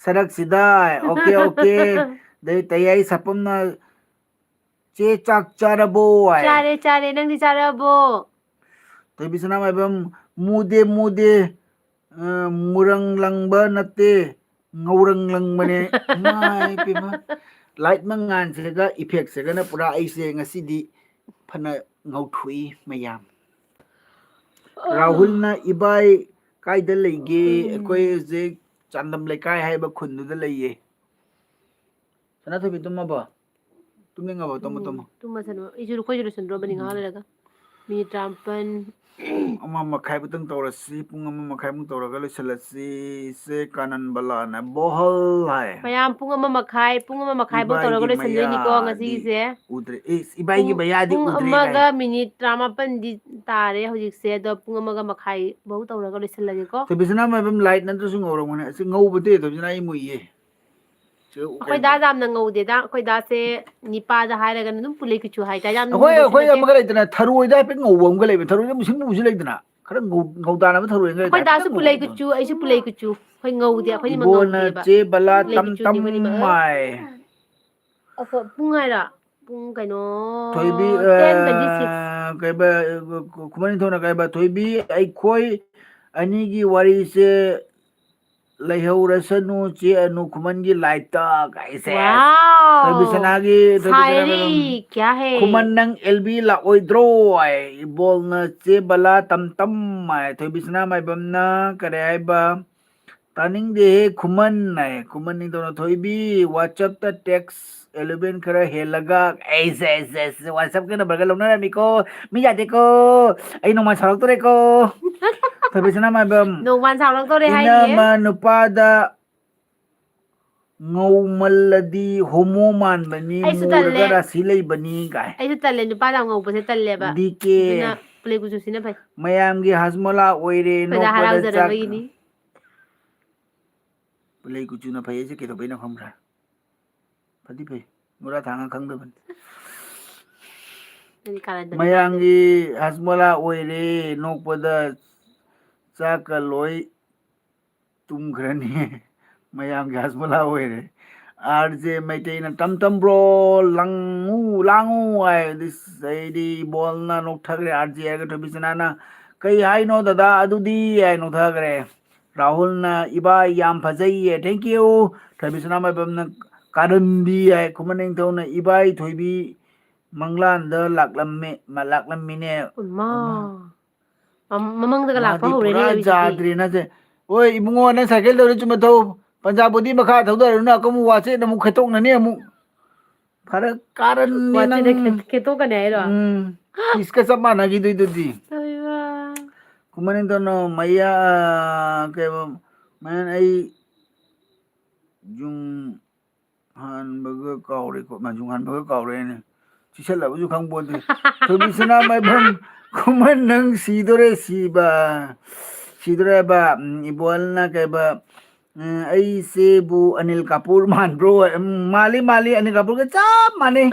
ꯁꯔꯛꯁꯤꯗ"꯫ "Okay, okay". ꯑꯗꯩ ꯇꯌꯥꯏ ꯁꯥꯄꯝꯅ "ꯆꯦ ꯆꯥꯛ ꯆꯥꯔꯕꯣ?" ꯍꯥꯏ꯫ "ꯆꯥꯔꯦ, ꯆꯥꯔꯦ, ꯅꯪꯗꯤ ꯆꯥꯔꯕꯣ?" ꯊꯣꯏꯕꯤ ꯁꯅꯥꯃꯥꯏꯕꯝ, "ꯃꯨꯗꯦ, ꯃꯨꯗꯦ, ꯑ, ꯃꯨꯔꯪ ꯂꯪꯕ ꯅꯠꯇꯦ, ꯉꯧꯔꯪ ꯂꯪꯕꯅꯦ"꯫ ꯏꯃꯥꯏ ꯄꯦꯝꯃ꯫ ꯂꯥꯏꯠ ꯃꯉꯥꯟꯁꯤꯒ ꯏꯐꯦꯛꯁꯤꯒꯅ ꯄꯨꯔꯥ ꯑꯩꯁꯦ ꯉꯁꯤꯗꯤ ꯐꯅ ꯉꯧꯊꯣꯛꯏ ꯃꯌꯥꯝ꯫ ꯑꯣ꯫ ꯔꯥꯍꯨꯜꯅ, "ꯏꯕꯥꯏ ꯀꯥꯏꯗ ꯂꯩꯒꯦ?" ꯎꯝ꯫ "ꯑꯩꯈꯣꯏ ꯍꯧꯖꯤꯛ ꯆꯥꯟꯗꯝ ꯂꯩꯀꯥꯏ ꯍꯥꯏꯕ ꯈꯨꯟꯗꯨꯗ ꯂꯩꯌꯦ"꯫ ꯁꯅꯥꯊꯣꯏꯕꯤ ꯇꯨꯝꯃꯕꯣ? ꯇꯨꯝꯅꯤꯡꯉꯕꯣ? ꯇꯨꯝꯃꯣ, ꯇꯨꯝꯅꯤꯡꯉꯦ꯫ ꯇꯨꯝꯃꯣ꯫ ꯇꯨꯝꯃꯁꯅꯨ꯫ ꯑꯩꯁꯨ, ꯑꯩꯈꯣꯏꯁꯨ ꯂꯣꯏꯁꯤꯟꯗ꯭ꯔꯣꯕꯅꯤ ꯉꯥꯏꯍꯥꯛ ꯎꯝ꯫ ꯂꯩꯔꯒ꯫ ꯃꯤꯅꯤꯠ ꯇꯔꯥꯃꯥꯄꯟ꯫ ꯑꯃ ꯃꯈꯥꯏꯕꯨꯛꯇꯪ ꯇꯧꯔꯁꯤ, ꯄꯨꯡ ꯑꯃ ꯃꯈꯥꯏꯃꯨꯛ ꯇꯧꯔꯒ ꯂꯣꯏꯁꯤꯜꯂꯁꯤ꯫ ꯁꯦ ꯀꯥꯅꯟ ꯕꯂꯥꯅ ꯕꯣꯍꯜ ꯍꯥꯏ꯫ ꯃꯌꯥꯝ ꯄꯨꯡ ꯑꯃ ꯃꯈꯥꯏ, ꯄꯨꯡ ꯑꯃ ꯃꯈꯥꯏꯐꯧ ꯇꯧꯔꯒ ꯏꯕꯥꯏꯒꯤ ꯂꯣꯏꯁꯤꯟꯗꯣꯏꯅꯤꯀꯣ ꯃꯌꯥꯗꯤ ꯉꯁꯤꯒꯤꯁꯦ꯫ ꯎꯗ꯭ꯔꯦ꯫ ꯏꯁ, ꯏꯕꯥꯏꯒꯤ ꯄꯨꯡ, ꯃꯌꯥꯗꯤ ꯄꯨꯡ ꯎꯗ꯭ꯔꯦ ꯑꯃꯒ ꯀꯥꯏ꯫ ꯃꯤꯅꯤꯠ ꯇꯔꯥꯃꯥꯄꯟꯗꯤ ꯇꯥꯔꯦ ꯍꯧꯖꯤꯛꯁꯦ, ꯑꯗꯣ ꯄꯨꯡ ꯑꯃꯒ ꯃꯈꯥꯏꯐꯧ ꯇꯧꯔꯒ ꯂꯣꯏꯁꯤꯜꯂꯒꯦꯀꯣ꯫ ꯊꯣꯏꯕꯤꯁꯅꯥ ꯃꯥꯏꯕꯝ ꯂꯥꯏꯠ ꯅꯠꯇ꯭ꯔꯁꯨ ꯉꯧꯔꯝꯒꯅꯤ꯫ ꯑꯁꯤ ꯉꯧꯕꯗꯤ ꯊꯣꯏꯕꯤꯁꯅꯥ ꯑꯩ ꯃꯨꯏꯌꯦ꯫ ꯁꯤ ꯑꯩꯈꯣꯏ ꯀꯩꯅꯣ ꯗꯥ ꯇꯧ- ꯌꯥꯝꯅ ꯉꯧꯗꯦꯗ꯫ ꯑꯩꯈꯣꯏ ꯗꯥꯁꯦ ꯅꯤꯄꯥꯗ ꯍꯥꯏꯔꯒꯅ ꯑꯗꯨꯝ ꯄꯨꯂꯩ ꯀꯨꯆꯨ ꯍꯥꯏꯇꯥꯔꯦ꯫ ꯌꯥꯝ ꯑꯩꯈꯣꯏ, ꯃꯨꯕꯁꯨ ꯑꯩꯈꯣꯏ ꯅꯠꯇꯦ꯫ ꯑꯃꯒ ꯂꯩꯗꯅ, ꯊꯔꯣꯏꯗ ꯍꯥꯏꯐꯦꯠ ꯉꯧꯕ ꯑꯃꯒ ꯂꯩꯕꯅꯦ꯫ ꯊꯔꯣꯏꯗ ꯃꯨꯁꯤꯟ ꯃꯨꯕꯁꯨ ꯂꯩꯗꯅ, ꯈꯔ ꯉꯧ-, ꯉꯧꯗꯥꯅꯕ ꯊꯔꯣꯏ ꯑꯃꯒ ꯂꯩꯗꯅ, ꯑꯩꯈꯣꯏ ꯗꯥꯁꯨ ꯍꯥꯏꯐꯦꯠꯇꯪ ꯄꯨꯂꯩ ꯉꯧꯕ ꯑꯃ꯫ ꯀꯨꯆꯨ, ꯑꯩꯁꯨ ꯄꯨꯂꯩ ꯀꯨꯆꯨ꯫ ꯑꯩꯈꯣꯏ ꯉꯧꯗꯦ, ꯑꯩꯈꯣꯏꯅꯤ ꯏꯕꯣꯅ ꯉꯧꯗꯦꯕ꯫ ꯆꯦ ꯕꯂꯥ ꯄꯨꯂꯩ ꯇꯝ ꯀꯨꯆꯨꯅꯤ ꯇꯝ ꯑꯩꯈꯣꯏꯅꯤꯃꯛ꯫ ꯃꯥꯏ꯫ ꯑꯩꯈꯣꯏ ꯄꯨꯡ ꯍꯥꯏꯔꯣ? ꯄꯨꯡ ꯀꯩꯅꯣ, ꯊꯣꯏꯕꯤ, ten twenty six꯫ ꯑ, ꯀꯩꯕ, ꯈꯨꯃꯟ ꯅꯤꯡꯊꯧꯅ ꯀꯩꯕ, "ꯊꯣꯏꯕꯤ, ꯑꯩꯈꯣꯏ ꯑꯅꯤꯒꯤ ꯋꯥꯔꯤꯁꯦ ꯂꯩꯍꯧꯔꯁꯅꯨ ꯆꯦ ꯑꯅꯨ ꯈꯨꯃꯟꯒꯤ ꯂꯥꯏꯠꯇ" ꯀꯥꯏꯁꯦ꯫ ꯋꯥꯎ! ꯊꯣꯏꯕꯤꯁꯅꯥꯒꯤ, ꯊꯣꯏꯕꯤꯁꯅꯥꯒꯤ ꯁꯥꯏꯔꯤ, ꯑꯗꯨꯝ, ꯀꯌꯥ ꯍꯦ? "ꯈꯨꯃꯟ ꯅꯪ ꯑꯦꯜ ꯕꯤ ꯂꯥꯛꯑꯣꯏꯗ꯭ꯔꯣ?" ꯍꯥꯏ꯫ ꯏꯕꯣꯜꯅ "ꯆꯦ ꯕꯂꯥ ꯇꯝ ꯇꯝ" ꯍꯥꯏ꯫ ꯊꯣꯏꯕꯤꯁꯅꯥ ꯃꯥꯏꯕꯝꯅ ꯀꯔꯤ ꯍꯥꯏꯕ? "ꯇꯥꯅꯤꯡꯗꯦꯍꯦ ꯈꯨꯃꯟ" ꯍꯥꯏ꯫ ꯈꯨꯃꯟ ꯅꯤꯡꯊꯧꯅ "ꯊꯣꯏꯕꯤ, WhatsApp-ꯇ text eleven ꯈꯔ ꯍꯦꯜꯂꯒ", ꯑꯩꯁꯦ, ꯑꯩꯁꯦ, ꯑꯩꯁꯦ, WhatsApp-ꯀꯤ number-ꯒ ꯂꯧꯅꯔꯝꯃꯤꯀꯣ꯫ ꯃꯤ ꯌꯥꯗꯦꯀꯣ꯫ ꯑꯩ ꯅꯣꯡꯃꯥꯏ ꯁꯥꯎꯔꯛꯇꯣꯔꯦꯀꯣ꯫ ꯊꯣꯏꯕꯤꯁꯅꯥ ꯃꯥꯏꯕꯝ, ꯅꯣꯡꯃꯥꯟ ꯁꯥꯎꯔꯛꯇꯣꯔꯦ ꯍꯥꯏꯔꯤꯌꯦ꯫ "ꯏꯅꯝꯃ ꯅꯨꯄꯥꯗ ꯉꯧꯃꯜꯂꯗꯤ ꯍꯣꯃꯣ ꯃꯥꯟꯕꯅꯤ, ꯑꯩꯁꯨ ꯇꯜꯂꯦ꯫ ꯃꯨꯔꯒ ꯔꯥꯁꯤ ꯂꯩꯕꯅꯤ" ꯀꯥꯏ꯫ ꯑꯩꯁꯨ ꯇꯜꯂꯦ, ꯅꯨꯄꯥꯗ ꯌꯥꯝ ꯉꯧꯕꯁꯦ ꯇꯜꯂꯦꯕ꯫ D K. ꯑꯗꯨꯅ ꯄꯨꯂꯩ ꯀꯨꯆꯨꯁꯤꯅ ꯐꯩ꯫ "ꯃꯌꯥꯝꯒꯤ ꯍꯥꯖꯃꯣꯂꯥ ꯑꯣꯏꯔꯦ, ꯑꯩꯈꯣꯏꯗ ꯅꯣꯛꯄꯗ ꯆꯥꯛ" ꯍꯔꯥꯎꯖꯔꯕꯒꯤꯅꯤ꯫ ꯄꯨꯂꯩ ꯀꯨꯆꯨꯅ ꯐꯩ ꯍꯥꯏꯁꯦ ꯀꯩꯗꯧꯕꯩꯅꯣ ꯈꯪꯕ꯭ꯔꯥ? ꯐꯗꯤ ꯐꯩ꯫ ꯃꯨꯔꯥ ꯊꯥꯡꯉ ꯈꯪꯗꯕꯅꯤ꯫ ꯅꯪꯗꯤ ꯀꯥꯔꯟꯗꯅꯤ꯫ ꯃꯌꯥꯝꯒꯤ ꯍꯥꯖꯃꯣꯂꯥ ꯑꯣꯏꯔꯦ, ꯅꯣꯛꯄꯗ ꯆꯥꯛꯀ ꯂꯣꯏ ꯇꯨꯝꯈ꯭ꯔꯅꯤ꯫ ꯃꯌꯥꯝꯒꯤ ꯍꯥꯖꯃꯣꯂꯥ ꯑꯣꯏꯔꯦ꯫ ꯑꯥꯔ ꯖꯦ ꯃꯩꯇꯩꯅ "ꯇꯝ ꯇꯝ ꯕ꯭ꯔꯣ, ꯂꯪꯉꯨ, ꯂꯥꯡꯉꯨ" ꯍꯥꯏ꯫ ꯑꯗꯨ ꯑꯩꯗꯤ ꯏꯕꯣꯜꯅ ꯅꯣꯛꯊꯈ꯭ꯔꯦ꯫ ꯑꯥꯔ ꯖꯦ ꯍꯥꯏꯔꯒ ꯊꯣꯏꯕꯤꯁꯅꯥꯅ "ꯀꯩ ꯍꯥꯏꯅꯣ ꯗꯗꯥ ꯑꯗꯨꯗꯤ?" ꯍꯥꯏ ꯅꯣꯛꯊꯈ꯭ꯔꯦ꯫ ꯔꯥꯍꯨꯜꯅ "ꯏꯕꯥꯏ ꯌꯥꯝ ꯐꯖꯩꯌꯦ, thank you"꯫ ꯊꯣꯏꯕꯤꯁꯅꯥ ꯃꯥꯏꯕꯝꯅ "ꯀꯥꯔꯟꯗꯤ" ꯍꯥꯏ꯫ ꯈꯨꯃꯟ ꯅꯤꯡꯊꯧꯅ "ꯏꯕꯥꯏ ꯊꯣꯏꯕꯤ ꯃꯪꯂꯥꯟꯗ ꯂꯥꯛꯂꯝꯃꯦ, ꯃ-, ꯂꯥꯛꯂꯝꯃꯤꯅꯦ"꯫ ꯎꯃꯥ꯫ ꯎꯃꯥ꯫ ꯃꯝ-, ꯃꯃꯪꯗꯒ ꯂꯥꯛꯄ ꯃꯥꯗꯤ ꯍꯧꯔꯦꯅꯦ ꯄꯨꯔꯥ ꯔꯕꯤꯁꯤꯗꯤ꯫ ꯖꯥꯗ꯭ꯔꯦ ꯅꯁꯦ꯫ "ꯍꯣꯏ ꯏꯕꯨꯡꯉꯣ, ꯅꯪ ꯁꯥꯏꯀꯜ ꯇꯧꯔ ꯆꯨꯝꯅ ꯊꯧ, ꯄꯟꯖꯥꯕ ꯕꯣꯗꯤ ꯃꯈꯥ ꯊꯧꯗꯔꯨꯅ ꯑꯀꯨꯝ ꯋꯥꯆꯦꯠ ꯑꯃꯨꯛ ꯈꯦꯠꯇꯣꯛꯅꯅꯤ ꯑꯃꯨꯛ꯫ ꯐꯔꯛ ꯀꯥꯔꯟꯅꯤ ꯅꯪ꯫ ꯋꯥꯆꯦꯠꯅ ꯈꯦ-, ꯈꯦꯠꯇꯣꯛꯀꯅꯤ ꯍꯥꯏꯔꯣ? ꯎꯝ, ꯀꯤꯁꯀ ꯆꯞ ꯃꯥꯟꯅꯈꯤꯗꯣꯏꯗꯨꯗꯤ꯫ ꯑꯣꯏꯃꯥ꯫ ꯈꯨꯃꯟ ꯅꯤꯡꯊꯧꯅ ꯃꯌꯥ-, ꯀꯩꯕ, ꯃꯌꯥꯟ ꯑꯩ ꯌꯨꯡ ꯍꯥꯟꯕꯒ ꯀꯥꯎꯔꯦꯀꯣ, ꯃꯥ ꯌꯨꯡ ꯍꯥꯟꯕꯒ ꯀꯥꯎꯔꯦꯅꯦ꯫ ꯆꯤꯁꯜꯂꯕꯁꯨ ꯈꯪꯄꯣꯟꯇꯦ꯫ ꯊꯣꯏꯕꯤꯁꯅꯥ ꯃꯥꯏꯕꯝ, ꯈꯨꯃꯟ ꯅꯪ ꯁꯤꯗꯣꯔꯦ, ꯁꯤꯕ꯫ ꯁꯤꯗꯣꯔꯦꯕ꯫ ꯎꯝ, ꯏꯕꯣꯜꯅ ꯀꯩꯕ, ꯎꯝ, "ꯑꯩꯁꯦꯕꯨ ꯑꯅꯤꯜ ꯀꯥꯄꯨꯔ ꯃꯥꯟꯕ꯭ꯔꯣ?" ꯎꯝ, ꯃꯥꯜꯂꯤ, ꯃꯥꯜꯂꯤ, ꯑꯅꯤꯜ ꯀꯥꯄꯨꯔꯒ ꯆꯞ ꯃꯥꯟꯅꯩ꯫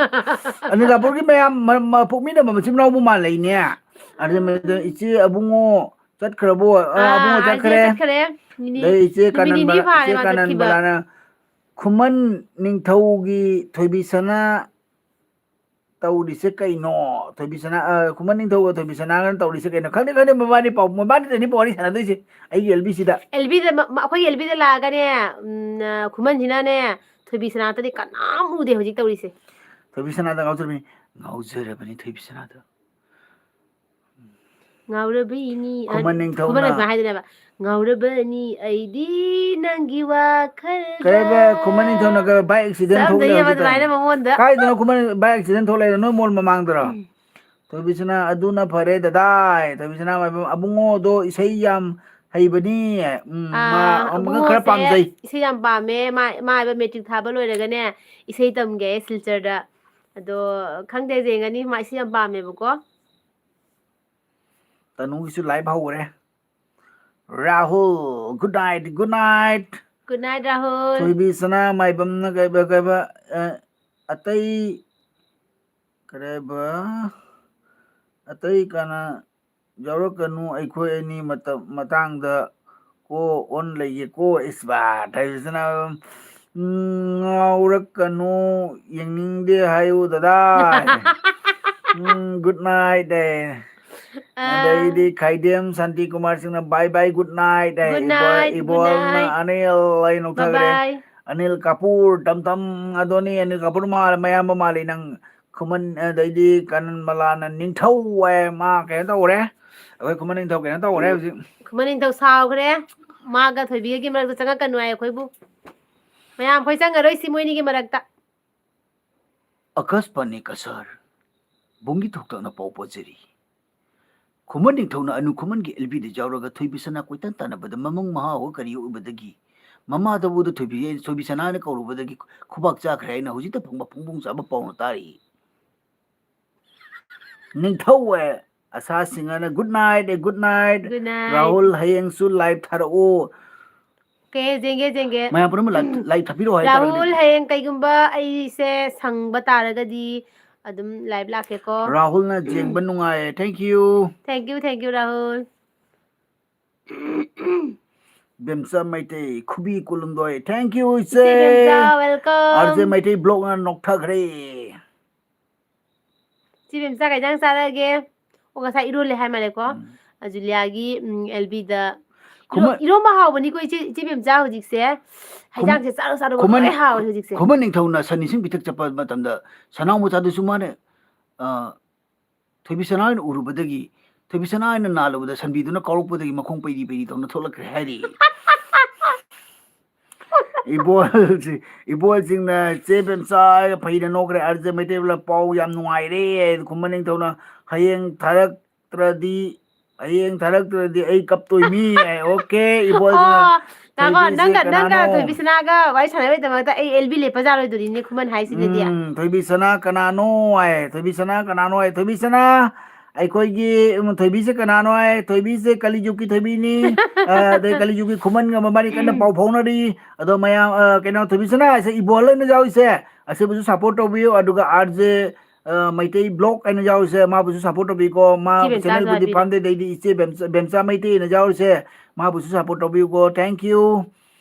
ꯑꯅꯤꯜ ꯀꯥꯄꯨꯔꯒꯤ ꯃꯌꯥꯝ ꯃ-, ꯃ-, ꯄꯣꯛꯃꯤꯟꯅꯕ ꯃꯆꯤꯟ ꯃꯅꯥꯎꯕꯨ ꯃꯥꯜꯂꯩꯅꯦ꯫ ꯑꯗꯨ ꯃ-, "ꯏꯆꯦ ꯑꯕꯨꯡꯉꯣ ꯆꯠꯈ꯭ꯔꯕꯣ?" ꯑ, ꯑꯥ, "ꯑꯕꯨꯡꯉꯣ ꯑꯥ, ꯏꯆꯦ ꯆꯠꯈ꯭ꯔꯦ"꯫ ꯆꯠꯈ꯭ꯔꯦ꯫ ꯅꯨꯃꯤꯠ ꯅꯤ-, ꯑꯗꯩ ꯏꯆꯦ ꯅꯨꯃꯤꯠ ꯀꯥꯅꯟ ꯅꯤꯅꯤ ꯕꯂꯥ, ꯐꯥꯔꯦ ꯏꯆꯦ ꯃꯥ ꯀꯥꯅꯟ ꯆꯠꯈꯤꯕ꯫ ꯕꯂꯥꯅ "ꯈꯨꯃꯟ ꯅꯤꯡꯊꯧꯒꯤ ꯊꯣꯏꯕꯤꯁꯅꯥ ꯇꯧꯔꯤꯁꯦ ꯀꯩꯅꯣ? ꯊꯣꯏꯕꯤꯁꯅꯥ, ꯑ, ꯈꯨꯃꯟ ꯅꯤꯡꯊꯧꯒ ꯊꯣꯏꯕꯤꯁꯅꯥꯒꯅ ꯇꯧꯔꯤꯁꯦ ꯀꯩꯅꯣ?" ꯈꯪꯗꯦ, ꯈꯪꯗꯦ, ꯃꯕꯥꯅꯤ ꯄꯥꯎ, ꯃꯕꯥꯅꯤꯗꯅꯤ ꯄꯥꯎ ꯋꯥꯔꯤ ꯁꯥꯟꯅꯗꯣꯏꯁꯦ ꯑꯩꯒꯤ ꯑꯦꯜ ꯕꯤꯁꯤꯗ꯫ ꯑꯦꯜ ꯕꯤꯗ ꯃ-, ꯃ-, ꯑꯩꯈꯣꯏꯒꯤ ꯑꯦꯜ ꯕꯤꯗ ꯂꯥꯛꯑꯒꯅꯦ, ꯎꯝ, ꯑ, ꯈꯨꯃꯟꯁꯤꯅꯅꯦ, ꯊꯣꯏꯕꯤꯁꯅꯥ ꯅꯠꯇꯗꯤ ꯀꯅꯥꯝ ꯎꯗꯦ ꯍꯧꯖꯤꯛ ꯇꯧꯔꯤꯁꯦ꯫ ꯊꯣꯏꯕꯤꯁꯅꯥꯗ ꯉꯥꯎꯖꯔꯕꯅꯤ, ꯉꯥꯎꯖꯔꯕꯅꯤ ꯊꯣꯏꯕꯤꯁꯅꯥꯗ꯫ ꯉꯥꯎꯔꯕ ꯏꯅꯤ, ꯑ, ꯈꯨꯃꯟ ꯅꯤꯡꯊꯧꯅ ꯈꯨꯃꯟꯅ ꯁꯨꯃꯥꯏꯅ ꯍꯥꯏꯗꯣꯏꯅꯦꯕ, "ꯉꯥꯎꯔꯕꯅꯤ ꯑꯩꯗꯤ ꯅꯪꯒꯤ ꯋꯥꯈꯜꯗ"꯫ ꯀꯩꯕ, ꯈꯨꯃꯟ ꯅꯤꯡꯊꯧꯅ ꯀꯩꯕ, bike accident ꯆꯞ ꯊꯣꯛꯂꯦ ꯃꯥꯟꯅꯩꯌꯦꯕ ꯍꯧꯖꯤꯛꯇ꯫ ꯑꯗꯨꯃꯥꯏꯅ ꯃꯉꯣꯟꯗ꯫ ꯀꯥꯏꯗꯅꯣ ꯈꯨꯃꯟ bike accident ꯊꯣꯛꯂꯦ ꯍꯥꯏꯗꯣ? ꯅꯣꯏ ꯃꯣꯜ ꯃꯃꯥꯡꯗꯔꯣ? ꯎꯝ꯫ ꯊꯣꯏꯕꯤꯁꯅꯥ, "ꯑꯗꯨꯅ ꯐꯔꯦ ꯗꯗꯥ"꯫ ꯊꯣꯏꯕꯤꯁꯅꯥ, "ꯑꯕꯨꯡꯉꯣꯗꯣ ꯏꯁꯩ ꯌꯥꯝ ꯍꯩꯕꯅꯤ꯫ ꯎꯝ, ꯃꯥ ꯑꯥ, ꯑꯃꯒ ꯈꯔ ꯑꯕꯨꯡꯉꯣꯁꯦ ꯄꯥꯝꯖꯩ"꯫ ꯏꯁꯩ ꯌꯥꯝ ꯄꯥꯝꯃꯦ꯫ ꯃꯥ, ꯃꯥ ꯍꯥꯏꯕ ꯃꯦꯇ꯭ꯔꯤꯛ ꯊꯥꯕ ꯂꯣꯏꯔꯒꯅꯦ, ꯏꯁꯩ ꯇꯝꯒꯦ ꯁꯤꯜꯆꯔꯗ꯫ ꯑꯗꯣ ꯈꯪꯗꯦ, ꯌꯦꯡꯒꯅꯤ꯫ ꯃꯥ ꯏꯁꯩ ꯌꯥꯝ ꯄꯥꯝꯃꯦꯕꯀꯣ꯫ ꯇꯅꯨꯒꯤꯁꯨ live ꯍꯧꯈ꯭ꯔꯦ꯫ Rahul, good night, good night꯫ Good night, Rahul. ꯊꯣꯏꯕꯤꯁꯅꯥ ꯃꯥꯏꯕꯝꯅ ꯀꯩꯕ, ꯀꯩꯕ, ꯑ, ꯑꯇꯩ ꯀꯔꯦꯕ? ꯑꯇꯩ ꯀꯅꯥ ꯌꯥꯎꯔꯛꯀꯅꯨ, ꯑꯩꯈꯣꯏ ꯑꯅꯤ ꯃꯇꯝ, ꯃꯇꯥꯡꯗ ꯀꯣ ꯑꯣꯟ ꯂꯩꯒꯦ ꯀꯣ ꯏꯁꯕꯥꯠ ꯍꯥꯏꯕꯁꯤꯅ, ꯎꯝ, ꯉꯥꯎꯔꯛꯀꯅꯨ, ꯌꯦꯡꯅꯤꯡꯗꯦ ꯍꯥꯏꯌꯨ ꯗꯗꯥ꯫ ꯎꯝ, good night ꯑꯦ꯫ ꯑꯥ꯫ ꯑꯗꯩꯗꯤ ꯈꯥꯏꯗꯦꯝ ꯁꯥꯟꯇꯤ ꯀꯨꯃꯥꯔ ꯁꯤꯡꯅ bye bye good night ꯑꯦ꯫ Good ꯏꯕꯣ-, night, good ꯏꯕꯣꯜꯅ night꯫ ꯑꯅꯤꯜ ꯑꯩ ꯅꯣꯛꯊꯈ꯭ꯔꯦ꯫ Bye bye꯫ ꯑꯅꯤꯜ ꯀꯥꯄꯨꯔ ꯇꯝ ꯇꯝ ꯑꯗꯣꯅꯤ, ꯑꯅꯤꯜ ꯀꯥꯄꯨꯔ ꯃꯥ-, ꯃꯌꯥꯝꯕ ꯃꯥꯜꯂꯤ ꯅꯪ꯫ ꯈꯨꯃꯟ, ꯑꯗꯩꯗꯤ ꯀꯅꯟ ꯃꯂꯥꯅ ꯅꯤꯡꯊꯧ ꯍꯥꯏ, ꯃꯥ ꯀꯩꯅꯣ ꯇꯧꯈ꯭ꯔꯦ꯫ ꯑꯩꯈꯣꯏ ꯈꯨꯃꯟ ꯅꯤꯡꯊꯧ ꯀꯩꯅꯣ ꯇꯧꯈ꯭ꯔꯦ ꯎꯝ꯫ ꯍꯧꯖꯤꯛ꯫ ꯈꯨꯃꯟ ꯅꯤꯡꯊꯧ ꯁꯥꯎꯈ꯭ꯔꯦ꯫ ꯃꯥꯒ ꯊꯣꯏꯕꯤꯒꯒꯤ ꯃꯔꯛꯇ ꯆꯪꯉꯛꯀꯅꯨ ꯍꯥꯏ ꯑꯩꯈꯣꯏꯕꯨ꯫ ꯃꯌꯥꯝ ꯑꯩꯈꯣꯏ ꯆꯪꯉꯔꯣꯏꯁꯤ ꯃꯣꯏꯅꯤꯒꯤ ꯃꯔꯛꯇ꯫ ꯑꯀꯥꯁꯕꯥꯅꯤ ꯀꯁꯥꯔ, ꯕꯨꯡꯒꯤ ꯊꯣꯛꯇꯥꯛꯅ ꯄꯥꯎ ꯄꯥꯖꯔꯤ꯫ ꯈꯨꯃꯟ ꯅꯤꯡꯊꯧꯅ ꯑꯅꯨ ꯈꯨꯃꯟꯒꯤ ꯑꯦꯜꯕꯤꯗ ꯌꯥꯎꯔꯒ ꯊꯣꯏꯕꯤꯁꯅꯥ ꯀꯣꯏꯇꯥꯟ ꯇꯥꯟꯅꯕꯗ ꯃꯃꯪ ꯃꯍꯥ ꯍꯧꯒ ꯀꯔꯤ ꯑꯣꯏꯕꯗꯒꯤ ꯃꯃꯥꯗꯕꯨꯗ ꯊꯣꯏꯕꯤ-, ꯊꯣꯏꯕꯤꯁꯅꯥꯅ ꯀꯧꯔꯨꯕꯗꯒꯤ ꯈꯨꯕꯥꯛ ꯆꯥꯈ꯭ꯔꯦ ꯍꯥꯏꯅ ꯍꯧꯖꯤꯛꯇ ꯐꯪꯕ ꯐꯣꯡ ꯐꯣꯡ ꯆꯥꯕ ꯄꯥꯎꯅ ꯇꯥꯔꯤ꯫ ꯅꯤꯡꯊꯧ ꯑꯦ, ꯑꯁꯥ ꯁꯤꯡꯍꯅ good night ꯑꯦ, good night꯫ Good night꯫ Rahul ꯍꯌꯦꯡꯁꯨ live ꯊꯥꯔꯛꯎ꯫ Okay, ꯌꯦꯡꯒꯦ, ꯌꯦꯡꯒꯦ꯫ ꯃꯌꯥꯝ ꯄꯨꯝꯅꯃꯛ live, live ꯊꯥꯕꯤꯔꯛꯑꯣ ꯍꯥꯏꯇꯥꯔꯒꯗꯤ꯫ ꯔꯥꯍꯨꯜ, ꯍꯌꯦꯡ ꯀꯩꯒꯨꯝꯕ ꯑꯩꯁꯦ ꯁꯪꯕ ꯇꯥꯔꯒꯗꯤ ꯑꯗꯨꯝ live ꯂꯥꯛꯀꯦꯀꯣ꯫ ꯔꯥꯍꯨꯜꯅ ꯌꯦꯡꯕ ꯅꯨꯡꯉꯥꯏꯌꯦ꯫ Thank you꯫ Thank you, thank you, Rahul. ꯕꯦꯝꯆꯥ Meitei, ꯈꯨꯕꯤ ꯀꯨꯟꯍꯨꯝꯗꯣꯏ꯫ Thank you, ꯏꯆꯦ꯫ ꯏꯆꯦ ꯕꯦꯝꯆꯥ, welcome꯫ ꯑꯥꯔ ꯖꯦ ꯃꯩꯇꯩ vlogꯅ ꯅꯣꯛꯊꯈ꯭ꯔꯦ꯫ ꯏꯆꯦ ꯕꯦꯝꯆꯥ, ꯀꯩ ꯏꯟꯖꯥꯡ ꯆꯥꯔꯒꯦ? ꯑꯣ, ꯉꯁꯥꯏ ꯏꯔꯣꯜꯂꯦ ꯍꯥꯏ ꯃꯥꯜꯂꯦꯀꯣ꯫ ꯎꯝ꯫ ꯑꯖꯨꯂꯤꯌꯥꯒꯤ, ꯎꯝ, ꯑꯦꯜꯕꯤꯗ꯫ ꯏꯔꯣ-, ꯈꯨꯃꯟ-, ꯏꯔꯣꯝꯕ ꯍꯥꯎꯕꯅꯤꯀꯣ, ꯏꯆꯦ, ꯏꯆꯦ ꯕꯦꯝꯆꯥ ꯍꯧꯖꯤꯛꯁꯦ꯫ ꯈꯨꯝ-, ꯍꯩꯖꯥꯡꯁꯦ ꯆꯥꯔꯣ, ꯆꯥꯔꯣ, ꯈꯨꯃꯟ-, ꯂꯣꯏ ꯍꯥꯎꯋꯦ ꯍꯧꯖꯤꯛꯁꯦ꯫ ꯈꯨꯃꯟ ꯅꯤꯡꯊꯧꯅ ꯁꯟ ꯏꯁꯤꯡ ꯄꯤꯊꯛ ꯆꯠꯄ ꯃꯇꯝꯗ ꯁꯅꯥꯎ ꯃꯆꯥꯗꯨꯁꯨ ꯃꯥꯅ, ꯑ, ꯊꯣꯏꯕꯤꯁꯅꯥ ꯍꯣꯏꯅ ꯎꯔꯨꯕꯗꯒꯤ, ꯊꯣꯏꯕꯤꯁꯅꯥ ꯍꯣꯏꯅ ꯅꯥꯜꯂꯨꯕꯗ ꯁꯟꯕꯤꯗꯨꯅ ꯀꯥꯎꯔꯛꯄꯗꯒꯤ ꯃꯈꯣꯡ ꯄꯩꯔꯤ ꯄꯩꯔꯤ ꯇꯧꯅ ꯊꯣꯛꯂꯛꯈ꯭ꯔꯦ ꯍꯥꯏꯔꯤ꯫ ꯏꯕꯣꯜꯁꯤ-, ꯏꯕꯣꯜꯁꯤꯡꯅ ꯆꯦ ꯕꯦꯝꯆꯥ ꯍꯥꯏꯔꯒ ꯐꯩꯅ ꯅꯣꯛꯈ꯭ꯔꯦ꯫ ꯑꯥꯔ ꯖꯦ ꯃꯩꯇꯩꯂꯣꯟ ꯄꯥꯎ ꯌꯥꯝ ꯅꯨꯡꯉꯥꯏꯔꯦ꯫ ꯈꯨꯃꯟ ꯅꯤꯡꯊꯧꯅ ꯍꯌꯦꯡ ꯊꯥꯔꯛꯇ꯭ꯔꯗꯤ, ꯍꯌꯦꯡ ꯊꯥꯔꯛꯇ꯭ꯔꯗꯤ ꯑꯩ ꯀꯞꯇꯣꯏꯅꯤ ꯍꯥꯏ꯫ Okay, ꯏꯕꯣꯜꯁꯤꯅ ꯑꯣ, ꯉꯥꯏꯈꯣ, ꯊꯣꯏꯕꯤꯁꯦ ꯅꯪꯒ, ꯅꯪꯒ ꯀꯅꯥꯅꯣ? ꯊꯣꯏꯕꯤꯁꯅꯥꯒ ꯋꯥꯔꯤ ꯁꯥꯟꯅꯕꯩꯗꯃꯛꯇ ꯑꯩ ꯑꯦꯜ ꯕꯤ ꯂꯦꯞꯄ ꯌꯥꯔꯣꯏꯗꯣꯔꯤꯅꯦ ꯈꯨꯃꯟ ꯍꯥꯏꯁꯤꯅꯗꯤ꯫ ꯎꯝ, ꯊꯣꯏꯕꯤꯁꯅꯥ ꯀꯅꯥꯅꯣ ꯍꯥꯏ, ꯊꯣꯏꯕꯤꯁꯅꯥ ꯀꯅꯥꯅꯣ ꯍꯥꯏ, ꯊꯣꯏꯕꯤꯁꯅꯥ ꯑꯩꯈꯣꯏꯒꯤ, ꯎꯝ, ꯊꯣꯏꯕꯤꯁꯦ ꯀꯅꯥꯅꯣ ꯍꯥꯏ? ꯊꯣꯏꯕꯤꯁꯦ ꯀꯂꯤꯖꯨꯒꯀꯤ ꯊꯣꯏꯕꯤꯅꯤ꯫ ꯑ, ꯑꯗꯩ ꯀꯂꯤꯖꯨꯒꯀꯤ ꯈꯨꯃꯟꯒ ꯃꯕꯥꯅꯤ ꯀꯟꯅ ꯄꯥꯎ ꯐꯥꯎꯅꯔꯤ꯫ ꯑꯗꯣ ꯃꯌꯥꯝ, ꯑ, ꯀꯩꯅꯣ, ꯊꯣꯏꯕꯤꯁꯅꯥ ꯍꯥꯏꯁꯦ ꯏꯕꯣꯜ ꯑꯣꯏꯅ ꯌꯥꯎꯔꯤꯁꯦ, ꯑꯁꯤꯕꯨꯁꯨ support ꯇꯧꯕꯤꯌꯨ꯫ ꯑꯗꯨꯒ ꯑꯥꯔ ꯖꯦ, ꯑ, ꯃꯩꯇꯩ ꯕ꯭ꯂꯣꯛ ꯍꯥꯏꯅ ꯌꯥꯎꯔꯤꯁꯦ, ꯃꯥꯕꯨꯁꯨ ꯁꯄꯣꯔꯠ ꯇꯧꯕꯤꯀꯣ꯫ ꯃꯥ ꯏꯆꯦ ꯕꯦꯝꯆꯥꯁꯨ ꯆꯦꯅꯦꯜꯕꯨꯗꯤ ꯍꯥꯏꯕꯤꯔꯦ꯫ ꯐꯥꯝꯗꯦ, ꯑꯗꯩꯗꯤ ꯏꯆꯦ ꯕꯦꯝꯆꯥ, ꯕꯦꯝꯆꯥ ꯃꯩꯇꯩ ꯍꯥꯏꯅ ꯌꯥꯎꯔꯤꯁꯦ, ꯃꯥꯕꯨꯁꯨ ꯁꯄꯣꯔꯠ ꯇꯧꯕꯤꯌꯨꯀꯣ꯫ Thank you꯫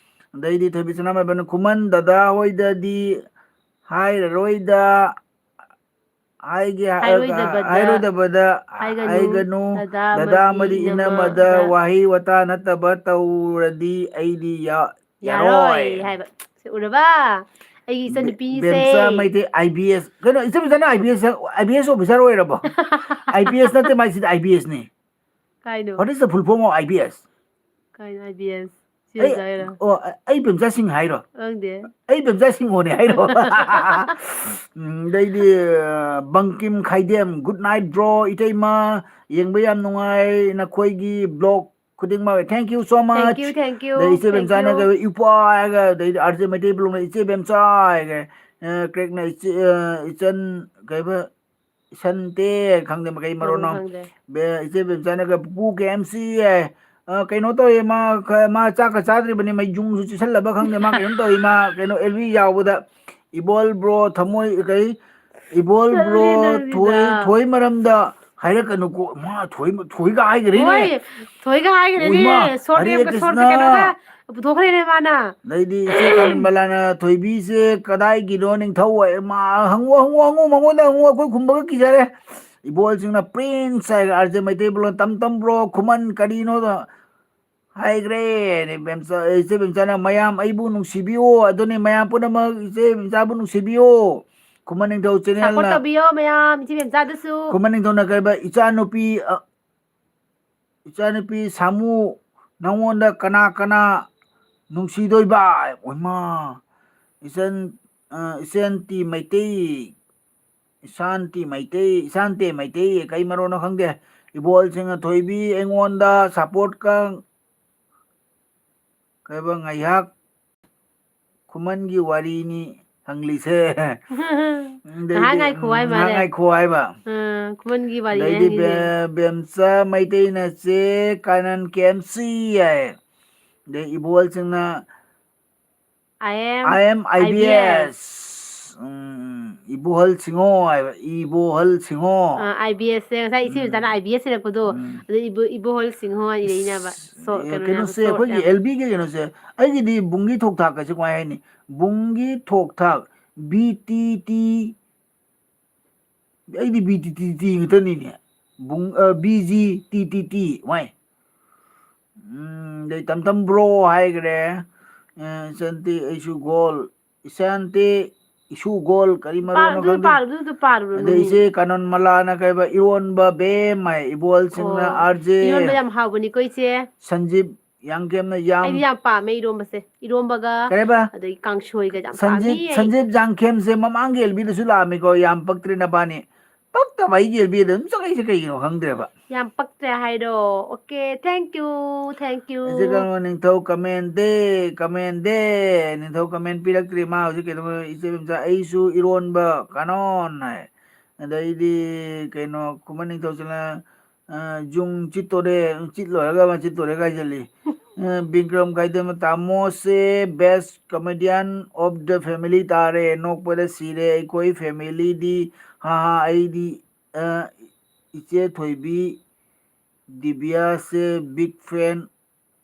ꯑꯗꯩꯗꯤ ꯊꯣꯏꯕꯤ ꯁꯅꯥꯃꯥꯏꯕꯅ ꯈꯨꯃꯟ ꯗꯗꯥ ꯍꯣꯏꯗꯗꯤ ꯍꯥꯏꯔꯔꯣꯏꯗ, ꯍꯥꯏꯒꯦ, ꯍꯥꯏꯔꯣꯏꯗꯕꯗ ꯍꯥꯏꯔꯣꯏꯗꯕꯗ ꯍꯥꯏꯒꯅꯨ, ꯍꯥꯏꯒꯅꯨ, ꯗꯗꯥ ꯗꯗꯥ ꯑꯃꯗꯤ ꯑꯃꯗꯤ ꯏꯅꯝꯃꯗ ꯏꯅꯝꯃꯗ ꯋꯥꯍꯩ ꯋꯥꯇꯥ ꯅꯠꯇꯕ ꯇꯧꯔꯗꯤ ꯑꯩꯗꯤ ꯌꯥ-, ꯌꯥꯔꯣꯏ ꯌꯥꯔꯣꯏ꯫ ꯍꯥꯏꯕ꯫ ꯁꯤ ꯎꯔꯕ? ꯑꯩꯒꯤ ꯕꯦ-, ꯏꯆꯟꯅꯨꯄꯤꯁꯦ꯫ ꯕꯦꯝꯆꯥ ꯃꯩꯇꯩ I P S꯫ ꯀꯩꯅꯣ, ꯏꯆꯦ ꯕꯦꯝꯆꯥꯅ I P S, I P S officer ꯑꯣꯏꯔꯕꯣ? I P S ꯅꯠꯇꯦ, ꯃꯥꯏꯁꯤꯗꯤ I P S ꯅꯤ꯫ ꯀꯥꯏꯅꯣ? What is the full form of I P S? ꯀꯥꯏꯅꯣ I P S? ꯁꯤ ꯑꯩ, ꯑꯣꯖꯥ ꯍꯥꯏꯔꯣ? ꯑꯣ, ꯑꯩ ꯕꯦꯝꯆꯥ ꯁꯤꯡ ꯍꯥꯏꯔꯣ? ꯈꯪꯗꯦ꯫ ꯑꯩ ꯕꯦꯝꯆꯥ ꯁꯤꯡꯍꯣꯅꯦ ꯍꯥꯏꯔꯣ? ꯎꯝ, ꯑꯗꯩꯗꯤ, ꯑ, ꯕꯪꯀꯤꯝ ꯈꯥꯏꯗꯦꯝ, "Good night, bro, ꯏꯇꯩꯃ꯫ ꯌꯦꯡꯕ ꯌꯥꯝ ꯅꯨꯡꯉꯥꯏ ꯅꯈꯣꯏꯒꯤ vlog ꯈꯨꯗꯤꯡꯃꯛ꯫ Thank you so much." Thank you, thank you, ꯑꯗꯩ ꯏꯆꯦ thank ꯕꯦꯝꯆꯥꯅ you꯫ ꯀꯩ ꯏꯄ꯭ꯋꯥ ꯍꯥꯏꯔꯒ, ꯑꯗꯩꯗꯤ ꯑꯥꯔ ꯖꯦ ꯃꯩꯇꯩ ꯕ꯭ꯂꯣꯛꯅ ꯏꯆꯦ ꯕꯦꯝꯆꯥ ꯍꯥꯏꯔꯒ, ꯑ, ꯀ꯭ꯔꯦꯛꯅ ꯏꯆꯦ, ꯑ, ꯏꯆꯟ, ꯀꯩꯕ, ꯏꯁꯟꯇꯦ, ꯈꯪꯗꯦ ꯃꯈꯩ ꯃꯔꯣꯟ ꯎꯝ, ꯑꯃ꯫ ꯈꯪꯗꯦ꯫ ꯕꯦ-, ꯏꯆꯦ ꯕꯦꯝꯆꯥꯅꯒ, "ꯄꯨꯄꯨ ꯀꯦ ꯑꯦꯝ ꯁꯤ ꯌꯦ, ꯑ, ꯀꯩꯅꯣ ꯇꯧꯋꯦ, ꯃꯥ ꯈ-, ꯃꯥ ꯆꯥꯛꯀ ꯆꯥꯗ꯭ꯔꯤꯕꯅꯤ, ꯃꯩ ꯌꯨꯡꯁꯨ ꯆꯤꯁꯜꯂꯕ ꯈꯪꯗꯦ, ꯃꯥ ꯀꯩꯅꯣꯝ ꯇꯧꯋꯤ, ꯃꯥ ꯀꯩꯅꯣ ꯑꯦꯜ ꯕꯤ ꯌꯥꯎꯕꯗ, ꯏꯕꯣꯜ ꯕ꯭ꯔꯣ, ꯊꯃꯣꯏ ꯀꯩ, ꯏꯕꯣꯜ ꯕ꯭ꯔꯣ, ꯆꯠꯂꯣꯍꯦ ꯅꯪꯁꯤꯗ꯫ ꯊꯣꯏ, ꯊꯣꯏ ꯃꯔꯝꯗ ꯍꯥꯏꯔꯛꯀꯅꯨꯀꯣ, ꯃꯥ ꯊꯣꯏ, ꯊꯣꯏꯒ ꯍꯥꯏꯈ꯭ꯔꯦꯅꯦ꯫ ꯍꯣꯏ, ꯊꯣꯏꯒ ꯍꯥꯏꯈ꯭ꯔꯦꯅꯦ, ꯏꯃꯥ, ꯁꯣꯔꯠ ꯍꯔꯦ ꯑꯦꯞꯀ ꯁꯣꯔꯠꯀ ꯀ꯭ꯔꯤꯁꯅ꯫ ꯀꯩꯅꯣꯒ ꯄꯨꯊꯣꯛꯈ꯭ꯔꯦꯅꯦ ꯃꯥꯅ꯫ ꯑꯗꯩꯗꯤ ꯏꯆꯦ ꯀꯥꯅꯟꯕꯂꯥꯅ, "ꯊꯣꯏꯕꯤꯁꯦ ꯀꯗꯥꯏꯒꯤꯅꯣ ꯅꯤꯡꯊꯧ?" ꯍꯥꯏ, ꯃꯥ, "ꯍꯪꯉꯨ, ꯍꯪꯉꯨ, ꯍꯪꯉꯨ, ꯃꯉꯣꯟꯗ ꯍꯪꯉꯨ, ꯑꯩꯈꯣꯏ ꯈꯨꯝꯕꯒ ꯀꯤꯖꯔꯦ"꯫ ꯏꯕꯣꯜꯁꯤꯡꯅ, "Prince" ꯍꯥꯏꯔꯒ, ꯑꯥꯔ ꯖꯦ ꯃꯩꯇꯩ ꯕ꯭ꯂꯣꯛꯅ, "ꯇꯝ ꯇꯝ ꯕ꯭ꯔꯣ, ꯈꯨꯃꯟ ꯀꯔꯤꯅꯣꯗ?" ꯍꯥꯏꯈ꯭ꯔꯦ꯫ ꯑꯗꯩ ꯕꯦꯝꯆꯥ-, ꯏꯆꯦ ꯕꯦꯝꯆꯥꯅ, "ꯃꯌꯥꯝ ꯑꯩꯕꯨ ꯅꯨꯡꯁꯤꯕꯤꯌꯨ", ꯑꯗꯨꯅꯤ, ꯃꯌꯥꯝ ꯄꯨꯝꯅꯃꯛ ꯏꯆꯦ ꯕꯦꯝꯆꯥꯕꯨ ꯅꯨꯡꯁꯤꯕꯤꯌꯨ꯫ ꯈꯨꯃꯟ ꯅꯤꯡꯊꯧ ꯁꯄꯣꯔꯠ ꯆꯦꯅꯦꯜꯅ꯫ ꯇꯧꯕꯤꯌꯣ ꯃꯌꯥꯝ, ꯏꯆꯦ ꯕꯦꯝꯆꯥꯗꯁꯨ꯫ ꯈꯨꯃꯟ ꯅꯤꯡꯊꯧꯅ ꯀꯩꯕ, "ꯏꯆꯥꯅꯨꯄꯤ, ꯑ, ꯏꯆꯥꯅꯨꯄꯤ ꯁꯥꯃꯨ, ꯅꯪꯉꯣꯟꯗ ꯀꯅꯥ ꯀꯅꯥ ꯅꯨꯡꯁꯤꯗꯣꯏꯕ?" ꯑꯣꯏꯃꯥ, ꯏꯆꯟ, ꯑ, ꯏꯆꯟꯇꯤ ꯃꯩꯇꯩ, ꯏꯁꯥꯟꯇꯤ ꯃꯩꯇꯩ, ꯏꯁꯥꯟꯇꯦ ꯃꯩꯇꯩ, ꯀꯩ ꯃꯔꯣꯟꯅꯣ ꯈꯪꯗꯦ꯫ ꯏꯕꯣꯜꯁꯤꯡꯅ, "ꯊꯣꯏꯕꯤ ꯑꯩꯉꯣꯟꯗ ꯁꯄꯣꯔꯠꯀ ꯀꯩꯕ ꯉꯥꯏꯍꯥꯛ ꯈꯨꯃꯟꯒꯤ ꯋꯥꯔꯤꯅꯤ ꯍꯪꯂꯤꯁꯦ"꯫ ꯉꯥꯏꯍꯥꯛ ꯑꯗꯩꯗꯤ, ꯉꯥꯏꯈꯣ ꯎꯝ, ꯍꯥꯏ ꯉꯥꯏꯍꯥꯛ ꯃꯥꯜꯂꯦ꯫ ꯉꯥꯏꯈꯣ ꯍꯥꯏꯕ꯫ ꯑ, ꯈꯨꯃꯟꯒꯤ ꯋꯥꯔꯤꯅꯦ ꯑꯗꯩꯗꯤ ꯍꯥꯏꯅꯤꯅꯦ꯫ ꯕꯦ-, ꯕꯦꯝꯆꯥ ꯃꯩꯇꯩꯅ, "ꯆꯦ ꯀꯥꯅꯟ ꯀꯦ ꯑꯦꯝ ꯁꯤ" ꯍꯥꯏ꯫ ꯑꯗꯩ ꯏꯕꯣꯜꯁꯤꯡꯅ, "I am I am I B S꯫ I B S"꯫ ꯎꯝ, ꯏꯕꯣꯍꯜ ꯁꯤꯡꯍꯣ ꯍꯥꯏꯕ, ꯏꯕꯣꯍꯜ ꯁꯤꯡꯍꯣ꯫ ꯑꯥꯏ ꯕꯤ ꯑꯦꯁꯁꯦ ꯉꯁꯥꯏ ꯏꯆꯦ ꯃꯆꯥꯅ ꯑꯥꯏ ꯕꯤ ꯑꯦꯁ ꯏꯔꯛꯄꯗꯣ, ꯑꯗꯨ ꯏꯕꯣ ꯏꯕꯣꯍꯜ ꯁꯤꯡꯍꯣ ꯍꯥꯏꯅ ꯏꯔꯛꯏꯅꯦꯕ꯫ ꯑꯦ, ꯀꯩꯅꯣꯁꯦ, ꯑꯩꯈꯣꯏꯒꯤ ꯑꯦꯜ ꯕꯤꯒꯤ ꯀꯩꯅꯣꯁꯦ, ꯑꯩꯒꯤꯗꯤ ꯕꯨꯡꯒꯤ ꯊꯣꯛ ꯊꯥꯛ ꯀꯩꯁꯦ ꯀꯃꯥꯏ ꯍꯥꯏꯅꯤ? ꯕꯨꯡꯒꯤ ꯊꯣꯛ ꯊꯥꯛ, ꯕꯤ ꯇꯤ ꯇꯤ, ꯑꯩꯗꯤ ꯕꯤ ꯇꯤ ꯇꯤ ꯇꯤ ꯉꯥꯛꯇꯅꯤꯅꯦ꯫ ꯕꯨꯡ, ꯑ, B G T T T, ꯃꯥꯏ꯫ ꯎꯝ, ꯑꯗꯩ ꯇꯝꯇꯝ ꯕ꯭ꯔꯣ ꯍꯥꯏꯈ꯭ꯔꯦ꯫ ꯑ, ꯏꯆꯟꯇꯤ ꯑꯩꯁꯨ ꯒꯣꯜ, ꯏꯆꯟꯇꯤ ꯏꯁꯨ ꯒꯣꯜ ꯀꯔꯤ ꯃꯔꯣꯟꯅꯣ ꯑꯗꯨ ꯈꯪꯗꯦ꯫ ꯄꯥꯔꯨꯕꯗꯨ ꯑꯗꯨ ꯄꯥꯔꯨꯔꯣ ꯑꯗꯩ ꯅꯣꯏꯅꯤ꯫ ꯏꯆꯦ ꯀꯥꯅꯣꯟ ꯃꯂꯥꯅ ꯀꯩꯕ, ꯏꯔꯣꯟꯕ ꯕꯦꯝ ꯍꯥꯏ, ꯏꯕꯣꯍꯜ ꯁꯤꯡꯅ ꯑꯣ, ꯑꯥꯔ ꯖꯦ ꯏꯔꯣꯟꯕ ꯌꯥꯝ ꯍꯥꯎꯕꯅꯤꯀꯣ ꯏꯆꯦ꯫ ꯁꯟꯖꯤꯞ ꯌꯥꯡꯈꯦꯝꯅ ꯌꯥꯝ ꯑꯩꯗꯤ ꯌꯥꯝ ꯄꯥꯝꯃꯦ ꯏꯔꯣꯝꯕꯁꯦ꯫ ꯏꯔꯣꯝꯕꯒ ꯀꯔꯤꯕ? ꯑꯗꯩ ꯀꯥꯡꯁꯣꯏꯒ ꯌꯥꯝ ꯁꯟꯖꯤꯞ, ꯄꯥꯝꯃꯤ ꯑꯩ꯫ ꯁꯟꯖꯤꯞ ꯌꯥꯡꯈꯦꯝꯁꯦ ꯃꯃꯥꯡꯒꯤ ꯑꯦꯜ ꯕꯤꯗꯁꯨ ꯂꯥꯛꯑꯝꯃꯤꯀꯣ, ꯌꯥꯝ ꯄꯛꯇ꯭ꯔꯦ ꯅꯕꯥꯅꯤ꯫ ꯄꯛꯇꯕ ꯑꯩꯒꯤ ꯑꯦꯜ ꯕꯤꯗ ꯑꯗꯨꯝ ꯆꯪꯉꯛꯏꯁꯦ ꯀꯩꯒꯤꯅꯣ ꯈꯪꯗ꯭ꯔꯦꯕ꯫ ꯌꯥꯝ ꯄꯛꯇ꯭ꯔꯦ ꯍꯥꯏꯔꯣ? Okay, thank you, thank you꯫ ꯏꯆꯦ ꯀꯩꯅꯣ, ꯅꯤꯡꯊꯧ comment ꯗꯦ, comment ꯗꯦ꯫ ꯅꯤꯡꯊꯧ comment ꯄꯤꯔꯛꯇ꯭ꯔꯤ, ꯃꯥ ꯍꯧꯖꯤꯛ ꯀꯩꯅꯣ, ꯏꯆꯦ ꯕꯦꯝꯆꯥ, ꯑꯩꯁꯨ ꯏꯔꯣꯟꯕ ꯀꯥꯅꯣꯟ ꯍꯥꯏ꯫ ꯑꯗꯩꯗꯤ ꯀꯩꯅꯣ, ꯈꯨꯃꯟ ꯅꯤꯡꯊꯧꯁꯤꯅ, ꯑ, ꯌꯨꯡ ꯆꯤꯠꯇꯣꯔꯦ, ꯆꯤꯠ ꯂꯣꯏꯔꯒ ꯑꯃ ꯆꯤꯠꯇꯣꯔꯦ ꯀꯥꯏꯁꯤꯜꯂꯤ꯫ ꯑ, Bikram ꯀꯥꯏꯗꯃ, ꯇꯥꯃꯣꯁꯦ best comedian of the family ꯇꯥꯔꯦ, ꯅꯣꯛꯄꯗ ꯁꯤꯔꯦ ꯑꯩꯈꯣꯏ family ꯗꯤ, ꯍꯥ ꯍꯥ, ꯑꯩꯗꯤ, ꯑ, ꯏꯆꯦ ꯊꯣꯏꯕꯤ ꯗꯤꯕꯤꯌꯥꯁꯦ big fan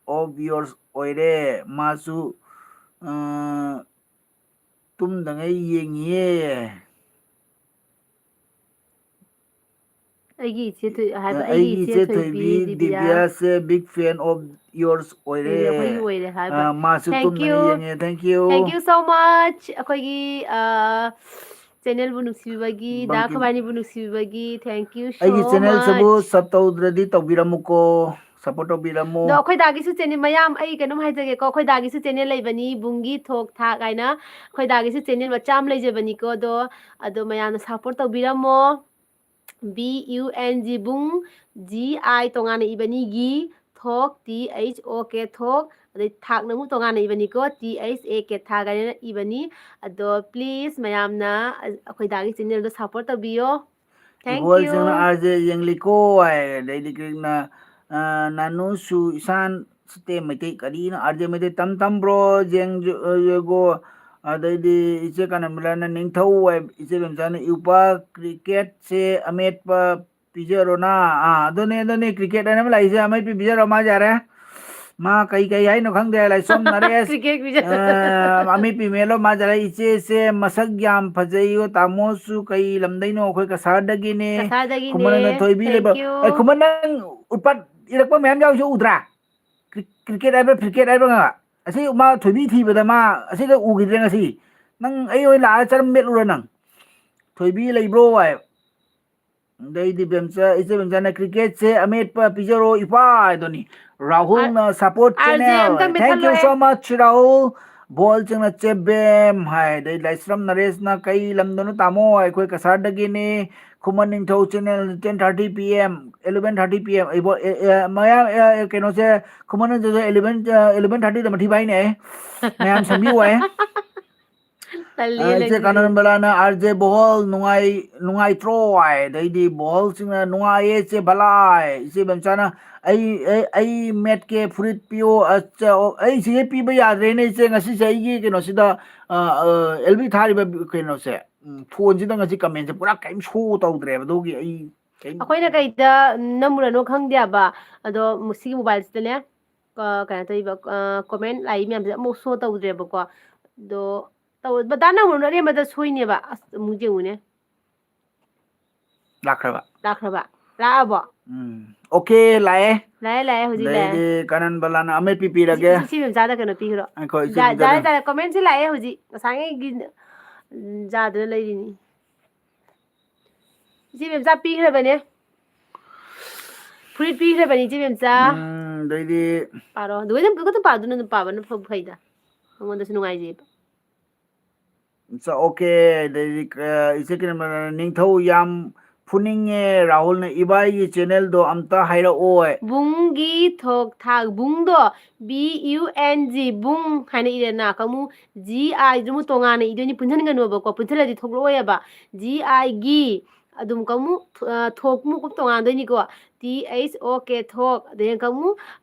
of yours ꯑꯣꯏꯔꯦ, ꯃꯥꯁꯨ, ꯑ, ꯇꯨꯝꯗꯉꯩ ꯌꯦꯡꯉꯤꯌꯦ꯫ ꯑꯩꯒꯤ ꯏꯆꯦ ꯊꯣꯏ-, ꯍꯥꯏꯕ, ꯑꯩꯒꯤ ꯏꯆꯦ ꯊꯣꯏꯕꯤ ꯗꯤꯕꯤꯌꯥꯁꯦ big fan of yours ꯑꯣꯏꯔꯦ꯫ ꯑꯩꯈꯣꯏꯒꯤ ꯑꯣꯏꯔꯦ ꯍꯥꯏꯕ꯫ ꯑ, ꯃꯥꯁꯨ Thank ꯇꯨꯝꯗꯅ you꯫ ꯌꯦꯡꯉꯦ꯫ Thank you꯫ Thank you so much꯫ ꯑꯩꯈꯣꯏꯒꯤ, ꯑ, channel ꯕꯨ ꯅꯨꯡꯁꯤꯕꯤꯕꯒꯤ, ꯗꯥ ꯕꯪꯀꯤꯝ꯫ ꯈꯕꯥꯅꯤꯕꯨ ꯅꯨꯡꯁꯤꯕꯤꯕꯒꯤ, thank you so ꯑꯩꯒꯤ channel ꯁꯤꯕꯨ much꯫ Sub ꯇꯧꯗ꯭ꯔꯗꯤ ꯇꯧꯕꯤꯔꯝꯃꯨꯀꯣ꯫ Support ꯇꯧꯕꯤꯔꯝꯃꯨ꯫ ꯑꯗꯣ ꯑꯩꯈꯣꯏ ꯗꯥꯒꯤꯁꯨ channel ꯃꯌꯥꯝ, ꯑꯩ ꯀꯩꯅꯣꯝ ꯍꯥꯏꯖꯒꯦꯀꯣ, ꯑꯩꯈꯣꯏ ꯗꯥꯒꯤꯁꯨ channel ꯂꯩꯕꯅꯤ, ꯕꯨꯡꯒꯤ ꯊꯣꯛ ꯊꯥꯛ ꯍꯥꯏꯅ꯫ ꯑꯩꯈꯣꯏ ꯗꯥꯒꯤꯁꯨ channel ꯃꯆꯥ ꯑꯃ ꯂꯩꯖꯕꯅꯤꯀꯣ꯫ ꯑꯗꯣ, ꯑꯗꯣ ꯃꯌꯥꯝꯅ support ꯇꯧꯕꯤꯔꯝꯃꯣ꯫ B U N G ꯕꯨꯡ, G I ꯇꯣꯉꯥꯟꯅ ꯏꯕꯅꯤ, ꯒꯤ, ꯊꯣꯛ, T H O K ꯊꯣꯛ, ꯑꯗꯩ ꯊꯥꯛꯅ ꯑꯃꯨꯛ ꯇꯣꯉꯥꯟꯅ ꯏꯕꯅꯤꯀꯣ, T H A K ꯊꯥꯛ ꯍꯥꯏꯅ ꯏꯕꯅꯤ꯫ ꯑꯗꯣ please ꯃꯌꯥꯝꯅ ꯑꯩꯈꯣꯏ ꯗꯥꯒꯤ channel ꯗꯣ support ꯇꯧꯕꯤꯌꯣ꯫ Thank you꯫ ꯏꯕꯣꯍꯜ ꯁꯤꯡꯅ ꯑꯥꯔ ꯖꯦ ꯌꯦꯡꯂꯤꯀꯣ ꯍꯥꯏ, ꯑꯗꯩꯗꯤ ꯀꯔꯤꯅ, ꯑ, ꯅꯥꯅꯨꯁꯨ ꯏꯁꯥꯟ ꯁꯤꯇꯦ ꯃꯩꯇꯩ, ꯀꯔꯤꯅꯣ ꯑꯥꯔ ꯖꯦ ꯃꯩꯇꯩ, ꯇꯝ ꯇꯝ ꯕ꯭ꯔꯣ ꯌꯦꯡꯖ-, ꯑ, ꯌꯦꯡꯒꯣ꯫ ꯑꯗꯩꯗꯤ ꯏꯆꯦ ꯀꯥꯅꯟꯕꯂꯥꯅ ꯅꯤꯡꯊꯧ ꯍꯥꯏ, ꯏꯆꯦ ꯕꯦꯝꯆꯥꯅ ꯏꯎꯄꯥ ꯀ꯭ꯔꯤꯀꯦꯠꯁꯦ ꯑꯃꯦꯠꯄ ꯄꯤꯖꯔꯣꯅ꯫ ꯑꯥ, ꯑꯗꯨꯅꯦ, ꯑꯗꯨꯅꯦ, ꯀ꯭ꯔꯤꯀꯦꯠ ꯍꯥꯏꯅ ꯑꯃ ꯂꯥꯛꯏꯁꯦ, ꯑꯃꯦꯠꯄꯤ ꯄꯤꯖꯔꯣ, ꯃꯥ ꯌꯥꯔꯦ꯫ ꯃꯥ ꯀꯩ ꯀꯩ ꯍꯥꯏꯅꯣ ꯈꯪꯗꯦ, ꯂꯥꯏꯁ꯭ꯔꯝ ꯅꯔꯦꯁ꯫ ꯀ꯭ꯔꯤꯀꯦꯠ ꯄꯤꯖꯔꯣ꯫ ꯑꯥ, ꯑꯃꯦꯠꯄꯤ ꯃꯦꯠꯂꯣ, ꯃꯥ ꯌꯥꯔꯦ꯫ ꯏꯆꯦꯁꯦ ꯃꯁꯛ ꯌꯥꯝ ꯐꯖꯩꯌꯣ, ꯇꯥꯃꯣꯁꯨ ꯀꯩ ꯂꯝꯗꯩꯅꯣ? ꯑꯩꯈꯣꯏ ꯀꯁꯥꯔꯗꯒꯤꯅꯦ꯫ ꯀꯁꯥꯔꯗꯒꯤꯅꯦ꯫ ꯈꯨꯃꯟꯅ ꯊꯣꯏꯕꯤ ꯂꯩꯕ꯫ Thank you꯫ ꯑꯦ, ꯈꯨꯃꯟ, ꯅꯪ ꯎꯠꯄꯠ ꯏꯔꯛꯄ ꯃꯌꯥꯝ ꯌꯥꯎꯔꯤꯁꯦ ꯎꯗ꯭ꯔꯥ? ꯀ꯭ꯔꯤ-, ꯀ꯭ꯔꯤꯀꯦꯠ ꯍꯥꯏꯕ, ꯀ꯭ꯔꯤꯀꯦꯠ ꯍꯥꯏꯕ ꯉꯥ-, ꯑꯁꯤ ꯃꯥ ꯊꯣꯏꯕꯤ ꯊꯤꯕꯗ ꯃꯥ ꯑꯁꯤꯒ ꯎꯈꯤꯗ꯭ꯔꯦ ꯉꯁꯤ꯫ ꯅꯪ ꯑꯩ ꯑꯣꯏ ꯂꯥꯛꯑ ꯆꯔꯝ ꯃꯦꯠꯂꯨꯔ ꯅꯪ? ꯊꯣꯏꯕꯤ ꯂꯩꯕ꯭ꯔꯣ ꯍꯥꯏ꯫ ꯑꯗꯩꯗꯤ ꯕꯦꯝꯆꯥ, ꯏꯆꯦ ꯕꯦꯝꯆꯥꯅ "ꯀ꯭ꯔꯤꯀꯦꯠꯁꯦ ꯑꯃꯦꯠꯄ ꯄꯤꯖꯔꯣ ꯏꯄꯥ" ꯍꯥꯏꯗꯨꯅꯤ꯫ ꯔꯥꯍꯨꯜꯅ "Support ꯑꯥꯔ ꯖꯦ channel", ꯑꯝꯇ thank you ꯃꯦꯠꯊꯠꯂꯣꯍꯦ꯫ So much Rahul. ꯕꯣꯜ ꯆꯤꯡꯅ ꯆꯦꯕꯦꯝ ꯍꯥꯏ꯫ ꯑꯗꯩ ꯂꯥꯏꯁ꯭ꯔꯝ ꯅꯔꯦꯁꯅ "ꯀꯩ ꯂꯝꯗꯅꯣ ꯇꯥꯃꯣ? ꯑꯩꯈꯣꯏ ꯀꯁꯥꯔꯗꯒꯤꯅꯤ"꯫ ꯈꯨꯃꯟ ꯅꯤꯡꯊꯧ channel ten thirty P M, eleven thirty P M꯫ ꯑꯩꯕꯣ, ꯑꯦ, ꯑꯦ, ꯃꯌꯥꯝ, ꯑꯦ, ꯑꯦ, ꯀꯩꯅꯣꯁꯦ, ꯈꯨꯃꯟ ꯅꯤꯡꯊꯧꯁꯦ eleven, ꯑ, eleven thirty ꯗ ꯃꯊꯤ ꯐꯥꯏꯅꯦ꯫ ꯃꯌꯥꯝ ꯁꯦꯝꯕꯤꯌꯨ ꯍꯥꯏ꯫ ꯇꯜꯂꯦ ꯑ, ꯏꯆꯦ ꯅꯪꯁꯤꯗꯤ꯫ ꯀꯥꯅꯟ ꯕꯂꯥꯅ "ꯑꯥꯔ ꯖꯦ ꯕꯣꯍꯜ ꯅꯨꯡꯉꯥꯏ-, ꯅꯨꯡꯉꯥꯏꯇ꯭ꯔꯣ?" ꯍꯥꯏ꯫ ꯑꯗꯩꯗꯤ ꯕꯣꯍꯜꯁꯤꯡꯅ "ꯅꯨꯡꯉꯥꯏꯌꯦ ꯏꯆꯦ ꯕꯂꯥ" ꯍꯥꯏ꯫ ꯏꯆꯦ ꯕꯦꯝꯆꯥꯅ "ꯑꯩ, ꯑꯩ, ꯑꯩ ꯃꯦꯠꯀꯦ ꯐꯨꯔꯤꯠ ꯄꯤꯌꯣ", ꯑ, ꯆ-, ꯑꯣ, ꯑꯩ ꯁꯤꯒꯩ ꯄꯤꯕ ꯌꯥꯗ꯭ꯔꯦꯅꯦ ꯏꯆꯦ, ꯉꯁꯤꯁꯦ ꯑꯩꯒꯤ ꯀꯩꯅꯣꯁꯤꯗ, ꯑ, ꯑ, ꯑꯦꯜ ꯕꯤ ꯊꯥꯔꯤꯕ ꯀꯩꯅꯣꯁꯦ, ꯎꯝ, ꯐꯣꯟꯁꯤꯗ ꯉꯁꯤ comment ꯁꯦ ꯄꯨꯔꯥ ꯀꯔꯤꯝ show ꯇꯧꯗ꯭ꯔꯦꯕ, ꯑꯗꯨꯒꯤ ꯑꯩ ꯀꯩꯝ ꯑꯩꯈꯣꯏꯅ ꯀꯩꯗ ꯅꯝꯃꯨꯔꯅꯣ ꯈꯪꯗꯦꯕ, ꯑꯗꯣ ꯁꯤꯒꯤ mobile ꯁꯤꯗꯅꯦ, ꯑ, ꯀꯩꯅꯣ ꯇꯧꯔꯤꯕ, ꯑ, comment ꯂꯥꯛꯏ ꯃꯌꯥꯝꯁꯦ ꯑꯃꯨꯛ show ꯇꯧꯗ꯭ꯔꯦꯕꯀꯣ꯫ ꯑꯗꯣ ꯇꯧ-, ꯕꯗꯥ ꯅꯝꯃꯨꯔꯅꯨ, ꯑꯔꯦꯝꯕꯗ ꯁꯣꯏꯅꯦꯕ꯫ ꯑꯁ, ꯑꯃꯨꯛ ꯌꯦꯡꯉꯨꯅꯦ꯫ ꯂꯥꯛꯈ꯭ꯔꯕ? ꯂꯥꯛꯈ꯭ꯔꯕ? ꯂꯥꯛꯑꯕꯣ? ꯎꯝ꯫ OK, ꯂꯥꯛꯑꯦ꯫ ꯂꯥꯛꯑꯦ, ꯂꯥꯛꯑꯦ, ꯍꯧꯖꯤꯛ ꯂꯥꯛꯑꯦ꯫ ꯑꯗꯩꯗꯤ ꯀꯥꯅꯟ ꯕꯂꯥꯅ ꯑꯃꯦꯠꯄꯤ ꯄꯤꯔꯒꯦ꯫ ꯏꯆꯦ, ꯏꯆꯦ ꯃꯦꯝꯆꯥꯗ ꯀꯩꯅꯣ ꯄꯤꯈ꯭ꯔꯣ꯫ ꯉꯥꯏꯈꯣ, ꯏꯆꯦ ꯖꯥ-, ꯃꯦꯝꯆꯥꯗ꯫ ꯖꯥꯔꯦ, ꯖꯥꯔꯦ, comment ꯁꯦ ꯂꯥꯛꯑꯦ ꯍꯧꯖꯤꯛ꯫ ꯉꯁꯥꯏꯉꯩꯒꯤ, ꯎꯝ, ꯖꯥꯗꯅ ꯂꯩꯔꯤꯅꯤ꯫ ꯏꯆꯦ ꯃꯦꯝꯆꯥ ꯄꯤꯈ꯭ꯔꯕꯅꯦ꯫ ꯐꯨꯔꯤꯠ ꯄꯤꯈ꯭ꯔꯕꯅꯤ, ꯏꯆꯦ ꯃꯦꯝꯆꯥ꯫ ꯎꯝ, ꯑꯗꯩꯗꯤ ꯄꯥꯔꯣ꯫ ꯑꯗꯨꯃꯥꯏꯅ ꯑꯗꯨꯝ ꯄꯥꯕꯅ ꯐ-, ꯐꯩꯗ꯫ ꯅꯉꯣꯟꯗꯁꯨ ꯅꯨꯡꯉꯥꯏꯖꯩꯕ꯫ ꯏꯆꯥ, OK, ꯑꯗꯩꯗꯤ, ꯑ, ꯏꯆꯦ ꯀꯩꯅꯣ, ꯅꯤꯡꯊꯧ ꯌꯥꯝ ꯐꯨꯅꯤꯡꯉꯦ꯫ ꯔꯥꯍꯨꯜꯅ "ꯏꯕꯥꯏꯒꯤ channel ꯗꯣ ꯑꯝꯇ ꯍꯥꯏꯔꯛꯑꯣ" ꯍꯥꯏ꯫ ꯕꯨꯡꯒꯤ ꯊꯣꯛ ꯊꯥꯛ, ꯕꯨꯡꯗꯣ, B U N G, ꯕꯨꯡ ꯍꯥꯏꯅ ꯏꯔꯦꯅ, ꯀꯃꯨ G I ꯗꯨ ꯑꯃꯨꯛ ꯇꯣꯉꯥꯟꯅ ꯏꯗꯣꯏꯅꯤ, ꯄꯨꯟꯁꯤꯟꯒꯅꯨꯕꯀꯣ, ꯄꯨꯟꯁꯤꯜꯂꯗꯤ ꯊꯣꯛꯂꯛꯑꯣꯏꯕ꯫ G I ꯒꯤ, ꯑꯗꯨꯝ ꯀꯃꯨ ꯊꯣꯛꯃꯨꯛ ꯀꯨꯝ ꯇꯣꯉꯥꯟꯗꯣꯏꯅꯤꯀꯣ꯫ T H O K ꯊꯣꯛ꯫ ꯑꯗꯩ ꯀꯃꯨ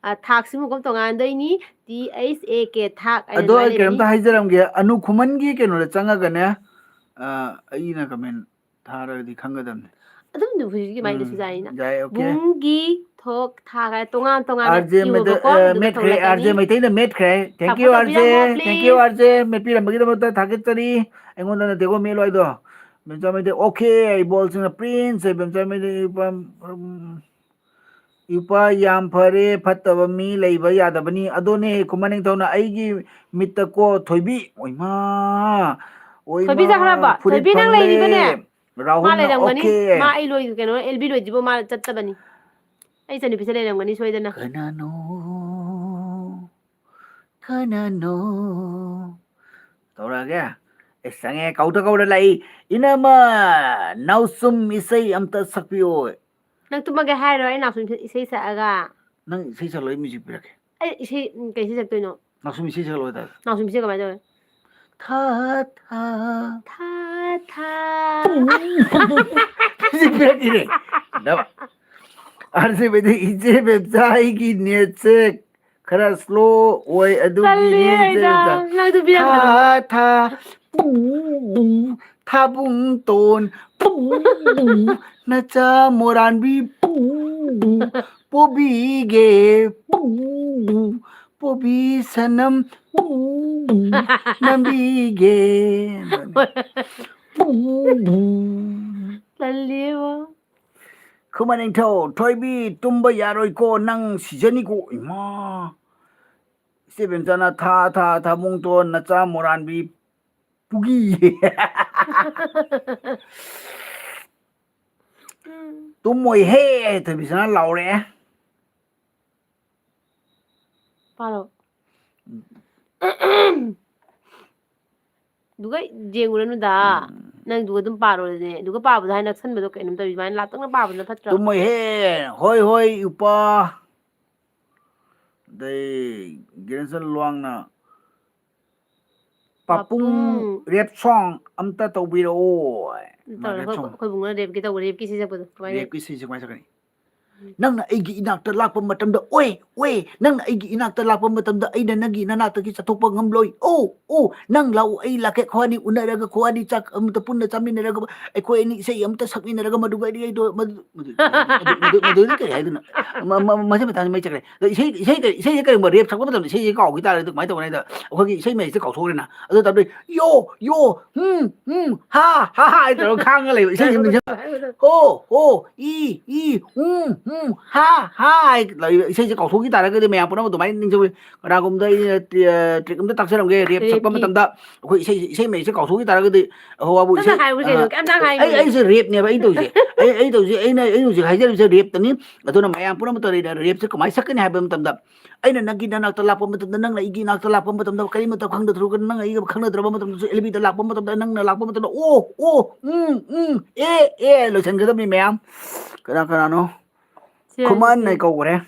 ꯊꯥꯛꯁꯤꯃꯨꯛ ꯀꯨꯝ ꯇꯣꯉꯥꯟꯗꯣꯏꯅꯤ꯫ T H A K ꯊꯥꯛ ꯍꯥꯏꯅ ꯑꯗꯣ ꯑꯩ ꯑꯗꯨꯃꯥꯏꯅ ꯂꯩꯔꯅꯤ꯫ ꯀꯩꯅꯣꯝꯇ ꯍꯥꯏꯖꯔꯝꯒꯦ, ꯑꯅꯨ ꯈꯨꯃꯟꯒꯤ ꯀꯩꯅꯣꯗ ꯆꯪꯉꯒꯅꯦ, ꯑ, ꯑꯩꯅ ꯀꯃꯦꯟ ꯊꯥꯔꯒꯗꯤ ꯈꯪꯒꯗꯕꯅꯤ꯫ ꯑꯗꯨꯝꯗꯤ ꯍꯧꯖꯤꯛꯀꯤ ꯃꯥꯏꯗꯨꯁꯨ ꯎꯝ, ꯌꯥꯏꯅ꯫ ꯌꯥꯏ, okay꯫ ꯕꯨꯡꯒꯤ ꯊꯣꯛ ꯊꯥꯛ ꯍꯥꯏ ꯇꯣꯉꯥꯟ ꯇꯣꯉꯥꯟꯅ ꯑꯥꯔ ꯖꯦ ꯃꯩꯇꯩ-, ꯏꯌꯣꯕꯀꯣ꯫ ꯑ, ꯑꯗꯨꯒ ꯃꯦꯠꯈ꯭ꯔꯦ, ꯇꯧꯔꯛꯀꯅꯤ꯫ ꯑꯥꯔ ꯖꯦ ꯃꯩꯇꯩꯅ ꯃꯦꯠꯈ꯭ꯔꯦ꯫ Thank you, Support R J. ꯇꯧꯕꯤꯔꯝꯃꯣ, Thank you, please꯫ R J. ꯃꯦꯠꯄꯤꯔꯝꯕꯒꯤꯗꯃꯛꯇ ꯊꯥꯒꯠꯆꯔꯤ꯫ ꯑꯩꯉꯣꯟꯗ ꯅꯠꯇꯦꯀꯣ ꯃꯦꯠꯂꯣ ꯍꯥꯏꯗꯣ꯫ ꯃꯦꯝꯆꯥ ꯃꯩꯇꯩ, okay, ꯏꯕꯣꯜꯁꯤꯡꯅ prince, ꯃꯦꯝꯆꯥ ꯃꯩꯇꯩ, ꯏꯄꯥ, ꯎꯝ, ꯏꯄꯥ ꯌꯥꯝ ꯐꯔꯦ, ꯐꯠꯇꯕ ꯃꯤ ꯂꯩꯕ ꯌꯥꯗꯕꯅꯤ꯫ ꯑꯗꯨꯅꯦ ꯈꯨꯃꯟ ꯅꯤꯡꯊꯧꯅ ꯑꯩꯒꯤ ꯃꯤꯠꯇꯀꯣ ꯊꯣꯏꯕꯤ, ꯑꯣꯏꯃꯥ, ꯑꯣꯏꯃꯥ, ꯊꯣꯏꯕꯤ ꯆꯠꯈ꯭ꯔꯕ? ꯐꯨꯔꯤꯠ ꯊꯣꯏꯕꯤ ꯅꯪ ꯐꯪꯂꯦ꯫ ꯂꯩꯔꯤꯕꯅꯦ? ꯃꯥ ꯔꯥꯍꯨꯜꯅ ꯂꯩꯔꯝꯒꯅꯤ꯫ okay꯫ ꯃꯥ ꯑꯩ ꯂꯣꯏ-, ꯀꯩꯅꯣ, ꯑꯦꯜ ꯕꯤ ꯂꯣꯏꯗ꯭ꯔꯤꯕꯣ ꯃꯥ ꯆꯠꯇꯕꯅꯤ꯫ ꯑꯩ ꯏꯆꯟꯅꯨꯄꯤꯁꯦ ꯂꯩꯔꯝꯒꯅꯤ ꯁꯣꯏꯗꯅ꯫ ꯀꯅꯥꯅꯣ? ꯀꯅꯥꯅꯣ? ꯇꯧꯔꯛꯑꯒꯦ꯫ ꯑꯦ, ꯆꯪꯉꯦ, ꯀꯧꯗ ꯀꯧꯗ ꯂꯥꯛꯏ꯫ ꯏꯅꯝꯃ, ꯅꯥꯎꯁꯨꯝ ꯏꯁꯩ ꯑꯝꯇ ꯁꯛꯄꯤꯌꯣ꯫ ꯅꯪ ꯇꯨꯝꯃꯒꯦ ꯍꯥꯏꯔꯣ ꯑꯩ ꯅꯥꯎꯁꯨꯝ ꯏꯁꯩ ꯁꯛꯑꯒ? ꯅꯪ ꯏꯁꯩ ꯁꯛꯂꯣ, ꯑꯩ music ꯄꯤꯔꯛꯀꯦ꯫ ꯑꯩ ꯏꯁꯩ, ꯎꯝ, ꯀꯩ ꯏꯁꯩ ꯁꯛꯇꯣꯏꯅꯣ? ꯅꯥꯎꯁꯨꯝ ꯏꯁꯩ ꯁꯛꯂꯣ ꯍꯥꯏꯇꯥꯔꯦ꯫ ꯅꯥꯎꯁꯨꯝ ꯏꯁꯩ ꯀꯃꯥꯏꯅ ꯇꯧꯋꯦ? ꯊꯥ, ꯊꯥ꯫ ꯊꯥ, ꯊꯥ꯫ ꯄꯨꯡ, ꯄꯨꯡ꯫ ꯏꯁꯩ ꯄꯤꯔꯛꯀꯦꯅꯦ꯫ ꯅꯕ꯫ ꯑꯥꯔ ꯖꯦ ꯃꯩꯇꯩ, ꯏꯆꯦ ꯕꯦꯝꯆꯥ, ꯑꯩꯒꯤ netꯁꯦ ꯈꯔ slow ꯑꯣꯏ, ꯑꯗꯨꯒꯤꯅꯦ, ꯇꯜꯂꯤ ꯏꯆꯦ ꯑꯩꯗ꯫ ꯕꯦꯝꯆꯥ꯫ ꯅꯪ ꯑꯗꯨ ꯄꯤꯔꯛꯀꯅꯨ꯫ ꯊꯥ, ꯊꯥ, ꯄꯨ, ꯄꯨ, ꯊꯥꯕꯨꯡꯇꯣꯟ, ꯄꯨ, ꯄꯨ, ꯅꯆꯥ ꯃꯣꯔꯥꯟꯕꯤ, ꯄꯨ, ꯄꯨ, ꯄꯣꯕꯤꯒꯦ, ꯄꯨ, ꯄꯨ, ꯄꯣꯕꯤ ꯁꯅꯝ, ꯄꯨ, ꯄꯨ, ꯅꯝꯕꯤꯒꯦ꯫ ꯄꯨ, ꯄꯨ꯫ ꯇꯜꯂꯤꯕꯣ꯫ ꯈꯨꯃꯟ ꯅꯤꯡꯊꯧ, ꯊꯣꯏꯕꯤ, ꯇꯨꯝꯕ ꯌꯥꯔꯣꯏꯀꯣ, ꯅꯪ ꯁꯤꯖꯅꯤꯀꯣ꯫ ꯏꯃꯥ! ꯏꯆꯦ ꯕꯦꯝꯆꯥꯅ ꯊꯥ, ꯊꯥ, ꯊꯥꯕꯨꯡꯇꯣꯟ, ꯅꯆꯥ ꯃꯣꯔꯥꯟꯕꯤ, ꯄꯨꯒꯤ꯫ ꯎꯝ꯫ ꯇꯨꯝꯃꯣꯏꯍꯦ, ꯊꯣꯏꯕꯤꯁꯅꯥ ꯂꯥꯎꯔꯦ꯫ ꯄꯥꯔꯣ꯫ ꯑꯗꯨꯒ ꯌꯦꯡꯉꯨꯔꯅꯨꯗ꯫ ꯎꯝ꯫ ꯅꯪꯗꯨꯒ ꯑꯗꯨꯝ ꯄꯥꯔꯣꯅꯦ꯫ ꯑꯗꯨꯒ ꯄꯥꯕꯗꯣ ꯍꯥꯏ ꯅꯛꯁꯟꯕꯗꯣ ꯀꯩꯅꯣꯝ ꯇꯧꯋꯤ꯫ ꯑꯗꯨꯃꯥꯏꯅ ꯂꯥꯞꯇꯛꯅ ꯄꯥꯕꯗꯨꯅ ꯐꯠꯇ꯭ꯔꯣ? ꯇꯨꯝꯃꯣꯏꯍꯦ꯫ ꯍꯣꯏ, ꯍꯣꯏ, ꯏꯄꯥ꯫ ꯑꯗꯩ ꯒꯤꯔꯦꯟꯁꯟ ꯂ꯭ꯋꯥꯡꯅ ꯄꯥꯄꯨꯡ ꯄꯥꯄꯨꯡ꯫ Rap song ꯑꯝꯇ ꯇꯧꯕꯤꯔꯛꯑꯣ꯫ ꯇꯧꯔꯦ, ꯃꯥ rap ꯑꯩꯈꯣꯏ, song꯫ ꯑꯩꯈꯣꯏ ꯕꯨꯡꯉꯣꯅ ꯔꯦꯞꯀꯤ ꯇꯧꯕ, ꯔꯦꯞꯀꯤ ꯁꯤ ꯁꯛꯄꯗꯣ ꯀꯃꯥꯏꯅ? ꯔꯦꯞꯀꯤ ꯁꯤꯁꯦ ꯀꯃꯥꯏꯅ ꯁꯛꯀꯅꯤ? ꯎꯝ꯫ ꯅꯪꯅ ꯑꯩꯒꯤ ꯏꯅꯥꯛꯇ ꯂꯥꯛꯄ ꯃꯇꯝꯗ, ꯑꯣꯏ, ꯑꯣꯏ, ꯅꯪꯅ ꯑꯩꯒꯤ ꯏꯅꯥꯛꯇ ꯂꯥꯛꯄ ꯃꯇꯝꯗ ꯑꯩꯅ ꯅꯪꯒꯤ ꯅꯅꯥꯛꯇꯒꯤ ꯆꯠꯊꯣꯛꯄ ꯉꯝꯂꯣꯏ꯫ ꯑꯣ, ꯑꯣ, ꯅꯪ ꯂꯥꯛꯎ, ꯑꯩ ꯂꯥꯛꯀꯦ, ꯈ꯭ꯋꯥꯅꯤ ꯎꯅꯔꯒ, ꯈ꯭ꯋꯥꯅꯤ ꯆꯥꯛ ꯑꯃꯇ ꯄꯨꯟꯅ ꯆꯥꯃꯤꯟꯅꯔꯒ, ꯑꯩꯈꯣꯏ ꯑꯅꯤ ꯏꯁꯩ ꯑꯃꯇ ꯁꯛꯃꯤꯟꯅꯔꯒ, ꯃꯗꯨꯒ ꯑꯩꯗꯤ ꯑꯩꯗꯣ, ꯃꯗꯨ, ꯃꯗꯨ, ꯃꯗꯨ, ꯃꯗꯨ, ꯃꯗꯨꯗꯤ ꯀꯔꯤ ꯍꯥꯏꯗꯣꯏꯅꯣ? ꯃ-, ꯃ-, ꯃꯁꯤ ꯃꯇꯥꯡꯁꯤ ꯃꯩ ꯆꯠꯈ꯭ꯔꯦ꯫ ꯑꯗꯣ ꯏꯁꯩ, ꯏꯁꯩ ꯀꯔꯤ, ꯏꯁꯩꯁꯦ ꯀꯔꯤꯒꯨꯝꯕ ꯔꯦꯞ ꯁꯛꯄ ꯃꯇꯝꯗ ꯏꯁꯩꯁꯦ ꯀꯥꯎꯈꯤ ꯇꯥꯔꯒꯗꯤ ꯀꯃꯥꯏꯅ ꯇꯧꯒꯅꯤ ꯍꯥꯏꯗ, ꯑꯩꯈꯣꯏꯒꯤ ꯏꯁꯩ ꯃꯌꯦꯛꯁꯦ ꯀꯥꯎꯊꯣꯛꯈ꯭ꯔꯦꯅ꯫ ꯑꯗꯨ ꯇꯧꯗꯣꯏ, "ꯌꯣ, ꯌꯣ, ꯍꯨꯝ, ꯍꯨꯝ, ꯍꯥ, ꯍꯥ, ꯍꯥ" ꯍꯥꯏꯅ ꯇꯧꯔꯒ ꯈꯥꯡꯉ ꯂꯩꯕ ꯏꯁꯩꯁꯦ ꯅꯤꯡꯁꯤꯡ-, "ꯍꯣ, ꯍꯣ, ꯏ, ꯏ, ꯎꯝ, ꯎꯝ, ꯍꯥ, ꯍꯥ" ꯍꯥꯏ ꯂꯩꯕ ꯏꯁꯩꯁꯦ ꯀꯥꯎꯊꯣꯛꯈꯤ ꯇꯥꯔꯒꯗꯤ ꯃꯌꯥꯝ ꯄꯨꯝꯅꯃꯛ ꯑꯗꯨꯃꯥꯏꯅ ꯅꯤꯡꯁꯤꯡꯉꯨ꯫ ꯀꯅꯥꯒꯨꯝꯕꯗ ꯑꯩꯅ ꯇ꯭ꯔꯤ-, ꯑ, ꯇ꯭ꯔꯤꯛ ꯑꯝꯇ ꯇꯥꯛꯆꯔꯝꯒꯦ, ꯔꯦꯞ ꯁꯛꯄ ꯔꯦꯞꯀꯤ꯫ ꯃꯇꯝꯗ ꯑꯩꯈꯣꯏ ꯏꯁꯩ, ꯏꯁꯩ ꯃꯌꯦꯛꯁꯦ ꯀꯥꯎꯊꯣꯛꯈꯤ ꯇꯥꯔꯒꯗꯤ, ꯑꯍꯣ, ꯋꯥꯕꯨ ꯇꯞꯅ ꯏꯁꯩ, ꯍꯥꯏꯌꯨ ꯀꯩꯅꯣ, ꯑ, ꯀꯩꯝꯇ ꯑꯩ, ꯍꯥꯏꯒꯅꯨ꯫ ꯑꯩ, ꯑꯩꯁꯦ ꯔꯦꯞꯅꯦꯕ ꯑꯩ ꯇꯧꯔꯤꯁꯦ꯫ ꯑꯩ, ꯑꯩ ꯇꯧꯔꯤꯁꯦ, ꯑꯩꯅ, ꯑꯩ ꯍꯧꯖꯤꯛ ꯍꯥꯏꯖꯔꯤꯕꯁꯦ ꯔꯦꯞꯇꯅꯤ꯫ ꯑꯗꯨꯅ ꯃꯌꯥꯝ ꯄꯨꯝꯅꯃꯛꯇ ꯔꯦꯞꯁꯦ ꯀꯃꯥꯏꯅ ꯁꯛꯀꯅꯤ ꯍꯥꯏꯕ ꯃꯇꯝꯗ, ꯑꯩꯅ ꯅꯪꯒꯤ ꯅꯅꯥꯛꯇ ꯂꯥꯛꯄ ꯃꯇꯝꯗ, ꯅꯪꯅ ꯑꯩꯒꯤ ꯏꯅꯥꯛꯇ ꯂꯥꯛꯄ ꯃꯇꯝꯗ, ꯀꯔꯤꯃꯇ ꯈꯪꯗ ꯊꯣꯛꯑꯒ ꯅꯪ ꯑꯩꯒ ꯈꯪꯅꯗ꯭ꯔꯕ ꯃꯇꯝꯗꯁꯨ, ꯑꯦꯜ ꯕꯤꯗ ꯂꯥꯛꯄ ꯃꯇꯝꯗ, ꯅꯪꯅ ꯂꯥꯛꯄ ꯃꯇꯝꯗ, "ꯑꯣ, ꯑꯣ, ꯎꯝ, ꯎꯝ, ꯑꯦ, ꯑꯦ" ꯂꯣꯏꯁꯤꯟꯒꯗꯕꯅꯤ ꯃꯌꯥꯝ꯫ ꯀꯅꯥ ꯀꯅꯥꯅꯣ? ꯁꯦ, ꯈꯨꯃꯟ ꯁꯦ꯫ ꯑꯩ ꯀꯧꯈ꯭ꯔꯦ꯫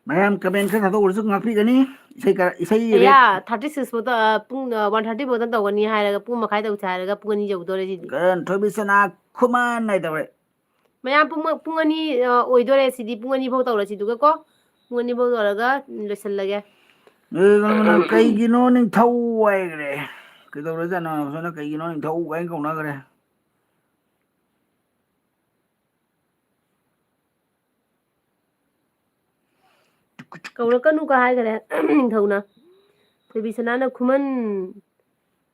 ꯃꯌꯥꯝ comment ꯈꯔ ꯊꯥꯗꯣꯛꯎꯔꯁꯨ ꯉꯥꯛꯄꯤꯒꯅꯤ꯫ ꯏꯁꯩ ꯀ-, ꯏꯁꯩ ꯑꯌꯥ, rap꯫ Thirty six ꯐꯥꯎꯗ, ꯑ, ꯄꯨꯡ, ꯑ, one thirty ꯐꯥꯎꯗ ꯇꯧꯒꯅꯤ ꯍꯥꯏꯔꯒ ꯄꯨꯡ ꯃꯈꯥꯏ ꯇꯧꯁꯦ ꯍꯥꯏꯔꯒ ꯄꯨꯡ ꯑꯅꯤ ꯌꯧꯗꯣꯔꯦ ꯁꯤꯗꯤ꯫ ꯀꯔꯟ ꯊꯣꯏꯕꯤꯁꯅꯥ ꯈꯨꯃꯟ ꯍꯥꯏ ꯇꯧꯔꯦ꯫ ꯃꯌꯥꯝ ꯄꯨꯡ, ꯄꯨꯡ ꯑꯅꯤ, ꯑ, ꯑꯣꯏꯗꯣꯔꯦ ꯁꯤꯗꯤ, ꯄꯨꯡ ꯑꯅꯤ ꯐꯥꯎ ꯇꯧꯔꯁꯤꯗꯨꯒꯀꯣ, ꯄꯨꯡ ꯑꯅꯤ ꯐꯥꯎ ꯇꯧꯔꯒ ꯂꯣꯏꯁꯤꯜꯂꯒꯦ꯫ ꯑꯦ, ꯀꯩꯅꯣ, ꯀꯩꯅꯣ, ꯀꯩꯒꯤꯅꯣ ꯅꯤꯡꯊꯧ ꯍꯥꯏꯈ꯭ꯔꯦ? ꯀꯩꯗꯧꯔꯖꯥꯠꯅꯣ? ꯁꯣꯝꯗ ꯀꯩꯒꯤꯅꯣ ꯅꯤꯡꯊꯧ ꯀꯥꯏꯅ ꯀꯧꯅꯈ꯭ꯔꯦ? ꯀꯧꯔꯛꯀꯅꯨꯒ ꯍꯥꯏꯈꯔꯦ ꯅꯤꯡꯊꯧꯅ꯫ ꯊꯣꯏꯕꯤꯁꯅꯥꯅ ꯈꯨꯃꯟ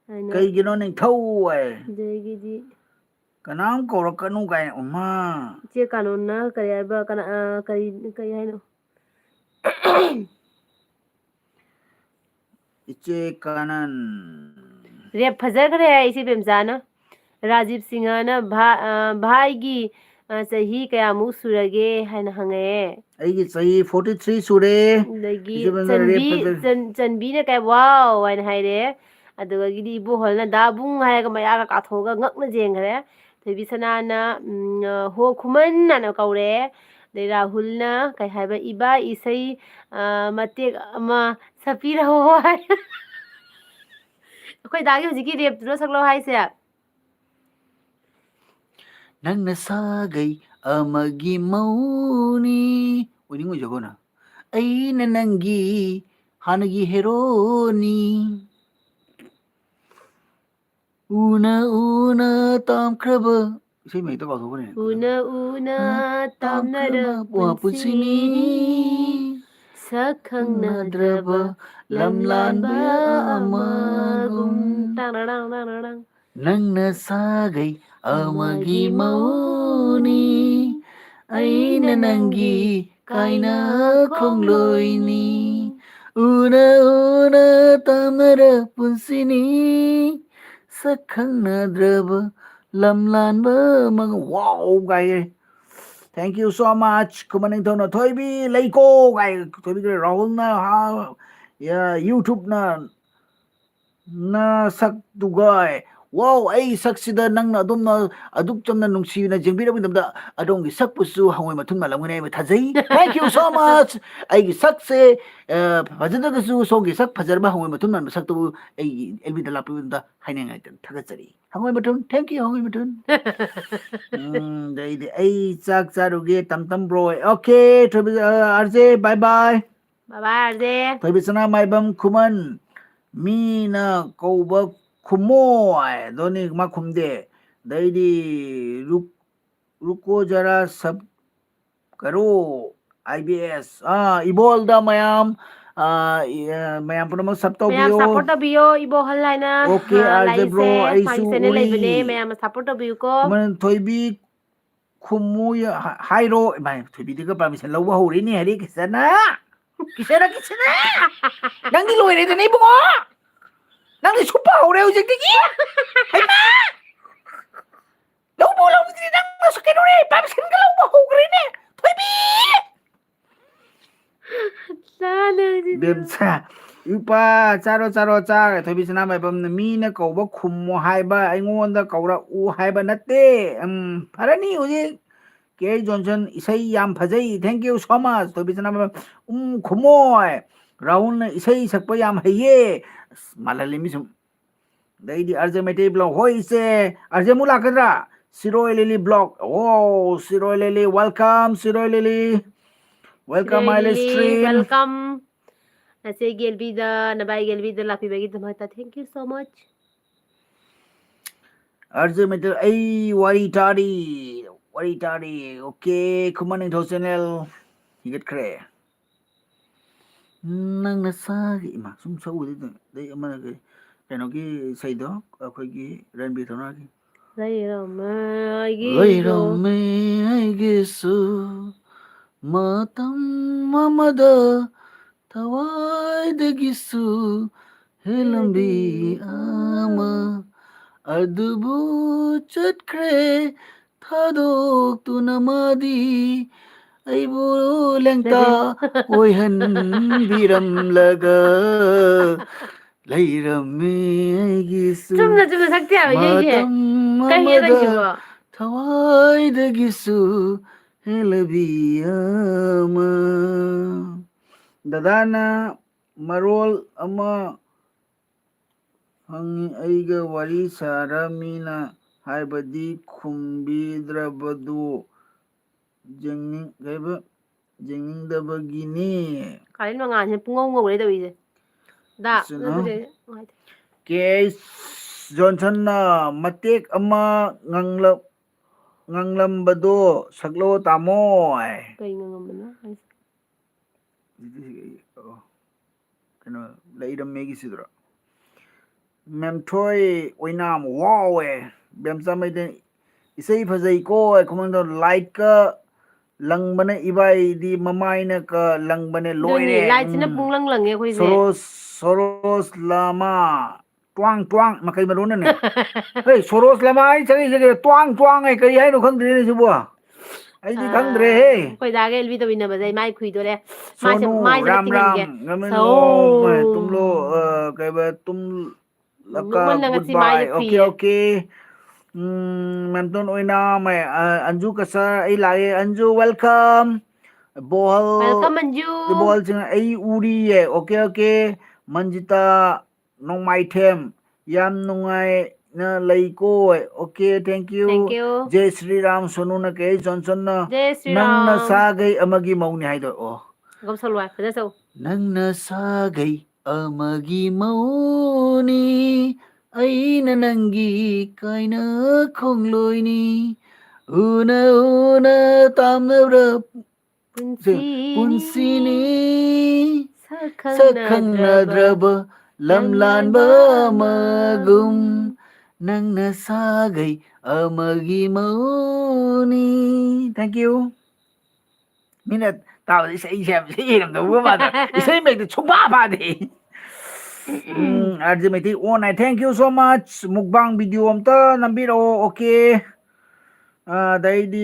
ꯍꯥꯏꯅ꯫ ꯀꯩꯒꯤꯅꯣ ꯅꯤꯡꯊꯧ ꯍꯥꯏ? ꯑꯗꯒꯤꯗꯤ ꯀꯅꯥꯝ ꯀꯧꯔꯛꯀꯅꯨ ꯀꯥꯏꯅ, ꯎꯃꯥ꯫ ꯏꯆꯦ ꯀꯥꯅꯣꯟꯅ ꯀꯔꯤ ꯍꯥꯏꯕ? ꯀꯅꯥ, ꯑ, ꯀꯔꯤ, ꯀꯔꯤ ꯍꯥꯏꯅꯣ? ꯏꯆꯦ ꯀꯥꯅꯟ꯫ ꯔꯦꯞ ꯐꯖꯈ꯭ꯔꯦ ꯏꯆꯦ ꯕꯦꯝꯆꯥꯅ꯫ ꯔꯥꯖꯤꯕ ꯁꯤꯡꯍꯅ ꯚꯥ-, ꯑ, "ꯚꯥꯏꯒꯤ, ꯑ, ꯆꯍꯤ ꯀꯌꯥꯃꯨꯛ ꯁꯨꯔꯒꯦ?" ꯍꯥꯏꯅ ꯍꯪꯉꯛꯑꯦ꯫ ꯑꯩꯒꯤ ꯆꯍꯤ forty three ꯁꯨꯔꯦ꯫ ꯑꯗꯒꯤ ꯏꯆꯦ ꯕꯦꯝꯆꯥꯅ ꯔꯦꯞ ꯆꯟꯕꯤ-, ꯐꯖ- ꯆꯟ-, ꯆꯟꯕꯤꯅ ꯀꯩ, "ꯋꯥꯎ" ꯍꯥꯏꯅ ꯍꯥꯏꯔꯦ꯫ ꯑꯗꯨꯗꯒꯤꯗꯤ ꯏꯕꯣꯍꯜꯅ "ꯗꯥꯕꯨꯡ" ꯍꯥꯏꯔꯒ ꯃꯌꯥꯒ ꯀꯥꯊꯣꯛꯑꯒ ꯉꯛꯅ ꯌꯦꯡꯈ꯭ꯔꯦ꯫ ꯊꯣꯏꯕꯤꯁꯅꯥꯅ, ꯎꯝ, ꯑ, "ꯍꯣ ꯈꯨꯃꯟ" ꯍꯥꯏꯅ ꯀꯧꯔꯦ꯫ ꯑꯗꯩ ꯔꯥꯍꯨꯜꯅ ꯀꯩ ꯍꯥꯏꯕ, "ꯏꯕꯥ ꯏꯁꯩ, ꯑ, ꯃꯇꯦꯛ ꯑꯃ ꯁꯛꯄꯤꯔꯛꯑꯣ" ꯍꯥꯏ꯫ ꯑꯩꯈꯣꯏ ꯗꯥꯒꯤ ꯍꯧꯖꯤꯛꯀꯤ ꯔꯦꯞꯇꯨꯔꯣ ꯁꯛꯂꯛꯑꯣ ꯍꯥꯏꯁꯦ? ꯅꯪꯅ ꯁꯥꯒꯩ ꯑꯃꯒꯤ ꯃꯧꯅꯤ꯫ ꯑꯣꯏꯅꯤꯡ ꯑꯣꯏꯖꯈꯣꯅ꯫ ꯑꯩꯅ ꯅꯪꯒꯤ ꯍꯥꯟꯅꯒꯤ ꯍꯦꯔꯣꯅꯤ꯫ ꯎꯅ ꯎꯅ ꯇꯥꯝꯈ꯭ꯔꯕ, ꯏꯁꯩ ꯃꯌꯦꯛꯇ ꯀꯥꯎꯊꯣꯛꯈ꯭ꯔꯦ꯫ ꯎꯅ ꯎꯅ ꯇꯥꯝꯅꯔ ꯇꯥꯝꯈ꯭ꯔꯕ ꯄꯨꯟꯁꯤꯅꯤ꯫ ꯄꯨꯟꯁꯤꯅꯤ꯫ ꯁꯛ ꯈꯪꯅꯗ꯭ꯔꯕ ꯂꯝꯂꯥꯟꯕ ꯑꯃꯒꯨꯝ꯫ ꯇꯥꯡ ꯇꯥꯡ ꯇꯥꯡ ꯇꯥꯡ ꯇꯥꯡ꯫ ꯅꯪꯅ ꯁꯥꯒꯩ ꯑꯃꯒꯤ ꯃꯧꯅꯤ, ꯑꯩꯅ ꯅꯪꯒꯤ ꯀꯥꯏꯅ ꯈꯣꯡꯂꯣꯏꯅꯤ꯫ ꯎꯅ ꯎꯅ ꯇꯥꯝꯅꯔ ꯄꯨꯟꯁꯤꯅꯤ, ꯁꯛ ꯈꯪꯅꯗ꯭ꯔꯕ ꯂꯝꯂꯥꯟꯕ ꯑꯃꯒ꯫ Wow ꯒꯥꯏꯌꯦ꯫ Thank you so much꯫ ꯈꯨꯃꯟ ꯅꯤꯡꯊꯧꯅ "ꯊꯣꯏꯕꯤ ꯂꯩꯀꯣ" ꯒꯥꯏ꯫ ꯊꯣꯏꯕꯤ ꯀꯔꯤ? ꯔꯥꯍꯨꯜꯅ ꯍꯥ-, ꯌꯥ-, YouTubeꯅ ꯅ ꯁꯛꯇꯨꯒ꯫ Wow, ꯑꯩ ꯁꯛꯁꯤꯗ ꯅꯪꯅ ꯑꯗꯣꯝꯅ ꯑꯗꯨꯛ ꯆꯝꯅ ꯅꯨꯡꯁꯤꯅ ꯌꯦꯡꯕꯤꯔꯛꯄ ꯃꯇꯝꯗ ꯑꯗꯣꯝꯒꯤ ꯁꯛꯄꯨꯁꯨ ꯍꯪꯉꯣꯏ ꯃꯊꯨꯟ ꯃꯥꯜꯂꯝꯒꯅꯤ ꯍꯥꯏꯕ ꯊꯥꯖꯩ꯫ Thank you so much꯫ ꯑꯩꯒꯤ ꯁꯛꯁꯦ, ꯑ, ꯐꯖꯗ꯭ꯔꯒꯁꯨ ꯁꯣꯝꯒꯤ ꯁꯛ ꯐꯖꯔꯕ ꯍꯪꯉꯣꯏ ꯃꯊꯨꯟ ꯃꯥꯟꯕ ꯁꯛꯇꯨꯕꯨ ꯑꯩꯒꯤ ꯑꯦꯜ ꯕꯤꯗ ꯂꯥꯛꯄꯤꯕꯗ ꯍꯥꯏꯅꯤꯡꯉꯥꯏ ꯊꯥꯒꯠꯆꯔꯤ꯫ ꯍꯪꯉꯣꯏ ꯃꯊꯨꯟ, thank you, ꯍꯪꯉꯣꯏ ꯃꯊꯨꯟ꯫ ꯎꯝ, ꯑꯗꯩꯗꯤ ꯑꯩ ꯆꯥꯛ ꯆꯥꯔꯨꯒꯦ, ꯇꯝ ꯇꯝ ꯕ꯭ꯔꯣ꯫ Okay, ꯊꯣꯏꯕꯤ, ꯑ, R J, bye bye꯫ Bye bye, R J. ꯊꯣꯏꯕꯤ ꯁꯅꯥꯃꯥꯏꯕꯝ ꯈꯨꯃꯟ, ꯃꯤꯅ ꯀꯧꯕ ꯈꯨꯝꯃꯣ ꯍꯥꯏ, ꯑꯗꯨꯅꯤ ꯃꯥ ꯈꯨꯝꯗꯦ꯫ ꯑꯗꯩꯗꯤ ꯔꯨꯛ-, ꯔꯨꯀꯣ ꯖꯔꯥ ꯁꯕ ꯀꯔꯣ, ꯑꯥꯏ ꯕꯤ ꯑꯦꯁ꯫ ꯑꯥ, ꯏꯕꯣꯜꯗ ꯃꯌꯥꯝ, ꯑꯥ, ꯏ-, ꯑ, ꯃꯌꯥꯝ ꯄꯨꯝꯅꯃꯛ ꯁꯕ ꯃꯌꯥꯝ ꯇꯧꯕꯤꯌꯣ꯫ Support ꯇꯧꯕꯤꯌꯣ, ꯏꯕꯣ ꯍꯜ ꯍꯥꯏꯅ, OK, ꯑꯥ, ꯑꯥꯔ ꯖꯦ ꯂꯥꯛꯏꯁꯦ꯫ ꯕ꯭ꯔꯣ, ꯑꯩꯁꯨ ꯃꯥꯒꯤ channel ꯎꯔꯤ꯫ ꯂꯩꯕꯅꯦ, ꯃꯌꯥꯝꯅ support ꯇꯧꯕꯤꯌꯨꯀꯣ꯫ ꯈꯨꯃꯟ ꯊꯣꯏꯕꯤ ꯈꯨꯝꯃꯨ ꯌꯥ-, ꯍꯥ-, ꯍꯥꯏꯔꯣ꯫ ꯏꯃꯥꯏ, ꯊꯣꯏꯕꯤꯗꯒ permission ꯂꯧꯕ ꯍꯧꯔꯦꯅꯦ, ꯍꯔꯦ ꯀ꯭ꯔꯤꯁꯅ꯫ ꯀ꯭ꯔꯤꯁꯅ, ꯀ꯭ꯔꯤꯁꯅ! ꯅꯪꯗꯤ ꯂꯣꯏꯔꯦꯗꯅ ꯏꯕꯨꯡꯉꯣ! ꯅꯪꯗꯤ ꯁꯨꯞꯄ ꯍꯧꯔꯦ ꯍꯧꯖꯤꯛꯇꯒꯤ! ꯍꯩꯃꯥ! ꯂꯧꯕ ꯂꯧꯗ꯭ꯔꯤ ꯅꯪ ꯀꯩꯅꯣꯅꯦ, permissionꯒ ꯂꯧꯕ ꯍꯧꯈ꯭ꯔꯦꯅꯦ, ꯊꯣꯏꯕꯤ! ꯆꯥꯅꯕꯁꯤꯗꯤ꯫ ꯕꯦꯝꯁꯥ, ꯏꯄꯥ, ꯆꯥꯔꯣ, ꯆꯥꯔꯣ, ꯆꯥꯔꯦ꯫ ꯊꯣꯏꯕꯤ ꯁꯅꯥꯃꯥꯏꯕꯝꯅ ꯃꯤꯅ ꯀꯧꯕ ꯈꯨꯝꯃꯣ ꯍꯥꯏꯕ, ꯑꯩꯉꯣꯟꯗ ꯀꯧꯔꯛꯎ ꯍꯥꯏꯕ ꯅꯠꯇꯦ꯫ ꯎꯝ, ꯐꯔꯅꯤ ꯍꯧꯖꯤꯛ꯫ ꯀꯦ ꯖꯣꯟꯁꯟ, ꯏꯁꯩ ꯌꯥꯝ ꯐꯖꯩ꯫ Thank you so much, ꯊꯣꯏꯕꯤ ꯁꯅꯥꯃꯥꯏꯕꯝ꯫ ꯎꯝ, ꯈꯨꯝꯃꯣꯏ꯫ ꯔꯥꯍꯨꯜꯅ ꯏꯁꯩ ꯁꯛꯄ ꯌꯥꯝ ꯍꯩꯌꯦ꯫ ꯑꯁ, ꯃꯥꯜꯍꯜꯂꯤ ꯃꯤ ꯁꯨꯝ꯫ ꯑꯗꯩꯗꯤ ꯑꯥꯔꯖꯦ ꯃꯩꯇꯩ ꯕ꯭ꯂꯣꯛ, ꯍꯣꯏ ꯏꯆꯦ, ꯑꯥꯔꯖꯦ ꯑꯃꯨꯛ ꯂꯥꯛꯀꯗ꯭ꯔꯥ? ꯁꯤꯔꯣꯏ ꯂꯤꯂꯤ ꯕ꯭ꯂꯣꯛ, ꯑꯣ, ꯁꯤꯔꯣꯏ ꯂꯤꯂꯤ, welcome, Shirui lily, welcome, my live stream. Welcome. ꯅꯆꯦ ꯒꯦꯜꯕꯤꯗ, ꯅꯕꯥꯏ ꯒꯦꯜꯕꯤꯗ ꯂꯥꯛꯄꯤꯕꯒꯤꯗꯃꯛꯇ thank you so much. ꯑꯥꯔꯖꯦ Meitei, ꯑꯩ ꯋꯥꯔꯤ ꯇꯥꯔꯤ, ꯋꯥꯔꯤ ꯇꯥꯔꯤ, ꯑꯣꯀꯦ, ꯈꯨꯃꯟ ꯅꯤꯡꯊꯧ ꯆꯦꯅꯦꯜ ꯍꯤꯒꯠꯈ꯭ꯔꯦ꯫ ꯅꯪ ꯅꯁꯥꯒꯤ, ꯏꯃꯥ, ꯁꯨꯝ ꯁꯛꯎꯗꯤ ꯑꯗꯩ ꯑꯃꯅ ꯀꯩ-, ꯀꯩꯅꯣꯒꯤ ꯏꯁꯩꯗꯣ, ꯑꯩꯈꯣꯏꯒꯤ ꯔꯟꯕꯤꯔ ꯊꯧꯅꯥꯒꯤ꯫ ꯂꯩꯔꯝꯃꯦ ꯑꯩꯒꯤ ꯂꯩꯔꯝꯃꯦ ꯑꯩꯒꯤꯁꯨ ꯃꯇꯝ ꯑꯃꯗ ꯊꯋꯥꯏꯗꯒꯤꯁꯨ ꯍꯦꯜꯂꯝꯕꯤ ꯑꯃ, ꯑꯗꯨꯕꯨ ꯆꯠꯈ꯭ꯔꯦ ꯊꯥꯗꯣꯛꯇꯨꯅ ꯃꯥꯗꯤ, ꯑꯩꯕꯨ ꯂꯦꯡꯇ ꯑꯣꯏꯍꯟꯕꯤꯔꯝꯂꯒ ꯂꯩꯔꯝꯃꯤ ꯑꯩꯒꯤꯁꯨ ꯆꯨꯝꯅ ꯆꯨꯝꯅ ꯁꯛꯇꯦ ꯍꯥꯏꯕ ꯏꯁꯩꯁꯦ꯫ ꯃꯇꯝ ꯀꯩꯒꯤꯅꯣ ꯑꯃꯗ ꯇꯧꯔꯤꯁꯤꯕꯣ? ꯊꯋꯥꯏꯗꯒꯤꯁꯨ ꯍꯦꯜꯂꯕꯤ ꯑꯃ꯫ ꯗꯗꯥꯅ ꯃꯔꯣꯜ ꯑꯃ ꯍꯪꯉꯤ, ꯑꯩꯒ ꯋꯥꯔꯤ ꯁꯥꯔ ꯃꯤꯅ ꯍꯥꯏꯕꯗꯤ ꯈꯨꯝꯕꯤꯗ꯭ꯔꯕꯗꯨ ꯌꯦꯡꯅꯤꯡ-, ꯀꯩꯕ? ꯌꯦꯡꯅꯤꯡꯗꯕꯒꯤꯅꯤ꯫ ꯀꯥꯂꯦꯟ ꯃꯉꯥꯜꯁꯤꯅ ꯄꯨꯡꯉꯧ ꯉꯧꯔꯦ ꯇꯧꯔꯤꯁꯦ꯫ ꯗꯥ, ꯏꯆꯤꯟ ꯏꯅꯥꯎ꯫ ꯑꯗꯨꯗꯤ ꯅꯨꯡꯉꯥꯏꯇꯦ꯫ ꯀꯦ ꯑꯩꯆ ꯖꯣꯟꯁꯟꯅ ꯃꯇꯦꯛ ꯑꯃ ꯉꯥꯡꯂ-, ꯉꯥꯡꯂꯝꯕꯗꯣ ꯁꯛꯂꯣ ꯇꯥꯃꯣ ꯍꯥꯏ꯫ ꯀꯩ ꯉꯥꯡꯉꯝꯕꯅꯣ ꯍꯥꯏꯁꯦ? ꯑꯣ, ꯀꯩꯅꯣ, ꯂꯩꯔꯝꯃꯦꯒꯤꯁꯤꯗꯨꯔꯣ? ꯃꯦꯝꯊꯣꯏ ꯑꯣꯏꯅꯥꯝ, ꯋꯥꯎꯋꯦ꯫ ꯕꯦꯝꯆꯥ ꯃꯩꯇꯩ, ꯏꯁꯩ ꯐꯖꯩꯀꯣ, ꯈꯨꯃꯟꯗꯣ ꯂꯥꯏꯠꯀ ꯂꯪꯕꯅ ꯏꯕꯥꯏꯗꯤ ꯃꯃꯥꯏꯅ ꯀ ꯂꯪꯕꯅꯦ, ꯑꯗꯨꯅꯤ, ꯂꯣꯏꯔꯦ꯫ ꯂꯥꯏꯠꯁꯤꯅ ꯎꯝ꯫ ꯄꯨꯡ ꯂꯪ ꯂꯪꯉꯦ ꯑꯩꯈꯣꯏꯁꯦ꯫ ꯁꯣꯔꯣꯁ, ꯁꯣꯔꯣꯁ ꯂꯥꯃꯥ, ꯇ꯭ꯋꯥꯡ ꯇ꯭ꯋꯥꯡ, ꯃꯀꯩ ꯃꯔꯣꯟꯅꯅꯦ꯫ ꯍꯦ, ꯁꯣꯔꯣꯁ ꯂꯥꯃꯥ ꯍꯥꯏ ꯆꯠꯂꯤꯁꯦ ꯀꯩꯅꯣ? ꯇ꯭ꯋꯥꯡ ꯇ꯭ꯋꯥꯡ ꯍꯥꯏ ꯀꯔꯤ ꯍꯥꯏꯅꯣ ꯈꯪꯗ꯭ꯔꯦꯅꯦ ꯁꯤꯕꯨ꯫ ꯑꯩꯗꯤ ꯑꯥ, ꯈꯪꯗ꯭ꯔꯦꯍꯦ꯫ ꯑꯩꯈꯣꯏ ꯗꯥꯒ ꯑꯦꯜꯕꯤ ꯇꯧꯃꯤꯟꯅꯕꯗ ꯃꯥꯏ ꯈꯨꯏꯗꯣꯔꯦ꯫ ꯃꯥꯁꯦ, ꯁꯣꯅꯨ, ꯃꯥꯁꯦ ꯔꯥꯝ ꯃꯇꯤꯡ ꯔꯥꯝ, ꯍꯟꯒꯦ꯫ ꯉꯃꯦꯟ ꯁꯧ꯫ ꯂꯣꯝ, ꯇꯨꯝꯂꯣ, ꯑ, ꯀꯩꯕ, ꯇꯨꯝ ꯂꯀꯥ, ꯅꯣꯛꯃꯟꯗꯅ ꯒꯨꯗ ꯉꯁꯤ ꯃꯥꯏꯁꯦ ꯕꯥꯏ꯫ ꯑꯣꯀꯦ, ꯈꯨꯏꯌꯦ꯫ ꯑꯣꯀꯦ꯫ ꯎꯝ, ꯃꯦꯝꯇꯣꯟ ꯑꯣꯏꯅꯥꯝ, ꯑ, ꯑꯟꯖꯨ ꯀꯁꯔ, ꯑꯩ ꯂꯥꯛꯑꯦ꯫ ꯑꯟꯖꯨ, welcome꯫ ꯕꯣꯍꯜ, Welcome, ꯑꯟꯖꯨ꯫ ꯕꯣꯍꯜꯁꯤꯡ ꯑꯩ ꯎꯔꯤꯌꯦ꯫ Okay, okay. ꯃꯟꯖꯤꯇꯥ ꯅꯣꯡꯃꯥꯏꯊꯦꯝ, ꯌꯥꯝ ꯅꯨꯡꯉꯥꯏꯅ ꯂꯩꯀꯣ꯫ Okay, thank you. Thank you. ꯖꯦ ꯁ꯭ꯔꯤꯔꯥꯝ ꯁꯣꯅꯨꯅ ꯀꯩ ꯖꯣꯟꯁꯟꯅ ꯖꯦ ꯅꯪꯅ ꯁ꯭ꯔꯤꯔꯥꯝ꯫ ꯁꯥꯒꯩ ꯑꯃꯒꯤ ꯃꯧꯅꯤ ꯍꯥꯏꯗꯣ꯫ ꯑꯣ꯫ ꯒꯝꯁꯜ ꯋꯥꯏ, ꯐꯖꯅ ꯆꯧ꯫ ꯅꯪꯅ ꯁꯥꯒꯩ ꯑꯃꯒꯤ ꯃꯧꯅꯤ, ꯑꯩꯅ ꯅꯪꯒꯤ ꯀꯥꯏꯅ ꯈꯣꯡꯂꯣꯏꯅꯤ, ꯎꯅ ꯎꯅ ꯇꯥꯝꯅꯕ꯭ꯔ ꯄꯨꯟꯁꯤꯅꯤ, ꯁꯛ ꯈꯪꯅꯗ꯭ꯔꯕ ꯂꯝꯂꯥꯟꯕ ꯑꯃꯒꯨꯝ, ꯅꯪꯅ ꯁꯥꯒꯩ ꯑꯃꯒꯤ ꯃꯧꯅꯤ꯫ Thank you. ꯃꯤꯅ ꯇꯥꯕꯗ ꯏꯁꯩꯁꯦ ꯌꯥꯝ ꯏꯁꯩ ꯍꯩꯔꯝꯗꯧꯕ ꯃꯥꯟꯗ꯭ꯔꯥ? ꯏꯁꯩ ꯃꯌꯦꯛꯇꯤ ꯁꯨꯡꯐꯥ ꯐꯥꯗꯦ꯫ ꯎꯝ, R J Meitei on air, thank you so much. ꯃꯨꯛꯕꯥꯡ ꯚꯤꯗꯤꯑꯣ ꯑꯝꯇ ꯅꯝꯕꯤꯔꯛꯑꯣ꯫ Okay. ꯑꯗꯩꯗꯤ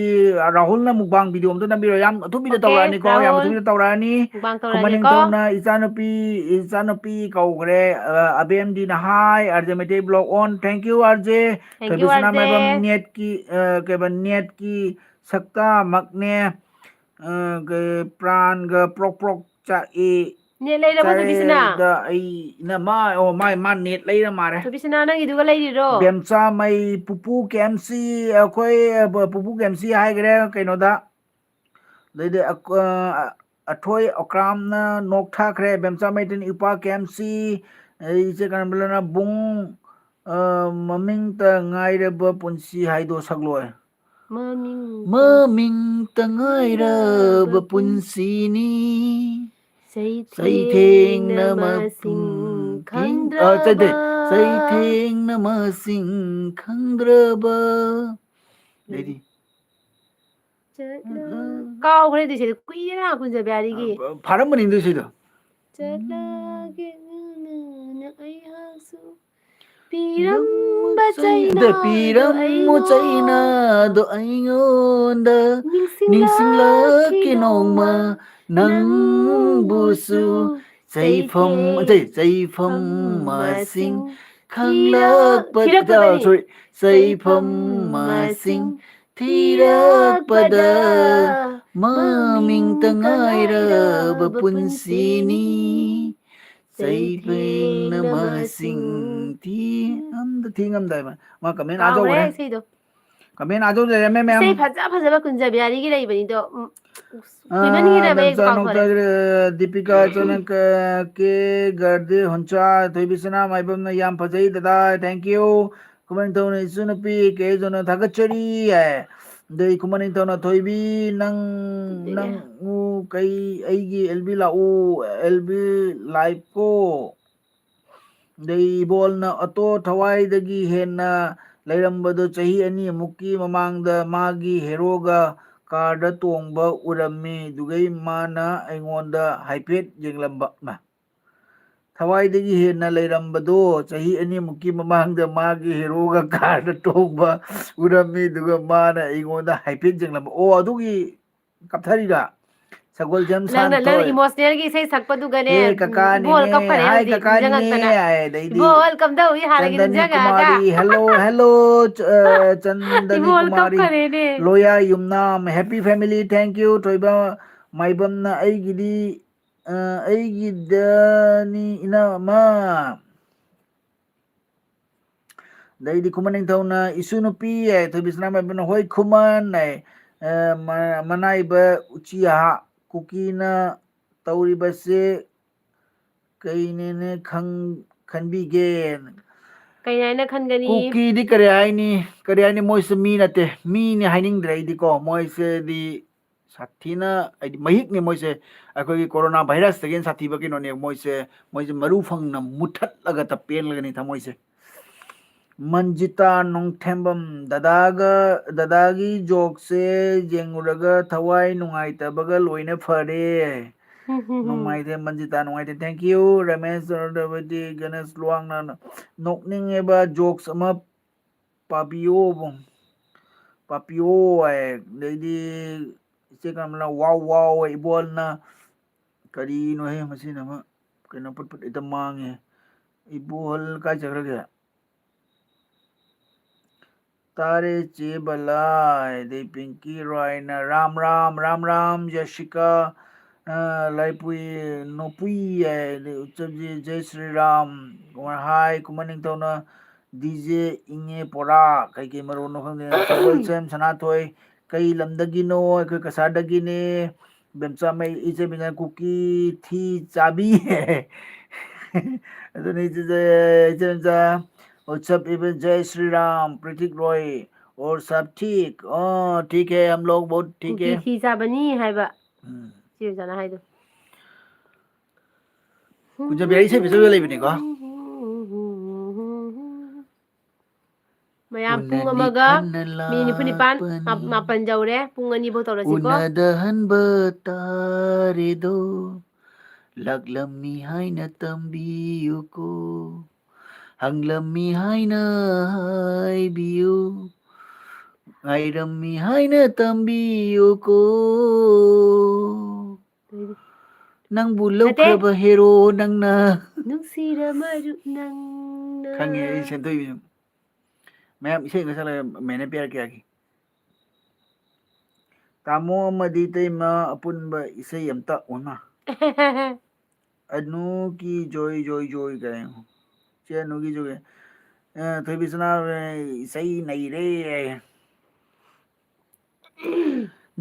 ꯔꯥꯍꯨꯜꯅ ꯃꯨꯛꯕꯥꯡ ꯚꯤꯗꯤꯑꯣ ꯑꯝꯇ ꯅꯝꯕꯤꯔꯛꯑꯣ꯫ ꯌꯥꯝ ꯑꯊꯨꯕꯤꯗ Okay, ꯇꯧꯔꯛꯑꯅꯤꯀꯣ, ꯌꯥꯝ ꯔꯥꯍꯨꯜ꯫ ꯑꯊꯨꯕꯤꯗ ꯇꯧꯔꯛꯑꯅꯤ꯫ ꯃꯨꯛꯕꯥꯡ ꯈꯨꯃꯟ ꯇꯧꯔꯛꯑꯅꯤꯀꯣ꯫ ꯅꯤꯡꯊꯧꯅ ꯏꯆꯥꯅꯨꯄꯤ, ꯏꯆꯥꯅꯨꯄꯤ ꯀꯧꯈ꯭ꯔꯦ꯫ ꯑ, ꯑꯕꯦꯝꯗꯤꯅ ꯍꯥꯏ, ꯑꯥꯔ ꯖꯦ ꯃꯩꯇꯩ ꯕ꯭ꯂꯣꯛ ꯑꯣꯟ꯫ Thank you, R J. Thank you, ꯊꯣꯏꯕꯤꯁꯅꯥ ꯑꯥꯔ ꯖꯦ꯫ ꯃꯥꯏꯕꯝ ꯅꯦꯠꯀꯤ, ꯑ, ꯀꯩꯕ, ꯅꯦꯠꯀꯤ ꯁꯛꯇꯥꯃꯛꯅꯦ꯫ ꯑ, ꯀꯩ, ꯄ꯭ꯔꯥꯟꯒ ꯄ꯭ꯔꯣꯛ ꯄ꯭ꯔꯣꯛ ꯆꯥꯛꯏ꯫ ꯅꯦꯠ ꯂꯩꯔꯕꯣ, ꯊꯣꯏꯕꯤꯁꯅꯥ? ꯆꯥꯔꯦꯗ ꯑꯩꯅ ꯃꯥ, ꯑꯣ, ꯃꯥ, ꯃꯥ ꯅꯦꯠ ꯂꯩꯔ ꯃꯥꯔꯦ꯫ ꯊꯣꯏꯕꯤꯁꯅꯥ, ꯅꯪꯒꯤꯗꯨꯒ ꯂꯩꯔꯤꯔꯣ? ꯕꯦꯝꯆꯥꯃꯩ, ꯄꯨꯄꯨ ꯀꯦ ꯑꯦꯝ ꯁꯤ, ꯑꯩꯈꯣꯏ, ꯑ, ꯄꯨꯄꯨ ꯀꯦ ꯑꯦꯝ ꯁꯤ ꯍꯥꯏꯈ꯭ꯔꯦ ꯀꯩꯅꯣꯗ꯫ ꯑꯗꯩꯗꯤ ꯑꯛ-, ꯑ, ꯑꯊꯣꯏ ꯑꯣꯀ꯭ꯔꯥꯝꯅ ꯅꯣꯛ ꯊꯥꯈ꯭ꯔꯦ, ꯕꯦꯝꯆꯥ ꯃꯩꯇꯩꯅ ꯏꯄꯥ ꯀꯦ ꯑꯦꯝ ꯁꯤ, ꯑꯗꯩ ꯏꯆꯦ ꯀꯔꯝꯕꯂꯅ ꯕꯨꯡ, ꯑ, ꯃꯃꯤꯡꯇ ꯉꯥꯏꯔꯕ ꯄꯨꯟꯁꯤ ꯍꯥꯏꯗꯣ ꯁꯛꯂꯣꯏ꯫ ꯃꯃꯤꯡ ꯃꯃꯤꯡꯇ ꯉꯥꯏꯔꯕ ꯄꯨꯟꯁꯤꯅꯤ, ꯆꯩꯊꯦꯡꯅ ꯃꯁꯤꯡ ꯈꯪꯗ꯭ꯔꯕ꯫ ꯆꯩꯊꯦꯡꯅ ꯃꯁꯤꯡ ꯈꯪꯗ꯭ꯔꯕ꯫ ꯑꯗꯩꯗꯤ ꯆꯠꯂ-, ꯀꯥꯎꯈ꯭ꯔꯦ ꯑꯗꯨꯏꯁꯦ, ꯀꯨꯏꯔꯦꯅ ꯀꯨꯟꯖꯕꯤꯍꯥꯔꯤꯒꯤ꯫ ꯑ, ꯐꯥꯔꯝꯕꯅꯤ ꯑꯗꯨꯏ ꯏꯁꯩꯗꯣ꯫ ꯆꯠꯂꯒꯦ ꯉꯉꯅ ꯑꯩꯍꯥꯛꯁꯨ ꯄꯤꯔꯝꯕ ꯅꯠꯇꯦ, ꯆꯩꯅꯥꯗꯣ ꯄꯤꯔꯝꯃꯨ ꯑꯩꯉꯣꯟꯗ ꯆꯩꯅꯥꯗꯣ ꯑꯩꯉꯣꯟꯗ ꯅꯤꯡꯁꯤꯡꯂꯛꯈꯤ ꯅꯤꯡꯁꯤꯡꯂꯛꯈꯤ ꯅꯣꯡꯃ ꯅꯣꯡꯃ ꯅꯪꯕꯨꯁꯨ ꯆꯩꯐꯝ, ꯆꯩ-, ꯆꯩꯐꯝ ꯃꯁꯤꯡ ꯈꯪꯂꯛꯄꯗ, ꯊꯤꯔꯛꯄꯗꯅꯤ꯫ Sorry, ꯆꯩꯐꯝ ꯃꯁꯤꯡ ꯊꯤꯔꯛꯄꯗ ꯃꯃꯤꯡꯇ ꯉꯥꯏꯔꯕ ꯄꯨꯟꯁꯤꯅꯤ꯫ ꯆꯩꯊꯦꯡꯅ ꯃꯁꯤꯡ ꯊꯤ ꯑꯝꯇ ꯊꯤ ꯉꯝꯗꯥꯏ ꯃꯥ꯫ ꯃꯥ ꯀꯃꯦꯟ ꯀꯥꯎꯔꯦ ꯑꯥꯖꯧꯔꯦ꯫ ꯏꯁꯩꯗꯣ꯫ ꯀꯃꯦꯟ ꯑꯥꯖꯧ ꯂꯩꯔꯝꯃꯦ ꯃꯌꯥꯝ꯫ ꯏꯁꯩ ꯐꯖ ꯐꯖꯕ ꯀꯨꯟꯖꯕꯤꯍꯥꯔꯤꯒꯤ ꯂꯩꯕꯅꯤꯗꯣ꯫ ꯎꯝ, ꯑꯥ, ꯀꯨꯏꯃꯟꯈꯤꯗꯕ ꯑꯩ ꯅꯝꯆꯥ ꯀꯥꯎꯊꯣꯛꯈ꯭ꯔꯦ꯫ ꯅꯣꯛꯆꯈ꯭ꯔꯦ꯫ ꯗꯤꯄꯤꯀꯥ ꯆꯅꯪ, ꯀꯦ ꯒꯥꯔꯗꯦ ꯍꯣꯟꯆꯥ, ꯊꯣꯏꯕꯤꯁꯅꯥ ꯃꯥꯏꯕꯝꯅ ꯌꯥꯝ ꯐꯖꯩ ꯗꯗꯥ, thank you꯫ ꯈꯨꯃꯟ ꯅꯤꯡꯊꯧꯅ ꯏꯆꯟꯅꯨꯄꯤ ꯀꯦ ꯖꯣꯅ ꯊꯥꯒꯠꯆꯔꯤ ꯍꯥꯏ꯫ ꯑꯗꯩ ꯈꯨꯃꯟ ꯅꯤꯡꯊꯧꯅ ꯊꯣꯏꯕꯤ ꯅꯪ, ꯅꯪ ꯎ ꯀꯩ ꯑꯩꯒꯤ ꯑꯦꯜ ꯕꯤ ꯂꯥꯛꯎ, ꯑꯦꯜ ꯕꯤ ꯂꯥꯏꯞꯀꯣ꯫ ꯑꯗꯩ ꯏꯕꯣꯜꯅ ꯑꯣꯇꯣ ꯊꯋꯥꯏꯗꯒꯤ ꯍꯦꯟꯅ ꯂꯩꯔꯝꯕꯗꯣ ꯆꯍꯤ ꯑꯅꯤꯃꯨꯛꯀꯤ ꯃꯃꯥꯡꯗ ꯃꯥꯒꯤ ꯍꯦꯔꯣꯒ ꯀꯥꯔꯗ ꯇꯣꯡꯕ ꯎꯔꯝꯃꯤ, ꯑꯗꯨꯒꯩ ꯃꯥꯅ ꯑꯩꯉꯣꯟꯗ ꯍꯥꯏꯐꯦꯠ ꯌꯦꯡꯂꯝꯕ꯫ ꯃꯥ, ꯊꯋꯥꯏꯗꯒꯤ ꯍꯦꯟꯅ ꯂꯩꯔꯝꯕꯗꯣ ꯆꯍꯤ ꯑꯅꯤꯃꯨꯛꯀꯤ ꯃꯃꯥꯡꯗ ꯃꯥꯒꯤ ꯍꯦꯔꯣꯒ ꯀꯥꯔꯗ ꯇꯣꯡꯕ ꯎꯔꯝꯃꯤ, ꯑꯗꯨꯒ ꯃꯥꯅ ꯑꯩꯉꯣꯟꯗ ꯍꯥꯏꯐꯦꯠ ꯌꯦꯡꯂꯝꯕ꯫ ꯑꯣ, ꯑꯗꯨꯒꯤ ꯀꯞꯊꯔꯤꯔꯥ? ꯁꯒꯣꯜꯖꯝ ꯅꯪꯅ ꯅꯪ ꯁꯥꯟꯊꯣꯏ꯫ ꯏꯃꯣꯁꯅꯦꯜꯒꯤ ꯏꯁꯩ ꯁꯛꯄꯗꯨꯒꯅꯦ꯫ ꯑꯦ, ꯏꯕꯣꯜ ꯀꯀꯥꯅꯤꯅꯦ꯫ ꯀꯞꯈꯔꯦ ꯍꯥꯏ, ꯍꯧꯖꯤꯛ ꯀꯀꯥꯅꯤꯅꯦ꯫ ꯅꯤꯡꯁꯤꯡꯉꯛꯇꯅ꯫ ꯍꯥꯏ, ꯑꯗꯩꯗꯤ ꯏꯕꯣꯜ ꯀꯝꯗꯧꯏ ꯍꯥꯟꯅꯒꯤ ꯆꯟꯗꯅꯤ ꯅꯤꯡꯁꯤꯡꯉꯛꯑꯒ꯫ ꯀꯨꯃꯥꯔꯤ, hello, hello, ꯆ-, ꯑ, ꯆꯟꯗꯅꯤ ꯏꯕꯣꯜ ꯀꯨꯃꯥꯔꯤ, ꯀꯞꯈꯔꯦꯅꯦ꯫ ꯂꯣꯌꯥ ꯌꯨꯝꯅꯥꯝ, happy family, thank you, ꯊꯣꯏꯕ ꯃꯥꯏꯕꯝꯅ ꯑꯩꯒꯤꯗꯤ, ꯑ, ꯑꯩꯒꯤꯗꯅꯤ ꯏꯅꯝꯃ꯫ ꯑꯗꯩꯗꯤ ꯈꯨꯃꯟ ꯅꯤꯡꯊꯧꯅ ꯏꯁꯨ ꯅꯨꯄꯤ ꯍꯥꯏ, ꯊꯣꯏꯕꯤꯁꯅꯥ ꯃꯥꯏꯕꯝꯅ ꯍꯣꯏ ꯈꯨꯃꯟ ꯍꯥꯏ, ꯑ, ꯃ-, ꯃꯅꯥꯏꯕ ꯎꯆꯤꯍꯥ ꯀꯨꯀꯤꯅ ꯇꯧꯔꯤꯕꯁꯦ ꯀꯩꯅꯦꯅꯦ ꯈꯪ-, ꯈꯟꯕꯤꯒꯦ? ꯀꯩ ꯍꯥꯏꯅ ꯈꯟꯒꯅꯤ? ꯀꯨꯀꯤꯗꯤ ꯀꯔꯤ ꯍꯥꯏꯅꯤ? ꯀꯔꯤ ꯍꯥꯏꯅꯤ? ꯃꯣꯏꯁꯦ ꯃꯤ ꯅꯠꯇꯦ꯫ ꯃꯤꯅꯤ ꯍꯥꯏꯅꯤꯡꯗ꯭ꯔꯦ ꯑꯩꯗꯤꯀꯣ꯫ ꯃꯣꯏꯁꯦꯗꯤ ꯁꯥꯊꯤꯅ, ꯍꯥꯏꯗꯤ ꯃꯍꯤꯛꯅꯤ ꯃꯣꯏꯁꯦ꯫ ꯑꯩꯈꯣꯏꯒꯤ ꯀꯣꯔꯣꯅꯥ ꯚꯥꯏꯔꯁꯇꯒꯤ ꯍꯦꯟꯅ ꯁꯥꯊꯤꯕ ꯀꯩꯅꯣꯅꯦ ꯃꯣꯏꯁꯦ꯫ ꯃꯣꯏꯁꯦ ꯃꯔꯨ ꯐꯪꯅ ꯃꯨꯠꯊꯠꯂꯒ ꯇꯞ ꯄꯦꯟꯂꯒꯅꯤ ꯊꯃꯣꯏꯁꯦ꯫ ꯃꯟꯖꯤꯇꯥ ꯅꯣꯡꯊꯦꯝꯕꯝ, ꯗꯗꯥꯒ, ꯗꯗꯥꯒꯤ ꯖꯣꯛꯁꯦ ꯌꯦꯡꯉꯨꯔꯒ ꯊꯋꯥꯏ ꯅꯨꯡꯉꯥꯏꯇꯕꯒ ꯂꯣꯏꯅ ꯐꯔꯦ꯫ ꯅꯨꯡꯉꯥꯏꯇꯦ, ꯃꯟꯖꯤꯇꯥ ꯅꯨꯡꯉꯥꯏꯇꯦ꯫ Thank you, ꯔꯃꯦꯁ ꯗ꯭ꯔꯕꯗꯤ, ꯒꯅꯦꯁ ꯂꯨꯋꯥꯡꯅ ꯅꯣꯛꯅꯤꯡꯉꯦꯕ ꯖꯣꯛꯁ ꯑꯃ ꯄꯥꯕꯤꯌꯣ, ꯄꯥꯕꯤꯌꯣ ꯍꯥꯏ꯫ ꯑꯗꯩꯗꯤ ꯏꯆꯦ ꯀꯃꯂꯥ, wow, wow, ꯏꯕꯣꯜꯅ ꯀꯔꯤꯅꯣꯍꯦ, ꯃꯁꯤꯅ ꯑꯃ ꯀꯩꯅꯣ ꯄꯠ ꯄꯠ ꯍꯦꯛꯇ ꯃꯥꯡꯉꯦ꯫ ꯏꯕꯣꯍꯜ ꯀꯥꯏ ꯆꯠꯈ꯭ꯔꯒꯦ? ꯇꯥꯔꯦ ꯆꯦ ꯕꯂꯥ, ꯑꯗꯩ ꯄꯤꯡꯀꯤ ꯔꯣꯏꯅ ꯔꯥꯝ ꯔꯥꯝ, ꯔꯥꯝ ꯔꯥꯝ, ꯖꯦꯁꯤꯀꯥ, ꯑ, ꯂꯥꯏꯄꯨꯏ, ꯅꯣꯄꯨꯏ ꯍꯥꯏ, ꯑꯗꯩ ꯎꯠꯆꯕꯖꯤ, ꯖꯩ ꯁ꯭ꯔꯤ ꯔꯥꯝ, ꯀꯨꯃꯥꯔ ꯍꯥꯏ, ꯀꯨꯃꯥꯔ ꯅꯤꯡꯊꯧꯅ, ꯗꯤ ꯖꯦ ꯏꯪꯉꯦ ꯄꯣꯔꯥ, ꯀꯩꯀꯩ ꯃꯔꯣꯟꯅꯣ ꯈꯪꯗꯦ꯫ ꯁꯒꯣꯜꯁꯦꯝ ꯁꯅꯥꯊꯣꯏ, ꯀꯩ ꯂꯝꯗꯒꯤꯅꯣ? ꯑꯩꯈꯣꯏ ꯀꯁꯥꯔꯗꯒꯤꯅꯦ꯫ ꯕꯦꯝꯆꯥꯃꯩ, ꯏꯆꯦ ꯕꯤꯅꯥ ꯀꯨꯀꯤ ꯊꯤ ꯆꯥꯕꯤ꯫ ꯑꯗꯨꯅ ꯏꯆꯦ, ꯏꯆꯦ ꯕꯦꯝꯆꯥ, ꯎꯠꯁꯕ ꯏꯕ ꯖꯩ ꯁ꯭ꯔꯤ ꯔꯥꯝ, ꯄ꯭ꯔꯤꯇꯤꯛ ꯔꯣꯏ, ꯑꯣꯔ ꯁꯕ ꯊꯤꯛ? ꯑꯣ, ꯊꯤꯛ ꯍꯦ, ꯍꯝ ꯂꯣꯒ ꯕꯍꯨꯠ ꯊꯤꯛ ꯀꯨꯀꯤ ꯍꯦ꯫ ꯊꯤ ꯆꯥꯕꯅꯤ ꯍꯥꯏꯕ꯫ ꯎꯝ꯫ ꯆꯦ ꯕꯦꯝꯆꯥꯅ ꯍꯥꯏꯗꯣ꯫ ꯀꯨꯟꯖꯕꯤꯍꯥꯔꯤ ꯏꯁꯩ ꯐꯖꯕ ꯂꯩꯕꯅꯤꯀꯣ꯫ ꯃꯌꯥꯝ, ꯄꯨꯡ ꯎꯅꯅꯤ ꯑꯃꯒ ꯈꯟꯅ ꯃꯤꯅꯤꯠ ꯅꯤꯐꯨ ꯅꯤꯄꯥꯟ, ꯃꯥ-, ꯂꯥꯛꯄꯅꯤ꯫ ꯃꯥꯄꯟ ꯌꯧꯔꯦ, ꯄꯨꯡ ꯑꯅꯤꯐꯧ ꯇꯧꯔꯁꯤꯀꯣ꯫ ꯎꯅꯗꯍꯟꯕ ꯇꯥꯔꯦꯗꯣ, ꯂꯥꯛꯂꯝꯃꯤ ꯍꯥꯏꯅ ꯇꯝꯕꯤꯌꯨꯀꯣ, ꯍꯪꯂꯝꯃꯤ ꯍꯥꯏꯅ ꯍꯥꯏꯕꯤꯌꯨ, ꯉꯥꯏꯔꯝꯃꯤ ꯍꯥꯏꯅ ꯇꯝꯕꯤꯌꯨꯀꯣ꯫ ꯅꯪꯕꯨ ꯅꯠꯇꯦ꯫ ꯂꯧꯈ꯭ꯔꯕ ꯍꯦꯔꯣ ꯅꯪꯅ꯫ ꯅꯨꯡꯁꯤꯔ ꯃꯔꯨꯞ ꯅꯪꯅ꯫ ꯈꯪꯉꯦ, ꯑꯩ ꯁꯦꯟꯗꯣꯏꯕꯤ꯫ ꯃꯌꯥꯝ ꯏꯁꯩ ꯑꯃ ꯁꯛꯂꯒ ꯃꯦꯅꯦ ꯄ꯭ꯌꯥꯔ ꯀꯤꯌꯥꯒꯤ꯫ ꯇꯥꯃꯣ ꯑꯃꯗꯤ ꯏꯇꯩꯃ ꯑꯄꯨꯟꯕ ꯏꯁꯩ ꯑꯝꯇ ꯑꯣꯟꯅ꯫ ꯑꯅꯨꯒꯤ ꯖꯣꯏ ꯖꯣꯏ ꯖꯣꯏ ꯀꯥꯏ꯫ ꯆꯦ ꯑꯅꯨꯒꯤ ꯖꯣꯏ꯫ ꯑ, ꯊꯣꯏꯕꯤ ꯁꯅꯥ, ꯏꯁꯩ ꯅꯩꯔꯦ꯫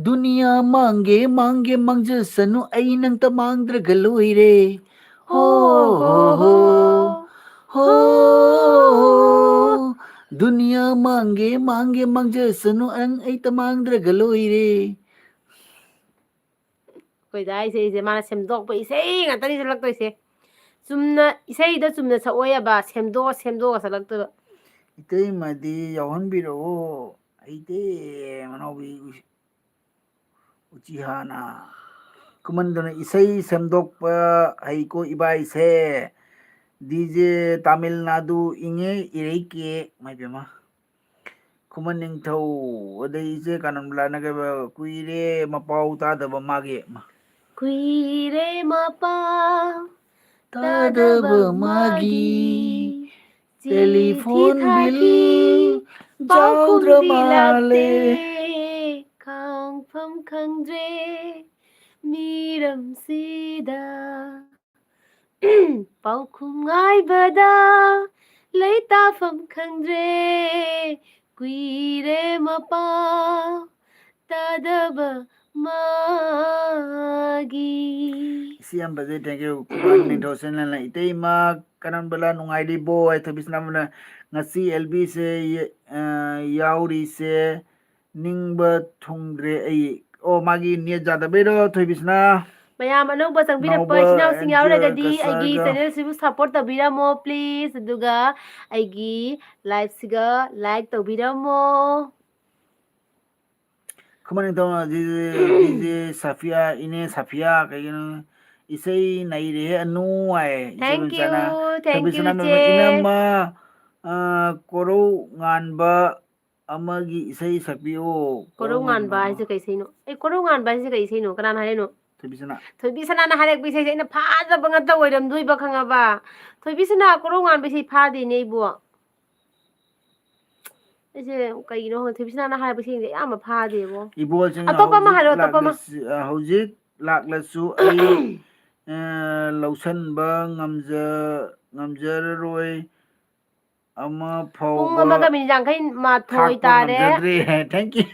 ꯗꯨꯅꯤꯌꯥ ꯃꯥꯡꯒꯦ ꯃꯥꯡꯒꯦ ꯃꯥꯡꯖꯁꯅꯨ, ꯑꯩ ꯅꯪꯇ ꯃꯥꯡꯗ꯭ꯔꯒ ꯂꯣꯏꯔꯦ꯫ ꯍꯣ, ꯍꯣ, ꯍꯣ, ꯍꯣ꯫ ꯗꯨꯅꯤꯌꯥ ꯃꯥꯡꯒꯦ ꯃꯥꯡꯒꯦ ꯃꯥꯡꯖꯁꯅꯨ, ꯑꯪ ꯑꯩꯇ ꯃꯥꯡꯗ꯭ꯔꯒ ꯂꯣꯏꯔꯦ꯫ ꯑꯩꯈꯣꯏ ꯗꯥ ꯏꯁꯩꯁꯦ ꯃꯥꯅ ꯁꯦꯝꯗꯣꯛꯄ ꯏꯁꯩ ꯉꯥꯛꯇꯅꯤ ꯁꯛꯂꯛꯇꯣꯏꯁꯦ꯫ ꯆꯨꯝꯅ, ꯏꯁꯩꯗꯣ ꯆꯨꯝꯅ ꯁꯛꯑꯣꯏꯕ, ꯁꯦꯝꯗꯣꯛꯑ ꯁꯦꯝꯗꯣꯛꯑ ꯁꯛꯂꯛꯇꯣꯏꯕ꯫ ꯏꯇꯩꯃꯗꯤ ꯌꯥꯎꯍꯟꯕꯤꯔꯛꯑꯣ꯫ ꯑꯩꯗꯤ ꯃꯅꯥꯎꯕꯤ ꯎꯆꯤꯍꯥꯅ꯫ ꯈꯨꯃꯟꯗꯨꯅ ꯏꯁꯩ ꯁꯦꯝꯗꯣꯛꯄ ꯍꯩꯀꯣ ꯏꯕꯥꯏꯁꯦ꯫ ꯗꯤ ꯖꯦ ꯇꯥꯃꯤꯜ ꯅꯥꯗꯨ ꯏꯪꯉꯦ ꯏꯔꯩꯀꯦ꯫ ꯃꯥꯏ ꯄꯦꯝꯃ꯫ ꯈꯨꯃꯟ ꯅꯤꯡꯊꯧ, ꯑꯗꯩ ꯏꯆꯦ ꯀꯥꯅꯟꯕꯂꯥꯅ ꯀꯩꯕ, ꯀꯨꯏꯔꯦ ꯃꯄꯥꯎ ꯇꯥꯗꯕ ꯃꯥꯒꯤ꯫ ꯀꯨꯏꯔꯦ ꯃꯄꯥꯎ ꯇꯥꯗꯕ ꯇꯥꯗꯕ ꯃꯥꯒꯤ꯫ ꯃꯥꯒꯤ꯫ ꯇꯦꯂꯤꯐꯣꯟ ꯆꯤꯊꯤ ꯕꯤꯜ ꯊꯥꯈꯤ, ꯄꯥꯎꯈꯨꯝꯗꯤ ꯌꯥꯎꯗ꯭ꯔ ꯃꯥꯜꯂꯦ꯫ ꯂꯥꯛꯇꯦ꯫ ꯈꯥꯡꯐꯝ ꯈꯪꯗ꯭ꯔꯦ꯫ ꯃꯤꯔꯝꯁꯤꯗ ꯄꯥꯎꯈꯨꯝ ꯉꯥꯏꯕꯗ ꯂꯩꯇꯥꯐꯝ ꯈꯪꯗ꯭ꯔꯦ, ꯀꯨꯏꯔꯦ ꯃꯄꯥꯎ ꯇꯥꯗꯕ ꯃꯥꯒꯤ꯫ ꯏꯁꯩ ꯌꯥꯝ ꯐꯖꯩ, thank you꯫ ꯈꯨꯃꯟ ꯅꯤꯡꯊꯧ ꯆꯦꯅꯦꯜꯅ, ꯏꯇꯩꯃ ꯀꯔꯝꯕꯂꯥ ꯅꯨꯡꯉꯥꯏꯔꯤꯕꯣ? ꯑꯩ ꯊꯣꯏꯕꯤꯁꯅꯥ ꯑꯃꯅ ꯉꯁꯤ ꯑꯦꯜ ꯕꯤꯁꯦ ꯌꯦ-, ꯑ, ꯌꯥꯎꯔꯤꯁꯦ ꯅꯤꯡꯕ ꯊꯨꯡꯗ꯭ꯔꯦ ꯑꯩ꯫ ꯑꯣ, ꯃꯥꯒꯤ ꯅꯦꯠ ꯌꯥꯗꯕꯩꯔꯣ, ꯊꯣꯏꯕꯤꯁꯅꯥ? ꯃꯌꯥꯝ ꯑꯅꯧꯕ ꯆꯪꯕꯤꯔꯛꯄ ꯅꯧꯕ ꯏꯆꯤꯟ ꯏꯅꯥꯎꯁꯤꯡ ꯑꯦꯟ ꯖꯤ ꯑꯣ ꯌꯥꯎꯔꯒꯗꯤ ꯑꯩꯒꯤ ꯀꯁꯥꯔꯒ꯫ ꯆꯦꯅꯦꯜꯁꯤꯕꯨ ꯁꯞꯄꯣꯔꯠ ꯇꯧꯕꯤꯔꯝꯃꯣ ꯄ꯭ꯂꯤꯁ, ꯑꯗꯨꯒ ꯑꯩꯒꯤ ꯂꯥꯏꯐꯁꯤꯒ ꯂꯥꯏꯛ ꯇꯧꯕꯤꯔꯝꯃꯣ꯫ ꯈꯨꯃꯟ ꯅꯤꯡꯊꯧꯅ ꯖꯤ ꯖꯦ, ꯖꯤ ꯖꯦ ꯁꯥꯐꯤꯌꯥ, ꯏꯅꯦ ꯁꯥꯐꯤꯌꯥ, ꯀꯩꯒꯤꯅꯣ ꯏꯁꯩ ꯅꯩꯔꯦꯍꯦ ꯑꯅꯨ ꯍꯥꯏ꯫ ꯏꯆꯦ ꯊꯦꯡ ꯌꯨ, ꯕꯦꯝꯆꯥꯅ, ꯊꯦꯡ ꯌꯨ, ꯊꯣꯏꯕꯤꯁꯅꯥ ꯏꯆꯦ꯫ ꯃꯦꯝ-, ꯏꯅꯝꯃ, ꯑ, ꯀꯣꯔꯧ ꯉꯥꯟꯕ ꯑꯃꯒꯤ ꯏꯁꯩ ꯁꯛꯄꯤꯌꯣ꯫ ꯀꯣꯔꯧ ꯉꯥꯟꯕ ꯍꯥꯏꯁꯦ ꯀꯩ ꯏꯁꯩꯅꯣ? ꯑꯦ, ꯀꯣꯔꯧ ꯉꯥꯟꯕ ꯍꯥꯏꯁꯦ ꯀꯩ ꯏꯁꯩꯅꯣ? ꯀꯅꯥꯅ ꯍꯥꯏꯔꯛꯏꯅꯣ? ꯊꯣꯏꯕꯤꯁꯅꯥ꯫ ꯊꯣꯏꯕꯤꯁꯅꯥꯅ ꯍꯥꯏꯔꯛꯄ ꯏꯁꯩꯁꯦ ꯑꯩꯅ ꯐꯥꯖꯕ ꯉꯥꯛꯇ ꯑꯣꯏꯔꯝꯗꯣꯏꯕ, ꯈꯪꯉꯕ? ꯊꯣꯏꯕꯤꯁꯅꯥ, ꯀꯣꯔꯧ ꯉꯥꯟꯕ ꯏꯁꯩ ꯐꯥꯗꯦꯅꯦ ꯑꯩꯕꯨ꯫ ꯑꯩꯁꯦ ꯀꯩꯒꯤꯅꯣ ꯈꯪꯗꯦ, ꯊꯣꯏꯕꯤꯁꯅꯥꯅ ꯍꯥꯏꯔꯛꯄ ꯏꯁꯩꯁꯤꯡꯁꯦ ꯑꯌꯥꯝꯕ ꯐꯥꯗꯦꯕꯣ꯫ ꯏꯕꯣꯜꯁꯤꯡ ꯑꯇꯣꯞꯄ ꯑꯃ ꯍꯧꯖꯤꯛ ꯍꯥꯏꯔꯣ, ꯑꯇꯣꯞꯄ ꯑꯃ꯫ ꯂꯥꯛꯂꯁꯤ-, ꯑ, ꯍꯧꯖꯤꯛ ꯂꯥꯛꯂꯁꯨ ꯑꯩ, ꯑ, ꯂꯧꯁꯟꯕ ꯉꯝꯖ-, ꯉꯝꯖꯔꯔꯣꯏ꯫ ꯑꯃ ꯄꯨꯡ ꯐꯥꯎꯕ ꯑꯃꯒ ꯃꯤꯅꯤꯠ ꯌꯥꯡꯈꯩ ꯃꯥꯊꯣꯏ ꯊꯥꯛꯄ ꯇꯥꯔꯦ꯫ ꯉꯝꯖꯗ꯭ꯔꯦ꯫ Thank you꯫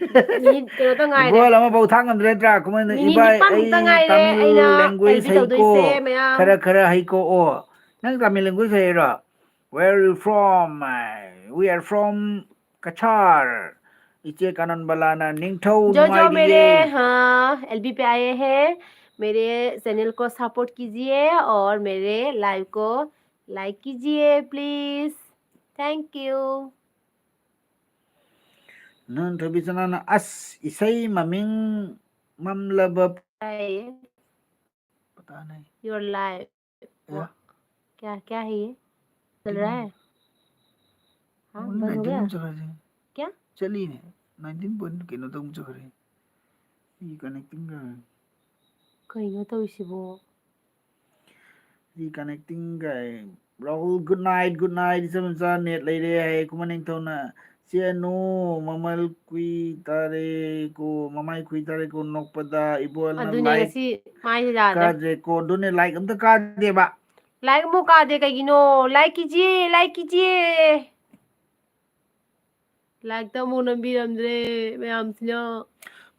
ꯃꯤꯅꯤꯠ ꯀꯩꯅꯣꯇ ꯉꯥꯏꯔꯦ꯫ ꯏꯕꯣꯜ ꯑꯃꯐꯥꯎ ꯊꯥꯛ ꯉꯝꯗ꯭ꯔꯦ ꯅꯠꯇ꯭ꯔꯥ? ꯀꯃꯥꯏꯅ? ꯃꯤꯅꯤꯠ ꯏꯕꯥꯏ, ꯅꯤꯄꯥꯟꯃꯨꯛꯇ ꯑꯩ ꯉꯥꯏꯔꯦ ꯇꯥꯃꯤꯜ ꯑꯩꯅ language ꯑꯦꯜꯕꯤ ꯍꯩꯀꯣ, ꯇꯧꯗꯣꯏꯁꯦ, ꯃꯌꯥꯝ꯫ ꯈꯔ ꯈꯔ ꯍꯩꯀꯣ꯫ ꯑꯣ, ꯅꯪ Tamil language ꯍꯩꯔꯣ? Where are you from? We are from Cachar꯫ ꯏꯆꯦ ꯀꯥꯅꯟꯕꯂꯥꯅ ꯅꯤꯡꯊꯧ जो जो ꯅꯨꯡꯉꯥꯏꯔꯤꯌꯦ꯫ मेरे, हाँ, एलबी पे आए हैं, मेरे चैनल को सपोर्ट कीजिए और मेरे लाइव को लाइक कीजिए प्लीज। Thank you। ꯅꯪ ꯊꯣꯏꯕꯤꯁꯅꯥꯅ ꯑꯁ ꯏꯁꯩ ꯃꯃꯤꯡ ꯃꯝꯂꯕ ꯇꯥꯏꯌꯦ꯫ पता नहीं। Your life। क्या? क्या, क्या है ये? चल रहा है? हाँ, बंद हो गया? क्या? चली नहीं। नाइनटीन पॉइंट ꯀꯩꯅꯣ ꯇꯧ ꯆꯠꯈ꯭ꯔꯦ꯫ ꯑꯩ ꯀꯅꯦꯛꯇꯤꯡ ꯀꯩꯅꯣ ꯇꯧꯔꯤꯁꯤꯕꯣ? ꯑꯩ ꯀꯅꯦꯛꯇꯤꯡ ꯀꯥꯏ꯫ Rahul, good night, good night꯫ ꯏꯆꯝ ꯃꯆꯥ ꯅꯦꯠ ꯂꯩꯔꯦ ꯍꯥꯏ꯫ ꯈꯨꯃꯟ ꯅꯤꯡꯊꯧꯅ ꯏꯆꯦ ꯑꯅꯨ, ꯃꯃꯜ ꯀꯨꯏ ꯇꯥꯔꯦꯀꯣ, ꯃꯃꯥꯏ ꯀꯨꯏ ꯇꯥꯔꯦꯀꯣ, ꯅꯣꯛꯄꯗ ꯏꯕꯣꯜꯅ ꯑꯗꯨꯅꯦ like ꯉꯁꯤ ꯃꯥꯏꯁꯦ ꯌꯥꯗ꯭ꯔꯦ꯫ ꯀꯥꯗ꯭ꯔꯦꯀꯣ, ꯑꯗꯨꯅꯦ like ꯑꯝꯇ ꯀꯥꯗꯦꯕ꯫ Like ꯑꯃꯨꯛ ꯀꯥꯗꯦ ꯀꯩꯒꯤꯅꯣ? Like ꯀꯤꯖꯤꯌꯦ, like ꯀꯤꯖꯤꯌꯦ꯫ Like ꯇ ꯑꯃꯨꯛ ꯅꯝꯕꯤꯔꯝꯗ꯭ꯔꯦ ꯃꯌꯥꯝꯁꯤꯅ꯫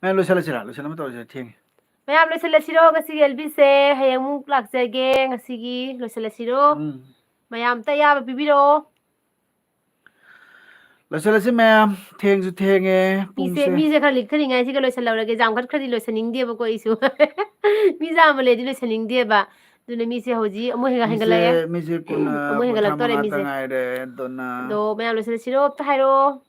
ꯃꯌꯥꯝ ꯂꯣꯏꯁꯤꯜꯂꯁꯤꯔꯥ? ꯂꯣꯏꯁꯤꯜꯂꯝꯕ ꯇꯧꯔꯁꯤꯔꯥ? ꯊꯦꯡꯉꯦ꯫ ꯃꯌꯥꯝ ꯂꯣꯏꯁꯤꯜꯂꯁꯤꯔꯣ? ꯉꯁꯤꯒꯤ ꯑꯦꯜ ꯕꯤꯁꯦ ꯍꯌꯦꯡ ꯑꯃꯨꯛ ꯂꯥꯛꯆꯒꯦ꯫ ꯉꯁꯤꯒꯤ ꯂꯣꯏꯁꯤꯜꯂꯁꯤꯔꯣ? ꯎꯝ꯫ ꯃꯌꯥꯝ ꯑꯝꯇ ꯑꯌꯥꯕ ꯄꯤꯕꯤꯔꯛꯑꯣ꯫ ꯂꯣꯏꯁꯤꯜꯂꯁꯤ ꯃꯌꯥꯝ, ꯊꯦꯡꯁꯨ ꯊꯦꯡꯉꯦ ꯃꯤꯁꯦ, ꯄꯨꯡꯁꯦ꯫ ꯃꯤꯁꯦ ꯈꯔ ꯂꯤꯛꯊꯔꯤꯉꯩꯁꯤꯒ ꯂꯣꯏꯁꯤꯜꯍꯧꯔꯒꯦ꯫ ꯌꯥꯝ ꯀꯟꯈ꯭ꯔꯗꯤ ꯂꯣꯏꯁꯤꯟꯅꯤꯡꯗꯦꯕꯀꯣ ꯑꯩꯁꯨ꯫ ꯃꯤ ꯌꯥꯝꯃꯜꯂꯗꯤ ꯂꯣꯏꯁꯤꯟꯅꯤꯡꯗꯦꯕ꯫ ꯑꯗꯨꯅ ꯃꯤꯁꯦ ꯍꯧꯖꯤꯛ ꯑꯃꯨꯛ ꯍꯦꯟꯒꯠ-, ꯃꯤꯁꯦ, ꯍꯦꯟꯒꯠꯂꯛꯑꯦ꯫ ꯃꯤꯁꯦ ꯀꯨꯟ, ꯑꯃꯨꯛ ꯀꯨꯟꯊ꯭ꯔꯥ ꯍꯦꯟꯒꯠꯂꯛꯇꯣꯔꯦ ꯃꯉꯥ ꯇ ꯃꯤꯁꯦ꯫ ꯉꯥꯏꯔꯦ, ꯑꯗꯨꯅ ꯑꯗꯣ ꯃꯌꯥꯝ ꯂꯣꯏꯁꯤꯜꯂꯁꯤꯔꯣ? ꯑꯝꯇ ꯍꯥꯏꯔꯛꯑꯣ꯫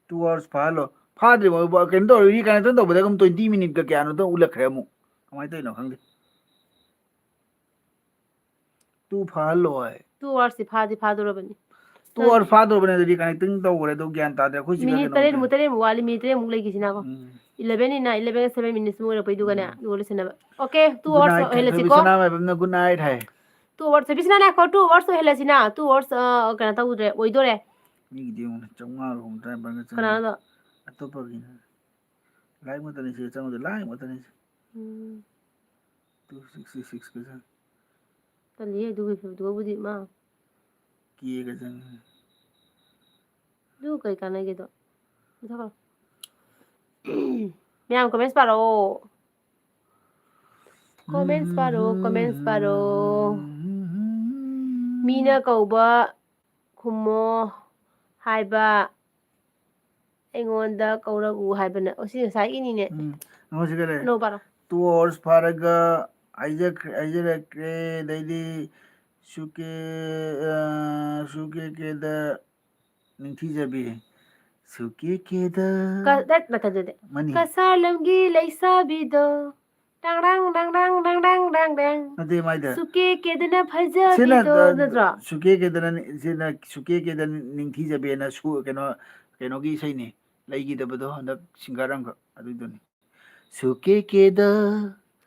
Two hours ꯐꯥꯍꯜꯂꯣ꯫ ꯐꯥꯗ꯭ꯔꯤꯕꯣ? ꯀꯩꯅꯣ ꯇꯧꯔ, reconnect ꯇꯧꯕꯗ ꯑꯗꯨꯝ twenty minute ꯀ ꯀꯌꯥꯅꯣ ꯑꯗꯨꯝ ꯎꯠꯂꯛꯈ꯭ꯔꯦ ꯑꯃꯨꯛ꯫ ꯀꯃꯥꯏꯅ ꯇꯧꯔꯤꯅꯣ ꯈꯪꯗꯦ꯫ Two ꯐꯥꯍꯜꯂꯣ ꯍꯥꯏ꯫ Two hours ꯇꯤ ꯐꯥꯗꯤ ꯐꯥꯗꯣꯔꯕꯅꯤ꯫ Two hours ꯐꯥꯗꯣꯔꯕꯅꯦ, ꯑꯗꯨ reconnecting ꯇꯧꯈ꯭ꯔꯦ, ꯑꯗꯨ ꯒ꯭ꯌꯥꯟ ꯇꯥꯗ꯭ꯔꯦ꯫ ꯑꯩꯈꯣꯏ ꯁꯤꯗ minute ꯀꯩꯅꯣ ꯇꯔꯦꯠꯃꯨꯛ, ꯇꯧꯗꯣꯏꯅꯦ꯫ ꯇꯔꯦꯠꯃꯨꯛ ꯋꯥꯠꯂꯤ, minute ꯇꯔꯦꯠꯃꯨꯛ ꯂꯩꯈꯤꯁꯤꯅꯀꯣ꯫ ꯎꯝ꯫ Eleven ꯅꯤꯅ, eleven ꯒ seven minutes ꯃꯨꯛ ꯑꯣꯏꯔꯛꯄꯩꯗꯨꯒꯅꯦ, ꯎꯝ꯫ ꯑꯗꯨꯒ ꯂꯣꯏꯁꯤꯟꯅꯕ꯫ Okay, two hours ꯑꯣꯏꯍꯜꯂꯁꯤꯀꯣ꯫ Good night, ꯊꯣꯏꯕꯤꯁꯅꯥ ꯃꯥꯏꯕꯝꯅ good night ꯍꯥꯏ꯫ Two hours, ꯊꯣꯏꯕꯤꯁꯅꯥ ꯉꯥꯏꯈꯣ, two hours ꯑꯣꯏꯍꯜꯂꯁꯤꯅ, two hours, ꯑ, ꯀꯩꯅꯣ ꯇꯧꯗ꯭ꯔꯦ, ꯑꯣꯏꯗꯣꯔꯦ꯫ ꯃꯤꯒꯤꯗꯤ ꯌꯦꯡꯉꯨꯅꯦ, ꯆꯥꯝꯃꯉꯥ ꯍꯨꯝꯐꯨꯇꯔꯥ ꯅꯤꯄꯥꯟꯒ ꯆꯪꯉꯦ꯫ ꯀꯅꯥꯅꯣꯗꯣ? ꯑꯇꯣꯞꯄꯒꯤꯅꯦ꯫ Live ꯉꯥꯛꯇꯅꯤ ꯁꯤꯗ ꯆꯪꯉꯨꯗꯣ, live ꯉꯥꯛꯇꯅꯤ꯫ ꯎꯝ꯫ Two sixty six ꯀ ꯆꯪꯉꯦ꯫ ꯇꯜꯂꯤꯍꯦ, ꯑꯗꯨꯒꯤ ꯐꯤꯕꯝꯗꯨꯒꯕꯨꯗꯤ ꯃꯥ꯫ K ꯒ ꯆꯪꯉꯦ꯫ ꯑꯗꯨ ꯀꯩ ꯀꯥꯟꯅꯒꯦꯗꯣ? ꯃꯊꯛ ꯀꯥꯈꯠꯂꯣ꯫ ꯃꯌꯥꯝ comments ꯄꯥꯔꯛꯑꯣ꯫ Comments ꯄꯥꯔꯛꯑꯣ, comments ꯄꯥꯔꯛꯑꯣ꯫ ꯃꯤꯅ ꯀꯧꯕ ꯈꯨꯝꯃꯣ ꯍꯥꯏꯕ꯫ ꯑꯩꯉꯣꯟꯗ ꯀꯧꯔꯛꯎ ꯍꯥꯏꯕꯅ, ꯑꯣ, ꯁꯤ ꯉꯁꯥꯏꯒꯤꯅꯤꯅꯦ꯫ ꯎꯝ꯫ ꯑꯃ ꯁꯤ ꯀꯩ ꯂꯩ? ꯑꯅꯧꯕ ꯄꯥꯔꯣ꯫ Two hours ꯐꯥꯔꯒ ꯍꯥꯏꯖꯈ꯭ꯔꯦ, ꯍꯥꯏꯖꯔꯛꯈ꯭ꯔꯦ, ꯑꯗꯩꯗꯤ ꯁꯨꯀꯦ, ꯑ, ꯁꯨꯀꯦ ꯀꯦꯗ ꯅꯤꯡꯊꯤꯖꯕꯤ꯫ ꯁꯨꯀꯦ ꯀꯦꯗ ꯀ-, ꯅꯠ-, ꯅꯠꯇꯦ, ꯅꯠꯇꯦ꯫ ꯃꯅꯤ꯫ ꯀꯁꯥꯔ ꯂꯝꯒꯤ ꯂꯩꯁꯥꯕꯤꯗꯣ꯫ ꯗꯥꯡ, ꯗꯥꯡ, ꯗꯥꯡ, ꯗꯥꯡ, ꯗꯥꯡ, ꯗꯥꯡ, ꯗꯥꯡ, ꯗꯥꯡ꯫ ꯅꯠꯇꯦ, ꯃꯥꯏꯗ꯫ ꯁꯨꯀꯦ ꯀꯦꯗꯅ ꯐꯖꯕꯤꯗꯣ, ꯁꯤꯅ, ꯑ, ꯅꯠꯇ꯭ꯔꯣ? ꯁꯨꯀꯦ ꯀꯦꯗꯅ, ꯁꯤꯅ ꯁꯨꯀꯦ ꯀꯦꯗꯅ ꯅꯤꯡꯊꯤꯖꯕꯤꯅ ꯁꯨ-, ꯀꯩꯅꯣ, ꯀꯩꯅꯣꯒꯤ ꯏꯁꯩꯅꯤ꯫ ꯂꯩꯈꯤꯗꯕꯗꯣ ꯍꯟꯗꯛ singer ꯑꯃꯈꯛ, ꯑꯗꯨꯏꯗꯨꯅꯤ꯫ ꯁꯨꯀꯦ ꯀꯦꯗ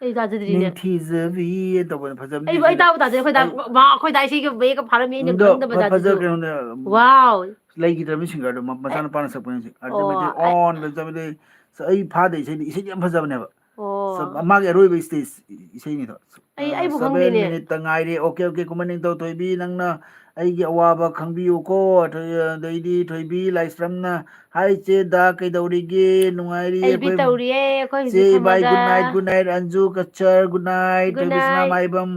ꯑꯩ ꯇꯥꯖꯗ꯭ꯔꯤꯅꯦ꯫ ꯅꯤꯡꯊꯤꯖꯕꯤ ꯇꯧꯕꯅꯦ, ꯐꯖꯕꯅꯦ ꯑꯩꯕꯨ, ꯑꯩ ꯁꯤꯅ꯫ ꯇꯥꯕꯨ ꯇꯥꯖꯗ꯭ꯔꯤ, ꯑꯩꯈꯣꯏ ꯗꯥ, ꯑꯩ ꯃꯥ, ꯑꯩꯈꯣꯏ ꯗꯥ ꯏꯁꯩꯒ ꯃꯌꯦꯛꯀ ꯐꯥꯔꯝꯃꯤ, ꯑꯩꯅ ꯑꯗꯣ ꯈꯪꯗꯕ ꯐ-, ꯐꯖ ꯗꯥꯗꯨꯁꯨ꯫ ꯀꯩꯅꯣꯅꯦ, Wow! ꯂꯩꯈꯤꯗ꯭ꯔꯕꯅꯤ ꯁꯤꯡꯒꯔꯗꯣ, ꯃ-, ꯃꯆꯥꯅꯨꯄꯥꯅ ꯁꯛꯄꯅꯤ ꯍꯧꯖꯤꯛ꯫ ꯑꯜꯇꯤꯃꯦꯠꯂꯤ ꯑꯣ, ꯑꯩ ꯑꯣꯟ ꯕꯦꯝꯆꯥꯕꯩꯗꯤ꯫ ꯑꯁ, ꯑꯩ ꯐꯥꯗꯦ ꯏꯁꯩꯗꯤ, ꯏꯁꯩꯗꯤ ꯌꯥꯝ ꯐꯖꯕꯅꯦꯕ꯫ ꯑꯣ꯫ ꯁ-, ꯃꯥꯒꯤ ꯑꯔꯣꯏꯕ ꯏꯁꯇꯦꯖ ꯏꯁꯩꯅꯤꯗꯣ꯫ ꯑꯩ, ꯑ, ꯑꯩꯕꯨ seven ꯈꯪꯗꯦꯅꯦ꯫ Minute ꯇ ꯉꯥꯏꯔꯦ꯫ ꯑꯣꯀꯦ, ꯑꯣꯀꯦ, ꯈꯨꯃꯟ ꯅꯤꯡꯊꯧ ꯊꯣꯏꯕꯤ, ꯅꯪꯅ ꯑꯩꯒꯤ ꯑꯋꯥꯕ ꯈꯪꯕꯤꯌꯨꯀꯣ꯫ ꯊꯣꯏ-, ꯑꯗꯩꯗꯤ ꯊꯣꯏꯕꯤ ꯂꯥꯏꯁ꯭ꯔꯝꯅ, "ꯍꯥꯏ ꯆꯦ ꯗꯥ, ꯀꯩꯗꯧꯔꯤꯒꯦ? ꯅꯨꯡꯉꯥꯏꯔꯤ ꯑꯩꯕꯤ ꯑꯩꯈꯣꯏ ꯇꯧꯔꯤꯌꯦ, ꯑꯩꯈꯣꯏ ꯆꯦ ꯍꯧꯖꯤꯛ ꯏꯕꯥꯏ, ꯊꯝꯃꯒ꯫ Good night, good night, Anju ꯀꯆꯔ, good night, good ꯊꯣꯏꯕꯤꯁꯅꯥ night꯫ ꯃꯥꯏꯕꯝ,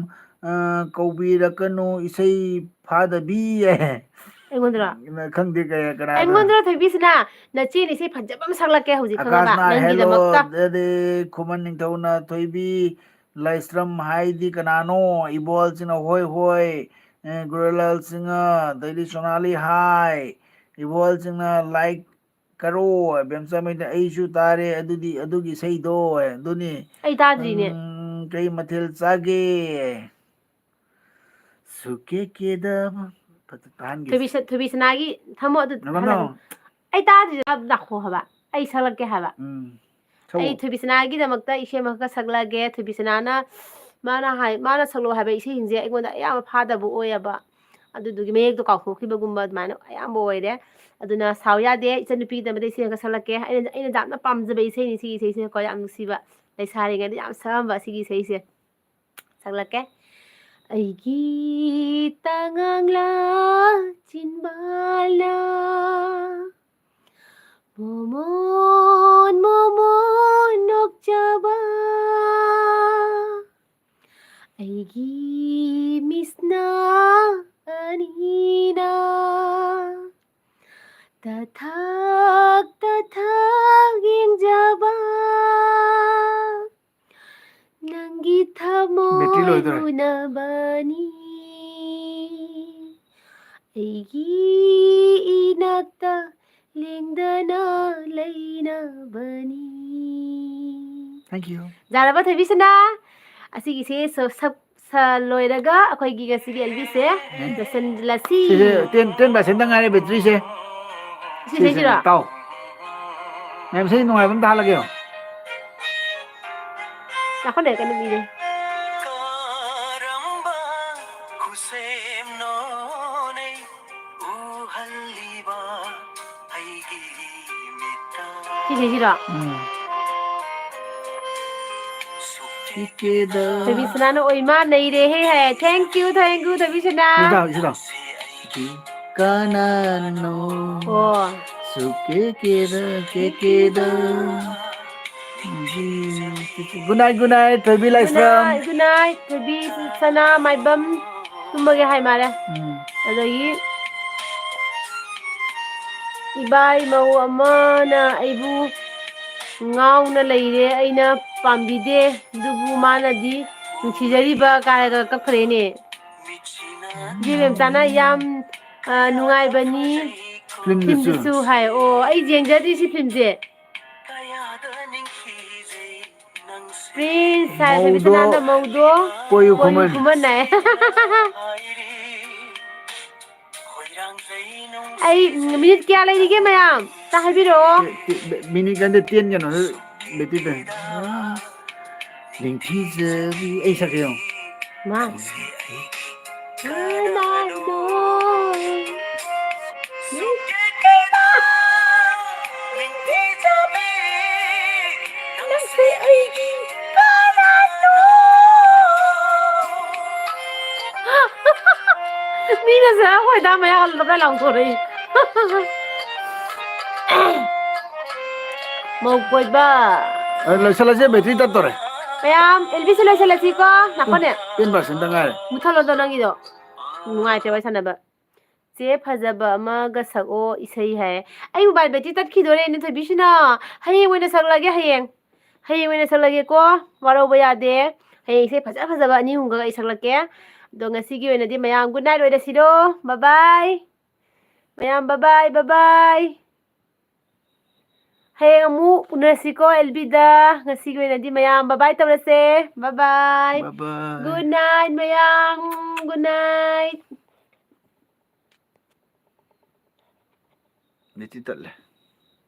ꯑ, ꯀꯧꯕꯤꯔꯛꯀꯅꯨ, ꯏꯁꯩ ꯐꯥꯗꯕꯤ"꯫ ꯑꯦ꯫ ꯑꯩꯉꯣꯟꯗꯔꯣ? ꯅ-, ꯈꯪꯗꯦ ꯀꯩ-, ꯀꯅꯥꯅꯣ? ꯑꯩꯉꯣꯟꯗꯔꯣ, ꯊꯣꯏꯕꯤꯁꯤꯅ? ꯅꯆꯦꯅ ꯏꯁꯩ ꯐꯖꯕ ꯑꯃ ꯁꯛꯂꯛꯀꯦ ꯍꯧꯖꯤꯛ, ꯈꯪꯉꯕ? ꯑꯀꯥꯁꯅ, hello, ꯅꯪꯒꯤꯗꯃꯛꯇ꯫ ꯑꯗꯩ ꯈꯨꯃꯟ ꯅꯤꯡꯊꯧꯅ, "ꯊꯣꯏꯕꯤ, ꯂꯥꯏꯁ꯭ꯔꯝ ꯍꯥꯏꯗꯤ ꯀꯅꯥꯅꯣ?" ꯏꯕꯣꯜꯁꯤꯡꯅ, "ꯍꯣꯏ, ꯍꯣꯏ"꯫ ꯑꯦ, ꯒꯨꯔꯨꯂꯥꯜ ꯁꯤꯡꯍ, ꯑꯗꯩꯗꯤ ꯁꯣꯅꯥꯂꯤ, "ꯍꯥꯏ"꯫ ꯏꯕꯣꯜꯁꯤꯡꯅ, "ꯂꯥꯏꯛ ꯀꯔꯣ"꯫ ꯕꯦꯝꯆꯥꯃꯩꯅ, "ꯑꯩꯁꯨ ꯇꯥꯔꯦ, ꯑꯗꯨꯗꯤ ꯑꯗꯨꯒꯤ ꯏꯁꯩꯗꯣ"꯫ ꯑꯗꯨꯅꯤ꯫ ꯑꯩ ꯇꯥꯗ꯭ꯔꯤꯅꯦ꯫ ꯎꯝ, ꯀꯩ ꯃꯊꯦꯜ ꯆꯥꯒꯦ? ꯁꯨꯀꯦ ꯀꯦꯗꯕ꯫ ꯐꯖ-, ꯇꯥꯍꯟꯒꯦꯁꯦ꯫ ꯊꯣꯏꯕꯤ ꯁ-, ꯊꯣꯏꯕꯤ ꯁꯅꯥꯒꯤ ꯊꯝꯃꯣ ꯑꯗꯨ ꯅꯪꯉꯣꯟꯗ ꯍꯜꯂꯛꯑꯣ꯫ ꯑꯃꯨꯛ꯫ ꯑꯩ ꯇꯥꯗ꯭ꯔꯤ, ꯅꯥꯈꯣ ꯍꯥꯏꯕ꯫ ꯑꯩ ꯁꯛꯂꯛꯀꯦ ꯍꯥꯏꯕ꯫ ꯎꯝ꯫ ꯁꯛꯑꯣ꯫ ꯑꯩ ꯊꯣꯏꯕꯤ ꯁꯅꯥꯒꯤꯗꯃꯛꯇ ꯏꯁꯩ ꯑꯃꯈꯛ ꯁꯛꯂꯛꯑꯒꯦ꯫ ꯊꯣꯏꯕꯤ ꯁꯅꯥꯅ ꯃꯥꯅ ꯍꯥꯏ-, ꯃꯥꯅ ꯁꯛꯂꯛꯑꯣ ꯍꯥꯏꯕ ꯏꯁꯩꯁꯤꯡꯁꯦ ꯑꯩꯉꯣꯟꯗ ꯑꯌꯥꯝꯕ ꯐꯥꯗꯕ ꯑꯣꯏꯌꯦꯕ꯫ ꯑꯗꯨꯗꯨꯒꯤ ꯃꯌꯦꯛꯇꯣ ꯀꯥꯎꯊꯣꯛꯈꯤꯕꯒꯨꯝꯕ ꯑꯗꯨꯃꯥꯏꯅ ꯑꯌꯥꯝꯕ ꯑꯣꯏꯔꯦ꯫ ꯑꯗꯨꯅ ꯁꯥꯎ ꯌꯥꯗꯦ, ꯏꯆꯟꯅꯨꯄꯤꯒꯤꯗꯃꯛꯇ ꯏꯁꯩ ꯑꯃꯈꯛ ꯁꯛꯂꯛꯀꯦ꯫ ꯑꯩꯅ, ꯑꯩꯅ ꯌꯥꯝꯅ ꯄꯥꯝꯖꯕ ꯏꯁꯩꯅꯤ ꯁꯤꯒꯤ ꯏꯁꯩꯁꯤꯅꯀꯣ, ꯌꯥꯝ ꯅꯨꯡꯁꯤꯕ꯫ ꯂꯩꯁꯥꯔꯤꯉꯩꯗ ꯌꯥꯝ ꯁꯛꯑꯝꯕ ꯁꯤꯒꯤ ꯏꯁꯩꯁꯦ꯫ ꯁꯛꯂꯛꯀꯦ꯫ ꯑꯩꯒꯤ ꯇꯉꯥꯡꯂꯥ ꯆꯤꯟꯕꯥꯜꯂꯥ, ꯃꯣꯃꯣꯟ ꯃꯣꯃꯣꯟ ꯅꯣꯛꯆꯕ, ꯑꯩꯒꯤ ꯃꯤꯠꯁꯅꯥ ꯑꯅꯤꯅ ꯇꯊꯛ ꯇꯊꯛ ꯌꯦꯡꯖꯕ, ꯅꯪꯒꯤ ꯊꯃꯣꯏ ꯕꯦꯇ꯭ꯔꯤ ꯂꯣꯏꯗꯣꯔꯦ꯫ ꯎꯅꯕꯅꯤ, ꯑꯩꯒꯤ ꯏꯅꯥꯛꯇ ꯂꯦꯡꯗꯅ ꯂꯩꯅꯕꯅꯤ꯫ Thank you꯫ ꯌꯥꯔꯕ, ꯊꯣꯏꯕꯤꯁꯅꯥ? ꯑꯁꯤꯒꯤꯁꯦ ꯁ-, ꯁꯛ-, ꯁ-, ꯂꯣꯏꯔꯒ ꯑꯩꯈꯣꯏꯒꯤ ꯉꯁꯤꯒꯤ ꯑꯦꯜꯕꯤꯁꯦ ꯎꯝ꯫ ꯂꯣꯏꯁꯤꯜꯂꯁꯤ꯫ ꯁꯤꯁꯦ ten, ten percent ꯇ ꯉꯥꯏꯔꯦ ꯕꯦꯇ꯭ꯔꯤꯁꯦ꯫ ꯁꯤ ꯁꯤꯁꯦ ꯏꯁꯩꯁꯤꯔꯣ? ꯇꯥꯎ꯫ ꯃꯌꯥꯝ ꯏꯁꯩ ꯅꯨꯡꯉꯥꯏꯕ ꯑꯝꯇ ꯍꯥꯜꯂꯒꯦ ꯌꯦꯡꯉꯣ꯫ ꯉꯥꯏꯈꯣꯅꯦ, ꯀꯩꯅꯣ ꯃꯤꯅꯦ꯫ ꯀꯔꯝꯕ ꯈꯨꯠꯁꯦꯝꯅꯣꯅꯦ ꯎꯍꯜꯂꯤꯕ? ꯁꯤꯁꯤꯔꯣ? ꯎꯝ꯫ ꯊꯣꯏꯕꯤꯁꯅꯥꯅ ꯑꯣꯏꯃꯥ ꯅꯩꯔꯦꯍꯦ ꯍꯥꯏ꯫ Thank you, thank you, ꯊꯣꯏꯕꯤꯁꯅꯥ꯫ ꯁꯤꯗ, ꯁꯤꯗ꯫ ꯀꯅꯥꯅꯣ? ꯑꯣ꯫ ꯁꯨꯛꯀꯦ ꯀꯦꯗ, ꯀꯦ ꯀꯦꯗ꯫ Good night, good night, ꯊꯣꯏꯕꯤ ꯂꯥꯏꯁ꯭ꯔꯝ꯫ Good night, good night, ꯊꯣꯏꯕꯤ ꯁꯅꯥ ꯃꯥꯏꯕꯝ꯫ ꯇꯨꯝꯃꯒꯦ ꯍꯥꯏ ꯃꯥꯜꯂꯦ꯫ ꯎꯝ꯫ ꯑꯗꯒꯤ ꯏꯕꯥꯏ ꯃꯧ ꯑꯃꯅ ꯑꯩꯕꯨ ꯉꯥꯎꯅ ꯂꯩꯔꯦ, ꯑꯩꯅ ꯄꯥꯝꯕꯤꯗꯦ, ꯑꯗꯨꯕꯨ ꯃꯥꯅꯗꯤ ꯅꯨꯡꯁꯤꯖꯔꯤꯕ ꯀꯥꯏꯔꯒ ꯀꯞꯈ꯭ꯔꯦꯅꯦ꯫ ꯏꯆꯦ ꯃꯦꯝꯆꯥꯅ ꯌꯥꯝ, ꯑ, ꯅꯨꯡꯉꯥꯏꯕꯅꯤ꯫ Film ꯗꯨꯁꯨ꯫ Film ꯗꯨꯁꯨ ꯍꯥꯏ꯫ ꯑꯣ, ꯑꯩ ꯌꯦꯡꯖꯗ꯭ꯔꯤ ꯁꯤ film ꯁꯦ꯫ Prince ꯍꯥꯏ, ꯃꯧꯗꯣ ꯊꯣꯏꯕꯤꯁꯅꯥꯅ ꯃꯧꯗꯣ ꯀꯣꯌꯨ ꯀꯣꯌꯨ ꯈꯨꯃꯟ꯫ ꯈꯨꯃꯟ ꯍꯥꯏ꯫ ꯑꯩ minute ꯀꯌꯥ ꯂꯩꯔꯤꯒꯦ ꯃꯌꯥꯝ? ꯑꯝꯇ ꯍꯥꯏꯕꯤꯔꯛꯑꯣ꯫ ꯇꯦ-, ꯇꯦ-, ꯕꯦ-, minute ꯀꯟꯗꯦ, ten ꯀꯩꯅꯣꯗ battery ꯇꯧꯔꯤ꯫ ꯅꯤꯡꯊꯤꯖꯕꯤ, ꯑꯩ ꯁꯛꯀꯦ ꯌꯦꯡꯉꯣ꯫ ꯃꯥ꯫ ꯃꯤꯅ ꯁꯦ ꯑꯩꯈꯣꯏ ꯗꯥ ꯃꯌꯥ ꯂꯧꯊꯣꯔꯛꯏ꯫ ꯃꯧ ꯀꯣꯏꯕ꯫ ꯑ, ꯂꯣꯏꯁꯤꯜꯂꯁꯦ, battery ꯇꯠꯇꯣꯔꯦ꯫ ꯃꯌꯥꯝ, ꯑꯦꯜꯕꯤꯁꯦ ꯂꯣꯏꯁꯤꯜꯂꯁꯤꯀꯣ꯫ ꯉꯥꯏꯈꯣꯅꯦ꯫ Ten percent ꯇ ꯉꯥꯏꯔꯦ꯫ ꯃꯨꯠꯊꯠꯂꯣꯗꯣ ꯅꯪꯒꯤꯗꯣ꯫ ꯅꯨꯡꯉꯥꯏꯇꯦ ꯋꯥꯔꯤ ꯁꯥꯟꯅꯕ꯫ ꯆꯦ ꯐꯖꯕ ꯑꯃꯒ ꯁꯛꯑꯣ ꯏꯁꯩ ꯍꯥꯏ꯫ ꯑꯩ mobile battery ꯇꯠꯈꯤꯗꯣꯔꯦ, ꯅꯦ ꯊꯣꯏꯕꯤꯁꯤꯅ꯫ ꯍꯌꯦꯡ ꯑꯣꯏꯅ ꯁꯛꯂꯒꯦ, ꯍꯌꯦꯡ꯫ ꯍꯌꯦꯡ ꯑꯣꯏꯅ ꯁꯛꯂꯒꯦꯀꯣ꯫ ꯋꯥꯔꯧꯕ ꯌꯥꯗꯦ꯫ ꯍꯌꯦꯡ ꯏꯁꯩ ꯐꯖ ꯐꯖꯕ ꯑꯅꯤ ꯑꯍꯨꯝꯒ ꯑꯩ ꯁꯛꯂꯛꯀꯦ꯫ ꯑꯗꯣ ꯉꯁꯤꯒꯤ ꯑꯣꯏꯅꯗꯤ ꯃꯌꯥꯝ good night ꯑꯣꯏꯔꯁꯤꯔꯣ꯫ Bye bye꯫ ꯃꯌꯥꯝ bye bye, bye bye꯫ ꯍꯌꯦꯡ ꯑꯃꯨꯛ ꯎꯅꯁꯤꯀꯣ ꯑꯦꯜꯕꯤꯗ꯫ ꯉꯁꯤꯒꯤ ꯑꯣꯏꯅꯗꯤ ꯃꯌꯥꯝ bye bye ꯇꯧꯔꯁꯦ꯫ Bye bye꯫ Bye bye꯫ Good night ꯃꯌꯥꯝ꯫ Good night꯫ Battery ꯇꯠꯂꯦ꯫